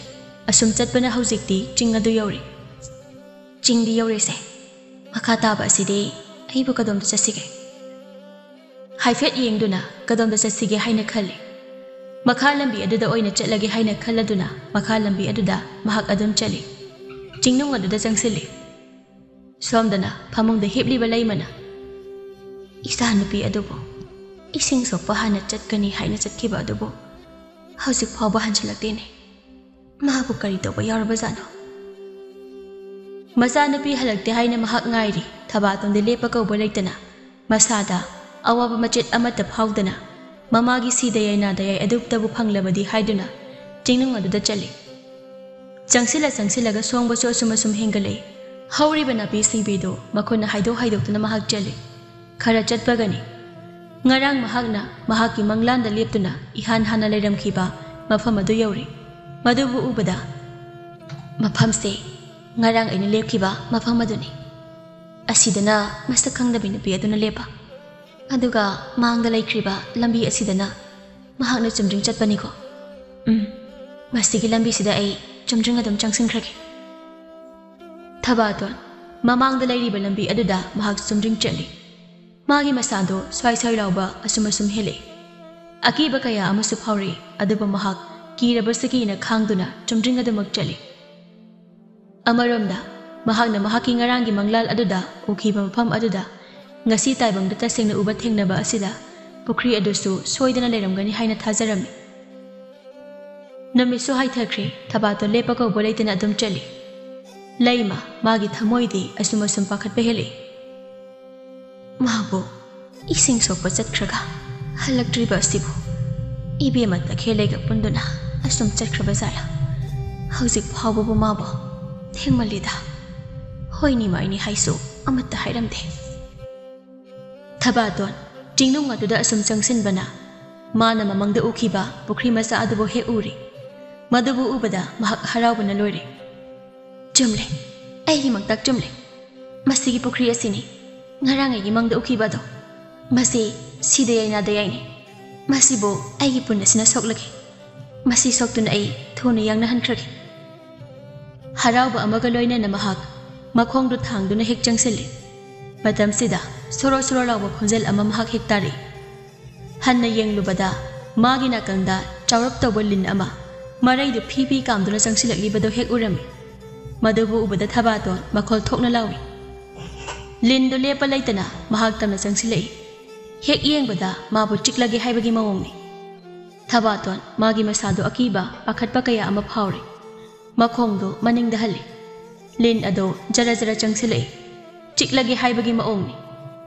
ꯑꯁꯨꯝ ꯆꯠꯄꯅ ꯍꯧꯖꯤꯛꯇꯤ ꯆꯤꯡ ꯑꯗꯨ ꯌꯧꯔꯦ꯫ "ꯆꯤꯡꯗꯤ ꯌꯧꯔꯦꯁꯦ꯫ ꯃꯈꯥ ꯇꯥꯕ ꯑꯁꯤꯗꯤ ꯑꯩꯕꯨ ꯀꯗꯣꯝꯗ ꯆꯠꯁꯤꯒꯦ?" ꯍꯥꯏꯐꯦꯠ ꯌꯦꯡꯗꯨꯅ ꯀꯗꯣꯝꯗ ꯆꯠꯁꯤꯒꯦ ꯍꯥꯏꯅ ꯈꯜꯂꯤ꯫ ꯃꯈꯥ ꯂꯝꯕꯤ ꯑꯗꯨꯗ ꯑꯣꯏꯅ ꯆꯠꯂꯒꯦ ꯍꯥꯏꯅ ꯈꯜꯂꯗꯨꯅ ꯃꯈꯥ ꯂꯝꯕꯤ ꯑꯗꯨꯗ ꯃꯍꯥꯛ ꯑꯗꯨꯝ ꯆꯠꯂꯤ꯫ ꯆꯤꯡꯅꯨꯡ ꯑꯗꯨꯗ ꯆꯪꯁꯤꯜꯂꯤ꯫ ꯁꯣꯝꯗꯅ ꯐꯃꯨꯡꯗ ꯍꯤꯞꯂꯤꯕ ꯂꯩꯃꯅ, "ꯏꯆꯥꯅꯨꯄꯤ ꯑꯗꯨꯕꯨ ꯏꯁꯤꯡ ꯁꯣꯛꯄ ꯍꯥꯟꯅ ꯆꯠꯀꯅꯤ ꯍꯥꯏꯅ ꯆꯠꯈꯤꯕ ꯑꯗꯨꯕꯨ ꯍꯧꯖꯤꯛ ꯐꯥꯎꯕ ꯍꯟꯖꯤꯜꯂꯛꯇꯦꯅꯦ꯫ ꯃꯥꯕꯨ ꯀꯔꯤ ꯇꯧꯕ ꯌꯥꯎꯔꯕꯖꯥꯠꯅꯣ?" ꯃꯆꯥꯅꯨꯄꯤ ꯍꯜꯂꯛꯇꯦ ꯍꯥꯏꯅ ꯃꯍꯥꯛ ꯉꯥꯏꯔꯤ꯫ ꯊꯕꯥꯇꯣꯟꯗꯤ ꯂꯦꯞꯄ ꯀꯧꯕ ꯂꯩꯇꯅ ꯃꯁꯥꯗ ꯑꯋꯥꯕ ꯃꯆꯦꯠ ꯑꯃꯠꯇ ꯐꯥꯎꯗꯅ ꯃꯃꯥꯒꯤ ꯁꯤꯗ ꯌꯥꯏꯅꯥꯗ ꯌꯥꯏ ꯑꯗꯨꯇꯕꯨ ꯐꯪꯂꯕꯗꯤ ꯍꯥꯏꯗꯨꯅ ꯆꯤꯡꯅꯨꯡ ꯑꯗꯨꯗ ꯆꯠꯂꯤ꯫ ꯆꯪꯁꯤꯜꯂ ꯆꯪꯁꯤꯜꯂꯒ ꯁꯣꯡꯕꯁꯨ ꯑꯁꯨꯝ ꯑꯁꯨꯝ ꯍꯦꯟꯒꯠꯂꯛꯏ꯫ ꯍꯧꯔꯤꯕ ꯅꯥꯄꯤ ꯁꯤꯡꯕꯤꯗꯨ ꯃꯈꯨꯠꯅ ꯍꯥꯏꯗꯣꯛ ꯍꯥꯏꯗꯣꯛꯇꯨꯅ ꯃꯍꯥꯛ ꯆꯠꯂꯤ꯫ ꯈꯔ ꯆꯠꯄꯒꯅꯤ, ꯉꯔꯥꯡ ꯃꯍꯥꯛꯅ ꯃꯍꯥꯛꯀꯤ ꯃꯪꯂꯥꯟꯗ ꯂꯦꯞꯇꯨꯅ ꯏꯍꯥꯟ ꯍꯥꯟꯅ ꯂꯩꯔꯝꯈꯤꯕ ꯃꯐꯝ ꯑꯗꯨ ꯌꯧꯔꯦ꯫ ꯃꯗꯨꯕꯨ ꯎꯕꯗ, "ꯃꯐꯝꯁꯦ ꯉꯔꯥꯡ ꯑꯩꯅ ꯂꯦꯞꯈꯤꯕ ꯃꯐꯝ ꯑꯗꯨꯅꯤ꯫ ꯑꯁꯤꯗꯅ ꯃꯁꯛ ꯈꯪꯗꯕꯤ ꯅꯨꯄꯤ ꯑꯗꯨꯅ ꯂꯦꯞꯄ꯫ ꯑꯗꯨꯒ ꯃꯥꯡꯗ ꯂꯩꯈ꯭ꯔꯤꯕ ꯂꯝꯕꯤ ꯑꯁꯤꯗꯅ ꯃꯍꯥꯛꯅ ꯆꯨꯝꯗ꯭ꯔꯤꯡ ꯆꯠꯄꯅꯤꯀꯣ꯫ ꯎꯝ, ꯃꯁꯤꯒꯤ ꯂꯝꯕꯤꯁꯤꯗ ꯑꯩ ꯆꯨꯝꯗ꯭ꯔꯤꯡ ꯑꯗꯨꯝ ꯆꯪꯁꯤꯟꯈ꯭ꯔꯒꯦ꯫" ꯊꯕꯥꯇꯣꯟ ꯃꯃꯥꯡꯗ ꯂꯩꯔꯤꯕ ꯂꯝꯕꯤ ꯑꯗꯨꯗ ꯃꯍꯥꯛ ꯆꯨꯝꯗ꯭ꯔꯤꯡ ꯆꯠꯂꯤ꯫ ꯃꯥꯒꯤ ꯃꯁꯥꯗꯣ ꯁ꯭ꯋꯥꯏ ꯁ꯭ꯋꯥꯏ ꯂꯥꯎꯕ ꯑꯁꯨꯝ ꯑꯁꯨꯝ ꯍꯦꯜꯂꯛꯏ꯫ ꯑꯀꯤꯕ ꯀꯌꯥ ꯑꯃꯁꯨ ꯐꯥꯎꯔꯛꯏ, ꯑꯗꯨꯕꯨ ꯃꯍꯥꯛ ꯀꯤꯔꯕꯁꯨ ꯀꯤꯅ ꯈꯥꯡꯗꯨꯅ ꯆꯨꯝꯗ꯭ꯔꯤꯡ ꯑꯗꯨꯃꯛ ꯆꯠꯂꯤ꯫ ꯑꯃꯔꯣꯝꯗ, ꯃꯍꯥꯛꯅ ꯃꯍꯥꯛꯀꯤ ꯉꯔꯥꯡꯒꯤ ꯃꯪꯂꯥꯜ ꯑꯗꯨꯗ ꯎꯈꯤꯕ ꯃꯐꯝ ꯑꯗꯨꯗ ꯉꯁꯤ ꯇꯥꯏꯕꯪꯗ ꯇꯁꯦꯡꯅ ꯎꯕ ꯊꯦꯡꯅꯕ ꯑꯁꯤꯗ ꯄꯨꯈ꯭ꯔꯤ ꯑꯗꯨꯁꯨ ꯁꯣꯏꯗꯅ ꯂꯩꯔꯝꯒꯅꯤ ꯍꯥꯏꯅ ꯊꯥꯖꯔꯝꯃꯤ꯫ ꯅꯨꯃꯤꯠꯁꯨ ꯍꯥꯏꯊꯈ꯭ꯔꯦ, ꯊꯕꯥꯇꯣꯟ ꯂꯦꯞꯄ ꯀꯧꯕ ꯂꯩꯇꯅ ꯑꯗꯨꯝ ꯆꯠꯂꯤ꯫ ꯂꯩꯃ, ꯃꯥꯒꯤ ꯊꯃꯣꯏꯗꯤ ꯑꯁꯨꯝ ꯑꯁꯨꯝ ꯄꯥꯈꯠꯄ ꯍꯦꯜꯂꯛꯏ꯫ ꯃꯥꯕꯨ ꯏꯁꯤꯡ ꯁꯣꯛꯄ ꯆꯠꯈ꯭ꯔꯒ ꯍꯜꯂꯛꯇ꯭ꯔꯤꯕ ꯑꯁꯤꯕꯨ, ꯏꯕꯦꯝꯃ ꯇꯈꯦꯜꯂꯩꯒ ꯄꯨꯟꯗꯨꯅ ꯑꯁꯨꯝ ꯆꯠꯈ꯭ꯔꯕ ꯖꯥꯠꯂꯥ? ꯍꯧꯖꯤꯛ ꯐꯥꯎꯕꯕꯨ ꯃꯥꯕꯨ ꯊꯦꯡꯃꯜꯂꯤꯗ꯫ ꯍꯣꯏꯅꯤ ꯃꯥꯏꯅꯤ ꯍꯥꯏꯁꯨ ꯑꯃꯠꯇ ꯍꯥꯏꯔꯝꯗꯦ꯫ ꯊꯕꯥꯇꯣꯟ ꯆꯤꯡꯅꯨꯡ ꯑꯗꯨꯗ ꯑꯁꯨꯝ ꯆꯪꯁꯤꯟꯕꯅ ꯃꯥꯅ ꯃꯃꯪꯗ ꯎꯈꯤꯕ ꯄꯨꯈ꯭ꯔꯤ ꯃꯆꯥ ꯑꯗꯨꯕꯨ ꯍꯦꯛ ꯎꯔꯦ꯫ ꯃꯗꯨꯕꯨ ꯎꯕꯗ ꯃꯍꯥꯛ ꯍꯔꯥꯎꯕꯅ ꯂꯣꯏꯔꯦ꯫ "ꯆꯨꯝꯂꯦ, ꯑꯩꯒꯤ ꯃꯪꯇꯥꯛ ꯆꯨꯝꯂꯦ꯫ ꯃꯁꯤꯒꯤ ꯄꯨꯈ꯭ꯔꯤ ꯑꯁꯤꯅꯤ ꯉꯔꯥꯡ ꯑꯩꯒꯤ ꯃꯪꯗ ꯎꯈꯤꯕ ꯑꯗꯣ꯫ ꯃꯁꯤ ꯁꯤꯗ ꯌꯥꯏꯅꯥꯗ ꯌꯥꯏꯅꯤ꯫ ꯃꯁꯤꯕꯨ ꯑꯩꯒꯤ ꯄꯨꯟ ꯑꯁꯤꯅ ꯁꯣꯛꯂꯒꯦ꯫ ꯃꯁꯤ ꯁꯣꯛꯇꯨꯅ ꯑꯩ ꯊꯨꯅ ꯌꯥꯡꯅꯍꯟꯈ꯭ꯔꯒꯦ꯫" ꯍꯔꯥꯎꯕ ꯑꯃꯒ ꯂꯣꯏꯅꯅ ꯃꯍꯥꯛ ꯃꯈꯣꯡꯗꯨ ꯊꯥꯡꯗꯨꯅ ꯍꯦꯛ ꯆꯪꯁꯤꯜꯂꯤ꯫ ꯃꯇꯝꯁꯤꯗ ꯁꯣꯔꯣ ꯁꯣꯔꯣ ꯂꯥꯎꯕ ꯈꯣꯟꯖꯦꯜ ꯑꯃ ꯃꯍꯥꯛ ꯍꯦꯛ ꯇꯥꯔꯛꯏ꯫ ꯍꯟꯅ ꯌꯦꯡꯂꯨꯕꯗ ꯃꯥꯒꯤ ꯅꯥꯀꯟꯗ ꯆꯥꯎꯔꯞ ꯇꯧꯕ ꯂꯤꯟ ꯑꯃ ꯃꯔꯩꯗꯨ ꯐꯤ ꯐꯤ ꯀꯥꯝꯗꯨꯅ ꯆꯪꯁꯤꯜꯂꯛꯂꯤꯕꯗꯨ ꯍꯦꯛ ꯎꯔꯝꯃꯤ꯫ ꯃꯗꯨꯕꯨ ꯎꯕꯗ ꯊꯕꯥꯇꯣꯟ ꯃꯈꯣꯜ ꯊꯣꯛꯅ ꯂꯥꯎꯏ꯫ ꯂꯤꯟꯗꯨ ꯂꯦꯞꯄ ꯂꯩꯇꯅ ꯃꯍꯥꯛ ꯇꯝꯅ ꯆꯪꯁꯤꯜꯂꯛꯏ꯫ ꯍꯦꯛ ꯌꯦꯡꯕꯗ ꯃꯥꯕꯨ ꯆꯤꯛꯂꯒꯦ ꯍꯥꯏꯕꯒꯤ ꯃꯑꯣꯡꯅꯤ꯫ ꯊꯕꯥꯇꯣꯟ ꯃꯥꯒꯤ ꯃꯁꯥꯗꯨ ꯑꯀꯤꯕ, ꯄꯥꯈꯠꯄ ꯀꯌꯥ ꯑꯃ ꯐꯥꯎꯔꯤ꯫ ꯃꯈꯣꯡꯗꯨ ꯃꯅꯤꯡꯗ ꯍꯜꯂꯤ꯫ ꯂꯤꯟ ꯑꯗꯨ ꯖꯔ ꯖꯔ ꯆꯪꯁꯤꯜꯂꯛꯏ꯫ ꯆꯤꯛꯂꯒꯦ ꯍꯥꯏꯕꯒꯤ ꯃꯑꯣꯡꯅꯤ꯫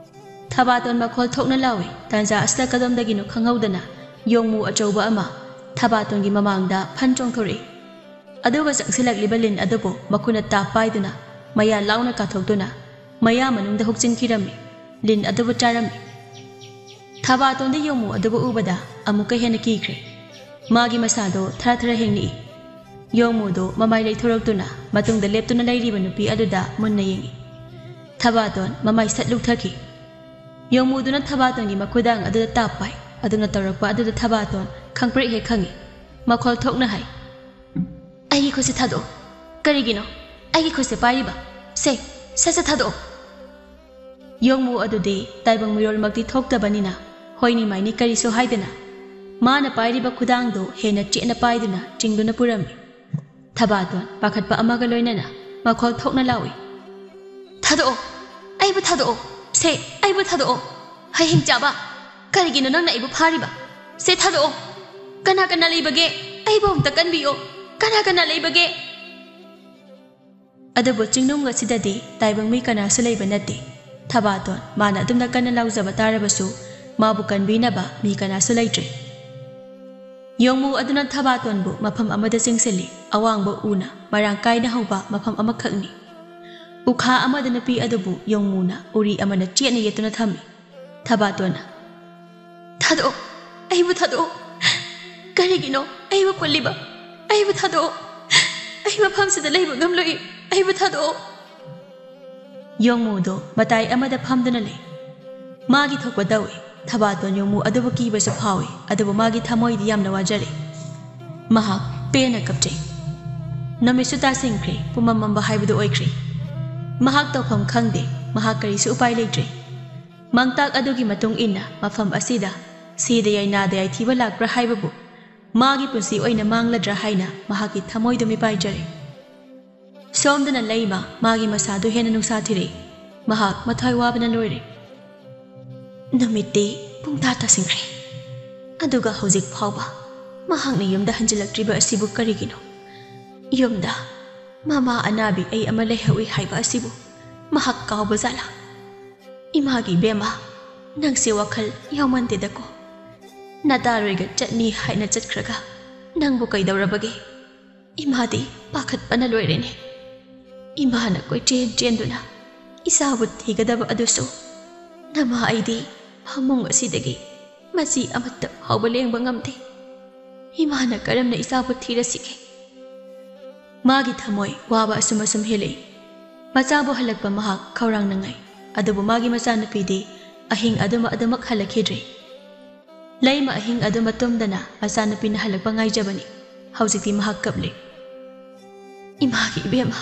ꯊꯕꯥꯇꯣꯟ ꯃꯈꯣꯜ ꯊꯣꯛꯅ ꯂꯥꯎꯏ꯫ ꯇꯥꯟꯖꯥ ꯑꯁꯤꯗ ꯀꯗꯣꯝꯗꯒꯤꯅꯣ ꯈꯪꯍꯧꯗꯅ ꯌꯣꯡꯃꯨ ꯑꯆꯧꯕ ꯑꯃ ꯊꯕꯥꯇꯣꯟꯒꯤ ꯃꯃꯥꯡꯗ ꯐꯟ ꯆꯣꯡꯊꯣꯔꯛꯏ꯫ ꯑꯗꯨꯒ ꯆꯪꯁꯤꯜꯂꯛꯂꯤꯕ ꯂꯤꯟ ꯑꯗꯨꯕꯨ ꯃꯈꯨꯠꯅ ꯇꯥꯞ ꯄꯥꯏꯗꯨꯅ ꯃꯌꯥ ꯂꯥꯎꯅ ꯀꯥꯊꯣꯛꯇꯨꯅ ꯃꯌꯥ ꯃꯅꯨꯡꯗ ꯍꯨꯛꯆꯤꯟꯈꯤꯔꯝꯃꯤ꯫ ꯂꯤꯟ ꯑꯗꯨꯕꯨ ꯆꯥꯔꯝꯃꯤ꯫ ꯊꯕꯥꯇꯣꯟꯗꯤ ꯌꯣꯡꯃꯨ ꯑꯗꯨꯕꯨ ꯎꯕꯗ ꯑꯃꯨꯛꯀ ꯍꯦꯟꯅ ꯀꯤꯈ꯭ꯔꯦ꯫ ꯃꯥꯒꯤ ꯃꯁꯥꯗꯣ ꯊꯔ ꯊꯔ ꯍꯦꯡꯅꯤꯛꯏ꯫ ꯌꯣꯡꯃꯨꯗꯣ ꯃꯃꯥꯏ ꯂꯩꯊꯣꯔꯛꯇꯨꯅ ꯃꯇꯨꯡꯗ ꯂꯦꯞꯇꯨꯅ ꯂꯩꯔꯤꯕ ꯅꯨꯄꯤ ꯑꯗꯨꯗ ꯃꯨꯟꯅ ꯌꯦꯡꯏ꯫ ꯊꯕꯥꯇꯣꯟ ꯃꯃꯥꯏ ꯁꯠ ꯂꯨꯛꯊꯈꯤ꯫ ꯌꯣꯡꯃꯨꯗꯨꯅ ꯊꯕꯥꯇꯣꯟꯒꯤ ꯃꯈꯨꯗꯥꯡ ꯑꯗꯨꯗ ꯇꯥꯞ ꯄꯥꯏ꯫ ꯑꯗꯨꯅ ꯇꯧꯔꯛꯄ ꯑꯗꯨꯗ ꯊꯕꯥꯇꯣꯟ ꯈꯪꯄ꯭ꯔꯦꯛ ꯍꯦꯛ ꯈꯪꯏ꯫ ꯃꯈꯣꯜ ꯊꯣꯛꯅ ꯍꯥꯏ, "ꯑꯩꯒꯤ ꯈꯨꯠꯁꯦ ꯊꯥꯗꯣꯛꯑꯣ꯫ ꯀꯔꯤꯒꯤꯅꯣ ꯑꯩꯒꯤ ꯈꯨꯠꯁꯦ ꯄꯥꯏꯔꯤꯕ? ꯁꯦ, ꯁꯠ ꯁꯠ ꯊꯥꯗꯣꯛꯑꯣ!" ꯌꯣꯡꯃꯨ ꯑꯗꯨꯗꯤ ꯇꯥꯏꯕꯪ ꯃꯤꯔꯣꯜꯃꯛꯇꯤ ꯊꯣꯛꯇꯕꯅꯤꯅ ꯍꯣꯏꯅꯤ ꯃꯥꯏꯅꯤ ꯀꯔꯤꯁꯨ ꯍꯥꯏꯗꯅ ꯃꯥꯅ ꯄꯥꯏꯔꯤꯕ ꯈꯨꯗꯥꯡꯗꯨ ꯍꯦꯟꯅ ꯆꯦꯠꯅ ꯄꯥꯏꯗꯨꯅ ꯆꯤꯡꯗꯨꯅ ꯄꯨꯔꯝꯃꯤ꯫ ꯊꯕꯥꯇꯣꯟ ꯄꯥꯈꯠꯄ ꯑꯃꯒ ꯂꯣꯏꯅꯅ ꯃꯈꯣꯜ ꯊꯣꯛꯅ ꯂꯥꯎꯏ, "ꯊꯥꯗꯣꯛꯑꯣ! ꯑꯩꯕꯨ ꯊꯥꯗꯣꯛꯑꯣ! ꯁꯦ, ꯑꯩꯕꯨ ꯊꯥꯗꯣꯛꯑꯣ! ꯍꯌꯤꯡ ꯆꯥꯕ! ꯀꯔꯤꯒꯤꯅꯣ ꯅꯪꯅ ꯑꯩꯕꯨ ꯐꯥꯔꯤꯕ? ꯁꯦ, ꯊꯥꯗꯣꯛꯑꯣ! ꯀꯅꯥ ꯀꯅꯥ ꯂꯩꯕꯒꯦ? ꯑꯩꯕꯨ ꯑꯝꯇ ꯀꯟꯕꯤꯌꯣ! ꯀꯅꯥ ꯀꯅꯥ ꯂꯩꯕꯒꯦ?" ꯑꯗꯨꯕꯨ ꯆꯤꯡꯅꯨꯡ ꯑꯁꯤꯗꯗꯤ ꯇꯥꯏꯕꯪ ꯃꯤ ꯀꯅꯥꯁꯨ ꯂꯩꯕ ꯅꯠꯇꯦ꯫ ꯊꯕꯥꯇꯣꯟ ꯃꯥꯅ ꯑꯗꯨꯝꯅ ꯀꯟꯅ ꯂꯥꯎꯖꯕ ꯇꯥꯔꯕꯁꯨ ꯃꯥꯕꯨ ꯀꯟꯕꯤꯅꯕ ꯃꯤ ꯀꯅꯥꯁꯨ ꯂꯩꯇ꯭ꯔꯦ꯫ ꯌꯣꯡꯃꯨ ꯑꯗꯨꯅ ꯊꯕꯥꯇꯣꯟꯕꯨ ꯃꯐꯝ ꯑꯃꯗ ꯆꯤꯡꯁꯤꯜꯂꯤ꯫ ꯑꯋꯥꯡꯕ ꯎꯅ ꯃꯔꯥꯡ ꯀꯥꯏꯅ ꯍꯧꯕ ꯃꯐꯝ ꯑꯃꯈꯛꯅꯤ꯫ ꯎꯈꯥ ꯑꯃꯗ ꯅꯨꯄꯤ ꯑꯗꯨꯕꯨ ꯌꯣꯡꯃꯨꯅ ꯎꯔꯤ ꯑꯃꯅ ꯆꯦꯠꯅ ꯌꯦꯠꯇꯨꯅ ꯊꯝꯃꯤ꯫ ꯊꯕꯥꯇꯣꯟꯅ, "ꯊꯥꯗꯣꯛꯑꯣ! ꯑꯩꯕꯨ ꯊꯥꯗꯣꯛꯑꯣ! ꯀꯔꯤꯒꯤꯅꯣ ꯑꯩꯕꯨ ꯄꯨꯜꯂꯤꯕ? ꯑꯩꯕꯨ ꯊꯥꯗꯣꯛꯑꯣ! ꯑꯩ ꯃꯐꯝꯁꯤꯗ ꯂꯩꯕ ꯉꯝꯂꯣꯏ꯫ ꯑꯩꯕꯨ ꯊꯥꯗꯣꯛꯑꯣ!" ꯌꯣꯡꯃꯨꯗꯣ ꯃꯇꯥꯏ ꯑꯃꯗ ꯐꯝꯗꯨꯅ ꯂꯩ꯫ ꯃꯥꯒꯤ ꯊꯣꯛꯄ ꯇꯧꯏ꯫ ꯊꯕꯥꯇꯣꯟ ꯌꯣꯡꯃꯨ ꯑꯗꯨꯕꯨ ꯀꯤꯕꯁꯨ ꯐꯥꯎꯏ, ꯑꯗꯨꯕꯨ ꯃꯥꯒꯤ ꯊꯃꯣꯏꯗꯤ ꯌꯥꯝꯅ ꯋꯥꯖꯔꯦ꯫ ꯃꯍꯥꯛ ꯄꯦꯟꯅ ꯀꯞꯆꯩ꯫ ꯅꯨꯃꯤꯠꯁꯨ ꯇꯥꯁꯤꯟꯈ꯭ꯔꯦ, ꯄꯨꯝꯃꯝ ꯃꯝꯕ ꯍꯥꯏꯕꯗꯨ ꯑꯣꯏꯈ꯭ꯔꯦ꯫ ꯃꯍꯥꯛ ꯇꯧꯐꯝ ꯈꯪꯗꯦ, ꯃꯍꯥꯛ ꯀꯔꯤꯁꯨ ꯎꯄꯥꯏ ꯂꯩꯇ꯭ꯔꯦ꯫ ꯃꯥꯡꯇꯥꯛ ꯑꯗꯨꯒꯤ ꯃꯇꯨꯡ ꯏꯟꯅ ꯃꯐꯝ ꯑꯁꯤꯗ ꯁꯤꯗ ꯌꯥꯏ ꯅꯥꯗ ꯌꯥꯏ ꯊꯤꯕ ꯂꯥꯛꯄ꯭ꯔꯥ ꯍꯥꯏꯕꯕꯨ ꯃꯥꯒꯤ ꯄꯨꯟꯁꯤ ꯑꯣꯏꯅ ꯃꯥꯡꯂꯗ꯭ꯔꯥ ꯍꯥꯏꯅ ꯃꯍꯥꯛꯀꯤ ꯊꯃꯣꯏꯗꯨ ꯃꯤꯄꯥꯏꯖꯔꯦ꯫ ꯁꯣꯝꯗꯅ ꯂꯩꯃ ꯃꯥꯒꯤ ꯃꯁꯥꯗꯨ ꯍꯦꯟꯅ ꯅꯨꯡꯁꯥ ꯊꯤꯔꯛꯏ꯫ ꯃꯍꯥꯛ ꯃꯊ꯭ꯋꯥꯏ ꯋꯥꯕꯅ ꯂꯣꯏꯔꯦ꯫ ꯅꯨꯃꯤꯠꯇꯤ ꯄꯨꯡ ꯇꯥ ꯇꯥꯁꯤꯟꯈ꯭ꯔꯦ, ꯑꯗꯨꯒ ꯍꯧꯖꯤꯛ ꯐꯥꯎꯕ ꯃꯍꯥꯛꯅ ꯌꯨꯝꯗ ꯍꯟꯖꯤꯜꯂꯛꯇ꯭ꯔꯤꯕ ꯑꯁꯤꯕꯨ ꯀꯔꯤꯒꯤꯅꯣ? ꯌꯨꯝꯗ ꯃꯃꯥ ꯑꯅꯥꯕꯤ ꯑꯩ ꯑꯃ ꯂꯩꯍꯧꯏ ꯍꯥꯏꯕ ꯑꯁꯤꯕꯨ ꯃꯍꯥꯛ ꯀꯥꯎꯕ ꯖꯥꯠꯂꯥ? ꯏꯃꯥꯒꯤ ꯏꯕꯦꯝꯃ, ꯅꯪꯁꯦ ꯋꯥꯈꯜ ꯌꯥꯎꯃꯟꯗꯦꯗꯀꯣ꯫ ꯅꯇꯥꯔꯣꯏꯒ ꯆꯠꯅꯤ ꯍꯥꯏꯅ ꯆꯠꯈ꯭ꯔꯒ ꯅꯪꯕꯨ ꯀꯩꯗꯧꯔꯕꯒꯦ? ꯏꯃꯥꯗꯤ ꯄꯥꯈꯠꯄꯅ ꯂꯣꯏꯔꯦꯅꯦ꯫ ꯏꯃꯥꯅ ꯀꯣꯏꯆꯦꯟ ꯆꯦꯟꯗꯨꯅ ꯏꯆꯥꯕꯨ ꯊꯤꯒꯗꯕ ꯑꯗꯨꯁꯨ ꯅꯃꯥ ꯑꯩꯗꯤ ꯐꯃꯨꯡ ꯑꯁꯤꯗꯒꯤ ꯃꯆꯤ ꯑꯃꯠꯇ ꯐꯥꯎꯕ ꯂꯦꯡꯕ ꯉꯝꯗꯦ꯫ ꯏꯃꯥꯅ ꯀꯔꯝꯅ ꯏꯆꯥꯕꯨ ꯊꯤꯔꯁꯤꯒꯦ? ꯃꯥꯒꯤ ꯊꯃꯣꯏ ꯋꯥꯕ ꯑꯁꯨꯝ ꯑꯁꯨꯝ ꯍꯦꯜꯂꯛꯏ꯫ ꯃꯆꯥꯕꯨ ꯍꯜꯂꯛꯄ ꯃꯍꯥꯛ ꯈꯧꯔꯥꯡꯅꯉꯥꯏ, ꯑꯗꯨꯕꯨ ꯃꯥꯒꯤ ꯃꯆꯥꯅꯨꯄꯤꯗꯤ ꯑꯍꯤꯡ ꯑꯗꯨꯃꯛ ꯑꯗꯨꯃꯛ ꯍꯜꯂꯛꯈꯤꯗ꯭ꯔꯦ꯫ ꯂꯩꯃ ꯑꯍꯤꯡ ꯑꯗꯨꯃ ꯇꯨꯝꯗꯅ ꯃꯆꯥꯅꯨꯄꯤꯅ ꯍꯜꯂꯛꯄ ꯉꯥꯏꯖꯕꯅꯤ꯫ ꯍꯧꯖꯤꯛꯇꯤ ꯃꯍꯥꯛ ꯀꯞꯂꯤ꯫ "ꯏꯃꯥꯒꯤ ꯏꯕꯦꯝꯃ,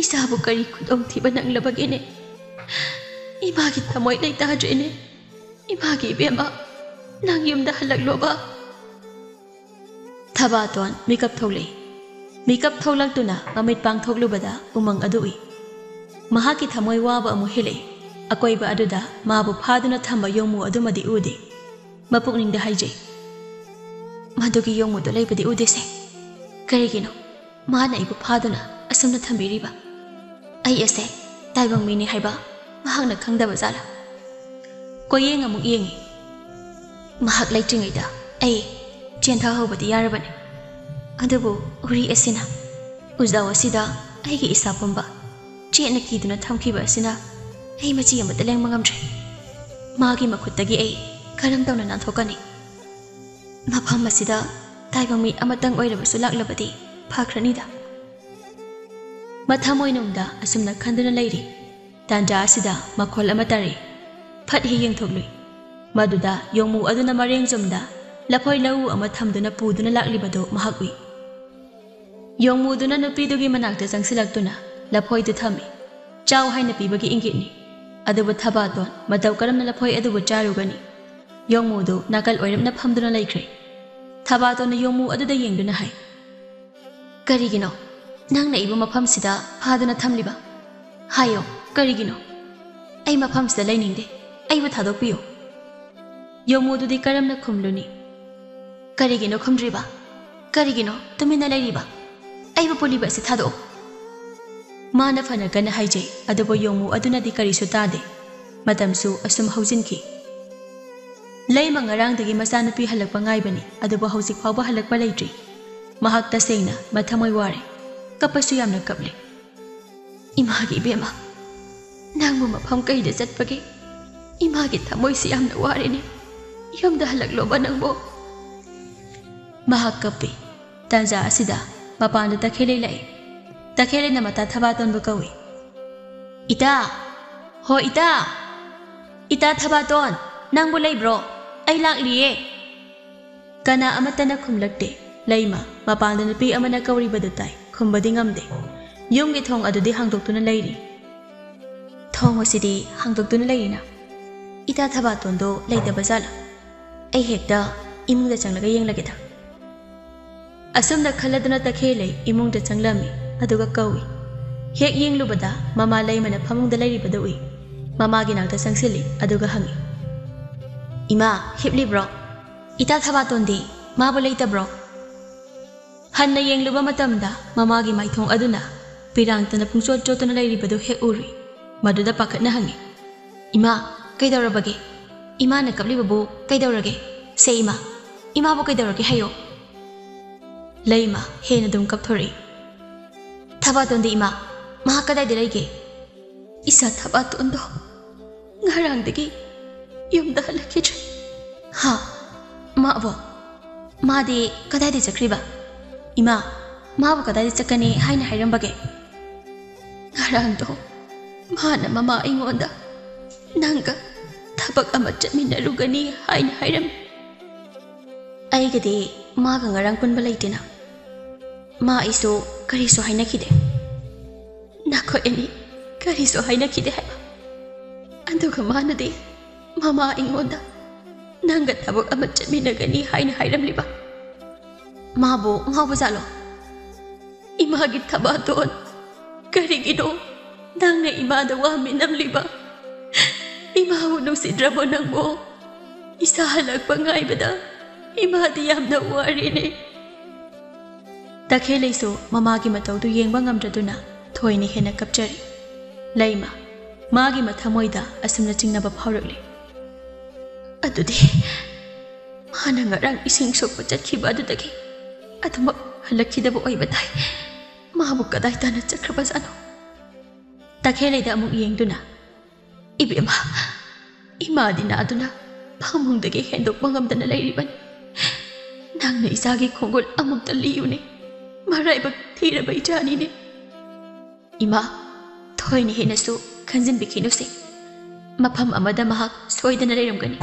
ꯏꯆꯥꯕꯨ ꯀꯔꯤ ꯈꯨꯗꯣꯡꯊꯤꯕ ꯅꯪꯂꯕꯒꯦꯅꯦ? ꯏꯃꯥꯒꯤ ꯊꯃꯣꯏ ꯂꯩꯇꯥꯗ꯭ꯔꯦꯅꯦ꯫ ꯏꯃꯥꯒꯤ ꯏꯕꯦꯝꯃ, ꯅꯪ ꯌꯨꯝꯗ ꯍꯜꯂꯛꯂꯣꯕ꯫" ꯊꯕꯥꯇꯣꯟ ꯃꯤꯀꯞ ꯊꯣꯛꯂꯛꯏ꯫ ꯃꯤꯀꯞ ꯊꯣꯛꯂꯛꯇꯨꯅ ꯃꯃꯤꯠ ꯄꯥꯡꯊꯣꯛꯂꯨꯕꯗ ꯎꯃꯪ ꯑꯗꯨ ꯎꯏ꯫ ꯃꯍꯥꯛꯀꯤ ꯊꯃꯣꯏ ꯋꯥꯕ ꯑꯃꯨꯛ ꯍꯦꯜꯂꯛꯏ꯫ ꯑꯀꯣꯏꯕ ꯑꯗꯨꯗ ꯃꯥꯕꯨ ꯐꯥꯗꯨꯅ ꯊꯝꯕ ꯌꯣꯡꯃꯨ ꯑꯗꯨꯃꯗꯤ ꯎꯗꯦ꯫ ꯃꯄꯨꯛꯅꯤꯡꯗ ꯍꯥꯏꯖꯩ, "ꯃꯗꯨꯒꯤ ꯌꯣꯡꯃꯨꯗꯨ ꯂꯩꯕꯗꯤ ꯎꯗꯦꯁꯦ꯫ ꯀꯔꯤꯒꯤꯅꯣ ꯃꯥꯅ ꯑꯩꯕꯨ ꯐꯥꯗꯨꯅ ꯑꯁꯨꯝꯅ ꯊꯝꯕꯤꯔꯤꯕ? ꯑꯩ ꯑꯁꯦ ꯇꯥꯏꯕꯪ ꯃꯤꯅꯤ ꯍꯥꯏꯕ ꯃꯍꯥꯛꯅ ꯈꯪꯗꯕ ꯖꯥꯠꯂꯥ?" ꯀꯣꯌꯦꯡ ꯑꯃꯨꯛ ꯌꯦꯡꯉꯤ꯫ ꯃꯍꯥꯛ ꯂꯩꯇ꯭ꯔꯤꯉꯩꯗ ꯑꯩ ꯆꯦꯟꯊꯍꯧꯕꯗꯤ ꯌꯥꯔꯕꯅꯤ꯫ ꯑꯗꯨꯕꯨ ꯎꯔꯤ ꯑꯁꯤꯅ, ꯎꯖꯥꯎ ꯑꯁꯤꯗ ꯑꯩꯒꯤ ꯏꯁꯥ ꯄꯨꯝꯕ ꯆꯦꯠꯅ ꯀꯤꯗꯨꯅ ꯊꯝꯈꯤꯕ ꯑꯁꯤꯅ ꯑꯩ ꯃꯆꯤ ꯑꯃꯠꯇ ꯂꯦꯡꯕ ꯉꯝꯗ꯭ꯔꯦ꯫ ꯃꯥꯒꯤ ꯃꯈꯨꯠꯇꯒꯤ ꯑꯩ ꯀꯔꯝ ꯇꯧꯅ ꯅꯥꯟꯊꯣꯛꯀꯅꯤ? ꯃꯐꯝ ꯑꯁꯤꯗ ꯇꯥꯏꯕꯪ ꯃꯤ ꯑꯃꯇꯪ ꯑꯣꯏꯔꯕꯁꯨ ꯂꯥꯛꯂꯕꯗꯤ ꯐꯈ꯭ꯔꯅꯤꯗ꯫ ꯃꯊꯃꯣꯏꯅꯨꯡꯗ ꯑꯁꯨꯝꯅ ꯈꯟꯗꯨꯅ ꯂꯩꯔꯤ꯫ ꯇꯥꯟꯖꯥ ꯑꯁꯤꯗ ꯃꯈꯣꯜ ꯑꯃ ꯇꯥꯔꯛꯏ꯫ ꯐꯠ ꯍꯦꯛ ꯌꯦꯡꯊꯣꯛꯂꯨꯏ꯫ ꯃꯗꯨꯗ ꯌꯣꯡꯃꯨ ꯑꯗꯨꯅ ꯃꯔꯦꯡꯖꯣꯝꯗ ꯂꯐꯣꯏ ꯂꯧꯎ ꯑꯃ ꯊꯝꯗꯨꯅ ꯄꯨꯗꯨꯅ ꯂꯥꯛꯂꯤꯕꯗꯨ ꯃꯍꯥꯛ ꯎꯏ꯫ ꯌꯣꯡꯃꯨꯗꯨꯅ ꯅꯨꯄꯤꯗꯨꯒꯤ ꯃꯅꯥꯛꯇ ꯆꯪꯁꯤꯜꯂꯛꯇꯨꯅ ꯂꯐꯣꯏꯗꯨ ꯊꯝꯃꯤ꯫ "ꯆꯥꯎ" ꯍꯥꯏꯅ ꯄꯤꯕꯒꯤ ꯏꯪꯒꯤꯠꯅꯤ꯫ ꯑꯗꯨꯕꯨ ꯊꯕꯥꯇꯣꯟ ꯃꯇꯧ ꯀꯔꯝꯅ ꯂꯐꯣꯏ ꯑꯗꯨꯕꯨ ꯆꯥꯔꯨꯒꯅꯤ? ꯌꯣꯡꯃꯨꯗꯨ ꯅꯥꯀꯜ ꯑꯣꯏꯔꯞꯅ ꯐꯝꯗꯨꯅ ꯂꯩꯈ꯭ꯔꯦ꯫ ꯊꯕꯥꯇꯣꯟꯅ ꯌꯣꯡꯃꯨ ꯑꯗꯨꯗ ꯌꯦꯡꯗꯨꯅ ꯍꯥꯏ, "ꯀꯔꯤꯒꯤꯅꯣ ꯅꯪꯅ ꯑꯩꯕꯨ ꯃꯐꯝꯁꯤꯗ ꯐꯥꯗꯨꯅ ꯊꯝꯂꯤꯕ? ꯍꯥꯏꯌꯣ, ꯀꯔꯤꯒꯤꯅꯣ? ꯑꯩ ꯃꯐꯝꯁꯤꯗ ꯂꯩꯅꯤꯡꯗꯦ꯫ ꯑꯩꯕꯨ ꯊꯥꯗꯣꯛꯄꯤꯌꯨ꯫" ꯌꯣꯡꯃꯨꯗꯨꯗꯤ ꯀꯔꯝꯅ ꯈꯨꯝꯂꯨꯅꯤ? "ꯀꯔꯤꯒꯤꯅꯣ ꯈꯨꯝꯗ꯭ꯔꯤꯕ? ꯀꯔꯤꯒꯤꯅꯣ ꯇꯨꯃꯤꯟꯅ ꯂꯩꯔꯤꯕ? ꯑꯩꯕꯨ ꯄꯨꯜꯂꯤꯕ ꯑꯁꯤ ꯊꯥꯗꯣꯛꯑꯣ꯫" ꯃꯥꯅ ꯐꯅ ꯀꯟꯅ ꯍꯥꯏꯖꯩ, ꯑꯗꯨꯕꯨ ꯌꯣꯡꯃꯨ ꯑꯗꯨꯅꯗꯤ ꯀꯔꯤꯁꯨ ꯇꯥꯗꯦ꯫ ꯃꯇꯝꯁꯨ ꯑꯁꯨꯝ ꯍꯧꯖꯤꯟꯈꯤ꯫ ꯂꯩꯃ ꯉꯔꯥꯡꯗꯒꯤ ꯃꯆꯥꯅꯨꯄꯤ ꯍꯜꯂꯛꯄ ꯉꯥꯏꯕꯅꯤ, ꯑꯗꯨꯕꯨ ꯍꯧꯖꯤꯛ ꯐꯥꯎꯕ ꯍꯜꯂꯛꯄ ꯂꯩꯇ꯭ꯔꯤ꯫ ꯃꯍꯥꯛ ꯇꯁꯦꯡꯅ ꯃꯊꯃꯣꯏ ꯋꯥꯔꯦ꯫ ꯀꯞꯄꯁꯨ ꯌꯥꯝꯅ ꯀꯞꯂꯤ꯫ ꯏꯃꯥꯒꯤ ꯏꯕꯦꯝꯃ, ꯅꯪꯕꯨ ꯃꯐꯝ ꯀꯩꯗ ꯆꯠꯄꯒꯦ? ꯏꯃꯥꯒꯤ ꯊꯃꯣꯏꯁꯤ ꯌꯥꯝꯅ ꯋꯥꯔꯦꯅꯦ꯫ ꯌꯨꯝꯗ ꯍꯜꯂꯛꯂꯣꯕ ꯅꯪꯕꯨ꯫ ꯃꯍꯥꯛ ꯀꯞꯄꯤ꯫ ꯇꯥꯟꯖꯥ ꯑꯁꯤꯗ ꯃꯄꯥꯟꯗ ꯇꯈꯦꯜꯂꯩ ꯂꯥꯛꯏ꯫ ꯇꯈꯦꯜꯂꯩꯅ ꯃꯇꯥ ꯊꯕꯥꯇꯣꯟꯕꯨ ꯀꯧꯏ꯫ "ꯏꯇꯥ! ꯍꯣ ꯏꯇꯥ! ꯏꯇꯥ ꯊꯕꯥꯇꯣꯟ, ꯅꯪꯕꯨ ꯂꯩꯕ꯭ꯔꯣ? ꯑꯩ ꯂꯥꯛꯂꯤꯌꯦ!" ꯀꯅꯥ ꯑꯃꯠꯇꯅ ꯈꯨꯝꯂꯛꯇꯦ꯫ ꯂꯩꯃ ꯃꯄꯥꯟꯗ ꯅꯨꯄꯤ ꯑꯃꯅ ꯀꯧꯔꯤꯕꯗꯨ ꯇꯥꯏ, ꯈꯨꯝꯕꯗꯤ ꯉꯝꯗꯦ꯫ ꯌꯨꯝꯒꯤ ꯊꯣꯡ ꯑꯗꯨꯗꯤ ꯍꯥꯡꯗꯣꯛꯇꯨꯅ ꯂꯩꯔꯤ꯫ "ꯊꯣꯡ ꯑꯁꯤꯗꯤ ꯍꯥꯡꯗꯣꯛꯇꯨꯅ ꯂꯩꯔꯤꯅ? ꯏꯇꯥ ꯊꯕꯥꯇꯣꯟꯗꯣ ꯂꯩꯇꯕ ꯖꯥꯠꯂꯥ? ꯑꯩ ꯍꯦꯛꯇ ꯏꯃꯨꯡꯗ ꯆꯪꯂꯒ ꯌꯦꯡꯂꯒꯦꯗ꯫" ꯑꯁꯨꯝꯅ ꯈꯜꯂꯗꯨꯅ ꯇꯈꯦꯜꯂꯩ ꯏꯃꯨꯡꯗ ꯆꯪꯂꯝꯃꯤ, ꯑꯗꯨꯒ ꯀꯧꯏ꯫ ꯍꯦꯛ ꯌꯦꯡꯂꯨꯕꯗ ꯃꯃꯥ ꯂꯩꯃꯅ ꯐꯃꯨꯡꯗ ꯂꯩꯔꯤꯕꯗꯨ ꯎꯏ꯫ ꯃꯃꯥꯒꯤ ꯅꯥꯛꯇ ꯆꯪꯁꯤꯜꯂꯤ, ꯑꯗꯨꯒ ꯍꯪꯏ, "ꯏꯃꯥ, ꯍꯤꯞꯂꯤꯕ꯭ꯔꯣ? ꯏꯇꯥ ꯊꯕꯥꯇꯣꯟꯗꯤ? ꯃꯥꯕꯨ ꯂꯩꯇꯕ꯭ꯔꯣ?" ꯍꯟꯅ ꯌꯦꯡꯂꯨꯕ ꯃꯇꯝꯗ ꯃꯃꯥꯒꯤ ꯃꯥꯏꯊꯣꯡ ꯑꯗꯨꯅ ꯄꯤꯔꯥꯡꯇꯅ ꯄꯨꯡꯆꯣꯠ ꯆꯣꯠꯇꯨꯅ ꯂꯩꯔꯤꯕꯗꯨ ꯍꯦꯛ ꯎꯔꯨꯏ꯫ ꯃꯗꯨꯗ ꯄꯥꯈꯠꯅ ꯍꯪꯏ, "ꯏꯃꯥ, ꯀꯩꯗꯧꯔꯕꯒꯦ? ꯏꯃꯥꯅ ꯀꯞꯂꯤꯕꯕꯨ ꯀꯩꯗꯧꯔꯒꯦ? ꯁꯦ ꯏꯃꯥ, ꯏꯃꯥꯕꯨ ꯀꯩꯗꯧꯔꯒꯦ ꯍꯥꯏꯌꯣ?" ꯂꯩꯃ ꯍꯦꯟꯅ ꯑꯗꯨꯝ ꯀꯞꯊꯣꯔꯛꯏ꯫ "ꯊꯕꯥꯇꯣꯟꯗꯤ ꯏꯃꯥ? ꯃꯍꯥꯛ ꯀꯗꯥꯏꯗ ꯂꯩꯒꯦ?" "ꯏꯆꯥ ꯊꯕꯥꯇꯣꯟꯗꯣ ꯉꯔꯥꯡꯗꯒꯤ ꯌꯨꯝꯗ ꯍꯜꯂꯛꯈꯤꯗ꯭ꯔꯦ꯫" "ꯍꯥ? ꯃꯥꯕꯣ? ꯃꯥꯗꯤ ꯀꯗꯥꯏꯗ ꯆꯠꯈ꯭ꯔꯤꯕ? ꯏꯃꯥ, ꯃꯥꯕꯨ ꯀꯗꯥꯏꯗ ꯆꯠꯀꯅꯤ ꯍꯥꯏꯅ ꯍꯥꯏꯔꯝꯕꯒꯦ?" "ꯉꯔꯥꯡꯗꯣ ꯃꯥꯅ ꯃꯃꯥ ꯑꯩꯉꯣꯟꯗ ꯅꯪꯒ ꯊꯕꯛ ꯑꯃ ꯆꯠꯃꯤꯟꯅꯔꯨꯒꯅꯤ ꯍꯥꯏꯅ ꯍꯥꯏꯔꯝꯃꯤ꯫" "ꯑꯩꯒꯗꯤ ꯃꯥꯒ ꯉꯔꯥꯡ ꯄꯨꯟꯕ ꯂꯩꯇꯦꯅ꯫ ꯃꯥ ꯑꯩꯁꯨ ꯀꯔꯤꯁꯨ ꯍꯥꯏꯅꯈꯤꯗꯦ꯫" "ꯅꯈꯣꯏ ꯑꯅꯤ ꯀꯔꯤꯁꯨ ꯍꯥꯏꯅꯈꯤꯗꯦ ꯍꯥꯏꯕ? ꯑꯗꯨꯒ ꯃꯥꯅꯗꯤ ꯃꯃꯥ ꯑꯩꯉꯣꯟꯗ ꯅꯪꯒ ꯊꯕꯛ ꯑꯃ ꯆꯠꯃꯤꯟꯅꯒꯅꯤ ꯍꯥꯏꯅ ꯍꯥꯏꯔꯝꯂꯤꯕ? ꯃꯥꯕꯨ ꯉꯥꯎꯕ ꯖꯥꯠꯂꯣ?" "ꯏꯃꯥꯒꯤ ꯊꯕꯥꯇꯣꯟ, ꯀꯔꯤꯒꯤꯅꯣ ꯅꯪꯅ ꯏꯃꯥꯗ ꯋꯥ ꯃꯤꯅꯝꯂꯤꯕ? ꯏꯃꯥꯕꯨ ꯅꯨꯡꯁꯤꯗ꯭ꯔꯕꯣ ꯅꯪꯕꯨ? ꯏꯆꯥ ꯍꯜꯂꯛꯄ ꯉꯥꯏꯕꯗ ꯏꯃꯥꯗꯤ ꯌꯥꯝꯅ ꯋꯥꯔꯦꯅꯦ꯫" ꯇꯈꯦꯜꯂꯩꯁꯨ ꯃꯃꯥꯒꯤ ꯃꯇꯧꯗꯨ ꯌꯦꯡꯕ ꯉꯝꯗ꯭ꯔꯗꯨꯅ ꯊꯣꯏꯅ ꯍꯦꯟꯅ ꯀꯞꯆꯔꯤ꯫ ꯂꯩꯃ ꯃꯥꯒꯤ ꯃꯊꯃꯣꯏꯗ ꯑꯁꯨꯝꯅ ꯆꯤꯡꯅꯕ ꯐꯥꯎꯔꯛꯂꯤ꯫ "ꯑꯗꯨꯗꯤ ꯃꯥꯅ ꯉꯔꯥꯡ ꯏꯁꯤꯡ ꯁꯣꯛꯄ ꯆꯠꯈꯤꯕ ꯑꯗꯨꯗꯒꯤ ꯑꯗꯨꯃꯛ ꯍꯜꯂꯛꯈꯤꯗꯕ ꯑꯣꯏꯕ ꯇꯥꯏ꯫ ꯃꯥꯕꯨ ꯀꯗꯥꯏ ꯇꯥꯅ ꯆꯠꯈ꯭ꯔꯕꯖꯥꯠꯅꯣ?" ꯇꯈꯦꯜꯂꯩꯗ ꯑꯃꯨꯛ ꯌꯦꯡꯗꯨꯅ, "ꯏꯕꯦꯝꯃ, ꯏꯃꯥꯗꯤ ꯅꯥꯗꯨꯅ ꯐꯃꯨꯡꯗꯒꯤ ꯍꯦꯟꯗꯣꯛꯄ ꯉꯝꯗꯅ ꯂꯩꯔꯤꯕꯅꯤ꯫ ꯅꯪꯅ ꯏꯆꯥꯒꯤ ꯈꯣꯡꯒꯨꯜ ꯑꯃꯨꯛꯇ ꯂꯤꯌꯨꯅꯦ꯫ ꯃꯔꯥꯏꯕꯛ ꯊꯤꯔꯕ ꯏꯆꯥꯅꯤꯅꯦ꯫" "ꯏꯃꯥ, ꯊꯣꯏꯅ ꯍꯦꯟꯅꯁꯨ ꯈꯟꯖꯤꯟꯕꯤꯈꯤꯅꯨꯁꯦ꯫ ꯃꯐꯝ ꯑꯃꯗ ꯃꯍꯥꯛ ꯁꯣꯏꯗꯅ ꯂꯩꯔꯝꯒꯅꯤ꯫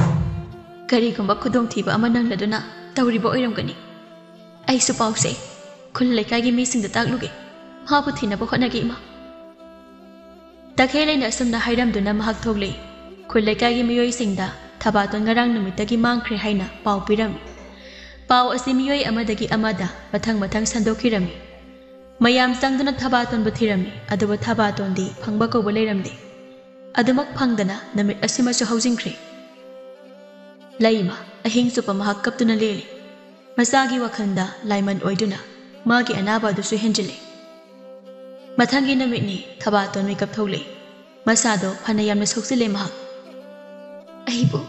ꯀꯔꯤꯒꯨꯝꯕ ꯈꯨꯗꯣꯡꯊꯤꯕ ꯑꯃ ꯅꯪꯂꯗꯨꯅ ꯇꯧꯔꯤꯕ ꯑꯣꯏꯔꯝꯒꯅꯤ꯫ ꯑꯩꯁꯨ ꯄꯥꯎꯁꯦ ꯈꯨꯜ ꯂꯩꯀꯥꯏꯒꯤ ꯃꯤꯁꯤꯡꯗ ꯇꯥꯛꯂꯨꯒꯦ꯫ ꯃꯍꯥꯛꯄꯨ ꯊꯤꯅꯕ ꯍꯣꯠꯅꯒꯦ, ꯏꯃꯥ꯫" ꯇꯈꯦꯜꯂꯩꯅ ꯑꯁꯨꯝꯅ ꯍꯥꯏꯔꯝꯗꯨꯅ ꯃꯍꯥꯛ ꯊꯣꯛꯂꯛꯏ꯫ ꯈꯨꯜ ꯂꯩꯀꯥꯏꯒꯤ ꯃꯤꯑꯣꯏꯁꯤꯡꯗ ꯊꯕꯥꯇꯣꯟ ꯉꯔꯥꯡ ꯅꯨꯃꯤꯠꯇꯒꯤ ꯃꯥꯡꯈ꯭ꯔꯦ ꯍꯥꯏꯅ ꯄꯥꯎ ꯄꯤꯔꯝꯃꯤ꯫ ꯄꯥꯎ ꯑꯁꯤ ꯃꯤꯑꯣꯏ ꯑꯃꯗꯒꯤ ꯑꯃꯗ ꯃꯊꯪ ꯃꯊꯪ ꯁꯟꯗꯣꯛꯈꯤꯔꯝꯃꯤ꯫ ꯃꯌꯥꯝ ꯆꯪꯗꯨꯅ ꯊꯕꯥꯇꯣꯟꯕꯨ ꯊꯤꯔꯝꯃꯤ, ꯑꯗꯨꯕꯨ ꯊꯕꯥꯇꯣꯟꯗꯤ ꯐꯪꯕ ꯀꯧꯕ ꯂꯩꯔꯝꯗꯦ꯫ ꯑꯗꯨꯃꯛ ꯐꯪꯗꯅ ꯅꯨꯃꯤꯠ ꯑꯁꯤꯃꯁꯨ ꯍꯧꯖꯤꯟꯈ꯭ꯔꯦ꯫ ꯂꯩꯃ ꯑꯍꯤꯡ ꯆꯨꯞꯄ ꯃꯍꯥꯛ ꯀꯞꯇꯨꯅ ꯂꯦꯜꯂꯤ꯫ ꯃꯆꯥꯒꯤ ꯋꯥꯈꯜꯗ ꯂꯥꯏꯃꯟ ꯑꯣꯏꯗꯨꯅ ꯃꯥꯒꯤ ꯑꯅꯥꯕ ꯑꯗꯨꯁꯨ ꯍꯦꯟꯖꯤꯜꯂꯤ꯫ ꯃꯊꯪꯒꯤ ꯅꯨꯃꯤꯠꯅꯤ ꯊꯕꯥꯇꯣꯟ ꯃꯤꯀꯞ ꯊꯣꯛꯂꯛꯏ꯫ ꯃꯁꯥꯗꯣ ꯐꯅ ꯌꯥꯝꯅ ꯁꯣꯛꯆꯤꯜꯂꯦ ꯃꯍꯥꯛ꯫ "ꯑꯩꯕꯨ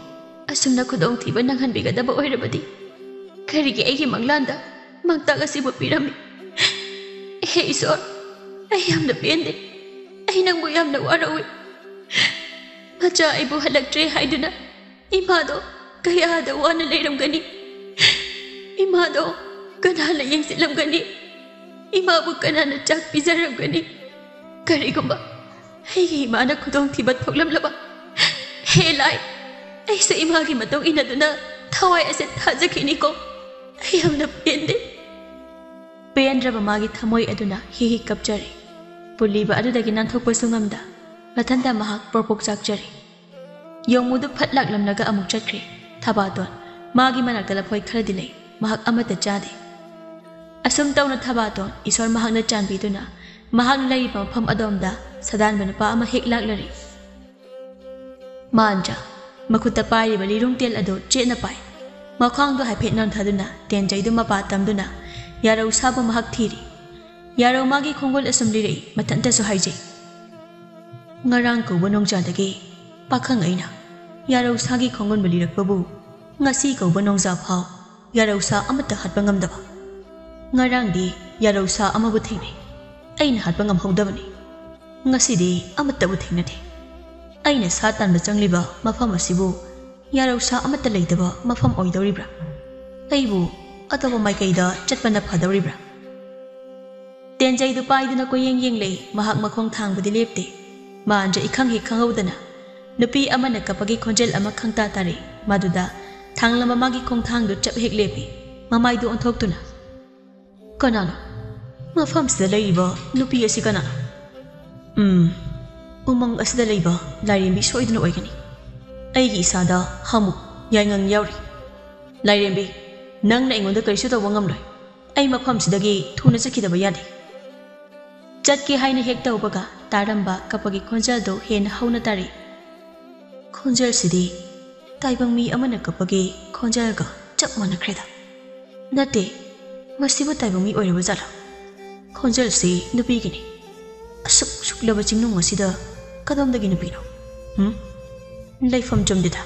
ꯑꯁꯨꯝꯅ ꯈꯨꯗꯣꯡꯊꯤꯕ ꯅꯪꯍꯟꯕꯤꯒꯗꯕ ꯑꯣꯏꯔꯕꯗꯤ ꯀꯔꯤꯒꯤ ꯑꯩꯒꯤ ꯃꯪꯂꯥꯟꯗ ꯃꯥꯡꯇꯥꯛ ꯑꯁꯤꯕꯨ ꯄꯤꯔꯝꯃꯤ? ꯍꯦ ꯏꯁꯣꯔ, ꯑꯩ ꯌꯥꯝꯅ ꯄꯦꯟꯗꯦ꯫ ꯑꯩ ꯅꯪꯕꯨ ꯌꯥꯝꯅ ꯋꯥꯔꯧꯏ꯫ ꯃꯆꯥ ꯑꯩꯕꯨ ꯍꯜꯂꯛꯇ꯭ꯔꯦ ꯍꯥꯏꯗꯨꯅ ꯏꯃꯥꯗꯣ ꯀꯌꯥꯗ ꯋꯥꯅ ꯂꯩꯔꯝꯒꯅꯤ꯫ ꯏꯃꯥꯗꯣ ꯀꯅꯥꯅ ꯌꯦꯡꯁꯤꯜꯂꯝꯒꯅꯤ? ꯏꯃꯥꯕꯨ ꯀꯅꯥꯅ ꯆꯥꯛ ꯄꯤꯖꯔꯝꯒꯅꯤ? ꯀꯔꯤꯒꯨꯝꯕ ꯑꯩꯒꯤ ꯏꯃꯥꯅ ꯈꯨꯗꯣꯡꯊꯤꯕ ꯊꯣꯛꯂꯝꯂꯕ? ꯍꯦ ꯂꯥꯏ, ꯑꯩꯁꯨ ꯏꯃꯥꯒꯤ ꯃꯇꯨꯡ ꯏꯟꯅꯗꯨꯅ ꯊꯋꯥꯏ ꯑꯁꯦ ꯊꯥꯖꯈꯤꯅꯤꯀꯣ꯫ ꯑꯩ ꯌꯥꯝꯅ ꯄꯦꯟꯗꯦ꯫" ꯄꯦꯟꯗ꯭ꯔꯕ ꯃꯥꯒꯤ ꯊꯃꯣꯏ ꯑꯗꯨꯅ ꯍꯤ ꯍꯤ ꯀꯞꯆꯔꯤ꯫ ꯄꯨꯜꯂꯤꯕ ꯑꯗꯨꯗꯒꯤ ꯅꯥꯟꯊꯣꯛꯄꯁꯨ ꯉꯝꯗ ꯃꯊꯟꯇ ꯃꯍꯥꯛ ꯄ꯭ꯔꯣꯛ ꯄ꯭ꯔꯣꯛ ꯆꯥꯛꯆꯔꯤ꯫ ꯌꯣꯡꯃꯨꯗꯨ ꯐꯠ ꯂꯥꯛꯂꯝꯂꯒ ꯑꯃꯨꯛ ꯆꯠꯈ꯭ꯔꯦ꯫ ꯊꯕꯥꯇꯣꯟ, ꯃꯥꯒꯤ ꯃꯅꯥꯛꯇ ꯂꯐꯣꯏ ꯈꯔꯗꯤ ꯂꯩ, ꯃꯍꯥꯛ ꯑꯃꯠꯇ ꯆꯥꯗꯦ꯫ ꯑꯁꯨꯝ ꯇꯧꯅ ꯊꯕꯥꯇꯣꯟ ꯏꯁꯣꯔ ꯃꯍꯥꯛꯅ ꯆꯥꯟꯕꯤꯗꯨꯅ ꯃꯍꯥꯛꯅ ꯂꯩꯔꯤꯕ ꯃꯐꯝ ꯑꯗꯣꯝꯗ ꯁꯗꯥꯟꯕ ꯅꯨꯄꯥ ꯑꯃ ꯍꯦꯛ ꯂꯥꯛꯂꯔꯤ꯫ ꯃꯥꯟꯖ, ꯃꯈꯨꯠꯇ ꯄꯥꯏꯔꯤꯕ ꯂꯤꯔꯨꯡ ꯇꯦꯜ ꯑꯗꯨ ꯆꯦꯠꯅ ꯄꯥꯏ꯫ ꯃꯈ꯭ꯋꯥꯡꯗꯨ ꯍꯥꯏꯐꯦꯠ ꯅꯣꯟꯊꯗꯨꯅ ꯇꯦꯟꯖꯩꯗꯨ ꯃꯄꯥ ꯇꯝꯗꯨꯅ ꯌꯥꯔꯧ ꯁꯥꯕ ꯃꯍꯥꯛ ꯊꯤꯔꯤ꯫ ꯌꯥꯔꯧ ꯃꯥꯒꯤ ꯈꯣꯡꯒꯨꯜ ꯑꯁꯨꯝ ꯂꯤꯔꯛꯏ, ꯃꯊꯟꯇꯁꯨ ꯍꯥꯏꯖꯩ꯫ "ꯉꯔꯥꯡ ꯀꯧꯕ ꯅꯣꯡꯖꯥꯗꯒꯤ ꯄꯥꯈꯪ ꯑꯩꯅ ꯌꯥꯔꯧ ꯁꯥꯒꯤ ꯈꯣꯡꯒꯨꯟꯕ ꯂꯤꯔꯛꯄꯕꯨ ꯉꯁꯤ ꯀꯧꯕ ꯅꯣꯡꯖꯥ ꯐꯥꯎ ꯌꯥꯔꯧ ꯁꯥ ꯑꯃꯠꯇ ꯍꯥꯠꯄ ꯉꯝꯗꯕ꯫ ꯉꯔꯥꯡꯗꯤ ꯌꯥꯔꯧ ꯁꯥ ꯑꯃꯕꯨ ꯊꯦꯡꯅꯩ, ꯑꯩꯅ ꯍꯥꯠꯄ ꯉꯝꯍꯧꯗꯕꯅꯤ꯫ "ꯉꯁꯤꯗꯤ ꯑꯃꯠꯇꯕꯨ ꯊꯦꯡꯅꯗꯦ꯫ ꯑꯩꯅ ꯁꯥ ꯇꯥꯟꯕ ꯆꯪꯂꯤꯕ ꯃꯐꯝ ꯑꯁꯤꯕꯨ ꯌꯥꯔꯧꯁꯥ ꯑꯃꯠꯇ ꯂꯩꯇꯕ ꯃꯐꯝ ꯑꯣꯏꯗꯧꯔꯤꯕ꯭ꯔꯥ? ꯑꯩꯕꯨ ꯑꯇꯣꯞꯄ ꯃꯥꯏꯀꯩꯗ ꯆꯠꯄꯅ ꯐꯗꯧꯔꯤꯕ꯭ꯔꯥ?" ꯇꯦꯟꯖꯩꯗꯨ ꯄꯥꯏꯗꯨꯅ ꯀꯣꯏꯌꯦꯡ ꯌꯦꯡꯂꯦ꯫ ꯃꯍꯥꯛ ꯃꯈꯣꯡ ꯊꯥꯡꯕꯗꯤ ꯂꯦꯞꯇꯦ꯫ ꯃꯥꯟꯖ ꯏꯈꯪ ꯍꯦꯛ ꯈꯪꯍꯧꯗꯅ ꯅꯨꯄꯤ ꯑꯃꯅ ꯀꯞꯄꯒꯤ ꯈꯣꯟꯖꯦꯜ ꯑꯃ ꯈꯪꯇꯥ ꯇꯥꯔꯦ꯫ ꯃꯗꯨꯗ ꯊꯥꯡꯂꯝꯕ ꯃꯥꯒꯤ ꯈꯣꯡꯊꯥꯡꯗꯨ ꯆꯞ ꯍꯦꯛ ꯂꯦꯞꯄꯤ꯫ ꯃꯃꯥꯏꯗꯨ ꯑꯣꯟꯊꯣꯛꯇꯨꯅ, "ꯀꯅꯥꯅꯣ? ꯃꯐꯝꯁꯤꯗ ꯂꯩꯔꯤꯕ ꯅꯨꯄꯤ ꯑꯁꯤ ꯀꯅꯥꯅꯣ?" "ꯎꯝ, ꯎꯃꯪ ꯑꯁꯤꯗ ꯂꯩꯕ ꯂꯥꯏꯔꯦꯝꯕꯤ ꯁꯣꯏꯗꯅ ꯑꯣꯏꯒꯅꯤ꯫ ꯑꯩꯒꯤ ꯏꯁꯥꯗ ꯍꯥꯃꯨꯛ, ꯌꯥꯏꯉꯪ ꯌꯥꯎꯔꯤ꯫ ꯂꯥꯏꯔꯦꯝꯕꯤ, ꯅꯪꯅ ꯑꯩꯉꯣꯟꯗ ꯀꯔꯤꯁꯨ ꯇꯧꯕ ꯉꯝꯂꯣꯏ꯫ ꯑꯩ ꯃꯐꯝꯁꯤꯗꯒꯤ ꯊꯨꯅ ꯆꯠꯈꯤꯗꯕ ꯌꯥꯗꯦ꯫" ꯆꯠꯀꯦ ꯍꯥꯏꯅ ꯍꯦꯛ ꯇꯧꯕꯒ ꯇꯥꯔꯝꯕ ꯀꯞꯄꯒꯤ ꯈꯣꯟꯖꯦꯜꯗꯨ ꯍꯦꯟꯅ ꯍꯧꯅ ꯇꯥꯔꯛꯏ꯫ ꯈꯣꯟꯖꯦꯜꯁꯤꯗꯤ ꯇꯥꯏꯕꯪ ꯃꯤ ꯑꯃꯅ ꯀꯞꯄꯒꯤ ꯈꯣꯟꯖꯦꯜꯒ ꯆꯞ ꯃꯥꯟꯅꯈ꯭ꯔꯦꯗ꯫ ꯅꯠꯇꯦ, ꯃꯁꯤꯕꯨ ꯇꯥꯏꯕꯪ ꯃꯤ ꯑꯣꯏꯔꯕ ꯖꯥꯠꯂꯥ? ꯈꯣꯟꯖꯦꯜꯁꯤ ꯅꯨꯄꯤꯒꯤꯅꯤ꯫ ꯑꯁꯨꯛ ꯁꯨꯛꯂꯕ ꯆꯤꯡꯅꯨꯡ ꯑꯁꯤꯗ ꯀꯗꯣꯝꯗꯒꯤ ꯅꯨꯄꯤꯅꯣ? ꯍꯨꯝ? ꯂꯩꯐꯝ ꯆꯨꯝꯗꯦꯗ꯫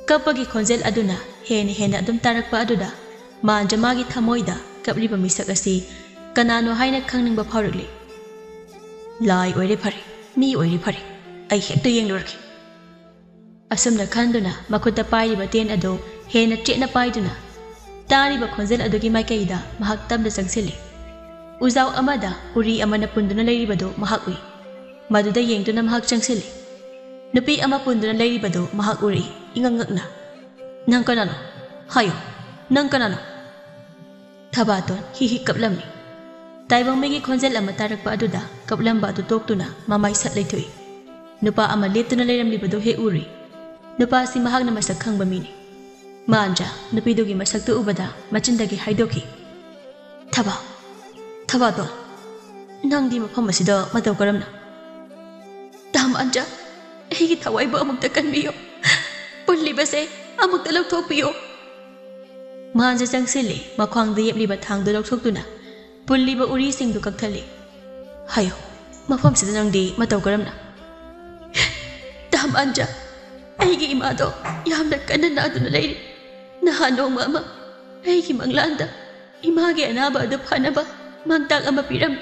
ꯀꯞꯄꯒꯤ ꯈꯣꯟꯖꯦꯜ ꯑꯗꯨꯅ ꯍꯦꯟꯅ ꯍꯦꯟꯅ ꯑꯗꯨꯝ ꯇꯥꯔꯛꯄ ꯑꯗꯨꯗ ꯃꯥꯟꯖ ꯃꯥꯒꯤ ꯊꯃꯣꯏꯗ ꯀꯞꯂꯤꯕ ꯃꯤꯁꯛ ꯑꯁꯤ ꯀꯅꯥꯅꯣ ꯍꯥꯏꯅ ꯈꯪꯅꯤꯡꯕ ꯐꯥꯎꯔꯛꯂꯤ꯫ "ꯂꯥꯏ ꯑꯣꯏꯔꯦ ꯐꯔꯦ, ꯃꯤ ꯑꯣꯏꯔꯦ ꯐꯔꯦ, ꯑꯩ ꯍꯦꯛꯇ ꯌꯦꯡꯂꯨꯔꯒꯦ꯫" ꯑꯁꯨꯝꯅ ꯈꯟꯗꯨꯅ ꯃꯈꯨꯠꯇ ꯄꯥꯏꯔꯤꯕ ꯇꯦꯟ ꯑꯗꯨ ꯍꯦꯟꯅ ꯆꯦꯠꯅ ꯄꯥꯏꯗꯨꯅ ꯇꯥꯔꯤꯕ ꯈꯣꯟꯖꯦꯜ ꯑꯗꯨꯒꯤ ꯃꯥꯏꯀꯩꯗ ꯃꯍꯥꯛ ꯇꯞꯅ ꯆꯪꯁꯤꯜꯂꯤ꯫ ꯎꯖꯥꯎ ꯑꯃꯗ ꯎꯔꯤ ꯑꯃꯅ ꯄꯨꯟꯗꯨꯅ ꯂꯩꯔꯤꯕꯗꯨ ꯃꯍꯥꯛ ꯎꯏ꯫ ꯃꯗꯨꯗ ꯌꯦꯡꯗꯨꯅ ꯃꯍꯥꯛ ꯆꯪꯁꯤꯜꯂꯤ꯫ ꯅꯨꯄꯤ ꯑꯃ ꯄꯨꯟꯗꯨꯅ ꯂꯩꯔꯤꯕꯗꯨ ꯃꯍꯥꯛ ꯎꯔꯛꯏ, ꯏꯉꯛ ꯉꯛꯅ꯫ "ꯅꯪ ꯀꯅꯥꯅꯣ? ꯍꯥꯏꯌꯨ, ꯅꯪ ꯀꯅꯥꯅꯣ?" ꯊꯕꯥꯇꯣꯟ ꯍꯤ ꯍꯤ ꯀꯞꯂꯝꯃꯤ꯫ ꯇꯥꯏꯕꯪꯃꯤꯒꯤ ꯈꯣꯟꯖꯦꯜ ꯑꯃ ꯇꯥꯔꯛꯄ ꯑꯗꯨꯗ ꯀꯞꯂꯝꯕ ꯑꯗꯨ ꯇꯣꯛꯇꯨꯅ ꯃꯃꯥꯏ ꯁꯠ ꯂꯩꯊꯣꯛꯏ꯫ ꯅꯨꯄꯥ ꯑꯃ ꯂꯦꯞꯇꯨꯅ ꯂꯩꯔꯝꯂꯤꯕꯗꯨ ꯍꯦꯛ ꯎꯔꯨꯏ꯫ ꯅꯨꯄꯥ ꯑꯁꯤ ꯃꯍꯥꯛꯅ ꯃꯁꯛ ꯈꯪꯕ ꯃꯤꯅꯤ꯫ ꯃꯥꯟꯖ ꯅꯨꯄꯤꯗꯨꯒꯤ ꯃꯁꯛꯇꯨ ꯎꯕꯗ ꯃꯆꯤꯟꯗꯒꯤ ꯍꯥꯏꯗꯣꯛꯈꯤ, "ꯊꯕꯥ, ꯊꯕꯥꯇꯣꯟ, ꯅꯪꯗꯤ ꯃꯐꯝ ꯑꯁꯤꯗ ꯃꯇꯧ ꯀꯔꯝꯅ?" "ꯇꯥ ꯃꯥꯟꯖ, ꯑꯩꯒꯤ ꯊꯋꯥꯏꯕꯨ ꯑꯃꯨꯛꯇ ꯀꯟꯕꯤꯌꯨ꯫ ꯄꯨꯜꯂꯤꯕꯁꯦ ꯑꯃꯨꯛꯇ ꯂꯧꯊꯣꯛꯄꯤꯌꯨ꯫" ꯃꯥꯟꯖ ꯆꯪꯁꯤꯜꯂꯤ, ꯃꯈ꯭ꯋꯥꯡꯗ ꯌꯦꯞꯂꯤꯕ ꯊꯥꯡꯗꯨ ꯂꯧꯊꯣꯛꯇꯨꯅ ꯄꯨꯜꯂꯤꯕ ꯎꯔꯤꯁꯤꯡꯗꯨ ꯀꯛꯊꯠꯂꯤ꯫ "ꯍꯥꯏꯌꯨ, ꯃꯐꯝꯁꯤꯗ ꯅꯪꯗꯤ ꯃꯇꯧ ꯀꯔꯝꯅ?" "ꯇꯥ ꯃꯥꯟꯖ, ꯑꯩꯒꯤ ꯏꯃꯥꯗꯣ ꯌꯥꯝꯅ ꯀꯟꯅ ꯅꯥꯗꯨꯅ ꯂꯩꯔꯤ꯫ ꯅꯍꯥꯟ ꯅꯣꯡꯃ ꯑꯃ ꯑꯩꯒꯤ ꯃꯪꯂꯥꯟꯗ ꯏꯃꯥꯒꯤ ꯑꯅꯥꯕ ꯑꯗꯨ ꯐꯅꯕ ꯃꯥꯡꯇꯥꯛ ꯑꯃ ꯄꯤꯔꯝꯃꯤ꯫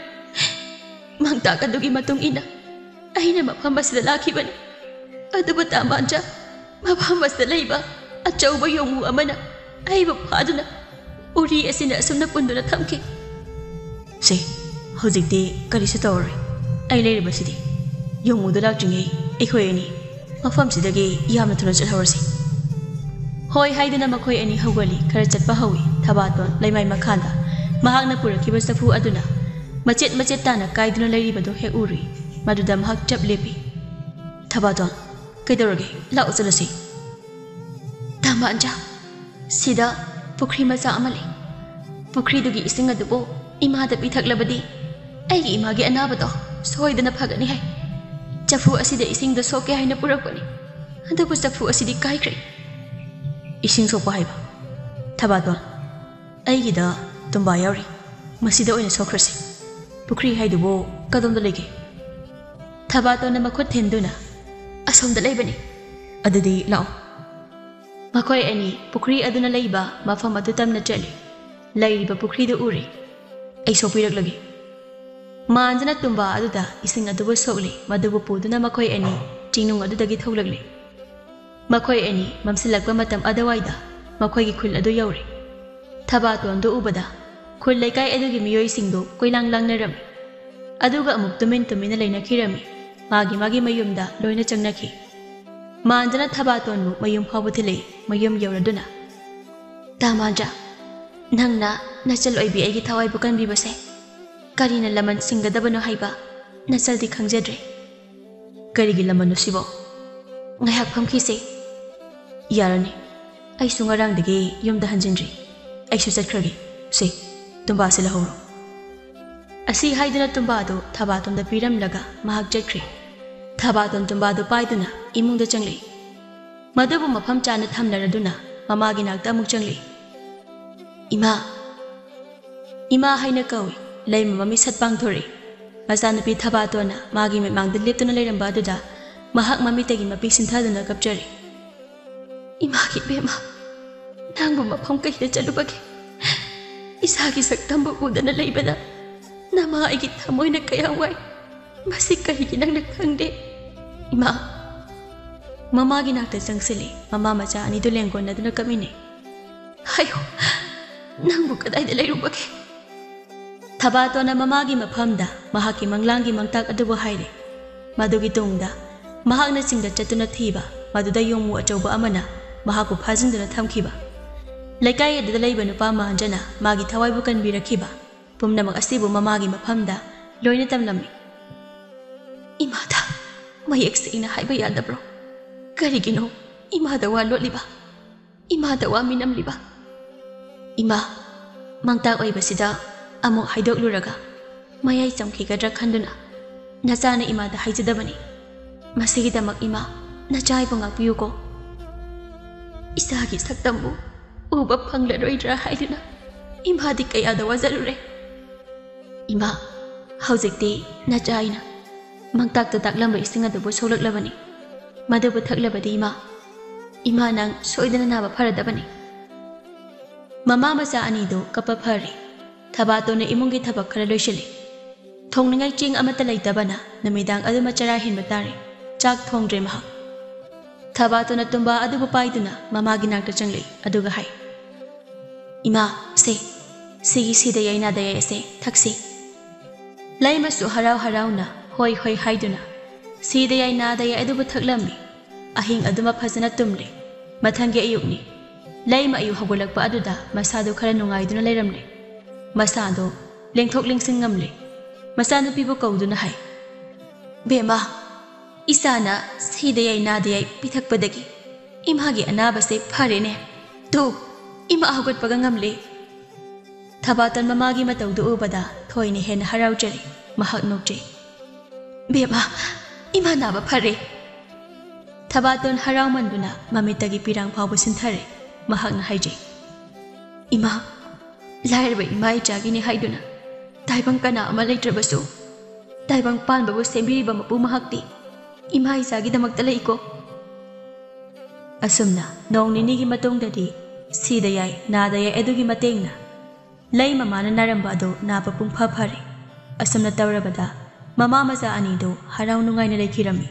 ꯃꯥꯡꯇꯥꯛ ꯑꯗꯨꯒꯤ ꯃꯇꯨꯡ ꯏꯟꯅ ꯑꯩꯅ ꯃꯐꯝ ꯑꯁꯤꯗ ꯂꯥꯛꯈꯤꯕꯅꯤ꯫ ꯑꯗꯨꯕꯨ ꯇꯥꯃꯥꯟꯖꯥ, ꯃꯐꯝ ꯑꯁꯤꯗ ꯂꯩꯕ ꯑꯆꯧꯕ ꯌꯣꯡꯃꯨ ꯑꯃꯅ ꯑꯩꯕꯨ ꯐꯥꯗꯨꯅ ꯎꯔꯤ ꯑꯁꯤꯅ ꯑꯁꯨꯝꯅ ꯄꯨꯟꯗꯨꯅ ꯊꯝꯈꯤ꯫ ꯁꯦ, ꯍꯧꯖꯤꯛꯇꯤ ꯀꯔꯤꯁꯨ ꯇꯧꯔꯔꯣꯏ꯫ ꯑꯩ ꯂꯩꯔꯤꯕꯁꯤꯗꯤ꯫ ꯌꯣꯡꯃꯨꯗꯨ ꯂꯥꯛꯇ꯭ꯔꯤꯉꯩ ꯑꯩꯈꯣꯏ ꯑꯅꯤ ꯃꯐꯝꯁꯤꯗꯒꯤ ꯌꯥꯝꯅ ꯊꯨꯅ ꯆꯠꯍꯧꯔꯁꯤ꯫ ꯍꯣꯏ ꯍꯥꯏꯗꯨꯅ ꯃꯈꯣꯏ ꯑꯅꯤ ꯍꯧꯒꯠꯂꯤ꯫ ꯈꯔ ꯆꯠꯄ ꯍꯧꯏ꯫ ꯊꯕꯥꯇꯣꯟ ꯂꯩꯃꯥꯏ ꯃꯈꯥꯗ ꯃꯍꯥꯛꯅ ꯄꯨꯔꯛꯈꯤꯕ ꯆꯐꯨ ꯑꯗꯨꯅ ꯃꯆꯦꯠ ꯃꯆꯦꯠ ꯇꯥꯅ ꯀꯥꯏꯗꯨꯅ ꯂꯩꯔꯤꯕꯗꯨ ꯍꯦꯛ ꯎꯔꯨꯏ꯫ ꯃꯗꯨꯗ ꯃꯍꯥꯛ ꯆꯞ ꯂꯦꯞꯄꯤ꯫ ꯊꯕꯥꯇꯣꯟ, ꯀꯩꯗꯧꯔꯒꯦ? ꯂꯥꯛꯑꯣ ꯆꯠꯂꯁꯤ꯫ ꯇꯥꯃꯥꯟꯖꯥ, ꯁꯤꯗ ꯄꯨꯈ꯭ꯔꯤ ꯃꯆꯥ ꯑꯃ ꯂꯩ꯫ ꯄꯨꯈ꯭ꯔꯤꯗꯨꯒꯤ ꯏꯁꯤꯡ ꯑꯗꯨꯕꯨ ꯏꯃꯥꯗ ꯄꯤꯊꯛꯂꯕꯗꯤ ꯑꯩꯒꯤ ꯏꯃꯥꯒꯤ ꯑꯅꯥꯕꯗꯣ ꯁꯣꯏꯗꯅ ꯐꯒꯅꯤ ꯍꯥꯏ꯫ ꯆꯐꯨ ꯑꯁꯤꯗ ꯏꯁꯤꯡꯗꯣ ꯁꯣꯛꯀꯦ ꯍꯥꯏꯅ ꯄꯨꯔꯛꯄꯅꯤ꯫ ꯑꯗꯨꯕꯨ ꯆꯐꯨ ꯑꯁꯤꯗꯤ ꯀꯥꯏꯈ꯭ꯔꯦ꯫ ꯏꯁꯤꯡ ꯁꯣꯛꯄ ꯍꯥꯏꯕ? ꯊꯕꯥꯇꯣꯟ, ꯑꯩꯒꯤꯗ ꯇꯨꯝꯕꯥ ꯌꯥꯎꯔꯤ꯫ ꯃꯁꯤꯗ ꯑꯣꯏꯅ ꯁꯣꯛꯈ꯭ꯔꯁꯤ꯫ ꯄꯨꯈ꯭ꯔꯤ ꯍꯥꯏꯗꯨꯕꯨ ꯀꯗꯣꯝꯗ ꯂꯩꯒꯦ? ꯊꯕꯥꯇꯣꯟꯅ ꯃꯈꯨꯠ ꯊꯤꯟꯗꯨꯅ, ꯑꯁꯣꯝꯗ ꯂꯩꯕꯅꯤ꯫ ꯑꯗꯨꯗꯤ ꯂꯥꯛꯑꯣ꯫ ꯃꯈꯣꯏ ꯑꯅꯤ ꯄꯨꯈ꯭ꯔꯤ ꯑꯗꯨꯅ ꯂꯩꯕ ꯃꯐꯝ ꯑꯗꯨ ꯇꯝꯅ ꯆꯠꯂꯤ꯫ ꯂꯩꯔꯤꯕ ꯄꯨꯈ꯭ꯔꯤꯗꯨ ꯎꯔꯦ꯫ ꯑꯩ ꯁꯣꯛꯄꯤꯔꯛꯂꯒꯦ꯫ ꯃꯥꯟꯖꯅ ꯇꯨꯝꯕꯥ ꯑꯗꯨꯗ ꯏꯁꯤꯡ ꯑꯗꯨꯕꯨ ꯁꯣꯛꯂꯤ, ꯃꯗꯨꯕꯨ ꯄꯨꯗꯨꯅ ꯃꯈꯣꯏ ꯑꯅꯤ ꯆꯤꯡꯅꯨꯡ ꯑꯗꯨꯗꯒꯤ ꯊꯣꯛꯂꯛꯂꯤ꯫ ꯃꯈꯣꯏ ꯑꯅꯤ ꯃꯝꯁꯤꯜꯂꯛꯄ ꯃꯇꯝ ꯑꯗꯨꯋꯥꯏꯗ ꯃꯈꯣꯏꯒꯤ ꯈꯨꯜ ꯑꯗꯨ ꯌꯧꯔꯦ꯫ ꯊꯕꯥꯇꯣꯟꯗꯨ ꯎꯕꯗ ꯈꯨꯜ ꯂꯩꯀꯥꯏ ꯑꯗꯨꯒꯤ ꯃꯤꯑꯣꯏꯁꯤꯡꯗꯨ ꯀꯣꯏꯂꯥꯡ ꯂꯥꯡꯅꯔꯝꯃꯤ꯫ ꯑꯗꯨꯒ ꯑꯃꯨꯛ ꯇꯨꯃꯤꯟ ꯇꯨꯃꯤꯟꯅ ꯂꯩꯅꯈꯤꯔꯝꯃꯤ꯫ ꯃꯥꯒꯤ ꯃꯥꯒꯤ ꯃꯌꯨꯝꯗ ꯂꯣꯏꯅ ꯆꯪꯅꯈꯤ꯫ ꯃꯥꯟꯖꯅ ꯊꯕꯥꯇꯣꯟꯕꯨ ꯃꯌꯨꯝ ꯐꯥꯎꯕ ꯊꯤꯜꯂꯛꯏ꯫ ꯃꯌꯨꯝ ꯌꯧꯔꯗꯨꯅ, "ꯇꯥꯃꯥꯟꯖꯥ, ꯅꯪꯅ ꯅꯆꯜ ꯑꯣꯏꯕꯤ ꯑꯩꯒꯤ ꯊꯋꯥꯏꯕꯨ ꯀꯟꯕꯤꯕꯁꯦ ꯀꯔꯤꯅ ꯂꯃꯟ ꯁꯤꯡꯒꯗꯕꯅꯣ ꯍꯥꯏꯕ ꯅꯆꯜꯗꯤ ꯈꯪꯖꯗ꯭ꯔꯦ꯫ ꯀꯔꯤꯒꯤ ꯂꯃꯟꯅꯣ ꯁꯤꯕꯣ? ꯉꯥꯏꯍꯥꯛ ꯐꯝꯈꯤꯁꯦ꯫" "ꯌꯥꯔꯅꯤ꯫ ꯑꯩꯁꯨ ꯉꯔꯥꯡꯗꯒꯤ ꯌꯨꯝꯗ ꯍꯟꯖꯤꯟꯗ꯭ꯔꯤ꯫ ꯑꯩꯁꯨ ꯆꯠꯈ꯭ꯔꯒꯦ꯫ ꯁꯦ, ꯇꯨꯝꯕꯥꯁꯦ ꯂꯧꯍꯧꯔꯣ꯫" ꯑꯁꯤ ꯍꯥꯏꯗꯨꯅ ꯇꯨꯝꯕꯥꯗꯨ ꯊꯕꯥꯇꯣꯟꯗ ꯄꯤꯔꯝꯂꯒ ꯃꯍꯥꯛ ꯆꯠꯈ꯭ꯔꯦ꯫ ꯊꯕꯥꯇꯣꯟ ꯇꯨꯝꯕꯥꯗꯨ ꯄꯥꯏꯗꯨꯅ ꯏꯃꯨꯡꯗ ꯆꯪꯂꯛꯏ꯫ ꯃꯗꯨꯕꯨ ꯃꯐꯝ ꯆꯥꯅ ꯊꯝꯅꯔꯗꯨꯅ ꯃꯃꯥꯒꯤ ꯅꯥꯛꯇ ꯑꯃꯨꯛ ꯆꯪꯂꯛꯏ꯫ "ꯏꯃꯥ, ꯏꯃꯥ" ꯍꯥꯏꯅ ꯀꯧꯏ꯫ ꯂꯩꯃ ꯃꯃꯤꯠ ꯁꯠ ꯄꯥꯡꯊꯣꯔꯛꯏ꯫ ꯃꯆꯥꯅꯨꯄꯤ ꯊꯕꯥꯇꯣꯟꯅ ꯃꯥꯒꯤ ꯃꯤꯠꯃꯥꯡꯗ ꯂꯦꯞꯇꯨꯅ ꯂꯩꯔꯝꯕ ꯑꯗꯨꯗ ꯃꯍꯥꯛ ꯃꯃꯤꯠꯇꯒꯤ ꯃꯄꯤ ꯁꯤꯟꯊꯗꯨꯅ ꯀꯞꯆꯔꯤ꯫ "ꯏꯃꯥꯒꯤ ꯏꯕꯦꯝꯃ, ꯅꯪꯕꯨ ꯃꯐꯝ ꯀꯩꯗ ꯆꯠꯂꯨꯕꯒꯦ? ꯏꯁꯥꯒꯤ ꯁꯛꯇꯝꯕꯨ ꯎꯗꯅ ꯂꯩꯕꯗ ꯅꯃꯥ ꯑꯩꯒꯤ ꯊꯃꯣꯏꯅ ꯀꯌꯥ ꯋꯥꯏ꯫ ꯃꯁꯤ ꯀꯔꯤꯒꯤ ꯅꯪꯅ ꯈꯪꯗꯦ? ꯏꯃꯥ꯫ ꯃꯃꯥꯒꯤ ꯅꯥꯛꯇ ꯆꯪꯁꯤꯜꯂꯤ꯫ ꯃꯃꯥ ꯃꯆꯥ ꯑꯅꯤꯗꯨ ꯂꯦꯡꯒꯣꯟꯅꯗꯨꯅ ꯀꯞꯃꯤꯟꯅꯩ꯫ "ꯍꯥꯏꯌꯨ, ꯅꯪꯕꯨ ꯀꯗꯥꯏꯗ ꯂꯩꯔꯨꯕꯒꯦ?" ꯊꯕꯥꯇꯣꯟꯅ ꯃꯃꯥꯒꯤ ꯃꯐꯝꯗ ꯃꯍꯥꯛꯀꯤ ꯃꯪꯂꯥꯟꯒꯤ ꯃꯪꯇꯥꯛ ꯑꯗꯨꯕꯨ ꯍꯥꯏꯔꯦ꯫ ꯃꯗꯨꯒꯤ ꯇꯨꯡꯗ ꯃꯍꯥꯛꯅ ꯆꯤꯡꯗ ꯆꯠꯇꯨꯅ ꯊꯤꯕ, ꯃꯗꯨꯗ ꯌꯣꯡꯃꯨ ꯑꯆꯧꯕ ꯑꯃꯅ ꯃꯍꯥꯛꯄꯨ ꯐꯥꯖꯤꯟꯗꯨꯅ ꯊꯝꯈꯤꯕ꯫ ꯂꯩꯀꯥꯏ ꯑꯗꯨꯗ ꯂꯩꯕ ꯅꯨꯄꯥ ꯃꯍꯥꯖꯅ ꯃꯥꯒꯤ ꯊꯋꯥꯏꯕꯨ ꯀꯟꯕꯤꯔꯛꯈꯤꯕ꯫ ꯄꯨꯝꯅꯃꯛ ꯑꯁꯤꯕꯨ ꯃꯃꯥꯒꯤ ꯃꯐꯝꯗ ꯂꯣꯏꯅ ꯇꯝꯂꯝꯃꯤ꯫ "ꯏꯃꯥꯗ ꯃꯌꯦꯛ ꯁꯦꯡꯅ ꯍꯥꯏꯕ ꯌꯥꯗꯕ꯭ꯔꯣ? ꯀꯔꯤꯒꯤꯅꯣ ꯏꯃꯥꯗ ꯋꯥ ꯂꯣꯠꯂꯤꯕ? ꯏꯃꯥꯗ ꯋꯥ ꯃꯤꯅꯝꯂꯤꯕ?" "ꯏꯃꯥ, ꯃꯪꯇꯥꯛ ꯑꯣꯏꯕꯁꯤꯗ ꯑꯃꯨꯛ ꯍꯥꯏꯗꯣꯛꯂꯨꯔꯒ ꯃꯌꯥꯏ ꯆꯝꯈꯤꯒꯗ꯭ꯔꯥ ꯈꯟꯗꯨꯅ ꯅꯆꯥꯅ ꯏꯃꯥꯗ ꯍꯥꯏꯖꯗꯕꯅꯤ꯫ ꯃꯁꯤꯒꯤꯗꯃꯛ ꯏꯃꯥ, ꯅꯆꯥ ꯑꯩꯕꯨ ꯉꯥꯛꯄꯤꯌꯨꯀꯣ꯫ ꯏꯆꯥꯒꯤ ꯁꯛꯇꯝꯕꯨ ꯎꯕ ꯐꯪꯂꯔꯣꯏꯗ꯭ꯔꯥ ꯍꯥꯏꯗꯨꯅ ꯏꯃꯥꯗꯤ ꯀꯌꯥꯗ ꯋꯥꯖꯔꯨꯔꯦ꯫ ꯏꯃꯥ, ꯍꯧꯖꯤꯛꯇꯤ ꯅꯆꯥ ꯑꯩꯅ ꯃꯪꯇꯥꯛꯇ ꯇꯥꯛꯂꯝꯕ ꯏꯁꯤꯡ ꯑꯗꯨꯕꯨ ꯁꯣꯛꯂꯛꯂꯕꯅꯤ꯫ ꯃꯗꯨꯕꯨ ꯊꯛꯂꯕꯗꯤ ꯏꯃꯥ, ꯏꯃꯥ ꯅꯪ ꯁꯣꯏꯗꯅ ꯅꯥꯕ ꯐꯔꯗꯕꯅꯤ꯫" ꯃꯃꯥ ꯃꯆꯥ ꯑꯅꯤꯗꯨ ꯀꯞꯄ ꯐꯔꯦ꯫ ꯊꯕꯥꯇꯣꯟꯅ ꯏꯃꯨꯡꯒꯤ ꯊꯕꯛ ꯈꯔ ꯂꯣꯏꯁꯤꯜꯂꯤ꯫ ꯊꯣꯡꯅꯤꯡꯉꯥꯏ ꯆꯦꯡ ꯑꯃꯠꯇ ꯂꯩꯇꯕꯅ ꯅꯨꯃꯤꯗꯥꯡ ꯑꯗꯨꯃ ꯆꯔꯥ ꯍꯦꯟꯕ ꯇꯥꯔꯦ꯫ ꯆꯥꯛ ꯊꯣꯡꯗ꯭ꯔꯦ ꯃꯍꯥꯛ꯫ ꯊꯕꯥꯇꯣꯟꯅ ꯇꯨꯝꯕꯥ ꯑꯗꯨꯕꯨ ꯄꯥꯏꯗꯨꯅ ꯃꯃꯥꯒꯤ ꯅꯥꯛꯇ ꯆꯪꯂꯛꯏ, ꯑꯗꯨꯒ ꯍꯥꯏ, "ꯏꯃꯥ, ꯁꯦ, ꯁꯤꯒꯤ ꯁꯤꯗ ꯌꯥꯏ ꯅꯥꯗ ꯌꯥꯏ ꯑꯁꯦ ꯊꯛꯁꯤ꯫ ꯂꯩꯃꯁꯨ ꯍꯔꯥꯎ ꯍꯔꯥꯎꯅ ꯍꯣꯏ ꯍꯣꯏ ꯍꯥꯏꯗꯨꯅ ꯁꯤꯗ ꯌꯥꯏ ꯅꯥꯗ ꯌꯥꯏ ꯑꯗꯨꯕꯨ ꯊꯛꯂꯝꯃꯤ꯫ ꯑꯍꯤꯡ ꯑꯗꯨꯃ ꯐꯖꯅ ꯇꯨꯝꯂꯦ꯫ ꯃꯊꯪꯒꯤ ꯑꯌꯨꯛꯅꯤ꯫ ꯂꯩꯃ ꯑꯌꯨꯛ ꯍꯧꯒꯠꯂꯛꯄ ꯑꯗꯨꯗ ꯃꯁꯥꯗꯨ ꯈꯔ ꯅꯨꯡꯉꯥꯏꯗꯨꯅ ꯂꯩꯔꯝꯂꯦ꯫ ꯃꯁꯥꯗꯣ ꯂꯦꯡꯊꯣꯛ ꯂꯦꯡꯁꯤꯟ ꯉꯝꯂꯦ꯫ ꯃꯆꯥꯅꯨꯄꯤꯕꯨ ꯀꯧꯗꯨꯅ ꯍꯥꯏ, "ꯕꯦꯝꯃ, ꯏꯆꯥꯅ ꯁꯤꯗ ꯌꯥꯏ ꯅꯥꯗ ꯌꯥꯏ ꯄꯤꯊꯛꯄꯗꯒꯤ ꯏꯃꯥꯒꯤ ꯑꯅꯥꯕꯁꯦ ꯐꯔꯦꯅꯦ꯫ ꯇꯨ, ꯏꯃꯥ ꯍꯧꯒꯠꯄꯒ ꯉꯝꯂꯦ꯫" ꯊꯕꯥꯇꯣꯟ ꯃꯃꯥꯒꯤ ꯃꯇꯧꯗꯨ ꯎꯕꯗ ꯊꯣꯏꯅ ꯍꯦꯟꯅ ꯍꯔꯥꯎꯖꯔꯦ꯫ ꯃꯍꯥꯛ ꯅꯣꯛꯆꯩ꯫ "ꯕꯦꯝꯃ, ꯏꯃꯥ ꯅꯥꯕ ꯐꯔꯦ꯫" ꯊꯕꯥꯇꯣꯟ ꯍꯔꯥꯎꯃꯟꯗꯨꯅ ꯃꯃꯤꯠꯇꯒꯤ ꯄꯤꯔꯥꯡ ꯐꯥꯎꯕ ꯁꯤꯟꯊꯔꯦ꯫ ꯃꯍꯥꯛꯅ ꯍꯥꯏꯖꯩ, "ꯏꯃꯥ, ꯂꯥꯏꯔꯕ ꯏꯃꯥ ꯏꯆꯥꯒꯤꯅꯤ ꯍꯥꯏꯗꯨꯅ ꯇꯥꯏꯕꯪ ꯀꯅꯥ ꯑꯃ ꯂꯩꯇ꯭ꯔꯕꯁꯨ, ꯇꯥꯏꯕꯪ ꯄꯥꯟꯕꯕꯨ ꯁꯦꯝꯕꯤꯔꯤꯕ ꯃꯄꯨ ꯃꯍꯥꯛꯇꯤ ꯏꯃꯥ ꯏꯆꯥꯒꯤꯗꯃꯛꯇ ꯂꯩꯀꯣ꯫" ꯑꯁꯨꯝꯅ ꯅꯣꯡ ꯅꯤꯅꯤꯒꯤ ꯃꯇꯨꯡꯗꯗꯤ ꯁꯤꯗ ꯌꯥꯏ ꯅꯥꯗ ꯌꯥꯏ ꯑꯗꯨꯒꯤ ꯃꯇꯦꯡꯅ ꯂꯩ ꯃꯃꯥꯅ ꯅꯥꯔꯝꯕ ꯑꯗꯨ ꯅꯥꯕ ꯄꯨꯡꯐ ꯐꯔꯦ꯫ ꯑꯁꯨꯝꯅ ꯇꯧꯔꯕꯗ ꯃꯃꯥ ꯃꯆꯥ ꯑꯅꯤꯗꯨ ꯍꯔꯥꯎ ꯅꯨꯡꯉꯥꯏꯅ ꯂꯩꯈꯤꯔꯝꯃꯤ꯫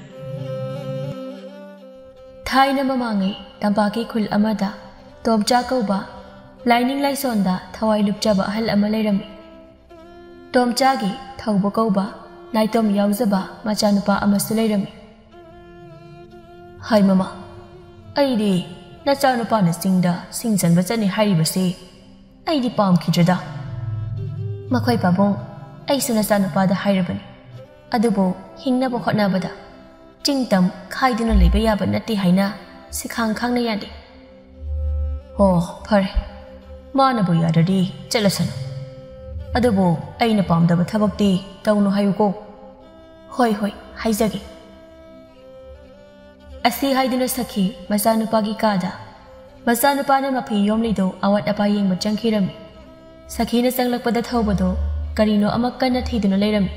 ꯊꯥꯏꯅ ꯃꯃꯥꯡꯉꯩ ꯇꯝꯄꯥꯛꯀꯤ ꯈꯨꯜ ꯑꯃꯗ ꯇꯣꯝꯆꯥ ꯀꯧꯕ ꯂꯥꯏꯅꯤꯡ ꯂꯥꯏꯁꯣꯟꯗ ꯊꯋꯥꯏ ꯂꯨꯞꯆꯕ ꯑꯍꯜ ꯑꯃ ꯂꯩꯔꯝꯃꯤ꯫ ꯇꯣꯝꯆꯥꯒꯤ ꯊꯧꯕ ꯀꯧꯕ ꯅꯥꯏꯇꯣꯝ ꯌꯥꯎꯖꯕ ꯃꯆꯥꯅꯨꯄꯥ ꯑꯃꯁꯨ ꯂꯩꯔꯝꯃꯤ꯫ "ꯍꯥꯏ ꯃꯃꯥ, ꯑꯩꯗꯤ ꯅꯆꯥꯅꯨꯄꯥꯅ ꯆꯤꯡꯗ ꯁꯤꯡ ꯆꯟꯕ ꯆꯠꯅꯤ ꯍꯥꯏꯔꯤꯕꯁꯤ ꯑꯩꯗꯤ ꯄꯥꯝꯈꯤꯗ꯭ꯔꯦꯗ꯫ ꯃꯈꯣꯏ ꯄꯥꯕꯨꯡ, ꯑꯩꯁꯨ ꯅꯆꯥꯅꯨꯄꯥꯗ ꯍꯥꯏꯔꯕꯅꯤ, ꯑꯗꯨꯕꯨ ꯍꯤꯡꯅꯕ ꯍꯣꯠꯅꯕꯗ ꯆꯤꯡ ꯇꯝ ꯈꯥꯏꯗꯨꯅ ꯂꯩꯕ ꯌꯥꯕ ꯅꯠꯇꯦ ꯍꯥꯏꯅ ꯁꯤꯈꯥꯡ ꯈꯥꯡꯅ ꯌꯥꯗꯦ꯫" "ꯑꯣ, ꯐꯔꯦ, ꯃꯥꯅꯕꯨ ꯌꯥꯗ꯭ꯔꯗꯤ ꯆꯠꯂꯁꯅꯨ, ꯑꯗꯨꯕꯨ ꯑꯩꯅ ꯄꯥꯝꯗꯕ ꯊꯕꯛꯇꯤ ꯇꯧꯅꯨ ꯍꯥꯏꯌꯨꯀꯣ꯫" "ꯍꯣꯏ, ꯍꯣꯏ, ꯍꯥꯏꯖꯒꯦ꯫" ꯑꯁꯤ ꯍꯥꯏꯗꯨꯅ ꯁꯈꯤ ꯃꯆꯥꯅꯨꯄꯥꯒꯤ ꯀꯥꯗ ꯃꯆꯥꯅꯨꯄꯥꯅ ꯃꯐꯤ ꯌꯣꯝꯂꯤꯗꯨ ꯑꯋꯥꯠ ꯑꯄꯥ ꯌꯦꯡꯕ ꯆꯪꯈꯤꯔꯝꯃꯤ꯫ ꯁꯈꯤꯅ ꯆꯪꯂꯛꯄꯗ ꯊꯧꯕꯗꯣ ꯀꯔꯤꯅꯣ ꯑꯃ ꯀꯟꯅ ꯊꯤꯗꯨꯅ ꯂꯩꯔꯝꯃꯤ꯫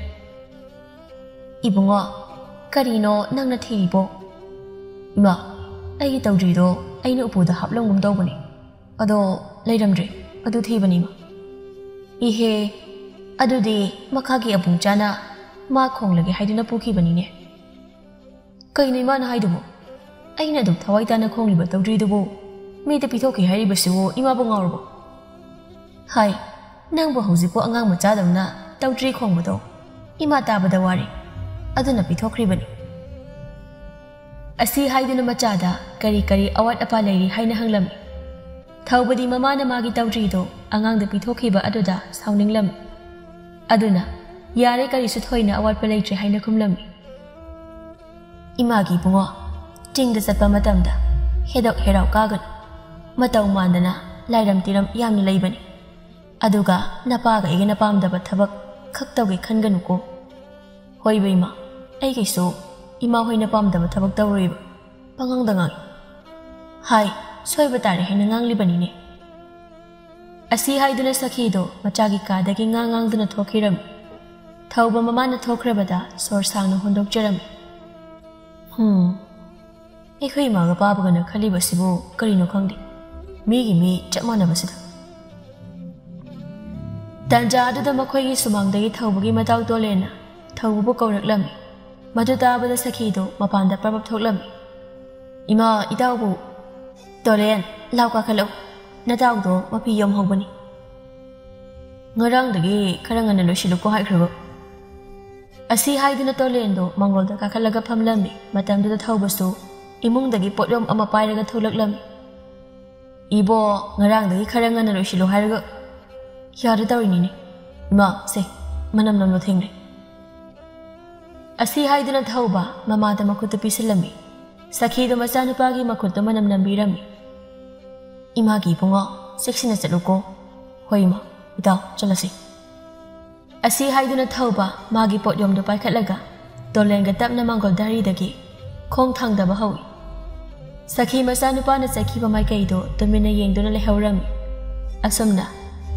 "ꯏꯕꯨꯡꯉꯣ, ꯀꯔꯤꯅꯣ ꯅꯪꯅ ꯊꯤꯔꯤꯕꯣ?" "ꯏꯃꯥ, ꯑꯩꯒꯤ ꯇꯧꯗ꯭ꯔꯤꯗꯣ ꯑꯩꯅ ꯎꯄꯨꯗ ꯍꯥꯞꯂꯝꯒꯨꯝ ꯇꯧꯕꯅꯤ, ꯑꯗꯣ ꯂꯩꯔꯝꯗ꯭ꯔꯦ, ꯑꯗꯨ ꯊꯤꯕꯅꯤ, ꯏꯃꯥ꯫" "ꯏꯍꯦ, ꯑꯗꯨꯗꯤ ꯃꯈꯥꯒꯤ ꯑꯕꯨꯡꯆꯥꯅ ꯃꯥ ꯈꯣꯡꯂꯒꯦ ꯍꯥꯏꯗꯨꯅ ꯄꯨꯈꯤꯕꯅꯤꯅꯦ꯫" "ꯀꯩꯅꯣ ꯏꯃꯥꯅ ꯍꯥꯏꯗꯨꯕꯨ? ꯑꯩꯅ ꯑꯗꯨꯛ ꯊꯋꯥꯏ ꯇꯥꯅ ꯈꯣꯡꯂꯤꯕ ꯇꯧꯗ꯭ꯔꯤꯗꯨꯕꯨ ꯃꯤꯗ ꯄꯤꯊꯣꯛꯈꯤ ꯍꯥꯏꯔꯤꯕꯁꯤꯕꯨ ꯏꯃꯥꯕꯨ ꯉꯥꯎꯔꯕꯣ?" "ꯍꯥꯏ, ꯅꯪꯕꯨ ꯍꯧꯖꯤꯛꯄꯨ ꯑꯉꯥꯡ ꯃꯆꯥꯗꯧꯅ ꯇꯧꯗ꯭ꯔꯤ ꯈꯣꯡꯕꯗꯣ ꯏꯃꯥ ꯇꯥꯕꯗ ꯋꯥꯔꯦ, ꯑꯗꯨꯅ ꯄꯤꯊꯣꯛꯈ꯭ꯔꯤꯕꯅꯤ꯫" ꯑꯁꯤ ꯍꯥꯏꯗꯨꯅ ꯃꯆꯥꯗ ꯀꯔꯤ ꯀꯔꯤ ꯑꯋꯥꯠ ꯑꯄꯥ ꯂꯩꯔꯤ ꯍꯥꯏꯅ ꯍꯪꯂꯝꯃꯤ꯫ ꯊꯧꯕꯗꯤ ꯃꯃꯥꯅ ꯃꯥꯒꯤ ꯇꯧꯗ꯭ꯔꯤꯗꯣ ꯑꯉꯥꯡꯗ ꯄꯤꯊꯣꯛꯈꯤꯕ ꯑꯗꯨꯗ ꯁꯥꯎꯅꯤꯡꯂꯝꯃꯤ꯫ ꯑꯗꯨꯅ "ꯌꯥꯔꯦ, ꯀꯔꯤꯁꯨ ꯊꯣꯏꯅ ꯑꯋꯥꯠꯄ ꯂꯩꯇ꯭ꯔꯦ" ꯍꯥꯏꯅ ꯈꯨꯝꯂꯝꯃꯤ꯫ "ꯏꯃꯥꯒꯤ ꯏꯕꯨꯡꯉꯣ, ꯆꯤꯡꯗ ꯆꯠꯄ ꯃꯇꯝꯗ ꯍꯦꯗꯣꯛ ꯍꯦꯔꯥꯎ ꯀꯥꯒꯅꯨ꯫ ꯃꯇꯧ ꯃꯥꯟꯗꯅ ꯂꯥꯏꯔꯝ ꯇꯤꯔꯝ ꯌꯥꯝꯅ ꯂꯩꯕꯅꯤ꯫ ꯑꯗꯨꯒ ꯅꯄꯥꯒ ꯑꯩꯒꯅ ꯄꯥꯝꯗꯕ ꯊꯕꯛ ꯈꯛ ꯇꯧꯒꯦ ꯈꯟꯒꯅꯨꯀꯣ꯫" "ꯍꯣꯏꯕ ꯏꯃꯥ, ꯑꯩꯒꯤꯁꯨ ꯏꯃꯥ ꯍꯣꯏꯅ ꯄꯥꯝꯗꯕ ꯊꯕꯛ ꯇꯧꯔꯣꯏꯕ, ꯄꯉꯥꯡꯗ ꯉꯥꯡꯉꯤ꯫" "ꯍꯥꯏ, ꯁꯣꯏꯕ ꯇꯥꯔꯦ ꯍꯥꯏꯅ ꯉꯥꯡꯂꯤꯕꯅꯤꯅꯦ꯫" ꯑꯁꯤ ꯍꯥꯏꯗꯨꯅ ꯁꯈꯤꯗꯣ ꯃꯆꯥꯒꯤ ꯀꯥꯗꯒꯤ ꯉꯥꯡ ꯉꯥꯡꯗꯨꯅ ꯊꯣꯛꯈꯤꯔꯝꯃꯤ꯫ ꯊꯧꯕ ꯃꯃꯥꯅ ꯊꯣꯛꯈ꯭ꯔꯕꯗ ꯁꯣꯔ ꯁꯥꯡꯅ ꯍꯣꯟꯗꯣꯛꯆꯔꯝꯃꯤ꯫ "ꯍꯨꯝ, ꯑꯩꯈꯣꯏ ꯏꯃꯥꯒ ꯄꯥꯕꯒꯅ ꯈꯜꯂꯤꯕꯁꯤꯕꯨ ꯀꯔꯤꯅꯣ ꯈꯪꯗꯦ, ꯃꯤꯒꯤ ꯃꯤ ꯆꯞ ꯃꯥꯟꯅꯕꯁꯤꯗ꯫" ꯇꯥꯟꯖꯥ ꯑꯗꯨꯗ ꯃꯈꯣꯏꯒꯤ ꯁꯨꯃꯥꯡꯗꯒꯤ ꯊꯧꯕꯒꯤ ꯃꯇꯥꯎ ꯇꯣꯂꯦꯟꯅ ꯊꯧꯕꯕꯨ ꯀꯧꯔꯛꯂꯝꯃꯤ꯫ ꯃꯗꯨ ꯇꯥꯕꯗ ꯁꯈꯤꯗꯨ ꯃꯄꯥꯟꯗ ꯄ꯭ꯔꯞ ꯄ꯭ꯔꯞ ꯊꯣꯛꯂꯝꯃꯤ꯫ "ꯏꯃꯥ, ꯏꯇꯥꯎꯕꯨ!" "ꯇꯣꯂꯦꯟ, ꯂꯥꯎ ꯀꯥꯈꯠꯂꯛꯎ, ꯅꯇꯥꯎꯗꯣ ꯃꯄꯤ ꯌꯣꯝꯍꯧꯕꯅꯤ꯫ ꯉꯔꯥꯡꯗꯒꯤ ꯈꯔ ꯉꯟꯅ ꯂꯣꯏꯁꯤꯜꯂꯨꯀꯣ ꯍꯥꯏꯈ꯭ꯔꯕ?" ꯑꯁꯤ ꯍꯥꯏꯗꯨꯅ ꯇꯣꯂꯦꯟꯗꯣ ꯃꯥꯡꯒꯣꯜꯗ ꯀꯥꯈꯠꯂꯒ ꯐꯝꯂꯝꯃꯤ꯫ ꯃꯇꯝꯗꯨꯗ ꯊꯧꯕꯁꯨ ꯏꯃꯨꯡꯗꯒꯤ ꯄꯣꯠꯌꯣꯝ ꯑꯃ ꯄꯥꯏꯔꯒ ꯊꯣꯛꯂꯛꯂꯝꯃꯤ꯫ "ꯏꯕꯣ, ꯉꯔꯥꯡꯗꯒꯤ ꯈꯔ ꯉꯟꯅ ꯂꯣꯏꯁꯤꯜꯂꯨ ꯍꯥꯏꯔꯒ ꯌꯥꯗ ꯇꯧꯔꯤꯅꯤꯅꯦ꯫ ꯏꯃꯥ, ꯁꯦ, ꯃꯅꯝ ꯅꯝꯂꯣ, ꯊꯦꯡꯂꯦ꯫" ꯑꯁꯤ ꯍꯥꯏꯗꯨꯅ ꯊꯧꯕ ꯃꯃꯥꯗ ꯃꯈꯨꯠꯇꯨ ꯄꯤꯁꯤꯜꯂꯝꯃꯤ꯫ ꯁꯈꯤꯗꯨ ꯃꯆꯥꯅꯨꯄꯥꯒꯤ ꯃꯈꯨꯠꯇꯨ ꯃꯅꯝ ꯅꯝꯕꯤꯔꯝꯃꯤ꯫ "ꯏꯃꯥꯒꯤ ꯏꯕꯨꯡꯉꯣ, ꯆꯦꯛꯁꯤꯟꯅ ꯆꯠꯂꯨꯀꯣ꯫" "ꯍꯣꯏ ꯏꯃꯥ, ꯏꯇꯥꯎ, ꯆꯠꯂꯁꯤ꯫" ꯑꯁꯤ ꯍꯥꯏꯗꯨꯅ ꯊꯧꯕ ꯃꯥꯒꯤ ꯄꯣꯠꯌꯣꯝꯗꯨ ꯄꯥꯏꯈꯠꯂꯒ ꯇꯣꯂꯦꯟꯒ ꯇꯞꯅ ꯃꯥꯡꯒꯣꯜ ꯙꯔꯤꯗꯒꯤ ꯈꯣꯡ ꯊꯥꯡꯗꯕ ꯍꯧꯏ꯫ ꯁꯈꯤ ꯃꯆꯥꯅꯨꯄꯥꯅ ꯆꯠꯈꯤꯕ ꯃꯥꯏꯀꯩꯗꯨ ꯇꯨꯃꯤꯟꯅ ꯌꯦꯡꯗꯨꯅ ꯂꯩꯍꯧꯔꯝꯃꯤ꯫ ꯑꯁꯨꯝꯅ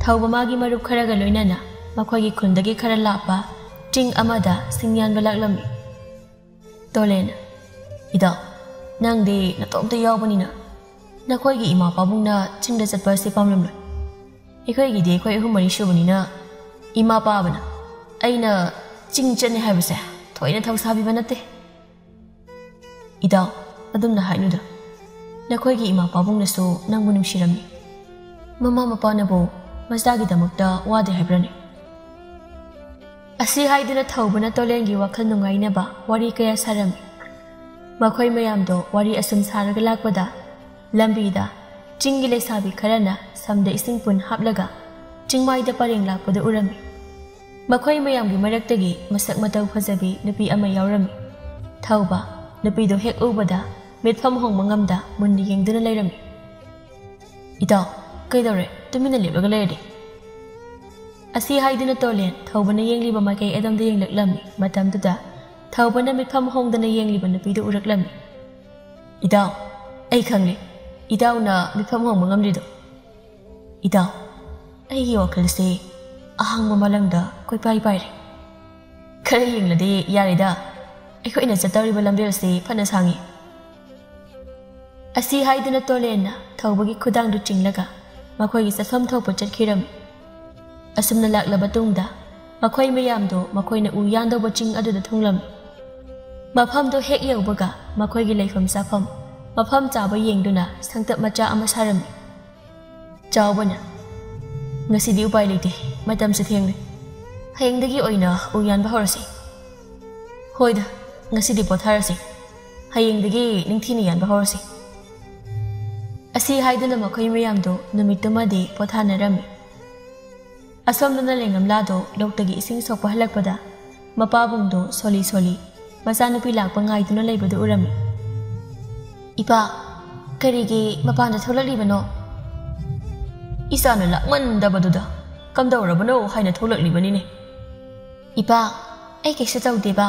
ꯊꯧꯕ ꯃꯥꯒꯤ ꯃꯔꯨꯞ ꯈꯔꯒ ꯂꯣꯏꯅꯅ ꯃꯈꯣꯏꯒꯤ ꯈꯨꯟꯗꯒꯤ ꯈꯔ ꯂꯥꯞꯄ ꯆꯤꯡ ꯑꯃꯗ ꯁꯤꯡꯌꯥꯟꯕ ꯂꯥꯛꯂꯝꯃꯤ꯫ ꯇꯣꯂꯦꯟ, "ꯏꯗꯥ, ꯅꯪꯗꯤ ꯅꯇꯣꯝꯇ ꯌꯥꯎꯕꯅꯤꯅ ꯅꯈꯣꯏꯒꯤ ꯏꯃꯥ ꯄꯥꯕꯨꯡꯅ ꯆꯤꯡꯗ ꯆꯠꯄ ꯑꯁꯤ ꯄꯥꯝꯂꯝꯂꯣꯏ꯫ ꯑꯩꯈꯣꯏꯒꯤꯗꯤ ꯑꯩꯈꯣꯏ ꯑꯍꯨꯝ ꯃꯔꯤ ꯁꯨꯕꯅꯤꯅ ꯏꯃꯥ ꯄꯥꯕꯅ ꯑꯩꯅ ꯆꯤꯡ ꯆꯠꯅꯤ ꯍꯥꯏꯕꯁꯦ ꯊꯣꯏꯅ ꯊꯧꯁꯥꯕꯤꯕ ꯅꯠꯇꯦ꯫" "ꯏꯗꯥ, ꯑꯗꯨꯝꯅ ꯍꯥꯏꯅꯨꯗ꯫ ꯅꯈꯣꯏꯒꯤ ꯏꯃꯥ ꯄꯥꯕꯨꯡꯅꯁꯨ ꯅꯪꯕꯨ ꯅꯨꯡꯁꯤꯔꯝꯃꯤ꯫ ꯃꯃꯥ ꯃꯄꯥꯅꯕꯨ ꯃꯆꯥꯒꯤꯗꯃꯛꯇ ꯋꯥꯗꯦ ꯍꯥꯏꯕ꯭ꯔꯅꯦ?" ꯑꯁꯤ ꯍꯥꯏꯗꯨꯅ ꯊꯧꯕꯅ ꯇꯣꯂꯦꯟꯒꯤ ꯋꯥꯈꯜ ꯅꯨꯡꯉꯥꯏꯅꯕ ꯋꯥꯔꯤ ꯀꯌꯥ ꯁꯥꯔꯝꯃꯤ꯫ ꯃꯈꯣꯏ ꯃꯌꯥꯝꯗꯣ ꯋꯥꯔꯤ ꯑꯁꯨꯝ ꯁꯥꯔꯒ ꯂꯥꯛꯄꯗ, ꯂꯝꯕꯤꯗ ꯆꯤꯡꯒꯤ ꯂꯩꯁꯥꯕꯤ ꯈꯔꯅ ꯁꯝꯗ ꯏꯁꯤꯡ ꯄꯨꯟ ꯍꯥꯞꯂꯒ ꯆꯤꯡꯃꯥꯏꯗ ꯄꯔꯦꯡ ꯂꯥꯛꯄꯗꯨ ꯎꯔꯝꯃꯤ꯫ ꯃꯈꯣꯏ ꯃꯌꯥꯝꯒꯤ ꯃꯔꯛꯇꯒꯤ ꯃꯁꯛ ꯃꯇꯧ ꯐꯖꯕꯤ ꯅꯨꯄꯤ ꯑꯃ ꯌꯥꯎꯔꯝꯃꯤ꯫ ꯊꯧꯕ ꯅꯨꯄꯤꯗꯨ ꯍꯦꯛ ꯎꯕꯗ ꯃꯤꯠꯐꯝ ꯍꯣꯡꯕ ꯉꯝꯗ ꯃꯨꯟꯅ ꯌꯦꯡꯗꯨꯅ ꯂꯩꯔꯝꯃꯤ꯫ "ꯏꯇꯥꯎ, ꯀꯩꯗꯧꯔꯦ ꯇꯨꯃꯤꯟꯅ ꯂꯦꯞꯂꯒ ꯂꯩꯔꯗꯤ?" ꯑꯁꯤ ꯍꯥꯏꯗꯨꯅ ꯇꯣꯂꯦꯟ ꯊꯧꯕꯅ ꯌꯦꯡꯂꯤꯕ ꯃꯥꯏꯀꯩ ꯑꯗꯣꯝꯗ ꯌꯦꯡꯂꯛꯂꯝꯃꯤ꯫ ꯃꯇꯝꯗꯨꯗ ꯊꯧꯕꯅ ꯃꯤꯠꯐꯝ ꯍꯣꯡꯗꯅ ꯌꯦꯡꯂꯤꯕ ꯅꯨꯄꯤꯗꯨ ꯎꯔꯛꯂꯝꯃꯤ꯫ "ꯏꯇꯥꯎ, ꯑꯩ ꯈꯪꯂꯦ꯫ ꯏꯇꯥꯎꯅ ꯃꯤꯠꯐꯝ ꯍꯣꯡꯕ ꯉꯝꯂꯤꯗꯣ꯫" "ꯏꯇꯥꯎ, ꯑꯩꯒꯤ ꯋꯥꯈꯜꯁꯦ ꯑꯍꯥꯡꯕ ꯃꯥꯂꯪꯗ ꯀꯣꯏꯄꯥꯏ ꯄꯥꯏꯔꯦ꯫ ꯈꯔ ꯌꯦꯡꯂꯗꯤ ꯌꯥꯔꯦꯗ, ꯑꯩꯈꯣꯏꯅ ꯆꯠꯇꯧꯔꯤꯕ ꯂꯝꯕꯦꯜꯁꯤ ꯐꯅ ꯁꯥꯡꯉꯤ꯫" ꯑꯁꯤ ꯍꯥꯏꯗꯨꯅ ꯇꯣꯂꯦꯟꯅ ꯊꯧꯕꯒꯤ ꯈꯨꯗꯥꯡꯗꯨ ꯆꯤꯡꯂꯒ ꯃꯈꯣꯏꯒꯤ ꯆꯠꯐꯝ ꯊꯣꯛꯄ ꯆꯠꯈꯤꯔꯝꯃꯤ꯫ ꯑꯁꯨꯝꯅ ꯂꯥꯛꯂꯕ ꯇꯨꯡꯗ ꯃꯈꯣꯏ ꯃꯌꯥꯝꯗꯣ ꯃꯈꯣꯏꯅ ꯎ ꯌꯥꯟꯗꯧꯕ ꯆꯤꯡ ꯑꯗꯨꯗ ꯊꯨꯡꯂꯝꯃꯤ꯫ ꯃꯐꯝꯗꯣ ꯍꯦꯛ ꯌꯧꯕꯒ ꯃꯈꯣꯏꯒꯤ ꯂꯩꯐꯝ ꯆꯥꯐꯝ ꯃꯐꯝ ꯆꯥꯕ ꯌꯦꯡꯗꯨꯅ ꯁꯪꯇꯞ ꯃꯆꯥ ꯑꯃ ꯁꯥꯔꯝꯃꯤ꯫ ꯆꯥꯎꯕꯅ, "ꯉꯁꯤꯗꯤ ꯎꯄꯥꯏ ꯂꯩꯇꯦ, ꯃꯇꯝꯁꯨ ꯊꯦꯡꯂꯦ꯫ ꯍꯌꯦꯡꯗꯒꯤ ꯑꯣꯏꯅ ꯎ ꯌꯥꯟꯕ ꯍꯧꯔꯁꯤ꯫" "ꯍꯣꯏꯗ, ꯉꯁꯤꯗꯤ ꯄꯣꯊꯥꯔꯁꯤ꯫ ꯍꯌꯦꯡꯗꯒꯤ ꯅꯤꯡꯊꯤꯅ ꯌꯥꯟꯕ ꯍꯧꯔꯁꯤ꯫" ꯑꯁꯤ ꯍꯥꯏꯗꯨꯅ ꯃꯈꯣꯏ ꯃꯌꯥꯝꯗꯣ ꯅꯨꯃꯤꯠꯇꯨꯃꯗꯤ ꯄꯣꯊꯥꯅꯔꯝꯃꯤ꯫ ꯑꯁꯣꯝꯗꯅ ꯂꯩꯉꯝꯂꯥꯗꯣ ꯂꯣꯛꯇꯒꯤ ꯏꯁꯤꯡ ꯁꯣꯛꯄ ꯍꯜꯂꯛꯄꯗ ꯃꯄꯥꯕꯨꯡꯗꯣ ꯁꯣꯂꯤ ꯁꯣꯂꯤ ꯃꯆꯥꯅꯨꯄꯤ ꯂꯥꯛꯄ ꯉꯥꯏꯗꯨꯅ ꯂꯩꯕꯗꯨ ꯎꯔꯝꯃꯤ꯫ "ꯏꯄꯥ, ꯀꯔꯤꯒꯤ ꯃꯄꯥꯟꯗ ꯊꯣꯛꯂꯛꯂꯤꯕꯅꯣ?" "ꯏꯆꯥꯅ ꯂꯥꯛꯃꯟꯗꯕꯗꯨꯗ ꯀꯝꯗꯧꯔꯕꯅꯣ ꯍꯥꯏꯅ ꯊꯣꯛꯂꯛꯂꯤꯕꯅꯤꯅꯦ꯫" "ꯏꯄꯥ, ꯑꯩ ꯀꯩꯁꯨ ꯇꯧꯗꯦꯕ꯫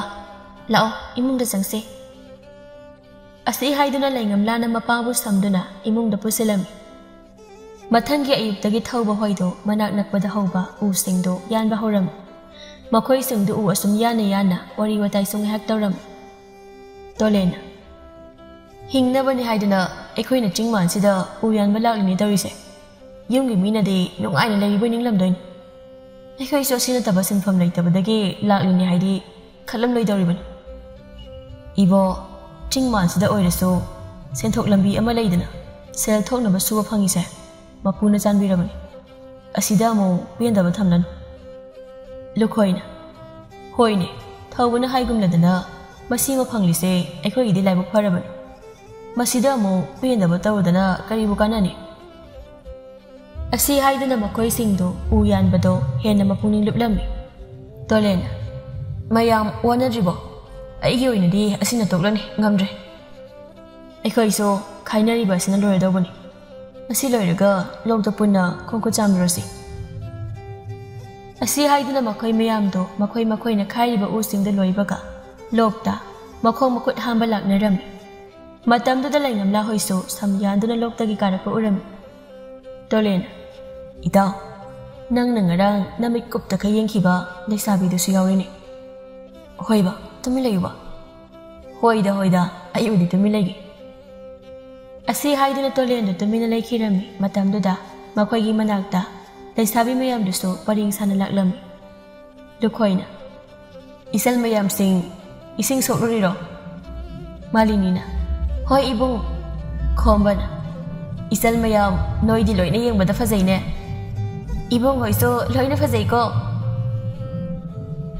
ꯂꯥꯛꯑꯣ, ꯏꯃꯨꯡꯗ ꯆꯪꯁꯦ꯫" ꯑꯁꯤ ꯍꯥꯏꯗꯨꯅ ꯂꯩꯉꯝꯂꯥꯅ ꯃꯄꯥꯕꯨ ꯁꯝꯗꯨꯅ ꯏꯃꯨꯡꯗ ꯄꯨꯁꯤꯜꯂꯝꯃꯤ꯫ ꯃꯊꯪꯒꯤ ꯑꯌꯨꯛꯇꯒꯤ ꯊꯧꯕ ꯍꯣꯏꯗꯣ ꯃꯅꯥꯛ ꯅꯛꯄꯗ ꯍꯧꯕ ꯎꯁꯤꯡꯗꯣ ꯌꯥꯟꯕ ꯍꯧꯔꯝꯃꯤ꯫ ꯃꯈꯣꯏꯁꯤꯡꯗꯨ ꯎ ꯑꯁꯨꯝ ꯌꯥꯟꯅ ꯌꯥꯟꯅ ꯋꯥꯔꯤ ꯋꯥꯇꯥꯏꯁꯨ ꯉꯥꯏꯍꯥꯛ ꯇꯧꯔꯝꯃꯤ꯫ ꯇꯣꯂꯦꯟꯅ, "ꯍꯤꯡꯅꯕꯅꯤ ꯍꯥꯏꯗꯨꯅ ꯑꯩꯈꯣꯏꯅ ꯆꯤꯡ ꯃꯥꯟꯁꯤꯗ ꯎ ꯌꯥꯟꯕ ꯂꯥꯛꯂꯤꯅꯦ ꯇꯧꯔꯤꯁꯦ꯫ ꯌꯨꯝꯒꯤ ꯃꯤꯅꯗꯤ ꯅꯨꯡꯉꯥꯏꯅ ꯂꯩꯔꯤꯕꯣꯏ ꯅꯤꯡꯂꯝꯗꯣꯏꯅꯤ꯫ ꯑꯩꯈꯣꯏꯁꯨ ꯑꯁꯤ ꯅꯠꯇꯕ ꯁꯤꯟꯐꯝ ꯂꯩꯇꯕꯗꯒꯤ ꯂꯥꯛꯂꯤꯅꯦ ꯍꯥꯏꯗꯤ ꯈꯜꯂꯝꯂꯣꯏꯗꯧꯔꯤꯕꯅꯤ꯫" "ꯏꯕꯣ, ꯆꯤꯡ ꯃꯥꯟꯁꯤꯗ ꯑꯣꯏꯔꯁꯨ ꯁꯦꯟꯊꯣꯛ ꯂꯝꯕꯤ ꯑꯃ ꯂꯩꯗꯅ ꯁꯦꯜ ꯊꯣꯛꯅꯕ ꯁꯨꯕ ꯐꯪꯉꯤꯁꯦ ꯃꯄꯨꯅ ꯆꯥꯟꯕꯤꯔꯕꯅꯤ꯫ ꯑꯁꯤꯗ ꯑꯃꯨꯛ ꯄꯦꯟꯗꯕ ꯊꯝꯂꯅꯨ꯫" ꯂꯨꯈꯣꯏꯅ, "ꯍꯣꯏꯅꯦ, ꯊꯧꯕꯅ ꯍꯥꯏꯒꯨꯝꯂꯗꯅ ꯃꯁꯤ ꯑꯃ ꯐꯪꯂꯤꯁꯦ ꯑꯩꯈꯣꯏꯒꯤꯗꯤ ꯂꯥꯏꯕꯛ ꯐꯔꯕꯅꯤ꯫ ꯃꯁꯤꯗ ꯑꯃꯨꯛ ꯄꯦꯟꯗꯕ ꯇꯧꯔꯨꯗꯅ ꯀꯔꯤꯕꯨ ꯀꯥꯟꯅꯅꯤ?" ꯑꯁꯤ ꯍꯥꯏꯗꯨꯅ ꯃꯈꯣꯏꯁꯤꯡꯗꯨ ꯎ ꯌꯥꯟꯕꯗꯣ ꯍꯦꯟꯅ ꯃꯄꯨꯛꯅꯤꯡ ꯂꯨꯞꯂꯝꯃꯤ꯫ ꯇꯣꯂꯦꯟꯅ, "ꯃꯌꯥꯝ ꯋꯥꯅꯗ꯭ꯔꯤꯕꯣ? ꯑꯩꯒꯤ ꯑꯣꯏꯅꯗꯤ ꯑꯁꯤꯅ ꯇꯣꯛꯂꯅꯤ, ꯉꯝꯗ꯭ꯔꯦ꯫ ꯑꯩꯈꯣꯏꯁꯨ ꯈꯥꯏꯅꯔꯤꯕ ꯑꯁꯤꯅ ꯂꯣꯏꯔꯗꯧꯕꯅꯤ꯫ ꯃꯁꯤ ꯂꯣꯏꯔꯒ ꯂꯣꯛꯇ ꯄꯨꯟꯅ ꯈꯣꯡ ꯈꯨꯠ ꯆꯥꯝꯂꯨꯔꯁꯤ꯫" ꯑꯁꯤ ꯍꯥꯏꯗꯨꯅ ꯃꯈꯣꯏ ꯃꯌꯥꯝꯗꯣ ꯃꯈꯣꯏ ꯃꯈꯣꯏꯅ ꯈꯥꯏꯔꯤꯕ ꯎꯁꯤꯡꯗꯨ ꯂꯣꯏꯕꯒ ꯂꯣꯛꯇ ꯃꯈꯣꯡ ꯃꯈꯨꯠ ꯍꯥꯝꯕ ꯂꯥꯛꯅꯔꯝꯃꯤ꯫ ꯃꯇꯝꯗꯨꯗ ꯂꯩꯉꯝꯂꯥ ꯍꯣꯏꯁꯨ ꯁꯝ ꯌꯥꯟꯗꯨꯅ ꯂꯣꯛꯇꯒꯤ ꯀꯥꯔꯛꯄ ꯎꯔꯝꯃꯤ꯫ ꯇꯣꯂꯦꯟ, "ꯏꯇꯥꯎ, ꯅꯪꯅ ꯉꯔꯥꯡ ꯅꯃꯤꯠ ꯀꯨꯞꯇ ꯈꯩ ꯌꯦꯡꯈꯤꯕ ꯂꯩꯁꯥꯕꯤꯗꯨꯁꯨ ꯌꯥꯎꯔꯤꯅꯦ꯫" "ꯍꯣꯏꯕ, ꯇꯨꯃꯤꯟ ꯂꯩꯌꯨꯕ꯫" "ꯍꯣꯏꯗ, ꯍꯣꯏꯗ, ꯑꯩꯕꯨꯗꯤ ꯇꯨꯃꯤꯟ ꯂꯩꯒꯦ꯫" ꯑꯁꯤ ꯍꯥꯏꯗꯨꯅ ꯇꯣꯂꯦꯟꯗꯨ ꯇꯨꯃꯤꯟꯅ ꯂꯩꯈꯤꯔꯝꯃꯤ꯫ ꯃꯇꯝꯗꯨꯗ ꯃꯈꯣꯏꯒꯤ ꯃꯅꯥꯛꯇ ꯂꯩꯁꯥꯕꯤ ꯃꯌꯥꯝꯗꯨꯁꯨ ꯄꯔꯦꯡ ꯁꯥꯅ ꯂꯥꯛꯂꯝꯃꯤ꯫ ꯂꯨꯈꯣꯏꯅ, "ꯏꯆꯜ ꯃꯌꯥꯝꯁꯤꯡ, ꯏꯁꯤꯡ ꯁꯣꯛꯂꯨꯔꯤꯔꯣ?" ꯃꯥꯂꯤꯅꯤꯅ, "ꯍꯣꯏ ꯏꯕꯨꯡ꯫" ꯈꯣꯝꯕꯅ, "ꯏꯆꯜ ꯃꯌꯥꯝ, ꯅꯣꯏꯗꯤ ꯂꯣꯏꯅ ꯌꯦꯡꯕꯗ ꯐꯖꯩꯅꯦ꯫ ꯏꯕꯨꯡ ꯍꯣꯏꯁꯨ ꯂꯣꯏꯅ ꯐꯖꯩꯀꯣ?"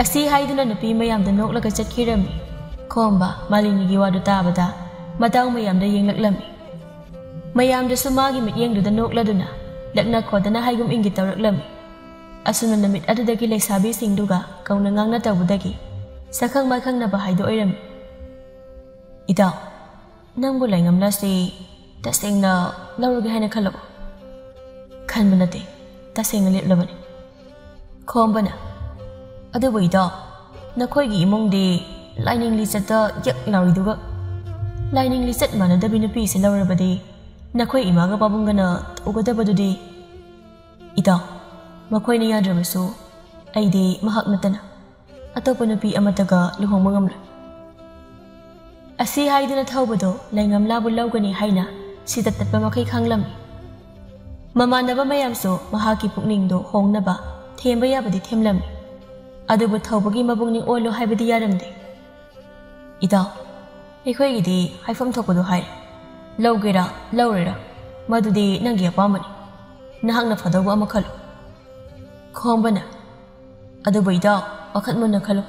ꯑꯁꯤ ꯍꯥꯏꯗꯨꯅ ꯅꯨꯄꯤ ꯃꯌꯥꯝꯗ ꯅꯣꯛꯂꯒ ꯆꯠꯈꯤꯔꯝꯃꯤ꯫ ꯈꯣꯝꯕ ꯃꯥꯂꯤꯅꯤꯒꯤ ꯋꯥꯗꯨ ꯇꯥꯕꯗ ꯃꯇꯥꯎ ꯃꯌꯥꯝꯗ ꯌꯦꯡꯂꯛꯂꯝꯃꯤ꯫ ꯃꯌꯥꯝꯗꯁꯨ ꯃꯥꯒꯤ ꯃꯤꯠꯌꯦꯡꯗꯨꯗ ꯅꯣꯛꯂꯗꯨꯅ ꯂꯛꯅ ꯈꯣꯗꯅ ꯍꯥꯏꯒꯨꯝ ꯏꯪꯒꯤꯠ ꯇꯧꯔꯛꯂꯝꯃꯤ꯫ ꯑꯁꯨꯝꯅ ꯅꯨꯃꯤꯠ ꯑꯗꯨꯗꯒꯤ ꯂꯩꯁꯥꯕꯤꯁꯤꯡꯗꯨꯒ ꯀꯧꯅ ꯉꯥꯡꯅ ꯇꯧꯕꯗꯒꯤ ꯁꯛꯈꯪ ꯃꯥꯏꯈꯪꯅꯕ ꯍꯥꯏꯗꯣ ꯑꯣꯏꯔꯝꯃꯤ꯫ "ꯏꯇꯥꯎ, ꯅꯪꯕꯨ ꯂꯥꯏꯉꯝꯂꯥꯁꯤ ꯇꯁꯦꯡꯅ ꯂꯧꯔꯒꯦ ꯍꯥꯏꯅ ꯈꯜꯂꯕꯣ?" "ꯈꯟꯕ ꯅꯠꯇꯦ, ꯇꯁꯦꯡꯅ ꯂꯦꯞꯂꯕꯅꯤ꯫" ꯈꯣꯝꯕꯅ, "ꯑꯗꯨꯕꯨ ꯏꯇꯥꯎ, ꯅꯈꯣꯏꯒꯤ ꯏꯃꯨꯡꯗꯤ ꯂꯥꯏꯅꯤꯡ ꯂꯤꯆꯠꯇ ꯌꯛ ꯂꯥꯎꯔꯤꯗꯨꯒ, ꯂꯥꯏꯅꯤꯡ ꯂꯤꯆꯠ ꯃꯥꯟꯅꯗꯕꯤ ꯅꯨꯄꯤꯁꯤ ꯂꯧꯔꯕꯗꯤ ꯅꯈꯣꯏ ꯏꯃꯥꯒ ꯄꯥꯕꯨꯡꯒꯅ ꯇꯧꯒꯗꯕꯗꯨꯗꯤ?" "ꯏꯇꯥꯎ, ꯃꯈꯣꯏꯅ ꯌꯥꯗ꯭ꯔꯕꯁꯨ ꯑꯩꯗꯤ ꯃꯍꯥꯛ ꯅꯠꯇꯅ ꯑꯇꯣꯞꯄ ꯅꯨꯄꯤ ꯑꯃꯠꯇꯒ ꯂꯨꯍꯣꯡꯕ ꯉꯝꯂꯣꯏ꯫" ꯑꯁꯤ ꯍꯥꯏꯗꯨꯅ ꯊꯧꯕꯗꯣ ꯂꯩꯉꯝꯂꯥꯕꯨ ꯂꯧꯒꯅꯤ ꯍꯥꯏꯅ ꯁꯤꯗ ꯇꯠꯄ ꯃꯈꯩ ꯈꯪꯂꯝꯃꯤ꯫ ꯃꯃꯥꯟꯅꯕ ꯃꯌꯥꯝꯁꯨ ꯃꯍꯥꯛꯀꯤ ꯄꯨꯛꯅꯤꯡꯗꯣ ꯍꯣꯡꯅꯕ ꯊꯦꯝꯕ ꯌꯥꯕꯗꯤ ꯊꯦꯝꯂꯝꯃꯤ꯫ ꯑꯗꯨꯕꯨ ꯊꯧꯕꯒꯤ ꯃꯕꯨꯛꯅꯤꯡ ꯑꯣꯜꯂꯣ ꯍꯥꯏꯕꯗꯤ ꯌꯥꯔꯝꯗꯦ꯫ "ꯏꯇꯥꯎ, ꯑꯩꯈꯣꯏꯒꯤꯗꯤ ꯍꯥꯏꯐꯝ ꯊꯣꯛꯄꯗꯣ ꯍꯥꯏꯔꯦ꯫ ꯂꯧꯒꯦꯔꯥ ꯂꯧꯔꯣꯏꯔꯥ, ꯃꯗꯨꯗꯤ ꯅꯪꯒꯤ ꯑꯄꯥꯝꯕꯅꯤ꯫ ꯅꯍꯥꯛꯅ ꯐꯗꯧꯕ ꯑꯃ ꯈꯜꯂꯨ꯫" ꯈꯣꯝꯕꯅ, "ꯑꯗꯨꯕꯨ ꯏꯇꯥꯎ, ꯋꯥꯈꯜ ꯃꯨꯟꯅ ꯈꯜꯂꯨ꯫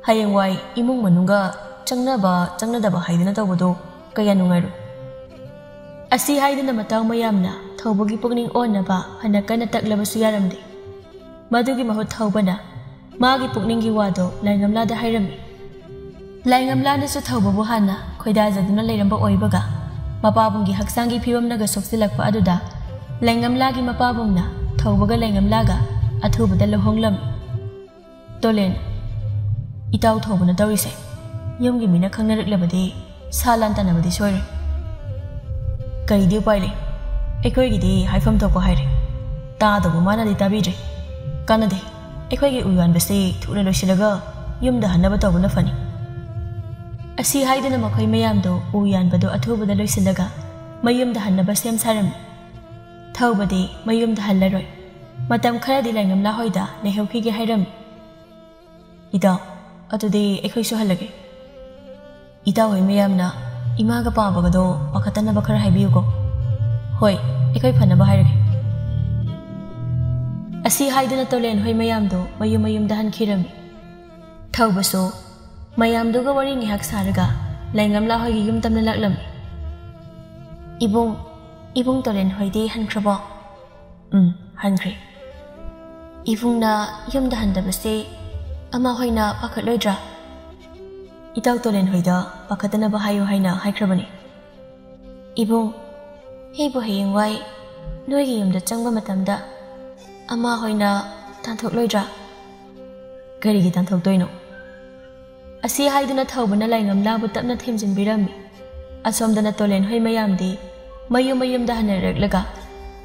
ꯍꯌꯦꯡꯋꯥꯏ ꯏꯃꯨꯡ ꯃꯅꯨꯡꯒ ꯆꯪꯅꯕ ꯆꯪꯅꯗꯕ ꯍꯥꯏꯗꯅ ꯇꯧꯕꯗꯣ ꯀꯌꯥ ꯅꯨꯡꯉꯥꯏꯔꯣꯏ꯫" ꯑꯁꯤ ꯍꯥꯏꯗꯨꯅ ꯃꯇꯥꯎ ꯃꯌꯥꯝꯅ ꯊꯧꯕꯒꯤ ꯄꯨꯛꯅꯤꯡ ꯑꯣꯟꯅꯕ ꯐꯅ ꯀꯟꯅ ꯇꯛꯂꯕꯁꯨ ꯌꯥꯔꯝꯗꯦ꯫ ꯃꯗꯨꯒꯤ ꯃꯍꯨꯠ ꯊꯧꯕꯅ ꯃꯥꯒꯤ ꯄꯨꯛꯅꯤꯡꯒꯤ ꯋꯥꯗꯣ ꯂꯥꯏꯉꯝꯂꯥꯗ ꯍꯥꯏꯔꯝꯃꯤ꯫ ꯂꯥꯏꯉꯝꯂꯥꯅꯁꯨ ꯊꯧꯕꯕꯨ ꯍꯥꯟꯅ ꯈꯣꯏꯗꯥꯖꯗꯨꯅ ꯂꯩꯔꯝꯕ ꯑꯣꯏꯕꯒ, ꯃꯄꯥꯕꯨꯡꯒꯤ ꯍꯛꯆꯥꯡꯒꯤ ꯐꯤꯕꯝꯅꯒ ꯁꯣꯛꯆꯤꯜꯂꯛꯄ ꯑꯗꯨꯗ ꯂꯥꯏꯉꯝꯂꯥꯒꯤ ꯃꯄꯥꯕꯨꯡꯅ ꯊꯧꯕꯒ ꯂꯥꯏꯉꯝꯂꯥꯒ ꯑꯊꯨꯕꯗ ꯂꯨꯍꯣꯡꯂꯝꯃꯤ꯫ ꯇꯣꯂꯦꯟ, "ꯏꯇꯥꯎ ꯊꯧꯕꯅ ꯇꯧꯔꯤꯁꯦ ꯌꯨꯝꯒꯤ ꯃꯤꯅ ꯈꯪꯅꯔꯛꯂꯕꯗꯤ ꯁꯥ ꯂꯥꯟ ꯇꯥꯟꯅꯕꯗꯤ ꯁꯣꯏꯔꯣꯏ꯫" "ꯀꯔꯤꯗꯤ ꯎꯄꯥꯏ ꯂꯩ? ꯑꯩꯈꯣꯏꯒꯤꯗꯤ ꯍꯥꯏꯐꯝ ꯊꯣꯛꯄ ꯍꯥꯏꯔꯦ꯫ ꯇꯥꯗꯧꯕ ꯃꯥꯅꯗꯤ ꯇꯥꯕꯤꯗ꯭ꯔꯦ꯫ ꯀꯥꯟꯅꯗꯦ, ꯑꯩꯈꯣꯏꯒꯤ ꯎ ꯌꯥꯟꯕꯁꯤ ꯊꯨꯅ ꯂꯣꯏꯁꯤꯜꯂꯒ ꯌꯨꯝꯗ ꯍꯟꯅꯕ ꯇꯧꯕꯅ ꯐꯅꯤ꯫" ꯑꯁꯤ ꯍꯥꯏꯗꯨꯅ ꯃꯈꯣꯏ ꯃꯌꯥꯝꯗꯣ ꯎ ꯌꯥꯟꯕꯗꯣ ꯑꯊꯨꯕꯗ ꯂꯣꯏꯁꯤꯜꯂꯒ ꯃꯌꯨꯝꯗ ꯍꯟꯅꯕ ꯁꯦꯝ ꯁꯥꯔꯝꯃꯤ꯫ ꯊꯧꯕꯗꯤ ꯃꯌꯨꯝꯗ ꯍꯜꯂꯔꯣꯏ꯫ ꯃꯇꯝ ꯈꯔꯗꯤ ꯂꯥꯏꯉꯝꯂꯥ ꯍꯣꯏꯗ ꯂꯩꯍꯧꯈꯤꯒꯦ ꯍꯥꯏꯔꯝꯃꯤ꯫ "ꯏꯇꯥꯎ, ꯑꯗꯨꯗꯤ ꯑꯩꯈꯣꯏꯁꯨ ꯍꯜꯂꯒꯦ꯫ ꯏꯇꯥꯎ ꯍꯣꯏ ꯃꯌꯥꯝꯅ ꯏꯃꯥꯒ ꯄꯥꯕꯒꯗꯣ ꯄꯥꯈꯠꯇꯅꯕ ꯈꯔ ꯍꯥꯏꯕꯤꯌꯨꯀꯣ꯫" "ꯍꯣꯏ, ꯑꯩꯈꯣꯏ ꯐꯅꯕ ꯍꯥꯏꯔꯒꯦ꯫" ꯑꯁꯤ ꯍꯥꯏꯗꯨꯅ ꯇꯣꯂꯦꯟ ꯍꯣꯏ ꯃꯌꯥꯝꯗꯣ ꯃꯌꯨꯝ ꯃꯌꯨꯝꯗ ꯍꯟꯈꯤꯔꯝꯃꯤ꯫ ꯊꯧꯕꯁꯨ ꯃꯌꯥꯝꯗꯨꯒ ꯋꯥꯔꯤ ꯉꯥꯏꯍꯥꯛ ꯁꯥꯔꯒ ꯂꯥꯏꯉꯝꯂꯥ ꯍꯣꯏꯒꯤ ꯌꯨꯝ ꯇꯝꯅ ꯂꯥꯛꯂꯝꯃꯤ꯫ "ꯏꯕꯨꯡ, ꯏꯕꯨꯡ ꯇꯣꯂꯦꯟ ꯍꯣꯏꯗꯤ ꯍꯟꯈ꯭ꯔꯕꯣ?" "ꯎꯝ, ꯍꯟꯈ꯭ꯔꯦ꯫" "ꯏꯕꯨꯡꯅ ꯌꯨꯝꯗ ꯍꯟꯗꯕꯁꯦ ꯑꯃꯥ ꯍꯣꯏꯅ ꯄꯥꯈꯠꯂꯣꯏꯗ꯭ꯔꯥ?" "ꯏꯇꯥꯎ ꯇꯣꯂꯦꯟ ꯍꯣꯏꯗ ꯄꯥꯈꯠꯇꯅꯕ ꯍꯥꯏꯌꯨ ꯍꯥꯏꯅ ꯍꯥꯏꯈ꯭ꯔꯕꯅꯤ꯫" "ꯏꯕꯨꯡ, ꯑꯩꯕꯨ ꯍꯌꯦꯡꯋꯥꯏ ꯅꯣꯏꯒꯤ ꯌꯨꯝꯗ ꯆꯪꯕ ꯃꯇꯝꯗ ꯑꯃꯥ ꯍꯣꯏꯅ ꯇꯥꯟꯊꯣꯛꯂꯣꯏꯗ꯭ꯔꯥ?" "ꯀꯔꯤꯒꯤ ꯇꯥꯟꯊꯣꯛꯇꯣꯏꯅꯣ?" ꯑꯁꯤ ꯍꯥꯏꯗꯨꯅ ꯊꯧꯕꯅ ꯂꯥꯏꯉꯝꯂꯥꯕꯨ ꯇꯞꯅ ꯊꯦꯝꯖꯤꯟꯕꯤꯔꯝꯃꯤ꯫ ꯑꯁꯣꯝꯗꯅ ꯇꯣꯂꯦꯟ ꯍꯣꯏ ꯃꯌꯥꯝꯗꯤ ꯃꯌꯨꯝ ꯃꯌꯨꯝꯗ ꯍꯟꯅꯔꯛꯂꯒ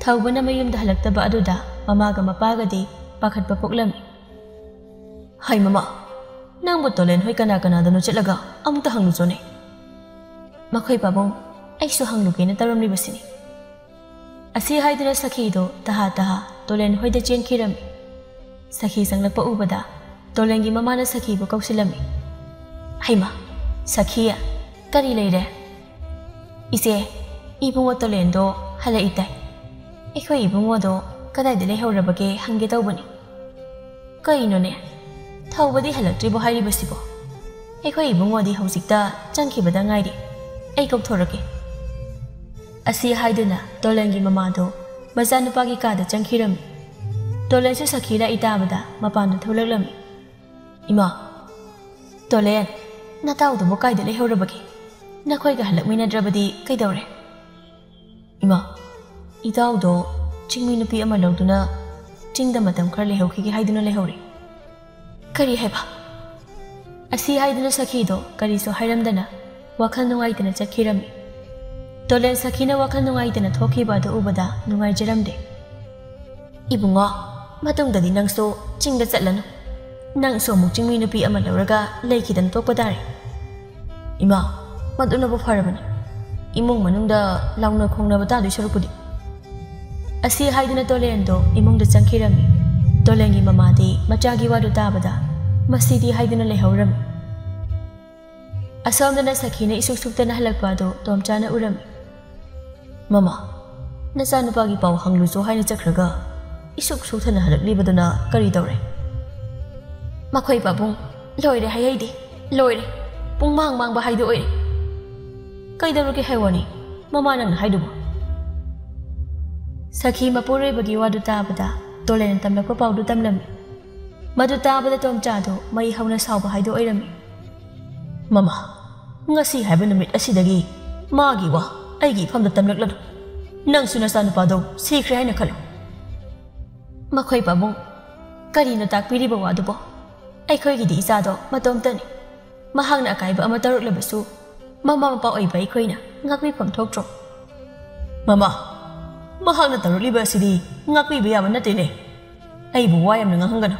ꯊꯧꯕꯅ ꯃꯌꯨꯝꯗ ꯍꯜꯂꯛꯇꯕ ꯑꯗꯨꯗ ꯃꯃꯥꯒ ꯃꯄꯥꯒꯗꯤ ꯄꯥꯈꯠꯄ ꯄꯣꯛꯂꯝꯃꯤ꯫ "ꯍꯩ ꯃꯃꯥ, ꯅꯪꯕꯨ ꯇꯣꯂꯦꯟ ꯍꯣꯏ ꯀꯅꯥ ꯀꯅꯥꯗꯅꯣ ꯆꯠꯂꯒ ꯑꯃꯨꯛꯇ ꯍꯪꯂꯨꯆꯣꯅꯦ꯫" "ꯃꯈꯣꯏ ꯄꯥꯕꯨꯡ, ꯑꯩꯁꯨ ꯍꯪꯂꯨꯒꯦꯅ ꯇꯧꯔꯝꯂꯤꯕꯁꯤꯅꯤ꯫" ꯑꯁꯤ ꯍꯥꯏꯗꯨꯅ ꯁꯈꯤꯗꯣ ꯇꯍꯥ ꯇꯍꯥ ꯇꯣꯂꯦꯟ ꯍꯣꯏꯗ ꯆꯦꯟꯈꯤꯔꯝꯃꯤ꯫ ꯁꯈꯤ ꯆꯪꯂꯛꯄ ꯎꯕꯗ ꯇꯣꯂꯦꯟꯒꯤ ꯃꯃꯥꯅ ꯁꯈꯤꯕꯨ ꯀꯧꯁꯤꯜꯂꯝꯃꯤ꯫ "ꯍꯩꯃꯥ, ꯁꯈꯤ, ꯀꯔꯤ ꯂꯩꯔꯦ?" "ꯏꯆꯦ, ꯏꯕꯨꯡꯉꯣ ꯇꯣꯂꯦꯟꯗꯣ ꯍꯜꯂꯛꯏ ꯇꯥꯏ꯫ ꯑꯩꯈꯣꯏ ꯏꯕꯨꯡꯉꯣꯗꯣ ꯀꯗꯥꯏꯗ ꯂꯩꯍꯧꯔꯕꯒꯦ ꯍꯪꯒꯦ ꯇꯧꯕꯅꯤ꯫" "ꯀꯩꯅꯣꯅꯦ, ꯊꯧꯕꯗꯤ ꯍꯜꯂꯛꯇ꯭ꯔꯤꯕꯣ ꯍꯥꯏꯔꯤꯕꯁꯤꯕꯣ? ꯑꯩꯈꯣꯏ ꯏꯕꯨꯡꯉꯣꯗꯤ ꯍꯧꯖꯤꯛꯇ ꯆꯪꯈꯤꯕꯗ ꯉꯥꯏꯔꯤ꯫ ꯑꯩ ꯀꯧꯊꯣꯔꯛꯀꯦ꯫" ꯑꯁꯤ ꯍꯥꯏꯗꯨꯅ ꯇꯣꯂꯦꯟꯒꯤ ꯃꯃꯥꯗꯣ ꯃꯆꯥꯅꯨꯄꯥꯒꯤ ꯀꯥꯗ ꯆꯪꯈꯤꯔꯝꯃꯤ꯫ ꯇꯣꯂꯦꯟꯁꯨ ꯁꯈꯤ ꯂꯥꯛꯏ ꯇꯥꯕꯗ ꯃꯄꯥꯟꯗ ꯊꯣꯛꯂꯛꯂꯝꯃꯤ꯫ "ꯏꯃꯥ, ꯇꯣꯂꯦꯟ, ꯅꯇꯥꯎꯗꯨꯕꯨ ꯀꯥꯏꯗ ꯂꯩꯍꯧꯔꯕꯒꯦ? ꯅꯈꯣꯏꯒ ꯍꯜꯂꯛꯃꯤꯟꯅꯗ꯭ꯔꯕꯗꯤ ꯀꯩꯗꯧꯔꯦ?" "ꯏꯃꯥ, ꯏꯇꯥꯎꯗꯣ ꯆꯤꯡꯃꯤ ꯅꯨꯄꯤ ꯑꯃ ꯂꯧꯗꯨꯅ ꯆꯤꯡꯗ ꯃꯇꯝ ꯈꯔ ꯂꯩꯍꯧꯈꯤꯒꯦ ꯍꯥꯏꯗꯨꯅ ꯂꯩꯍꯧꯔꯦ꯫" "ꯀꯔꯤ ꯍꯥꯏꯕ?" ꯑꯁꯤ ꯍꯥꯏꯗꯨꯅ ꯁꯈꯤꯗꯣ ꯀꯔꯤꯁꯨ ꯍꯥꯏꯔꯝꯗꯅ ꯋꯥꯈꯜ ꯅꯨꯡꯉꯥꯏꯇꯅ ꯆꯠꯈꯤꯔꯝꯃꯤ꯫ ꯇꯣꯂꯦꯟ ꯁꯈꯤꯅ ꯋꯥꯈꯜ ꯅꯨꯡꯉꯥꯏꯇꯅ ꯊꯣꯛꯈꯤꯕ ꯑꯗꯨ ꯎꯕꯗ ꯅꯨꯡꯉꯥꯏꯖꯔꯝꯗꯦ꯫ "ꯏꯕꯨꯡꯉꯣ, ꯃꯇꯨꯡꯗꯗꯤ ꯅꯪꯁꯨ ꯆꯤꯡꯗ ꯆꯠꯂꯅꯨ꯫ ꯅꯪꯁꯨ ꯑꯃꯨꯛ ꯆꯤꯡꯃꯤ ꯅꯨꯄꯤ ꯑꯃ ꯂꯧꯔꯒ ꯂꯩꯈꯤꯗꯅ ꯇꯣꯛꯄ ꯇꯥꯔꯦ꯫" "ꯏꯃꯥ, ꯃꯗꯨꯅꯕꯨ ꯐꯔꯕꯅꯤ꯫ ꯏꯃꯨꯡ ꯃꯅꯨꯡꯗ ꯂꯥꯎꯅ ꯈꯣꯡꯅꯕ ꯇꯥꯗꯣꯏ ꯁꯔꯨꯛꯄꯨꯗꯤ꯫" ꯑꯁꯤ ꯍꯥꯏꯗꯨꯅ ꯇꯣꯂꯦꯟꯗꯣ ꯏꯃꯨꯡꯗ ꯆꯪꯈꯤꯔꯝꯃꯤ꯫ ꯇꯣꯂꯦꯟꯒꯤ ꯃꯃꯥꯗꯤ ꯃꯆꯥꯒꯤ ꯋꯥꯗꯨ ꯇꯥꯕꯗ ꯃꯁꯤꯗꯤ ꯍꯥꯏꯗꯨꯅ ꯂꯩꯍꯧꯔꯝꯃꯤ꯫ ꯑꯁꯣꯝꯗꯅ ꯁꯈꯤꯅ ꯏꯁꯨꯛ ꯁꯨꯛꯇꯅ ꯍꯜꯂꯛꯄ ꯑꯗꯨ ꯇꯣꯝꯆꯥꯅ ꯎꯔꯝꯃꯤ꯫ "ꯃꯃꯥ, ꯅꯆꯥꯅꯨꯄꯥꯒꯤ ꯄꯥꯎ ꯍꯪꯂꯨꯆꯣ ꯍꯥꯏꯅ ꯆꯠꯈ꯭ꯔꯒ ꯏꯁꯨꯛ ꯁꯨꯛꯊꯅ ꯍꯜꯂꯛꯂꯤꯕꯗꯨꯅ ꯀꯔꯤ ꯇꯧꯔꯦ?" "ꯃꯈꯣꯏ ꯄꯥꯕꯨꯡ, ꯂꯣꯏꯔꯦ ꯍꯥꯏꯍꯩꯗꯦ, ꯂꯣꯏꯔꯦ꯫ ꯄꯨꯡꯃꯥꯡ ꯃꯥꯡꯕ ꯍꯥꯏꯗꯣ ꯑꯣꯏꯔꯦ꯫ ꯀꯩꯗꯧꯔꯒꯦ ꯍꯥꯏ ꯋꯥꯅꯤ, ꯃꯃꯥ ꯅꯪꯅ ꯍꯥꯏꯗꯨꯕꯨ?" ꯁꯈꯤ ꯃꯄꯨꯔꯣꯏꯕꯒꯤ ꯋꯥꯗꯨ ꯇꯥꯕꯗ ꯇꯣꯂꯦꯟꯅ ꯇꯝꯂꯛꯄ ꯄꯥꯎꯗꯨ ꯇꯝꯂꯝꯃꯤ꯫ ꯃꯗꯨ ꯇꯥꯕꯗ ꯇꯣꯝꯆꯥꯗꯨ ꯃꯩ ꯍꯧꯅ ꯁꯥꯎꯕ ꯍꯥꯏꯗꯨ ꯑꯣꯏꯔꯝꯃꯤ꯫ "ꯃꯃꯥ, ꯉꯁꯤ ꯍꯥꯏꯕ ꯅꯨꯃꯤꯠ ꯑꯁꯤꯗꯒꯤ ꯃꯥꯒꯤ ꯋꯥ ꯑꯩꯒꯤ ꯏꯐꯝꯗ ꯇꯝꯂꯛꯂꯅꯨ꯫ ꯅꯪꯁꯨ ꯅꯆꯥꯅꯨꯄꯥꯗꯣ ꯁꯤꯈ꯭ꯔꯦ ꯍꯥꯏꯅ ꯈꯜꯂꯨ꯫" "ꯃꯈꯣꯏ ꯄꯥꯕꯨꯡ, ꯀꯔꯤꯅꯣ ꯇꯥꯛꯄꯤꯔꯤꯕ ꯋꯥꯗꯨꯕꯣ? ꯑꯩꯈꯣꯏꯒꯤꯗꯤ ꯏꯆꯥꯗꯣ ꯃꯇꯣꯝꯇꯅꯤ꯫ ꯃꯍꯥꯛꯅ ꯑꯀꯥꯏꯕ ꯑꯃ ꯇꯧꯔꯛꯂꯕꯁꯨ ꯃꯃꯥ ꯃꯄꯥ ꯑꯣꯏꯕ ꯑꯩꯈꯣꯏꯅ ꯉꯥꯛꯄꯤꯐꯝ ꯊꯣꯛꯇ꯭ꯔꯣ?" "ꯃꯃꯥ, ꯃꯍꯥꯛꯅ ꯇꯧꯔꯛꯂꯤꯕ ꯑꯁꯤꯗꯤ ꯉꯥꯛꯄꯤꯕ ꯌꯥꯕ ꯅꯠꯇꯦꯅꯦ꯫ ꯑꯩꯕꯨ ꯋꯥ ꯌꯥꯝꯅ ꯉꯥꯡꯍꯟꯒꯅꯨ꯫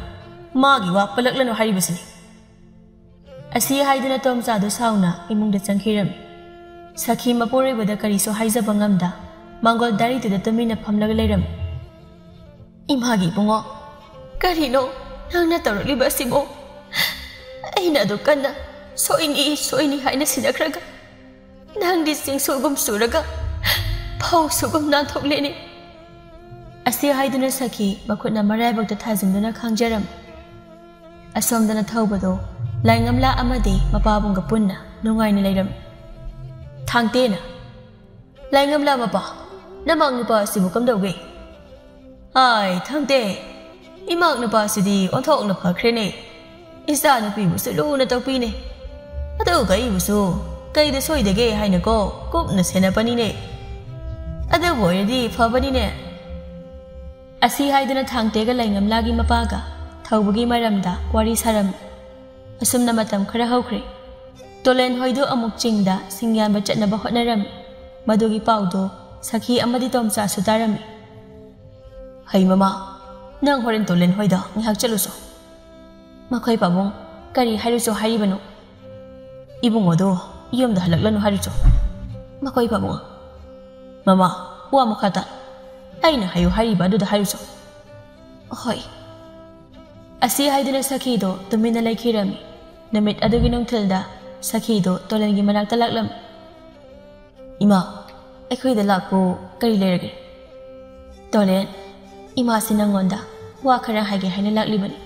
ꯃꯥꯒꯤ ꯋꯥ ꯄꯜꯂꯛꯂꯅꯨ ꯍꯥꯏꯔꯤꯕꯁꯤꯅꯤ꯫" ꯑꯁꯤ ꯍꯥꯏꯗꯨꯅ ꯇꯣꯝꯆꯥꯗꯨ ꯁꯥꯎꯅ ꯏꯃꯨꯡꯗ ꯆꯪꯈꯤꯔꯝꯃꯤ꯫ ꯁꯈꯤ ꯃꯄꯨꯔꯣꯏꯕꯗ ꯀꯔꯤꯁꯨ ꯍꯥꯏꯖꯕ ꯉꯝꯗ ꯃꯥꯡꯒꯣꯜ ꯗꯥꯔꯤꯗꯨꯗ ꯇꯨꯃꯤꯟꯅ ꯐꯝꯂꯒ ꯂꯩꯔꯝꯃꯤ꯫ "ꯏꯃꯥꯒꯤ ꯏꯕꯨꯡꯉꯣ, ꯀꯔꯤꯅꯣ ꯅꯪꯅ ꯇꯧꯔꯛꯂꯤꯕ ꯑꯁꯤꯕꯣ? ꯑꯩꯅ ꯑꯗꯨ ꯀꯟꯅ ꯁꯣꯏꯅꯤ, ꯁꯣꯏꯅꯤ ꯍꯥꯏꯅ ꯁꯤꯟꯅꯈ꯭ꯔꯒ ꯅꯪꯗꯤ ꯆꯤꯡꯁꯨꯒꯨꯝ ꯆꯨꯔꯒ ꯐꯧꯁꯨꯒꯨꯝ ꯅꯥꯟꯊꯣꯛꯂꯦꯅꯦ꯫" ꯑꯁꯤ ꯍꯥꯏꯗꯨꯅ ꯁꯈꯤ ꯃꯈꯨꯠꯅ ꯃꯔꯥꯏꯕꯛꯇ ꯊꯥꯖꯤꯟꯗꯨꯅ ꯈꯥꯡꯖꯔꯝꯃꯤ꯫ ꯑꯁꯣꯝꯗꯅ ꯊꯧꯕꯗꯣ ꯂꯥꯏꯉꯝꯂꯥ ꯑꯃꯗꯤ ꯃꯄꯥꯕꯨꯡꯒ ꯄꯨꯟꯅ ꯅꯨꯡꯉꯥꯏꯅ ꯂꯩꯔꯝꯃꯤ꯫ ꯊꯥꯡꯇꯦꯅ, "ꯂꯥꯏꯉꯝꯂꯥ ꯃꯄꯥ, ꯅꯃꯥꯡ ꯅꯨꯄꯥ ꯑꯁꯤꯕꯨ ꯀꯝꯗꯧꯒꯦ?" "ꯑꯥꯏ, ꯊꯥꯡꯇꯦ, ꯏꯃꯥꯛ ꯅꯨꯄꯥꯁꯤꯗꯤ ꯑꯣꯟꯊꯣꯛꯅ ꯐꯈ꯭ꯔꯦꯅꯦ꯫ ꯏꯆꯥ ꯅꯨꯄꯤꯕꯨꯁꯨ ꯂꯨꯅ ꯇꯧꯄꯤꯅꯦ꯫ ꯑꯗꯨꯒ ꯑꯩꯕꯨꯁꯨ ꯀꯩꯗ ꯁꯣꯏꯗꯒꯦ ꯍꯥꯏꯅꯀꯣ ꯀꯨꯞꯅ ꯁꯦꯟꯅꯕꯅꯤꯅꯦ꯫ ꯑꯗꯨꯕꯨ ꯑꯣꯏꯔꯗꯤ ꯐꯕꯅꯤꯅꯦ꯫" ꯑꯁꯤ ꯍꯥꯏꯗꯨꯅ ꯊꯥꯡꯇꯦꯒ ꯂꯥꯏꯉꯝꯂꯥꯒꯤ ꯃꯄꯥꯒ ꯊꯧꯕꯒꯤ ꯃꯔꯝꯗ ꯋꯥꯔꯤ ꯁꯥꯔꯝꯃꯤ꯫ ꯑꯁꯨꯝꯅ ꯃꯇꯝ ꯈꯔ ꯍꯧꯈ꯭ꯔꯦ꯫ ꯇꯣꯂꯦꯟ ꯍꯣꯏꯗꯨ ꯑꯃꯨꯛ ꯆꯤꯡꯗ ꯁꯤꯡ ꯌꯥꯟꯕ ꯆꯠꯅꯕ ꯍꯣꯠꯅꯔꯝꯃꯤ꯫ ꯃꯗꯨꯒꯤ ꯄꯥꯎꯗꯨ ꯁꯈꯤ ꯑꯃꯗꯤ ꯇꯣꯝꯆꯥꯁꯨ ꯇꯥꯔꯝꯃꯤ꯫ "ꯍꯩ ꯃꯃꯥ, ꯅꯪ ꯍꯣꯔꯦꯟ ꯇꯣꯂꯦꯟ ꯍꯣꯏꯗ ꯉꯥꯏꯍꯥꯛ ꯆꯠꯂꯨꯁꯣ꯫" "ꯃꯈꯣꯏ ꯄꯥꯕꯨꯡ, ꯀꯔꯤ ꯍꯥꯏꯔꯨꯁꯣ ꯍꯥꯏꯔꯤꯕꯅꯣ?" "ꯏꯕꯨꯡꯉꯣꯗꯣ ꯌꯨꯝꯗ ꯍꯜꯂꯛꯂꯅꯨ ꯍꯥꯏꯔꯨꯆꯣ꯫" "ꯃꯈꯣꯏ ꯄꯥꯕꯨꯡ꯫" "ꯃꯃꯥ, ꯋꯥ ꯃꯈꯥ ꯇꯥ꯫ ꯑꯩꯅ ꯍꯥꯏꯌꯨ ꯍꯥꯏꯔꯤꯕ ꯑꯗꯨꯗ ꯍꯥꯏꯌꯨꯁꯨ꯫ ꯍꯣꯏ꯫ ꯑꯁꯤ ꯍꯥꯏꯗꯨꯅ ꯁꯈꯤꯗꯣ ꯇꯨꯃꯤꯟꯅ ꯂꯩꯈꯤꯔꯝꯃꯤ꯫ ꯅꯨꯃꯤꯠ ꯑꯗꯨꯒꯤ ꯅꯨꯡꯊꯤꯜꯗ ꯁꯈꯤꯗꯣ ꯇꯣꯂꯦꯟꯒꯤ ꯃꯅꯥꯛꯇ ꯂꯥꯛꯂꯝꯃꯤ꯫ "ꯏꯃꯥ, ꯑꯩꯈꯣꯏꯗ ꯂꯥꯛꯄꯨ ꯀꯔꯤ ꯂꯩꯔꯒꯦ?" "ꯇꯣꯂꯦꯟ, ꯏꯃꯥꯁꯤ ꯅꯪꯉꯣꯟꯗ ꯋꯥ ꯈꯔ ꯍꯥꯏꯒꯦ ꯍꯥꯏꯅ ꯂꯥꯛꯂꯤꯕꯅꯤ꯫"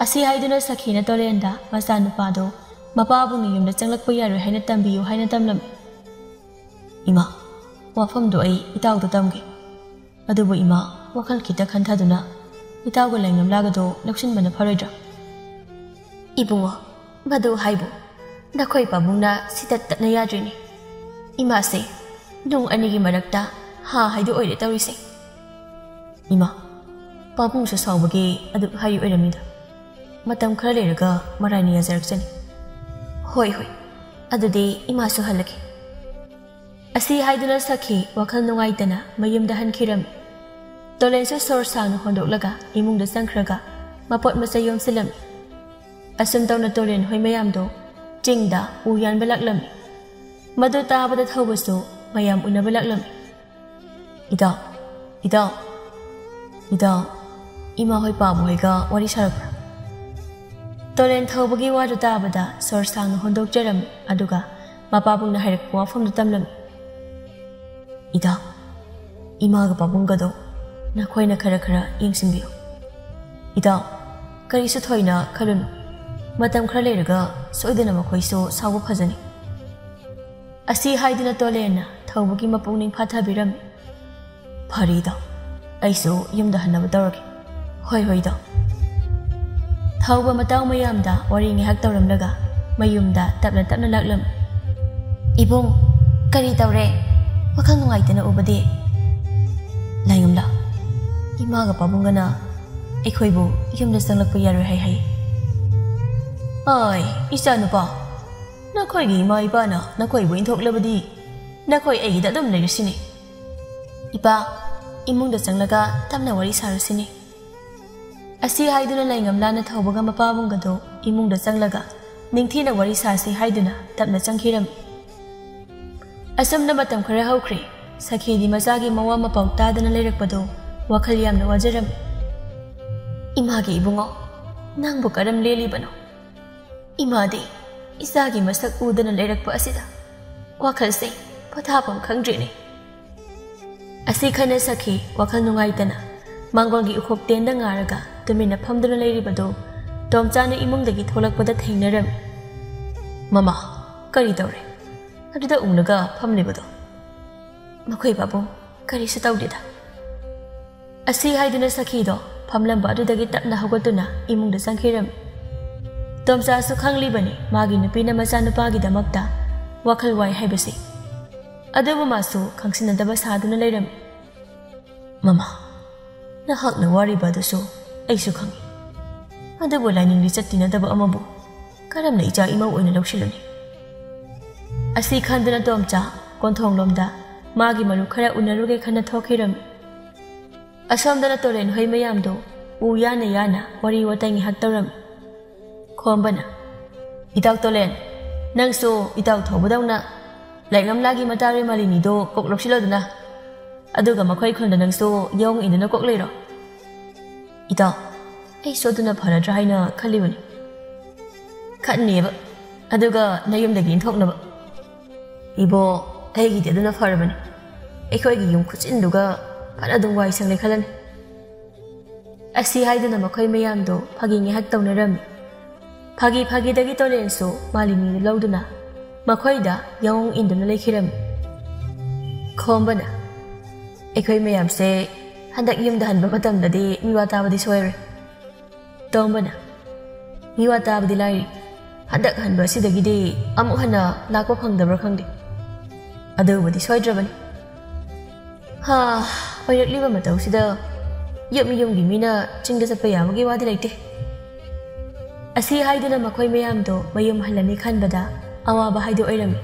ꯑꯁꯤ ꯍꯥꯏꯗꯨꯅ ꯁꯈꯤꯅ ꯇꯣꯂꯦꯟꯗ ꯃꯆꯥꯅꯨꯄꯥꯗꯣ ꯃꯄꯥꯕꯨꯡꯅ ꯌꯨꯝꯗ ꯆꯪꯂꯛꯄ ꯌꯥꯔꯣꯏ ꯍꯥꯏꯅ ꯇꯝꯕꯤꯌꯨ ꯍꯥꯏꯅ ꯇꯝꯂꯝꯃꯤ꯫ "ꯏꯃꯥ, ꯋꯥꯐꯝꯗꯣ ꯑꯩ ꯏꯇꯥꯎꯗ ꯇꯝꯒꯦ꯫ ꯑꯗꯨꯕꯨ ꯏꯃꯥ, ꯋꯥꯈꯜ ꯈꯤꯇ ꯈꯟꯊꯗꯨꯅ ꯏꯇꯥꯎꯒ ꯂꯩꯉꯝꯂꯥꯒꯗꯣ ꯂꯧꯁꯤꯟꯕꯅ ꯐꯔꯣꯏꯗ꯭ꯔꯥ?" "ꯏꯕꯨꯡꯉꯣ, ꯃꯗꯨ ꯍꯥꯏꯕꯨ, ꯅꯈꯣꯏ ꯄꯥꯕꯨꯡꯅ ꯁꯤꯇꯠ ꯇꯠꯅ ꯌꯥꯗ꯭ꯔꯤꯅꯤ꯫ ꯏꯃꯥꯁꯦ ꯅꯨꯡ ꯑꯅꯤꯒꯤ ꯃꯔꯛꯇ ꯍꯥ ꯍꯥꯏꯗꯨ ꯑꯣꯏꯔꯦ ꯇꯧꯔꯤꯁꯦ꯫" "ꯏꯃꯥ, ꯄꯥꯕꯨꯡꯁꯨ ꯁꯥꯎꯕꯒꯤ ꯑꯗꯨꯛ ꯍꯥꯏꯔꯤ ꯑꯣꯏꯔꯝꯅꯤꯗ꯫ ꯃꯇꯝ ꯈꯔ ꯂꯩꯔꯒ ꯃꯔꯥꯏꯅ ꯌꯥꯖꯔꯛꯆꯅꯤ꯫" "ꯍꯣꯏ, ꯍꯣꯏ, ꯑꯗꯨꯗꯤ ꯏꯃꯥꯁꯨ ꯍꯜꯂꯒꯦ꯫" ꯑꯁꯤ ꯍꯥꯏꯗꯨꯅ ꯁꯈꯤ ꯋꯥꯈꯜ ꯅꯨꯡꯉꯥꯏꯇꯅ ꯃꯌꯨꯝꯗ ꯍꯟꯈꯤꯔꯝꯃꯤ꯫ ꯇꯣꯂꯦꯟꯁꯨ ꯁꯣꯔ ꯁꯥꯡꯅ ꯍꯣꯟꯗꯣꯛꯂꯒ ꯏꯃꯨꯡꯗ ꯆꯪꯈ꯭ꯔꯒ ꯃꯄꯣꯠ ꯃꯆꯩ ꯌꯣꯝꯁꯤꯜꯂꯝꯃꯤ꯫ ꯑꯁꯨꯝ ꯇꯧꯅ ꯇꯣꯂꯦꯟ ꯍꯣꯏ ꯃꯌꯥꯝꯗꯣ ꯆꯤꯡꯗ ꯎ ꯌꯥꯟꯕ ꯂꯥꯛꯂꯝꯃꯤ꯫ ꯃꯗꯨ ꯇꯥꯕꯗ ꯊꯧꯕꯁꯨ ꯃꯌꯥꯝ ꯎꯅꯕ ꯂꯥꯛꯂꯝꯃꯤ꯫ "ꯏꯇꯥꯎ, ꯏꯇꯥꯎ, ꯏꯇꯥꯎ, ꯏꯃꯥ ꯍꯣꯏ ꯄꯥꯕꯨ ꯍꯣꯏꯒ ꯋꯥꯔꯤ ꯁꯥꯔꯛꯄ꯭ꯔꯥ?" ꯇꯣꯂꯦꯟ ꯊꯧꯕꯒꯤ ꯋꯥꯗꯨ ꯇꯥꯕꯗ ꯁꯣꯔ ꯁꯥꯡꯅ ꯍꯣꯟꯗꯣꯛꯆꯔꯝꯃꯤ, ꯑꯗꯨꯒ ꯃꯄꯥꯕꯨꯡꯅ ꯍꯥꯏꯔꯛꯄ ꯋꯥꯐꯝꯗꯨ ꯇꯝꯂꯝꯃꯤ꯫ "ꯏꯇꯥꯎ, ꯏꯃꯥꯒ ꯄꯥꯕꯨꯡꯒꯗꯣ ꯅꯈꯣꯏꯅ ꯈꯔ ꯈꯔ ꯌꯦꯡꯁꯤꯟꯕꯤꯌꯨ꯫ ꯏꯇꯥꯎ, ꯀꯔꯤꯁꯨ ꯊꯣꯏꯅ ꯈꯜꯂꯨꯅꯨ꯫ ꯃꯇꯝ ꯈꯔ ꯂꯩꯔꯒ ꯁꯣꯏꯗꯅ ꯃꯈꯣꯏꯁꯨ ꯁꯥꯎꯕ ꯐꯖꯅꯤ꯫" ꯑꯁꯤ ꯍꯥꯏꯗꯨꯅ ꯇꯣꯂꯦꯟꯅ ꯊꯧꯕꯒꯤ ꯃꯄꯨꯛꯅꯤꯡ ꯐꯥꯊꯕꯤꯔꯝꯃꯤ꯫ "ꯐꯔꯦ ꯏꯇꯥꯎ, ꯑꯩꯁꯨ ꯌꯨꯝꯗ ꯍꯟꯅꯕ ꯇꯧꯔꯒꯦ꯫" "ꯍꯣꯏ, ꯍꯣꯏ ꯏꯇꯥꯎ꯫" ꯊꯧꯕ ꯃꯇꯥꯎ ꯃꯌꯥꯝꯗ ꯋꯥꯔꯤ ꯉꯥꯏꯍꯥꯛ ꯇꯧꯔꯝꯂꯒ ꯃꯌꯨꯝꯗ ꯇꯞꯅ ꯇꯞꯅ ꯂꯥꯛꯂꯝꯃꯤ꯫ "ꯏꯕꯨꯡ, ꯀꯔꯤ ꯇꯧꯔꯦ? ꯋꯥꯈꯜ ꯅꯨꯡꯉꯥꯏꯇꯅ ꯎꯕꯗꯤ?" "ꯂꯥꯏꯉꯝꯂꯥ, ꯏꯃꯥꯒ ꯄꯥꯕꯨꯡꯒꯅ ꯑꯩꯈꯣꯏꯕꯨ ꯌꯨꯝꯗ ꯆꯪꯂꯛꯄ ꯌꯥꯔꯣꯏ ꯍꯥꯏ ꯍꯥꯏ꯫" "ꯑꯥꯏ, ꯏꯆꯥꯅꯨꯄꯥ, ꯅꯈꯣꯏꯒꯤ ꯏꯃꯥ ꯏꯄꯥꯅ ꯅꯈꯣꯏꯕꯨ ꯏꯟꯊꯣꯛꯂꯕꯗꯤ ꯅꯈꯣꯏ ꯑꯩꯒꯤꯗ ꯑꯗꯨꯝ ꯂꯩꯔꯁꯤꯅꯦ꯫ ꯏꯄꯥ, ꯏꯃꯨꯡꯗ ꯆꯪꯂꯒ ꯇꯞꯅ ꯋꯥꯔꯤ ꯁꯥꯔꯁꯤꯅꯦ꯫" ꯑꯁꯤ ꯍꯥꯏꯗꯨꯅ ꯂꯩꯉꯝꯂꯥꯅ ꯊꯧꯕꯒ ꯃꯄꯥꯕꯨꯡꯒꯗꯣ ꯏꯃꯨꯡꯗ ꯆꯪꯂꯒ ꯅꯤꯡꯊꯤꯅ ꯋꯥꯔꯤ ꯁꯥꯁꯤ ꯍꯥꯏꯗꯨꯅ ꯇꯞꯅ ꯆꯪꯈꯤꯔꯝꯃꯤ꯫ ꯑꯁꯨꯝꯅ ꯃꯇꯝ ꯈꯔ ꯍꯧꯈ꯭ꯔꯦ꯫ ꯁꯈꯤꯗꯤ ꯃꯆꯥꯒꯤ ꯃꯋꯥ ꯃꯄꯥꯎ ꯇꯥꯗꯅ ꯂꯩꯔꯛꯄꯗꯣ ꯋꯥꯈꯜ ꯌꯥꯝꯅ ꯋꯥꯖꯔꯝꯃꯤ꯫ "ꯏꯃꯥꯒꯤ ꯏꯕꯨꯡꯉꯣ, ꯅꯪꯕꯨ ꯀꯔꯝ ꯂꯦꯜꯂꯤꯕꯅꯣ? ꯏꯃꯥꯗꯤ ꯏꯆꯥꯒꯤ ꯃꯁꯛ ꯎꯗꯅ ꯂꯩꯔꯛꯄ ꯑꯁꯤꯗ ꯋꯥꯈꯜꯁꯦ ꯄꯣꯊꯥꯐꯝ ꯈꯪꯗ꯭ꯔꯦꯅꯦ꯫" ꯑꯁꯤ ꯈꯟꯅ ꯁꯈꯤ ꯋꯥꯈꯜ ꯅꯨꯡꯉꯥꯏꯇꯅ ꯃꯥꯡꯒꯣꯜꯒꯤ ꯎꯈꯣꯛ ꯇꯦꯟꯗ ꯉꯥꯔꯒ ꯇꯨꯃꯤꯟꯅ ꯐꯝꯗꯨꯅ ꯂꯩꯔꯤꯕꯗꯨ ꯇꯣꯝꯆꯥꯅ ꯏꯃꯨꯡꯗꯒꯤ ꯊꯣꯛꯂꯛꯄꯗ ꯊꯦꯡꯅꯔꯝꯃꯤ꯫ "ꯃꯃꯥ, ꯀꯔꯤ ꯇꯧꯔꯦ? ꯑꯗꯨꯗ ꯎꯡꯂꯒ ꯐꯝꯂꯤꯕꯗꯣ?" "ꯃꯈꯣꯏ ꯄꯥꯕꯨꯡ, ꯀꯔꯤꯁꯨ ꯇꯧꯗꯦꯗ꯫" ꯑꯁꯤ ꯍꯥꯏꯗꯨꯅ ꯁꯈꯤꯗꯣ ꯐꯝꯂꯝꯕ ꯑꯗꯨꯗꯒꯤ ꯇꯞꯅ ꯍꯧꯒꯠꯇꯨꯅ ꯏꯃꯨꯡꯗ ꯆꯪꯈꯤꯔꯝꯃꯤ꯫ ꯇꯣꯝꯆꯥꯁꯨ ꯈꯪꯂꯤꯕꯅꯤ ꯃꯥꯒꯤ ꯅꯨꯄꯤꯅ ꯃꯆꯥꯅꯨꯄꯥꯒꯤꯗꯃꯛꯇ ꯋꯥꯈꯜ ꯋꯥꯏ ꯍꯥꯏꯕꯁꯤ꯫ ꯑꯗꯨꯕꯨ ꯃꯥꯁꯨ ꯈꯪꯁꯤꯟꯅꯗꯕ ꯁꯥꯗꯨꯅ ꯂꯩꯔꯝꯃꯤ꯫ "ꯃꯃꯥ, ꯅꯍꯥꯛꯅ ꯋꯥꯔꯤꯕ ꯑꯗꯨꯁꯨ ꯑꯩꯁꯨ ꯈꯪꯏ꯫ ꯑꯗꯨꯕꯨ ꯂꯥꯏꯅꯤꯡ ꯂꯤꯆꯠ ꯇꯤꯟꯅꯗꯕ ꯑꯃꯕꯨ ꯀꯔꯝꯅ ꯏꯆꯥ ꯏꯃꯧ ꯑꯣꯏꯅ ꯂꯧꯁꯤꯜꯂꯨꯅꯤ?" ꯑꯁꯤ ꯈꯟꯗꯨꯅ ꯇꯣꯝꯆꯥ ꯀꯣꯟꯊꯣꯡꯂꯣꯝꯗ ꯃꯥꯒꯤ ꯃꯔꯨꯞ ꯈꯔ ꯎꯅꯔꯨꯒꯦ ꯈꯟꯅ ꯊꯣꯛꯈꯤꯔꯝꯃꯤ꯫ ꯑꯁꯣꯝꯗꯅ ꯇꯣꯔꯦꯟ ꯍꯣꯏ ꯃꯌꯥꯝꯗꯣ ꯎ ꯌꯥꯅ ꯌꯥꯅ ꯋꯥꯔꯤ ꯋꯥꯇꯥꯏ ꯉꯥꯏꯍꯥꯛ ꯇꯧꯔꯝꯃꯤ꯫ ꯈꯣꯝꯕꯅ, "ꯏꯇꯥꯎ ꯇꯣꯂꯦꯟ, ꯅꯪꯁꯨ ꯏꯇꯥꯎ ꯊꯧꯕꯗꯧꯅ ꯂꯥꯏꯛꯂꯝꯂꯥꯒꯤ ꯃꯇꯥꯔꯣꯏ ꯃꯥꯂꯤꯅꯤꯗꯣ ꯀꯣꯛ ꯂꯧꯁꯤꯜꯂꯗꯨꯅ, ꯑꯗꯨꯒ ꯃꯈꯣꯏ ꯈꯨꯟꯗ ꯅꯪꯁꯨ ꯌꯥꯑꯣꯡ ꯏꯟꯗꯨꯅ ꯀꯣꯛ ꯂꯩꯔꯣ꯫" "ꯏꯇꯥꯎ, ꯑꯩꯁꯨ ꯑꯗꯨꯅ ꯐꯔꯗ꯭ꯔꯥ ꯍꯥꯏꯅ ꯈꯜꯂꯤꯕꯅꯤ꯫" "ꯈꯟꯅꯦꯕ, ꯑꯗꯨꯒ ꯅꯌꯨꯝꯗꯒꯤ ꯏꯟꯊꯣꯛꯅꯕ꯫" "ꯏꯕꯣ, ꯑꯩꯒꯤꯗꯤ ꯑꯗꯨꯅ ꯐꯔꯕꯅꯤ꯫ ꯑꯩꯈꯣꯏꯒꯤ ꯌꯨꯝ ꯈꯨꯆꯤꯟꯗꯨꯒ ꯐꯅ ꯑꯗꯨꯝ ꯋꯥꯏ ꯁꯪꯂꯦ ꯈꯜꯂꯅꯤ꯫" ꯑꯁꯤ ꯍꯥꯏꯗꯨꯅ ꯃꯈꯣꯏ ꯃꯌꯥꯝꯗꯣ ꯐꯥꯒꯤ ꯉꯥꯏꯍꯥꯛ ꯇꯧꯅꯔꯝꯃꯤ꯫ ꯐꯥꯒꯤ ꯐꯥꯒꯤꯗꯒꯤ ꯇꯣꯔꯦꯟꯁꯨ ꯃꯥꯂꯤꯅꯤꯗꯨ ꯂꯧꯗꯨꯅ ꯃꯈꯣꯏꯗ ꯌꯥꯑꯣꯡ ꯏꯟꯗꯨꯅ ꯂꯩꯈꯤꯔꯝꯃꯤ꯫ ꯈꯣꯝꯕꯅ, "ꯑꯩꯈꯣꯏ ꯃꯌꯥꯝꯁꯦ ꯍꯟꯗꯛ ꯌꯨꯝꯗ ꯍꯟꯕ ꯃꯇꯝꯗꯗꯤ ꯃꯤꯋꯥ ꯇꯥꯕꯗꯤ ꯁꯣꯏꯔꯣꯏ꯫" ꯇꯣꯝꯕꯅ, "ꯃꯤꯋꯥ ꯇꯥꯕꯗꯤ ꯂꯥꯏꯔꯤ, ꯍꯟꯗꯛ ꯍꯟꯕ ꯑꯁꯤꯗꯒꯤꯗꯤ ꯑꯃꯨꯛ ꯍꯟꯅ ꯂꯥꯛꯄ ꯐꯪꯗꯕ꯭ꯔꯥ ꯈꯪꯗꯦ꯫ ꯑꯗꯨꯕꯨꯗꯤ ꯁꯣꯏꯗ꯭ꯔꯕꯅꯤ꯫ ꯍꯥ, ꯑꯣꯏꯔꯛꯂꯤꯕ ꯃꯇꯧꯁꯤꯗ ꯌꯨꯝ ꯌꯨꯝꯒꯤ ꯃꯤꯅ ꯆꯤꯡꯗ ꯆꯠꯄ ꯌꯥꯕꯒꯤ ꯋꯥꯗꯤ ꯂꯩꯇꯦ꯫" ꯑꯁꯤ ꯍꯥꯏꯗꯨꯅ ꯃꯈꯣꯏ ꯃꯌꯥꯝꯗꯣ ꯃꯌꯨꯝ ꯍꯜꯂꯅꯤ ꯈꯟꯕꯗ ꯑꯋꯥꯕ ꯍꯥꯏꯗꯣ ꯑꯣꯏꯔꯝꯃꯤ꯫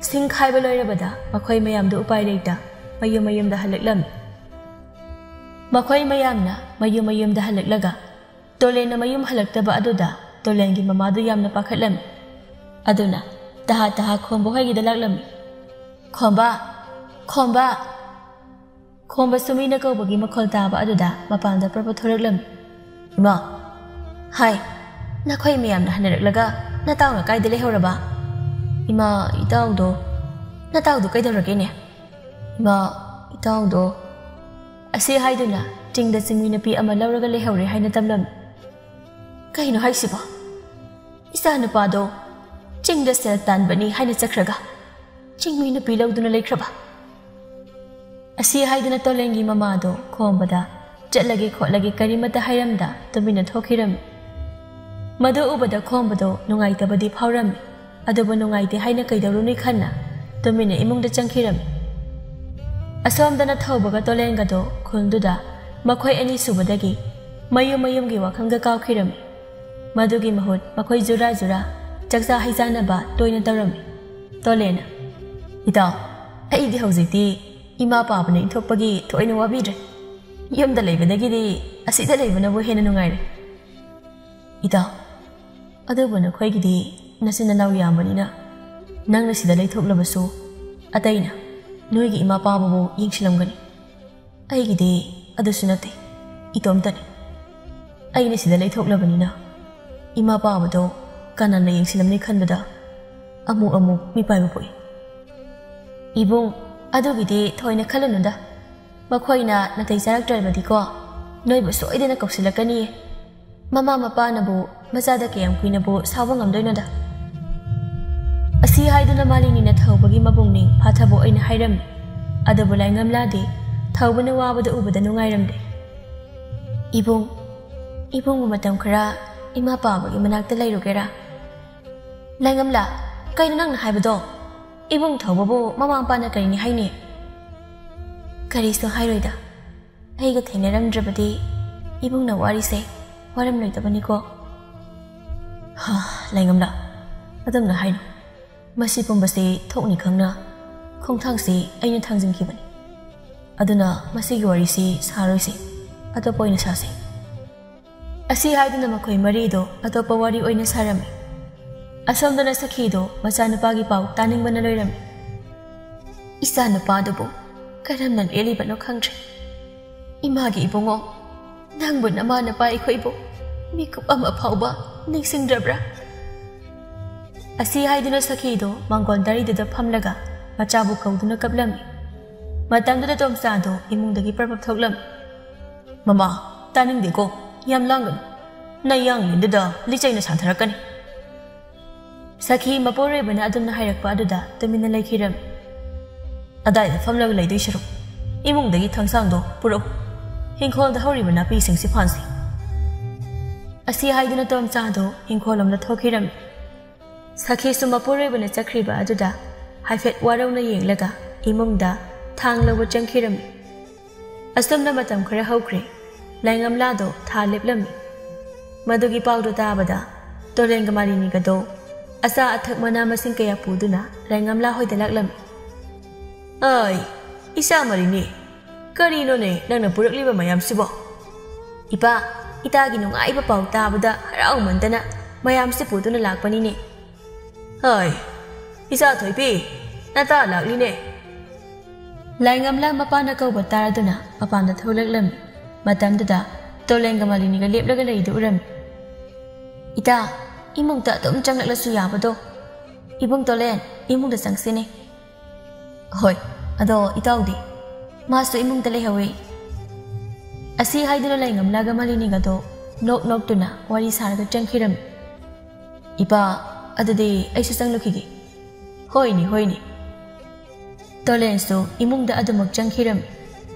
ꯁꯤꯡ ꯈꯥꯏꯕ ꯂꯣꯏꯔꯕꯗ ꯃꯈꯣꯏ ꯃꯌꯥꯝꯗꯣ ꯎꯄꯥꯏ ꯂꯩꯇ ꯃꯌꯨꯝ ꯃꯌꯨꯝꯗ ꯍꯜꯂꯛꯂꯝꯃꯤ꯫ ꯃꯈꯣꯏ ꯃꯌꯥꯝꯅ ꯃꯌꯨꯝ ꯃꯌꯨꯝꯗ ꯍꯜꯂꯛꯂꯒ ꯇꯣꯂꯦꯟꯅ ꯃꯌꯨꯝ ꯍꯜꯂꯛꯇꯕ ꯑꯗꯨꯗ ꯇꯣꯂꯦꯟꯒꯤ ꯃꯃꯥꯗꯨ ꯌꯥꯝꯅ ꯄꯥꯈꯠꯂꯝꯃꯤ꯫ ꯑꯗꯨꯅ ꯇꯍꯥ ꯇꯍꯥ ꯈꯣꯝꯕ ꯍꯣꯏꯒꯤꯗ ꯂꯥꯛꯂꯝꯃꯤ꯫ "ꯈꯣꯝꯕ, ꯈꯣꯝꯕ! ꯈꯣꯝꯕꯁꯨ ꯃꯤꯅ ꯀꯧꯕꯒꯤ ꯃꯈꯣꯜ ꯇꯥꯕ ꯑꯗꯨꯗ ꯃꯄꯥꯟꯗ ꯄ꯭ꯔꯞ ꯄ꯭ꯔꯞ ꯊꯣꯔꯛꯂꯝꯃꯤ꯫ "ꯏꯃꯥ!" "ꯍꯥꯏ, ꯅꯈꯣꯏ ꯃꯌꯥꯝꯅ ꯍꯟꯅꯔꯛꯂꯒ ꯅꯇꯥꯎꯅ ꯀꯥꯏꯗ ꯂꯩꯍꯧꯔꯕ?" "ꯏꯃꯥ, ꯏꯇꯥꯎꯗꯣ..." "ꯅꯇꯥꯎꯗꯣ ꯀꯩꯗꯧꯔꯒꯦꯅꯦ?" "ꯏꯃꯥ, ꯏꯇꯥꯎꯗꯣ..." ꯑꯁꯤ ꯍꯥꯏꯗꯨꯅ ꯆꯤꯡꯗ ꯆꯤꯡꯃꯤ ꯅꯨꯄꯤ ꯑꯃ ꯂꯧꯔꯒ ꯂꯩꯍꯧꯔꯦ ꯍꯥꯏꯅ ꯇꯝꯂꯝꯃꯤ꯫ "ꯀꯩꯅꯣ ꯍꯥꯏꯁꯤꯕꯣ? ꯏꯆꯥ ꯅꯨꯄꯥꯗꯣ ꯆꯤꯡꯗ ꯁꯦꯜ ꯇꯥꯟꯕꯅꯤ ꯍꯥꯏꯅ ꯆꯠꯈ꯭ꯔꯒ ꯆꯤꯡꯃꯤ ꯅꯨꯄꯤ ꯂꯧꯗꯨꯅ ꯂꯩꯈ꯭ꯔꯕ?" ꯑꯁꯤ ꯍꯥꯏꯗꯨꯅ ꯇꯣꯂꯦꯟꯒꯤ ꯃꯃꯥꯗꯣ ꯈꯣꯝꯕꯗ ꯆꯠꯂꯒꯦ ꯈꯣꯠꯂꯒꯦ ꯀꯔꯤꯃꯠꯇ ꯍꯥꯏꯔꯝꯗ ꯇꯨꯃꯤꯟꯅ ꯊꯣꯛꯈꯤꯔꯝꯃꯤ꯫ ꯃꯗꯨ ꯎꯕꯗ ꯈꯣꯝꯕꯗꯣ ꯅꯨꯡꯉꯥꯏꯇꯕꯗꯤ ꯐꯥꯎꯔꯝꯃꯤ, ꯑꯗꯨꯕꯨ ꯅꯨꯡꯉꯥꯏꯇꯦ ꯍꯥꯏꯅ ꯀꯩꯗꯧꯔꯨꯅꯤ ꯈꯟꯅ ꯇꯨꯃꯤꯟꯅ ꯏꯃꯨꯡꯗ ꯆꯪꯈꯤꯔꯝꯃꯤ꯫ ꯑꯁꯣꯝꯗꯅ ꯊꯧꯕꯒ ꯇꯣꯂꯦꯟꯒꯗꯣ ꯈꯨꯜꯗꯨꯗ ꯃꯈꯣꯏ ꯑꯅꯤ ꯁꯨꯕꯗꯒꯤ ꯃꯌꯨꯝ ꯃꯌꯨꯝꯒꯤ ꯋꯥꯈꯜꯒ ꯀꯥꯎꯈꯤꯔꯝꯃꯤ꯫ ꯃꯗꯨꯒꯤ ꯃꯍꯨꯠ ꯃꯈꯣꯏ ꯖꯨꯔꯥ ꯖꯨꯔꯥ ꯆꯥꯛꯆꯥ ꯍꯩꯖꯥꯟꯅꯕ ꯇꯣꯏꯅ ꯇꯧꯔꯝꯃꯤ꯫ ꯇꯣꯂꯦꯟꯅ, "ꯏꯇꯥꯎ, ꯑꯩꯗꯤ ꯍꯧꯖꯤꯛꯇꯤ ꯏꯃꯥ ꯄꯥꯕꯅ ꯏꯟꯊꯣꯛꯄꯒꯤ ꯊꯣꯏꯅ ꯋꯥꯕꯤꯗ꯭ꯔꯦ꯫ ꯌꯨꯝꯗ ꯂꯩꯕꯗꯒꯤꯗꯤ ꯑꯁꯤꯗ ꯂꯩꯕꯅꯕꯨ ꯍꯦꯟꯅ ꯅꯨꯡꯉꯥꯏꯔꯦ꯫" "ꯏꯇꯥꯎ, ꯑꯗꯨꯕꯨ ꯅꯈꯣꯏꯒꯤꯗꯤ ꯅꯆꯤꯟ ꯅꯅꯥꯎ ꯌꯥꯝꯕꯅꯤꯅ ꯅꯪꯅ ꯁꯤꯗ ꯂꯩꯊꯣꯛꯂꯕꯁꯨ ꯑꯇꯩꯅ ꯅꯣꯏꯒꯤ ꯏꯃꯥ ꯄꯥꯕꯕꯨ ꯌꯦꯡꯁꯤꯜꯂꯝꯒꯅꯤ꯫ ꯑꯩꯒꯤꯗꯤ ꯑꯗꯨꯁꯨ ꯅꯠꯇꯦ, ꯏꯇꯣꯝꯇꯅꯤ꯫ ꯑꯩꯅ ꯁꯤꯗ ꯂꯩꯊꯣꯛꯂꯕꯅꯤꯅ ꯏꯃꯥ ꯄꯥꯕꯗꯣ ꯀꯅꯥꯅ ꯌꯦꯡꯁꯤꯜꯂꯝꯅꯤ ꯈꯟꯕꯗ ꯑꯃꯨꯛ ꯑꯃꯨꯛ ꯃꯤꯄꯥꯏꯕ ꯄꯣꯛꯏ꯫" "ꯏꯕꯨꯡ, ꯑꯗꯨꯒꯤꯗꯤ ꯊꯣꯏꯅ ꯈꯜꯂꯨꯅꯨꯗ꯫ ꯃꯈꯣꯏꯅ ꯅꯥꯇꯩ ꯆꯥꯔꯛꯇ꯭ꯔꯕꯗꯤꯀꯣ, ꯅꯣꯏꯕꯨ ꯁꯣꯏꯗꯅ ꯀꯧꯁꯤꯜꯂꯛꯀꯅꯤꯌꯦ꯫ ꯃꯃꯥ ꯃꯄꯥꯅꯕꯨ ꯃꯆꯥꯗ ꯀꯌꯥꯝ ꯀꯨꯏꯅꯕꯨ ꯁꯥꯎꯕ ꯉꯝꯗꯣꯏꯅꯣꯗ?" ꯑꯁꯤ ꯍꯥꯏꯗꯨꯅ ꯃꯥꯂꯤꯅꯤꯅ ꯊꯧꯕꯒꯤ ꯃꯕꯨꯡꯅꯤꯡ ꯐꯥꯊꯕ ꯑꯣꯏꯅ ꯍꯥꯏꯔꯝꯃꯤ꯫ ꯑꯗꯨꯕꯨ ꯂꯥꯏꯉꯝꯂꯥꯗꯤ ꯊꯧꯕꯅ ꯋꯥꯕꯗ ꯎꯕꯗ ꯅꯨꯡꯉꯥꯏꯔꯝꯗꯦ꯫ "ꯏꯕꯨꯡ, ꯏꯕꯨꯡꯕꯨ ꯃꯇꯝ ꯈꯔ ꯏꯃꯥ ꯄꯥꯕꯒꯤ ꯃꯅꯥꯛꯇ ꯂꯩꯔꯨꯒꯦꯔꯥ?" "ꯂꯥꯏꯉꯝꯂꯥ, ꯀꯩꯅꯣ ꯅꯪꯅ ꯍꯥꯏꯕꯗꯣ? ꯏꯕꯨꯡ ꯊꯧꯕꯕꯨ ꯃꯃꯥ ꯃꯄꯥꯅ ꯀꯔꯤꯅꯤ ꯍꯥꯏꯅꯤ?" "ꯀꯔꯤꯁꯨ ꯍꯥꯏꯔꯣꯏꯗ꯫ ꯑꯩꯒ ꯊꯦꯡꯅꯔꯝꯗ꯭ꯔꯕꯗꯤ ꯏꯕꯨꯡꯅ ꯋꯥꯔꯤꯁꯦ ꯋꯥꯔꯝꯂꯣꯏꯗꯕꯅꯤꯀꯣ꯫" "ꯍꯥ, ꯂꯥꯏꯉꯝꯂꯥ, ꯑꯗꯨꯝꯅ ꯍꯥꯏꯅꯨ꯫ ꯃꯁꯤ ꯄꯨꯝꯕꯁꯤ ꯊꯣꯛꯅꯤ ꯈꯪꯅ ꯈꯣꯡꯊꯥꯡꯁꯤ ꯑꯩꯅ ꯊꯥꯡꯖꯤꯟꯈꯤꯕꯅꯤ꯫ ꯑꯗꯨꯅ ꯃꯁꯤꯒꯤ ꯋꯥꯔꯤꯁꯤ ꯁꯥꯔꯣꯏꯁꯤ, ꯑꯇꯣꯞꯄ ꯑꯣꯏꯅ ꯁꯥꯁꯤ꯫" ꯑꯁꯤ ꯍꯥꯏꯗꯨꯅ ꯃꯈꯣꯏ ꯃꯔꯤꯗꯣ ꯑꯇꯣꯞꯄ ꯋꯥꯔꯤ ꯑꯣꯏꯅ ꯁꯥꯔꯝꯃꯤ꯫ ꯑꯁꯣꯝꯗꯅ ꯁꯈꯤꯗꯣ ꯃꯆꯥꯅꯨꯄꯥꯒꯤ ꯄꯥꯎ ꯇꯥꯅꯤꯡꯕꯅ ꯂꯣꯏꯔꯝꯃꯤ꯫ "ꯏꯆꯥ ꯅꯨꯄꯥꯗꯨꯕꯨ ꯀꯔꯝꯅ ꯂꯦꯜꯂꯤꯕꯅꯣ ꯈꯪꯗ꯭ꯔꯦ꯫ ꯏꯃꯥꯒꯤ ꯏꯕꯨꯡꯉꯣ, ꯅꯪꯕꯨ ꯅꯃꯥ ꯅꯄꯥ ꯑꯩꯈꯣꯏꯕꯨ ꯃꯤꯀꯨꯞ ꯑꯃ ꯐꯥꯎꯕ ꯅꯤꯡꯁꯤꯡꯗ꯭ꯔꯕ꯭ꯔꯥ?" ꯑꯁꯤ ꯍꯥꯏꯗꯨꯅ ꯁꯈꯤꯗꯣ ꯃꯥꯡꯒꯣꯟ ꯇꯔꯤꯗꯨꯗ ꯐꯝꯂꯒ ꯃꯆꯥꯕꯨ ꯀꯧꯗꯨꯅ ꯀꯞꯂꯝꯃꯤ꯫ ꯃꯇꯝꯗꯨꯗ ꯇꯣꯝꯆꯥꯗꯣ ꯏꯃꯨꯡꯗꯒꯤ ꯄ꯭ꯔꯞ ꯄ꯭ꯔꯞ ꯊꯣꯛꯂꯝꯃꯤ꯫ "ꯃꯃꯥ, ꯇꯥꯅꯤꯡꯗꯦꯀꯣ, ꯌꯥꯝ ꯂꯥꯡꯒꯅꯨ꯫ ꯅꯌꯥꯡꯂꯦꯟꯗꯨꯗ ꯂꯤꯆꯩꯅ ꯁꯥꯟꯊꯔꯛꯀꯅꯤ꯫" ꯁꯈꯤ ꯃꯄꯨꯔꯣꯏꯕꯅ ꯑꯗꯨꯝꯅ ꯍꯥꯏꯔꯛꯄ ꯑꯗꯨꯗ ꯇꯨꯃꯤꯟꯅ ꯂꯩꯈꯤꯔꯝꯃꯤ꯫ "ꯑꯗꯥꯏꯗ ꯐꯝꯂꯒ ꯂꯩꯗꯣꯏ ꯁꯔꯨꯛ, ꯏꯃꯨꯡꯗꯒꯤ ꯊꯥꯡꯁꯥꯡꯗꯣ ꯄꯨꯔꯛꯎ꯫ ꯏꯪꯈꯣꯜꯗ ꯍꯧꯔꯤꯕ ꯅꯥꯄꯤꯁꯤꯡꯁꯤ ꯐꯥꯟꯁꯤ꯫" ꯑꯁꯤ ꯍꯥꯏꯗꯨꯅ ꯇꯣꯝꯆꯥꯗꯣ ꯏꯪꯈꯣꯜꯂꯣꯝꯗ ꯊꯣꯛꯈꯤꯔꯝꯃꯤ꯫ ꯁꯈꯤꯁꯨ ꯃꯄꯨꯔꯣꯏꯕꯅ ꯆꯠꯈ꯭ꯔꯤꯕ ꯑꯗꯨꯗ ꯍꯥꯏꯐꯦꯠ ꯋꯥꯔꯧꯅ ꯌꯦꯡꯂꯒ ꯏꯃꯨꯡꯗ ꯊꯥꯡ ꯂꯧꯕ ꯆꯪꯈꯤꯔꯝꯃꯤ꯫ ꯑꯁꯨꯝꯅ ꯃꯇꯝ ꯈꯔ ꯍꯧꯈ꯭ꯔꯦ꯫ ꯂꯥꯏꯉꯝꯂꯥꯗꯣ ꯊꯥ ꯂꯦꯞꯂꯝꯃꯤ꯫ ꯃꯗꯨꯒꯤ ꯄꯥꯎꯗꯣ ꯇꯥꯕꯗ ꯇꯣꯂꯦꯟꯒ ꯃꯥꯂꯤꯅꯤꯒꯗꯣ ꯑꯆꯥ ꯑꯊꯛ ꯃꯅꯥ ꯃꯁꯤꯡ ꯀꯌꯥ ꯄꯨꯗꯨꯅ ꯂꯥꯏꯉꯝꯂꯥ ꯍꯣꯏꯗ ꯂꯥꯛꯂꯝꯃꯤ꯫ "ꯑꯩ, ꯏꯆꯥ ꯃꯥꯂꯤꯅꯤ, ꯀꯔꯤꯅꯣꯅꯦ ꯅꯪꯅ ꯄꯨꯔꯛꯂꯤꯕ ꯃꯌꯥꯝꯁꯤꯕꯣ?" "ꯏꯄꯥ, ꯏꯇꯥꯒꯤ ꯅꯨꯡꯉꯥꯏꯕ ꯄꯥꯎ ꯇꯥꯕꯗ ꯍꯔꯥꯎꯃꯟꯗꯅ ꯃꯌꯥꯝꯁꯤ ꯄꯨꯗꯨꯅ ꯂꯥꯛꯄꯅꯤꯅꯦ꯫" "ꯍꯥꯏ, ꯏꯆꯥ ꯊꯣꯏꯕꯤ, ꯅꯇꯥ ꯂꯥꯛꯂꯤꯅꯦ꯫" ꯂꯥꯏꯉꯝꯂꯥ ꯃꯄꯥꯅ ꯀꯧꯕ ꯇꯥꯔꯗꯨꯅ ꯃꯄꯥꯟꯗ ꯊꯣꯛꯂꯛꯂꯝꯃꯤ꯫ ꯃꯇꯝꯗꯨꯗ ꯇꯣꯂꯦꯟꯒ ꯃꯥꯂꯤꯅꯤꯒ ꯂꯦꯞꯂꯒ ꯂꯩꯗꯨ ꯎꯔꯝꯃꯤ꯫ "ꯏꯇꯥ, ꯏꯃꯨꯡꯗ ꯑꯗꯨꯝ ꯆꯪꯂꯛꯂꯁꯨ ꯌꯥꯕꯗꯣ꯫ ꯏꯕꯨꯡ ꯇꯣꯂꯦꯟ, ꯏꯃꯨꯡꯗ ꯆꯪꯁꯤꯅꯦ꯫" "ꯍꯣꯏ, ꯑꯗꯣ ꯏꯇꯥꯎꯗꯤ?" "ꯃꯥꯁꯨ ꯏꯃꯨꯡꯗ ꯂꯩꯍꯧꯋꯤ꯫" ꯑꯁꯤ ꯍꯥꯏꯗꯨꯅ ꯂꯩꯉꯝꯂꯥꯒ ꯃꯥꯂꯤꯅꯤꯒꯗꯣ ꯅꯣꯛ ꯅꯣꯛꯇꯨꯅ ꯋꯥꯔꯤ ꯁꯥꯔꯒ ꯆꯪꯈꯤꯔꯝꯃꯤ꯫ "ꯏꯄꯥ, ꯑꯗꯨꯗꯤ ꯑꯩꯁꯨ ꯆꯪꯂꯨꯈꯤꯒꯦ꯫" "ꯍꯣꯏꯅꯦ, ꯍꯣꯏꯅꯦ꯫" ꯇꯣꯂꯦꯟꯁꯨ ꯏꯃꯨꯡꯗ ꯑꯗꯨꯃꯛ ꯆꯪꯈꯤꯔꯝꯃꯤ꯫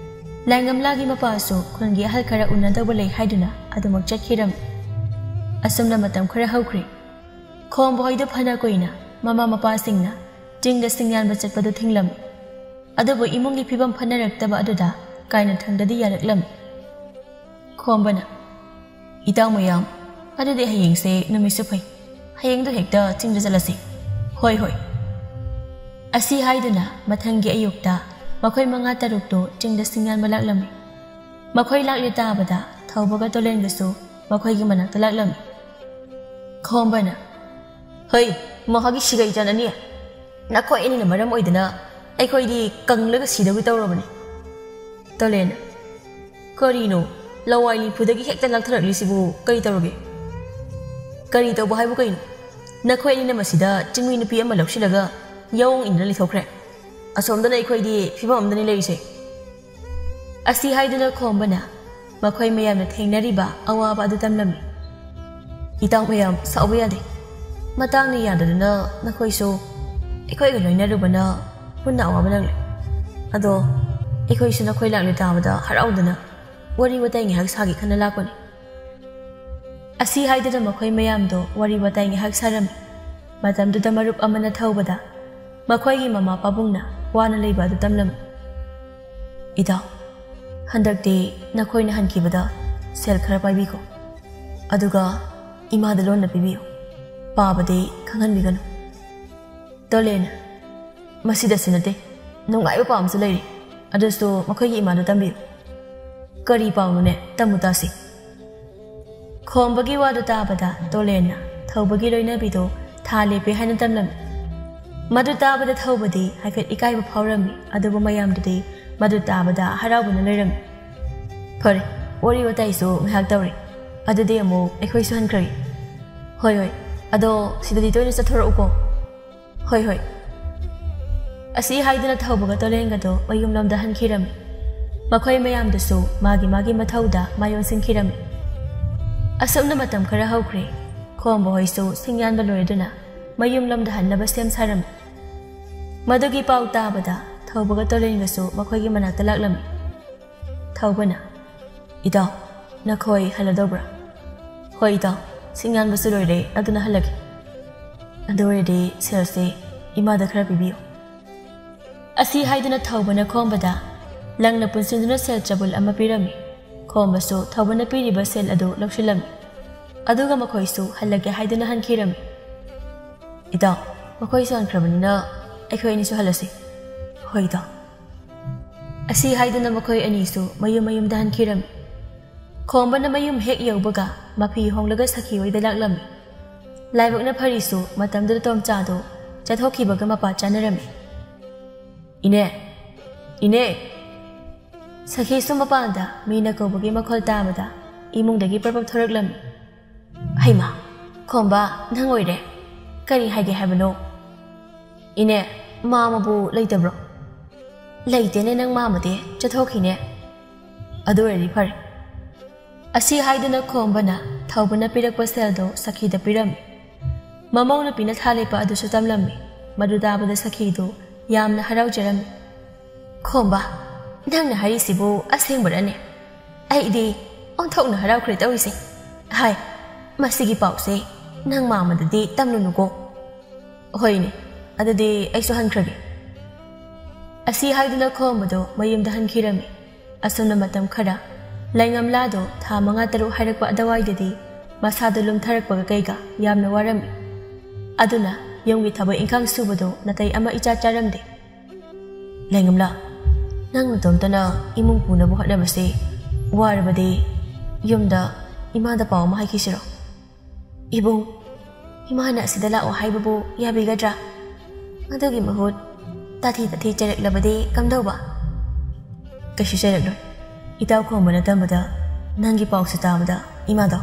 ꯂꯥꯏꯉꯝꯂꯥꯒꯤ ꯃꯄꯥꯁꯨ ꯈꯨꯟꯒꯤ ꯑꯍꯜ ꯈꯔ ꯎꯅꯗꯧꯕ ꯂꯩ ꯍꯥꯏꯗꯨꯅ ꯑꯗꯨꯃꯛ ꯆꯠꯈꯤꯔꯝꯃꯤ꯫ ꯑꯁꯨꯝꯅ ꯃꯇꯝ ꯈꯔ ꯍꯧꯈ꯭ꯔꯦ꯫ ꯈꯣꯝꯕ ꯍꯣꯏꯗꯨ ꯐꯅ ꯀꯨꯏꯅ ꯃꯃꯥ ꯃꯄꯥꯁꯤꯡꯅ ꯆꯤꯡꯗ ꯁꯤꯡ ꯌꯥꯟꯕ ꯆꯠꯄꯗꯨ ꯊꯤꯡꯂꯝꯃꯤ꯫ ꯑꯗꯨꯕꯨ ꯏꯃꯨꯡꯒꯤ ꯐꯤꯕꯝ ꯐꯅꯔꯛꯇꯕ ꯑꯗꯨꯗ ꯀꯥꯏꯅ ꯊꯪꯗꯗꯤ ꯌꯥꯔꯛꯂꯝꯃꯤ꯫ ꯈꯣꯝꯕꯅ, "ꯏꯇꯥꯎ ꯃꯌꯥꯝ, ꯑꯗꯨꯗꯤ ꯍꯌꯦꯡꯁꯦ ꯅꯨꯃꯤꯠꯁꯨ ꯐꯩ, ꯍꯌꯦꯡꯗꯣ ꯍꯦꯛꯇ ꯆꯤꯡꯗ ꯆꯠꯂꯁꯤ꯫" "ꯍꯣꯏ, ꯍꯣꯏ꯫" ꯑꯁꯤ ꯍꯥꯏꯗꯨꯅ ꯃꯊꯪꯒꯤ ꯑꯌꯨꯛꯇ ꯃꯈꯣꯏ ꯃꯉꯥ ꯇꯔꯨꯛꯇꯨ ꯆꯤꯡꯗ ꯁꯤꯡ ꯌꯥꯟꯕ ꯂꯥꯛꯂꯝꯃꯤ꯫ ꯃꯈꯣꯏ ꯂꯥꯛꯂꯦ ꯇꯥꯕꯗ ꯊꯧꯕꯒ ꯇꯣꯂꯦꯟꯒꯁꯨ ꯃꯈꯣꯏꯒꯤ ꯃꯅꯥꯛꯇ ꯂꯥꯛꯂꯝꯃꯤ꯫ ꯈꯣꯝꯕꯅ, "ꯍꯩ, ꯃꯍꯥꯛꯀꯤ ꯁꯤꯒꯩ ꯆꯥꯅꯅꯤ꯫ ꯅꯈꯣꯏ ꯑꯅꯤꯅ ꯃꯔꯝ ꯑꯣꯏꯗꯅ ꯑꯩꯈꯣꯏꯗꯤ ꯀꯪꯂꯒ ꯁꯤꯗꯧꯒꯤ ꯇꯧꯔꯕꯅꯤ꯫ ꯇꯣꯂꯦꯟꯅ, "ꯀꯔꯤꯅꯣ? ꯂꯋꯥꯏ ꯂꯤꯐꯨꯗꯒꯤ ꯍꯦꯛꯇ ꯂꯥꯛꯊꯔꯛꯂꯤꯁꯤꯕꯨ ꯀꯔꯤ ꯇꯧꯔꯒꯦ?" "ꯀꯔꯤ ꯇꯧꯕ ꯍꯥꯏꯕꯨ ꯀꯩꯅꯣ? ꯅꯈꯣꯏ ꯑꯅꯤꯅ ꯃꯁꯤꯗ ꯆꯤꯡꯃꯤ ꯅꯨꯄꯤ ꯑꯃ ꯂꯧꯁꯤꯜꯂꯒ ꯌꯥꯑꯣꯡ ꯏꯟꯗꯨꯅ ꯂꯩꯊꯣꯛꯈ꯭ꯔꯦ꯫ ꯑꯁꯣꯝꯗꯅ ꯑꯩꯈꯣꯏꯗꯤ ꯐꯤꯕꯝ ꯑꯃꯗꯅꯤ ꯂꯩꯔꯤꯁꯦ꯫" ꯑꯁꯤ ꯍꯥꯏꯗꯨꯅ ꯈꯣꯝꯕꯅ ꯃꯈꯣꯏ ꯃꯌꯥꯝꯅ ꯊꯦꯡꯅꯔꯤꯕ ꯑꯋꯥꯕ ꯑꯗꯨ ꯇꯝꯂꯝꯃꯤ꯫ "ꯏꯇꯥꯎ ꯃꯌꯥꯝ, ꯁꯥꯎꯕ ꯌꯥꯗꯦ꯫ ꯃꯇꯥꯡꯅ ꯌꯥꯗꯗꯨꯅ ꯅꯈꯣꯏꯁꯨ ꯑꯩꯈꯣꯏꯒ ꯂꯣꯏꯅꯔꯨꯕꯅ ꯄꯨꯟꯅ ꯑꯋꯥꯕ ꯅꯪꯂꯦ꯫ ꯑꯗꯣ ꯑꯩꯈꯣꯏꯁꯨ ꯅꯈꯣꯏ ꯂꯥꯛꯂꯦ ꯇꯥꯕꯗ ꯍꯔꯥꯎꯗꯨꯅ ꯋꯥꯔꯤ ꯋꯥꯇꯥꯏ ꯉꯥꯏꯍꯥꯛ ꯁꯥꯒꯦ ꯈꯟꯅ ꯂꯥꯛꯄꯅꯤ꯫" ꯑꯁꯤ ꯍꯥꯏꯗꯨꯅ ꯃꯈꯣꯏ ꯃꯌꯥꯝꯗꯣ ꯋꯥꯔꯤ ꯋꯥꯇꯥꯏ ꯉꯥꯏꯍꯥꯛ ꯁꯥꯔꯝꯃꯤ꯫ ꯃꯇꯝꯗꯨꯗ ꯃꯔꯨꯞ ꯑꯃꯅ ꯊꯧꯕꯗ ꯃꯈꯣꯏꯒꯤ ꯃꯃꯥ ꯄꯥꯕꯨꯡꯅ ꯋꯥꯅ ꯂꯩꯕ ꯑꯗꯨ ꯇꯝꯂꯝꯃꯤ꯫ "ꯏꯇꯥꯎ, ꯍꯟꯗꯛꯇꯤ ꯅꯈꯣꯏꯅ ꯍꯟꯈꯤꯕꯗ ꯁꯦꯜ ꯈꯔ ꯄꯥꯏꯕꯤꯈꯣ꯫ ꯑꯗꯨꯒ ꯏꯃꯥꯗ ꯂꯣꯟꯅ ꯄꯤꯕꯤꯌꯨ꯫ ꯄꯥꯕꯗꯤ ꯈꯪꯍꯟꯕꯤꯒꯅꯨ꯫" ꯇꯣꯂꯦꯟꯅ, "ꯃꯁꯤꯗꯁꯨ ꯅꯠꯇꯦ, ꯅꯨꯡꯉꯥꯏꯕ ꯄꯥꯎ ꯑꯃꯁꯨ ꯂꯩꯔꯤ꯫ ꯑꯗꯨꯁꯨ ꯃꯈꯣꯏꯒꯤ ꯏꯃꯥꯗ ꯇꯝꯕꯤꯌꯨ꯫" "ꯀꯔꯤ ꯄꯥꯎꯅꯣꯅꯦ? ꯇꯝꯃꯨ ꯇꯥꯁꯤ꯫" ꯈꯣꯝꯕꯒꯤ ꯋꯥꯗꯨ ꯇꯥꯕꯗ ꯇꯣꯂꯦꯟꯅ ꯊꯧꯕꯒꯤ ꯂꯣꯏꯅꯕꯤꯗꯣ ꯊꯥ ꯂꯦꯞꯄꯦ ꯍꯥꯏꯅ ꯇꯝꯂꯝꯃꯤ꯫ ꯃꯗꯨ ꯇꯥꯕꯗ ꯊꯧꯕꯗꯤ ꯍꯥꯏꯐꯦꯠ ꯏꯀꯥꯏꯕ ꯐꯥꯎꯔꯝꯃꯤ, ꯑꯗꯨꯕꯨ ꯃꯌꯥꯝꯗꯨꯗꯤ ꯃꯗꯨ ꯇꯥꯕꯗ ꯍꯔꯥꯎꯕꯅ ꯂꯣꯏꯔꯝꯃꯤ꯫ "ꯐꯔꯦ, ꯋꯥꯔꯤ ꯋꯥꯇꯥꯏꯁꯨ ꯉꯥꯏꯍꯥꯛ ꯇꯧꯔꯦ, ꯑꯗꯨꯗꯤ ꯑꯃꯨꯛ ꯑꯩꯈꯣꯏꯁꯨ ꯍꯟꯈ꯭ꯔꯒꯦ꯫" "ꯍꯣꯏ, ꯍꯣꯏ, ꯑꯗꯣ ꯁꯤꯗꯗꯤ ꯇꯣꯏꯅ ꯆꯠꯊꯣꯔꯛꯎꯀꯣ꯫" "ꯍꯣꯏ, ꯍꯣꯏ꯫" ꯑꯁꯤ ꯍꯥꯏꯗꯨꯅ ꯊꯧꯕꯒ ꯇꯣꯂꯦꯟꯒꯗꯣ ꯃꯌꯨꯝꯂꯣꯝꯗ ꯍꯟꯈꯤꯔꯝꯃꯤ꯫ ꯃꯈꯣꯏ ꯃꯌꯥꯝꯗꯨꯁꯨ ꯃꯥꯒꯤ ꯃꯥꯒꯤ ꯃꯊꯧꯗ ꯃꯥꯏ ꯑꯣꯟꯁꯤꯟꯈꯤꯔꯝꯃꯤ꯫ ꯑꯁꯨꯝꯅ ꯃꯇꯝ ꯈꯔ ꯍꯧꯈ꯭ꯔꯦ꯫ ꯈꯣꯝꯕ ꯍꯣꯏꯁꯨ ꯁꯤꯡꯌꯥꯟꯕ ꯂꯣꯏꯗꯨꯅ ꯃꯌꯨꯝꯂꯣꯝꯗ ꯍꯟꯅꯕ ꯁꯦꯝ ꯁꯥꯔꯝꯃꯤ꯫ ꯃꯗꯨꯒꯤ ꯄꯥꯎ ꯇꯥꯕꯗ ꯊꯧꯕꯒ ꯇꯣꯂꯦꯟꯒꯁꯨ ꯃꯈꯣꯏꯒꯤ ꯃꯅꯥꯛꯇ ꯂꯥꯛꯂꯝꯃꯤ꯫ ꯊꯧꯕꯅ, "ꯏꯇꯥꯎ, ꯅꯈꯣꯏ ꯍꯜꯂꯗꯧꯕ꯭ꯔꯥ?" "ꯍꯣꯏ ꯏꯇꯥꯎ, ꯁꯤꯡꯌꯥꯟꯕꯁꯨ ꯂꯣꯏꯔꯦ, ꯑꯗꯨꯅ ꯍꯜꯂꯒꯦ꯫" "ꯑꯗꯨ ꯑꯣꯏꯔꯗꯤ ꯁꯦꯜꯁꯦ ꯏꯃꯥꯗ ꯈꯔ ꯄꯤꯕꯤꯌꯨ꯫" ꯑꯁꯤ ꯍꯥꯏꯗꯨꯅ ꯊꯧꯕꯅ ꯈꯣꯝꯕꯗ ꯂꯪꯅ ꯄꯨꯟꯁꯤꯟꯗꯨꯅ ꯁꯦꯜ ꯆꯕꯨꯜ ꯑꯃ ꯄꯤꯔꯝꯃꯤ꯫ ꯈꯣꯝꯕꯁꯨ ꯊꯧꯕꯅ ꯄꯤꯔꯤꯕ ꯁꯦꯜ ꯑꯗꯨ ꯂꯧꯁꯤꯜꯂꯝꯃꯤ꯫ ꯑꯗꯨꯒ ꯃꯈꯣꯏꯁꯨ ꯍꯜꯂꯒꯦ ꯍꯥꯏꯗꯨꯅ ꯍꯟꯈꯤꯔꯝꯃꯤ꯫ "ꯏꯇꯥꯎ, ꯃꯈꯣꯏꯁꯨ ꯍꯟꯈ꯭ꯔꯕꯅꯤꯅ ꯑꯩꯈꯣꯏ ꯑꯅꯤꯁꯨ ꯍꯜꯂꯁꯤ꯫" "ꯍꯣꯏ ꯏꯇꯥꯎ꯫" ꯑꯁꯤ ꯍꯥꯏꯗꯨꯅ ꯃꯈꯣꯏ ꯑꯅꯤꯁꯨ ꯃꯌꯨꯝ ꯃꯌꯨꯝꯗ ꯍꯟꯈꯤꯔꯝꯃꯤ꯫ ꯈꯣꯝꯕꯅ ꯃꯌꯨꯝ ꯍꯦꯛ ꯌꯧꯕꯒ ꯃꯐꯤ ꯍꯣꯡꯂꯒ ꯁꯈꯤ ꯍꯣꯏꯗ ꯂꯥꯛꯂꯝꯃꯤ꯫ ꯂꯥꯏꯕꯛꯅ ꯐꯔꯤꯁꯨ ꯃꯇꯝꯗꯨꯗ ꯇꯣꯝꯆꯥꯗꯣ ꯆꯠꯊꯣꯛꯈꯤꯕꯒ ꯃꯄꯥ ꯆꯥꯅꯔꯝꯃꯤ꯫ ꯏꯅꯦ, ꯏꯅꯦ꯫ ꯁꯈꯤꯁꯨ ꯃꯄꯥꯟꯗ ꯃꯤꯅ ꯀꯧꯕꯒꯤ ꯃꯈꯣꯜ ꯇꯥꯕꯗ ꯏꯃꯨꯡꯗꯒꯤ ꯄ꯭ꯔꯞ ꯄ꯭ꯔꯞ ꯊꯣꯔꯛꯂꯝꯃꯤ꯫ "ꯍꯩꯃꯥ, ꯈꯣꯝꯕ, ꯅꯪ ꯑꯣꯏꯔꯦ꯫ ꯀꯔꯤ ꯍꯥꯏꯒꯦ ꯍꯥꯏꯕꯅꯣ?" "ꯏꯅꯦ, ꯃꯥꯃꯕꯨ ꯂꯩꯇꯕ꯭ꯔꯣ?" "ꯂꯩꯇꯦꯅꯦ, ꯅꯪ ꯃꯥꯃꯗꯤ ꯆꯠꯊꯣꯛꯈꯤꯅꯦ꯫" "ꯑꯗꯨ ꯑꯣꯏꯔꯗꯤ ꯐꯔꯦ꯫" ꯑꯁꯤ ꯍꯥꯏꯗꯨꯅ ꯈꯣꯝꯕꯅ ꯊꯧꯕꯅ ꯄꯤꯔꯛꯄ ꯁꯦꯜꯗꯣ ꯁꯈꯤꯗ ꯄꯤꯔꯝꯃꯤ꯫ ꯃꯃꯧ ꯅꯨꯄꯤꯅ ꯊꯥ ꯂꯦꯞꯄ ꯑꯗꯨꯁꯨ ꯇꯝꯂꯝꯃꯤ꯫ ꯃꯗꯨ ꯇꯥꯕꯗ ꯁꯈꯤꯗꯨ ꯌꯥꯝꯅ ꯍꯔꯥꯎꯖꯔꯝꯃꯤ꯫ "ꯈꯣꯝꯕ, ꯅꯪꯅ ꯍꯥꯏꯔꯤꯁꯤꯕꯨ ꯑꯁꯦꯡꯕꯔꯅꯦ? ꯑꯩꯗꯤ ꯑꯣꯟꯊꯣꯛꯅ ꯍꯔꯥꯎꯈ꯭ꯔꯦ ꯇꯧꯔꯤꯁꯦ꯫ ꯍꯥꯏ, ꯃꯁꯤꯒꯤ ꯄꯥꯎꯁꯦ ꯅꯪ ꯃꯥꯃꯗꯗꯤ ꯇꯝꯂꯨꯅꯨꯀꯣ꯫" "ꯍꯣꯏꯅꯦ, ꯑꯗꯨꯗꯤ ꯑꯩꯁꯨ ꯍꯟꯈ꯭ꯔꯒꯦ꯫" ꯑꯁꯤ ꯍꯥꯏꯗꯨꯅ ꯈꯣꯝꯕꯗꯣ ꯃꯌꯨꯝꯗ ꯍꯟꯈꯤꯔꯝꯃꯤ꯫ ꯑꯁꯨꯝꯅ ꯃꯇꯝ ꯈꯔ ꯂꯩꯉꯝꯂꯥꯗꯣ ꯊꯥ ꯃꯉꯥ ꯇꯔꯨꯛ ꯍꯥꯏꯔꯛꯄ ꯑꯗꯨꯋꯥꯏꯗꯗꯤ ꯃꯁꯥꯗꯣ ꯂꯨꯝꯊꯔꯛꯄꯒ ꯀꯩꯒ ꯌꯥꯝꯅ ꯋꯥꯔꯝꯃꯤ꯫ ꯑꯗꯨꯅ ꯌꯨꯝꯒꯤ ꯊꯕꯛ ꯏꯪꯈꯥꯡ ꯁꯨꯕꯗꯣ ꯅꯥꯇꯩ ꯑꯃ ꯏꯆꯥ ꯆꯥꯔꯝꯗꯦ꯫ "ꯂꯩꯉꯝꯂꯥ, ꯅꯪ ꯅꯇꯣꯝꯇꯅ ꯏꯃꯨꯡ ꯄꯨꯅꯕ ꯍꯣꯠꯅꯕꯁꯦ ꯋꯥꯔꯕꯗꯤ ꯌꯨꯝꯗ ꯏꯃꯥꯗ ꯄꯥꯎ ꯑꯃ ꯍꯥꯏꯈꯤꯁꯤꯔꯣ?" "ꯏꯕꯨꯡ, ꯏꯃꯥꯅ ꯑꯁꯤꯗ ꯂꯥꯛꯑꯣ ꯍꯥꯏꯕꯕꯨ ꯌꯥꯕꯤꯒꯗ꯭ꯔꯥ? ꯑꯗꯨꯒꯤ ꯃꯍꯨꯠ ꯇꯥꯊꯤ ꯇꯥꯊꯤ ꯆꯩꯔꯛꯂꯕꯗꯤ ꯀꯝꯗꯧꯕ?" "ꯀꯩꯁꯨ ꯆꯩꯔꯛꯂꯣꯏ꯫ ꯏꯇꯥꯎ ꯈꯣꯝꯕꯅ ꯇꯝꯕꯗ ꯅꯪꯒꯤ ꯄꯥꯎꯁꯦ ꯇꯥꯕꯗ ꯏꯃꯥꯗꯣ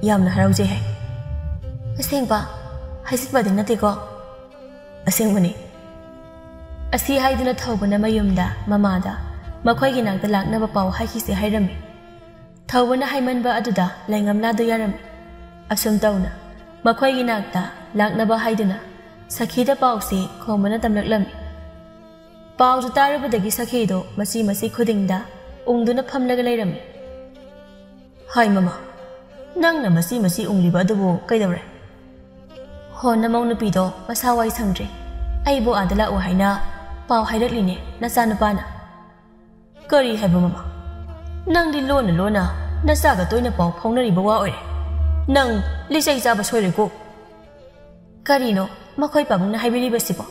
ꯌꯥꯝꯅ ꯍꯔꯥꯎꯖꯩ ꯍꯥꯏ꯫" "ꯑꯁꯦꯡꯕ? ꯍꯥꯏꯖꯤꯟꯕꯗꯤ ꯅꯠꯇꯦꯀꯣ?" "ꯑꯁꯦꯡꯕꯅꯤ꯫" ꯑꯁꯤ ꯍꯥꯏꯗꯨꯅ ꯊꯧꯕꯅ ꯃꯌꯨꯝꯗ ꯃꯃꯥꯗ ꯃꯈꯣꯏꯒꯤ ꯅꯥꯛꯇ ꯂꯥꯛꯅꯕ ꯄꯥꯎ ꯍꯥꯏꯈꯤꯁꯦ ꯍꯥꯏꯔꯝꯃꯤ꯫ ꯊꯧꯕꯅ ꯍꯥꯏꯃꯟꯕ ꯑꯗꯨꯗ ꯂꯩꯉꯝꯂꯥꯗꯣ ꯌꯥꯔꯝꯃꯤ꯫ ꯑꯁꯨꯝ ꯇꯧꯅ ꯃꯈꯣꯏꯒꯤ ꯅꯥꯛꯇ ꯂꯥꯛꯅꯕ ꯍꯥꯏꯗꯨꯅ ꯁꯈꯤꯗ ꯄꯥꯎꯁꯤ ꯈꯣꯝꯕꯅ ꯇꯝꯂꯛꯂꯝꯃꯤ꯫ ꯄꯥꯎꯗꯨ ꯇꯥꯔꯨꯕꯗꯒꯤ ꯁꯈꯤꯗꯣ ꯃꯆꯤ ꯃꯆꯤ ꯈꯨꯗꯤꯡꯗ ꯎꯪꯗꯨꯅ ꯐꯝꯂꯒ ꯂꯩꯔꯝꯃꯤ꯫ "ꯍꯥꯏ ꯃꯃꯥ, ꯅꯪꯅ ꯃꯆꯤ ꯃꯆꯤ ꯎꯪꯂꯤꯕ ꯑꯗꯨꯕꯨ ꯀꯩꯗꯧꯔꯦ?" "ꯍꯣ, ꯅꯃꯧ ꯅꯨꯄꯤꯗꯣ ꯃꯁꯥ ꯋꯥꯏ ꯁꯪꯗ꯭ꯔꯦ, ꯑꯩꯕꯨ ꯑꯥꯗ ꯂꯥꯛꯎ ꯍꯥꯏꯅ ꯄꯥꯎ ꯍꯥꯏꯔꯛꯂꯤꯅꯦ ꯅꯆꯥꯅꯨꯄꯥꯅ꯫" "ꯀꯔꯤ ꯍꯥꯏꯕ ꯃꯃꯥ? ꯅꯪꯗꯤ ꯂꯣꯟꯅ ꯂꯣꯟꯅ ꯅꯆꯥꯒ ꯇꯣꯏꯅ ꯄꯥꯎ ꯐꯥꯎꯅꯔꯤꯕ ꯋꯥ ꯑꯣꯏꯔꯦ꯫ ꯅꯪ ꯂꯤꯆꯩ ꯆꯥꯕ ꯁꯣꯏꯔꯣꯏꯀꯣ꯫" "ꯀꯔꯤꯅꯣ ꯃꯈꯣꯏ ꯄꯥꯕꯨꯡꯅ ꯍꯥꯏꯕꯤꯔꯤꯕꯁꯤꯕꯣ?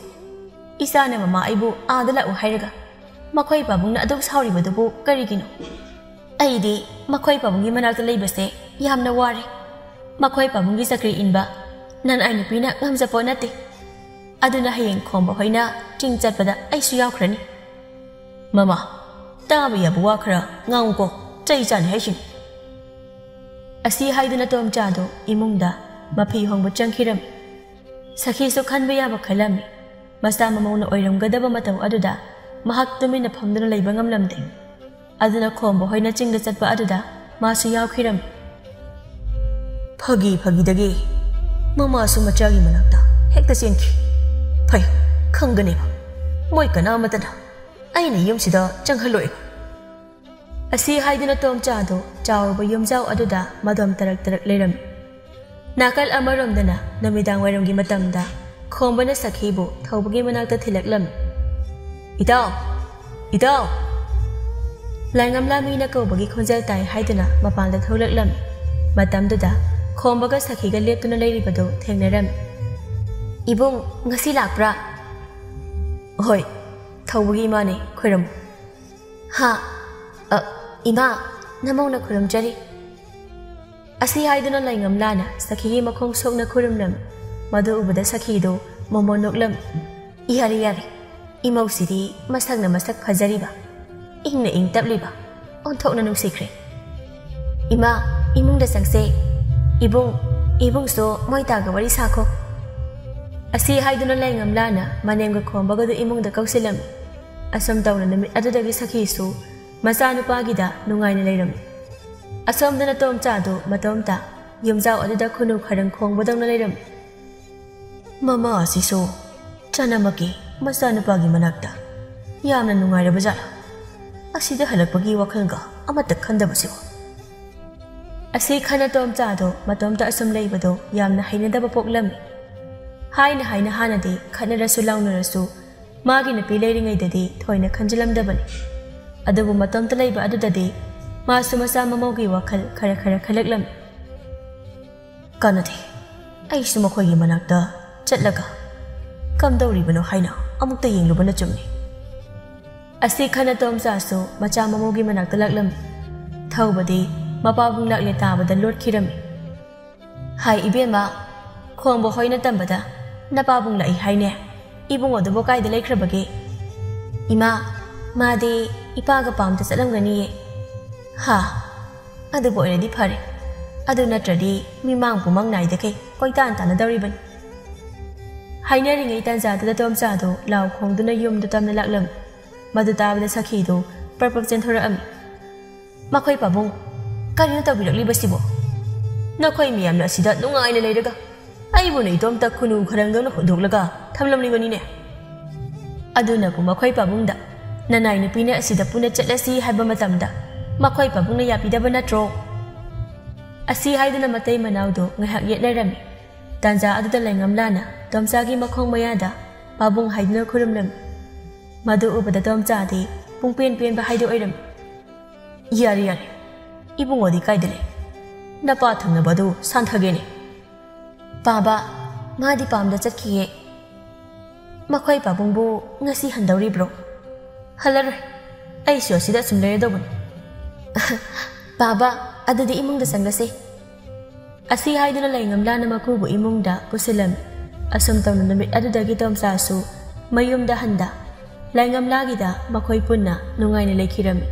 ꯏꯆꯥꯅ ꯃꯃꯥ ꯑꯩꯕꯨ ꯑꯥꯗ ꯂꯥꯛꯎ ꯍꯥꯏꯔꯒ ꯃꯈꯣꯏ ꯄꯥꯕꯨꯡꯅ ꯑꯗꯨꯛ ꯁꯥꯎꯔꯤꯕꯗꯨꯕꯨ ꯀꯔꯤꯒꯤꯅꯣ? ꯑꯩꯗꯤ ꯃꯈꯣꯏ ꯄꯥꯕꯨꯡꯒꯤ ꯃꯅꯥꯛꯇ ꯂꯩꯕꯁꯦ ꯌꯥꯝꯅ ꯋꯥꯔꯦ꯫ ꯃꯈꯣꯏ ꯄꯥꯕꯨꯡꯒꯤ ꯆꯀ꯭ꯔꯤ ꯏꯟꯕ ꯅꯅꯥꯏ ꯅꯨꯄꯤꯅ ꯉꯝꯖꯄꯣꯠ ꯅꯠꯇꯦ꯫" ꯑꯗꯨꯅ ꯍꯌꯦꯡ ꯈꯣꯝꯕ ꯍꯣꯏꯅ ꯆꯤꯡ ꯆꯠꯄꯗ ꯑꯩꯁꯨ ꯌꯥꯎꯈ꯭ꯔꯅꯤ꯫ ꯃꯃꯥ, ꯇꯥꯕ ꯌꯥꯕ ꯋꯥ ꯈꯔ ꯉꯥꯡꯉꯨꯀꯣ, ꯆꯩ ꯆꯥꯅꯤ ꯍꯥꯏꯁꯤꯡ꯫ ꯑꯁꯤ ꯍꯥꯏꯗꯨꯅ ꯇꯣꯝꯆꯥꯗꯣ ꯏꯃꯨꯡꯗ ꯃꯐꯤ ꯍꯣꯡꯕ ꯆꯪꯈꯤꯔꯝꯃꯤ꯫ ꯁꯈꯤꯁꯨ ꯈꯟꯕ ꯌꯥꯕ ꯈꯜꯂꯝꯃꯤ꯫ ꯃꯆꯥ ꯃꯃꯧꯅ ꯑꯣꯏꯔꯝꯒꯗꯕ ꯃꯇꯧ ꯑꯗꯨꯗ ꯃꯍꯥꯛ ꯇꯨꯃꯤꯟꯅ ꯐꯝꯗꯨꯅ ꯂꯩꯕ ꯉꯝꯂꯝꯗꯦ꯫ ꯑꯗꯨꯅ ꯈꯣꯝꯕ ꯍꯣꯏꯅ ꯆꯤꯡꯗ ꯆꯠꯄ ꯑꯗꯨꯗ ꯃꯥꯁꯨ ꯌꯥꯎꯈꯤꯔꯝꯃꯤ꯫ ꯐꯥꯒꯤ ꯐꯥꯒꯤꯗꯒꯤ ꯃꯃꯥꯁꯨ ꯃꯆꯥꯒꯤ ꯃꯅꯥꯛꯇ ꯍꯦꯛꯇ ꯆꯦꯟꯈꯤ꯫ ꯐꯩ, ꯈꯪꯒꯅꯦꯕ꯫ ꯃꯣꯏ ꯀꯅꯥꯃꯠꯇꯅ ꯑꯩꯅ ꯌꯨꯝꯁꯤꯗ ꯆꯪꯍꯜꯂꯣꯏ꯫ ꯑꯁꯤ ꯍꯥꯏꯗꯨꯅ ꯇꯣꯝꯆꯥꯗꯣ ꯆꯥꯎꯔꯕ ꯌꯨꯝꯖꯥꯎ ꯑꯗꯨꯗ ꯃꯗꯣꯝ ꯇꯔꯛ ꯇꯔꯛ ꯂꯩꯔꯝꯃꯤ꯫ ꯅꯥꯀꯜ ꯑꯃꯔꯣꯝꯗꯅ ꯅꯨꯃꯤꯗꯥꯡ ꯋꯥꯏꯔꯝꯒꯤ ꯃꯇꯝꯗ ꯈꯣꯝꯕꯅ ꯁꯈꯤꯕꯨ ꯊꯧꯕꯒꯤ ꯃꯅꯥꯛꯇ ꯊꯤꯜꯂꯛꯂꯝꯃꯤ꯫ "ꯏꯇꯥꯎ! ꯏꯇꯥꯎ!" ꯂꯥꯏꯉꯝꯂꯥ ꯃꯤꯅ ꯀꯧꯕꯒꯤ ꯈꯣꯟꯖꯦꯜ ꯇꯥꯏ ꯍꯥꯏꯗꯨꯅ ꯃꯄꯥꯟꯗ ꯊꯣꯛꯂꯛꯂꯝꯃꯤ꯫ ꯃꯇꯝꯗꯨꯗ ꯈꯣꯝꯕꯒ ꯁꯈꯤꯒ ꯂꯦꯞꯇꯨꯅ ꯂꯩꯔꯤꯕꯗꯨ ꯊꯦꯡꯅꯔꯝꯃꯤ꯫ "ꯏꯕꯨꯡ, ꯉꯁꯤ ꯂꯥꯛꯄ꯭ꯔꯥ?" "ꯍꯣꯏ, ꯊꯧꯕꯒꯤ ꯏꯃꯥꯅꯦ, ꯈꯣꯏꯔꯝꯃꯨ꯫" "ꯍꯥ? ꯑ, ꯏꯃꯥ, ꯅꯃꯧꯅ ꯈꯨꯔꯨꯝꯖꯔꯤ꯫" ꯑꯁꯤ ꯍꯥꯏꯗꯨꯅ ꯂꯥꯏꯉꯝꯂꯥꯅ ꯁꯈꯤꯒꯤ ꯃꯈꯣꯡ ꯁꯣꯛꯅ ꯈꯨꯔꯨꯝꯂꯝꯃꯤ꯫ ꯃꯗꯨ ꯎꯕꯗ ꯁꯈꯤꯗꯨ ꯃꯣꯃꯣꯟ ꯅꯣꯛꯂꯝꯃꯤ꯫ "ꯌꯥꯔꯦ, ꯌꯥꯔꯦ, ꯏꯃꯧꯁꯤꯗꯤ ꯃꯁꯛꯅ ꯃꯁꯛ ꯐꯖꯔꯤꯕ, ꯏꯪꯅ ꯏꯪ ꯇꯞꯂꯤꯕ, ꯑꯣꯟꯊꯣꯛꯅ ꯅꯨꯡꯁꯤꯈ꯭ꯔꯦ꯫ ꯏꯃꯥ, ꯏꯃꯨꯡꯗ ꯆꯪꯁꯦ꯫ ꯏꯕꯨꯡ, ꯏꯕꯨꯡꯁꯨ ꯃꯣꯏ ꯇꯥꯒ ꯋꯥꯔꯤ ꯁꯥꯈꯣ꯫" ꯑꯁꯤ ꯍꯥꯏꯗꯨꯅ ꯂꯥꯏꯉꯝꯂꯥꯅ ꯃꯅꯦꯝꯒ ꯈꯣꯝꯕꯒꯗꯨ ꯏꯃꯨꯡꯗ ꯀꯧꯁꯤꯜꯂꯝꯃꯤ꯫ ꯑꯁꯨꯝ ꯇꯧꯅ ꯅꯨꯃꯤꯠ ꯑꯗꯨꯗꯒꯤ ꯁꯈꯤꯁꯨ ꯃꯆꯥꯅꯨꯄꯥꯒꯤꯗ ꯅꯨꯡꯉꯥꯏꯅ ꯂꯩꯔꯝꯃꯤ꯫ ꯑꯁꯣꯝꯗꯅ ꯇꯣꯝꯆꯥꯗꯨ ꯃꯇꯣꯝꯇ ꯌꯨꯝꯖꯥꯎ ꯑꯗꯨꯗ ꯈꯨꯅꯨ ꯈꯔꯪ ꯈꯣꯡꯕꯗꯧꯅ ꯂꯩꯔꯝꯃꯤ꯫ "ꯃꯃꯥ ꯑꯁꯤꯁꯨ ꯆꯅꯃꯛꯀꯤ ꯃꯆꯥꯅꯨꯄꯥꯒꯤ ꯃꯅꯥꯛꯇ ꯌꯥꯝꯅ ꯅꯨꯡꯉꯥꯏꯔꯕ ꯖꯥꯠꯂꯥ? ꯑꯁꯤꯗ ꯍꯜꯂꯛꯄꯒꯤ ꯋꯥꯈꯜꯒ ꯑꯃꯠꯇ ꯈꯟꯗꯕꯁꯤꯕꯨ?" ꯑꯁꯤ ꯈꯟꯅ ꯇꯣꯝꯆꯥꯗꯣ ꯃꯇꯣꯝꯇ ꯑꯁꯨꯝ ꯂꯩꯕꯗꯣ ꯌꯥꯝꯅ ꯍꯩꯅꯗꯕ ꯄꯣꯛꯂꯝꯃꯤ꯫ ꯍꯥꯏꯅ ꯍꯥꯏꯅ ꯍꯥꯟꯅꯗꯤ ꯈꯠꯅꯔꯁꯨ ꯂꯥꯎꯅꯔꯁꯨ ꯃꯥꯒꯤ ꯅꯨꯄꯤ ꯂꯩꯔꯤꯉꯩꯗꯗꯤ ꯊꯣꯏꯅ ꯈꯟꯖꯤꯜꯂꯝꯗꯕꯅꯤ꯫ ꯑꯗꯨꯕꯨ ꯃꯇꯣꯝꯇ ꯂꯩꯕ ꯑꯗꯨꯗꯗꯤ ꯃꯥꯁꯨ ꯃꯆꯥ ꯃꯃꯧꯒꯤ ꯋꯥꯈꯜ ꯈꯔ ꯈꯔ ꯈꯜꯂꯛꯂꯝꯃꯤ꯫ "ꯀꯥꯟꯅꯗꯦ, ꯑꯩꯁꯨ ꯃꯈꯣꯏꯒꯤ ꯃꯅꯥꯛꯇ ꯆꯠꯂꯒ ꯀꯝꯗꯧꯔꯤꯕꯅꯣ ꯍꯥꯏꯅ ꯑꯃꯨꯛꯇ ꯌꯦꯡꯂꯨꯕꯅ ꯆꯨꯝꯃꯤ꯫" ꯑꯁꯤ ꯈꯟꯅ ꯇꯣꯝꯆꯥꯁꯨ ꯃꯆꯥ ꯃꯃꯧꯒꯤ ꯃꯅꯥꯛꯇ ꯂꯥꯛꯂꯝꯃꯤ꯫ ꯊꯧꯕꯗꯤ ꯃꯄꯥꯕꯨꯡ ꯂꯥꯛꯂꯦ ꯇꯥꯕꯗ ꯂꯣꯠꯈꯤꯔꯝꯃꯤ꯫ "ꯍꯥꯏ ꯏꯕꯦꯝꯃ, ꯈꯣꯝꯕ ꯍꯣꯏꯅ ꯇꯝꯕꯗ "ꯅꯄꯥꯕꯨꯡ ꯂꯥꯛꯏ ꯍꯥꯏꯅꯦ? ꯏꯕꯨꯡꯉꯣꯗꯨꯕꯨ ꯀꯥꯏꯗ ꯂꯩꯈ꯭ꯔꯕꯒꯦ?" "ꯏꯃꯥ, ꯃꯥꯗꯤ ꯏꯄꯥꯒ ꯄꯥꯝꯗ ꯆꯠꯂꯝꯒꯅꯤꯌꯦ꯫" "ꯍꯥ, ꯑꯗꯨꯕꯨ ꯑꯣꯏꯔꯗꯤ ꯐꯔꯦ꯫ ꯑꯗꯨ ꯅꯠꯇ꯭ꯔꯗꯤ ꯃꯤꯃꯥꯡ ꯄꯨꯃꯥꯡ ꯅꯥꯏꯗꯈꯩ ꯀꯣꯏꯇꯥꯟ ꯇꯥꯟꯅꯗꯧꯔꯤꯕꯅꯤ꯫" ꯍꯥꯏꯅꯔꯤꯉꯩ ꯇꯥꯟꯖꯥꯗꯨꯗ ꯇꯣꯝꯆꯥꯗꯣ ꯂꯥꯎ ꯈꯣꯡꯗꯨꯅ ꯌꯨꯝꯗ ꯇꯝꯅ ꯂꯥꯛꯂꯝꯃꯤ꯫ ꯃꯗꯨ ꯇꯥꯕꯗ ꯁꯈꯤꯗꯨ ꯄ꯭ꯔꯞ ꯄ꯭ꯔꯞ ꯆꯦꯟꯊꯣꯔꯛꯑꯝꯃꯤ꯫ "ꯃꯈꯣꯏ ꯄꯥꯕꯨꯡ, ꯀꯔꯤꯅꯣ ꯇꯧꯕꯤꯔꯛꯂꯤꯕꯁꯤꯕꯣ? ꯅꯈꯣꯏ ꯃꯤꯌꯥꯝꯅ ꯑꯁꯤꯗ ꯅꯨꯡꯉꯥꯏꯅ ꯂꯩꯔꯒ ꯑꯩꯕꯨꯅ ꯏꯇꯣꯝꯇ ꯈꯨꯅꯨ ꯈꯔꯪꯗꯧꯅ ꯍꯨꯟꯗꯣꯛꯂꯒ ꯊꯝꯂꯝꯂꯤꯕꯅꯤꯅꯦ꯫ ꯑꯗꯨꯅꯕꯨ ꯃꯈꯣꯏ ꯄꯥꯕꯨꯡꯗ ꯅꯅꯥꯏ ꯅꯨꯄꯤꯅ ꯑꯁꯤꯗ ꯄꯨꯟꯅ ꯆꯠꯂꯁꯤ ꯍꯥꯏꯕ ꯃꯇꯝꯗ ꯃꯈꯣꯏ ꯄꯥꯕꯨꯡꯅ ꯌꯥꯕꯤꯗꯕ ꯅꯠꯇ꯭ꯔꯣ?" ꯑꯁꯤ ꯍꯥꯏꯗꯨꯅ ꯃꯇꯩ ꯃꯅꯥꯎꯗꯨ ꯉꯥꯏꯍꯥꯛ ꯌꯦꯠꯅꯔꯝꯃꯤ꯫ ꯇꯥꯟꯖꯥ ꯑꯗꯨꯗ ꯂꯩꯉꯝꯂꯥꯅ ꯇꯣꯝꯆꯥꯒꯤ ꯃꯈꯣꯡ ꯃꯌꯥꯗ "ꯄꯥꯕꯨꯡ" ꯍꯥꯏꯗꯨꯅ ꯈꯨꯔꯨꯝꯂꯝꯃꯤ꯫ ꯃꯗꯨ ꯎꯕꯗ ꯇꯣꯝꯆꯥꯗꯤ ꯄꯨꯡꯄꯦꯟ ꯄꯦꯟꯕ ꯍꯥꯏꯗꯨ ꯑꯣꯏꯔꯝꯃꯤ꯫ "ꯌꯥꯔꯦ, ꯌꯥꯔꯦ꯫ ꯏꯕꯨꯡꯉꯣꯗꯤ ꯀꯥꯏꯗ ꯂꯩ? ꯅꯄꯥ ꯊꯪꯅꯕꯗꯨ ꯁꯥꯟꯊꯒꯦꯅꯦ꯫" "ꯄꯥꯕ, ꯃꯥꯗꯤ ꯄꯥꯝꯗ ꯆꯠꯈꯤꯌꯦ꯫" "ꯃꯈꯣꯏ ꯄꯥꯕꯨꯡꯕꯨ ꯉꯁꯤ ꯍꯟꯗꯧꯔꯤꯕ꯭ꯔꯣ?" "ꯍꯜꯂꯔꯣꯏ꯫ ꯑꯩꯁꯨ ꯑꯁꯤꯗ ꯑꯁꯨꯝ ꯂꯩꯔꯗꯧꯕꯅꯤ꯫" "ꯄꯥꯕ, ꯑꯗꯨꯗꯤ ꯏꯃꯨꯡꯗ ꯆꯪꯂꯁꯦ꯫" ꯑꯁꯤ ꯍꯥꯏꯗꯨꯅ ꯂꯩꯉꯝꯂꯥꯅ ꯃꯀꯨꯕꯨ ꯏꯃꯨꯡꯗ ꯄꯨꯁꯤꯜꯂꯝꯃꯤ꯫ ꯑꯁꯨꯝ ꯇꯧꯅ ꯅꯨꯃꯤꯠ ꯑꯗꯨꯗꯒꯤ ꯇꯣꯝꯆꯥꯁꯨ ꯃꯌꯨꯝꯗ ꯍꯟꯗ ꯂꯩꯉꯝꯂꯥꯒꯤꯗ ꯃꯈꯣꯏ ꯄꯨꯟꯅ ꯅꯨꯡꯉꯥꯏꯅ ꯂꯩꯈꯤꯔꯝꯃꯤ꯫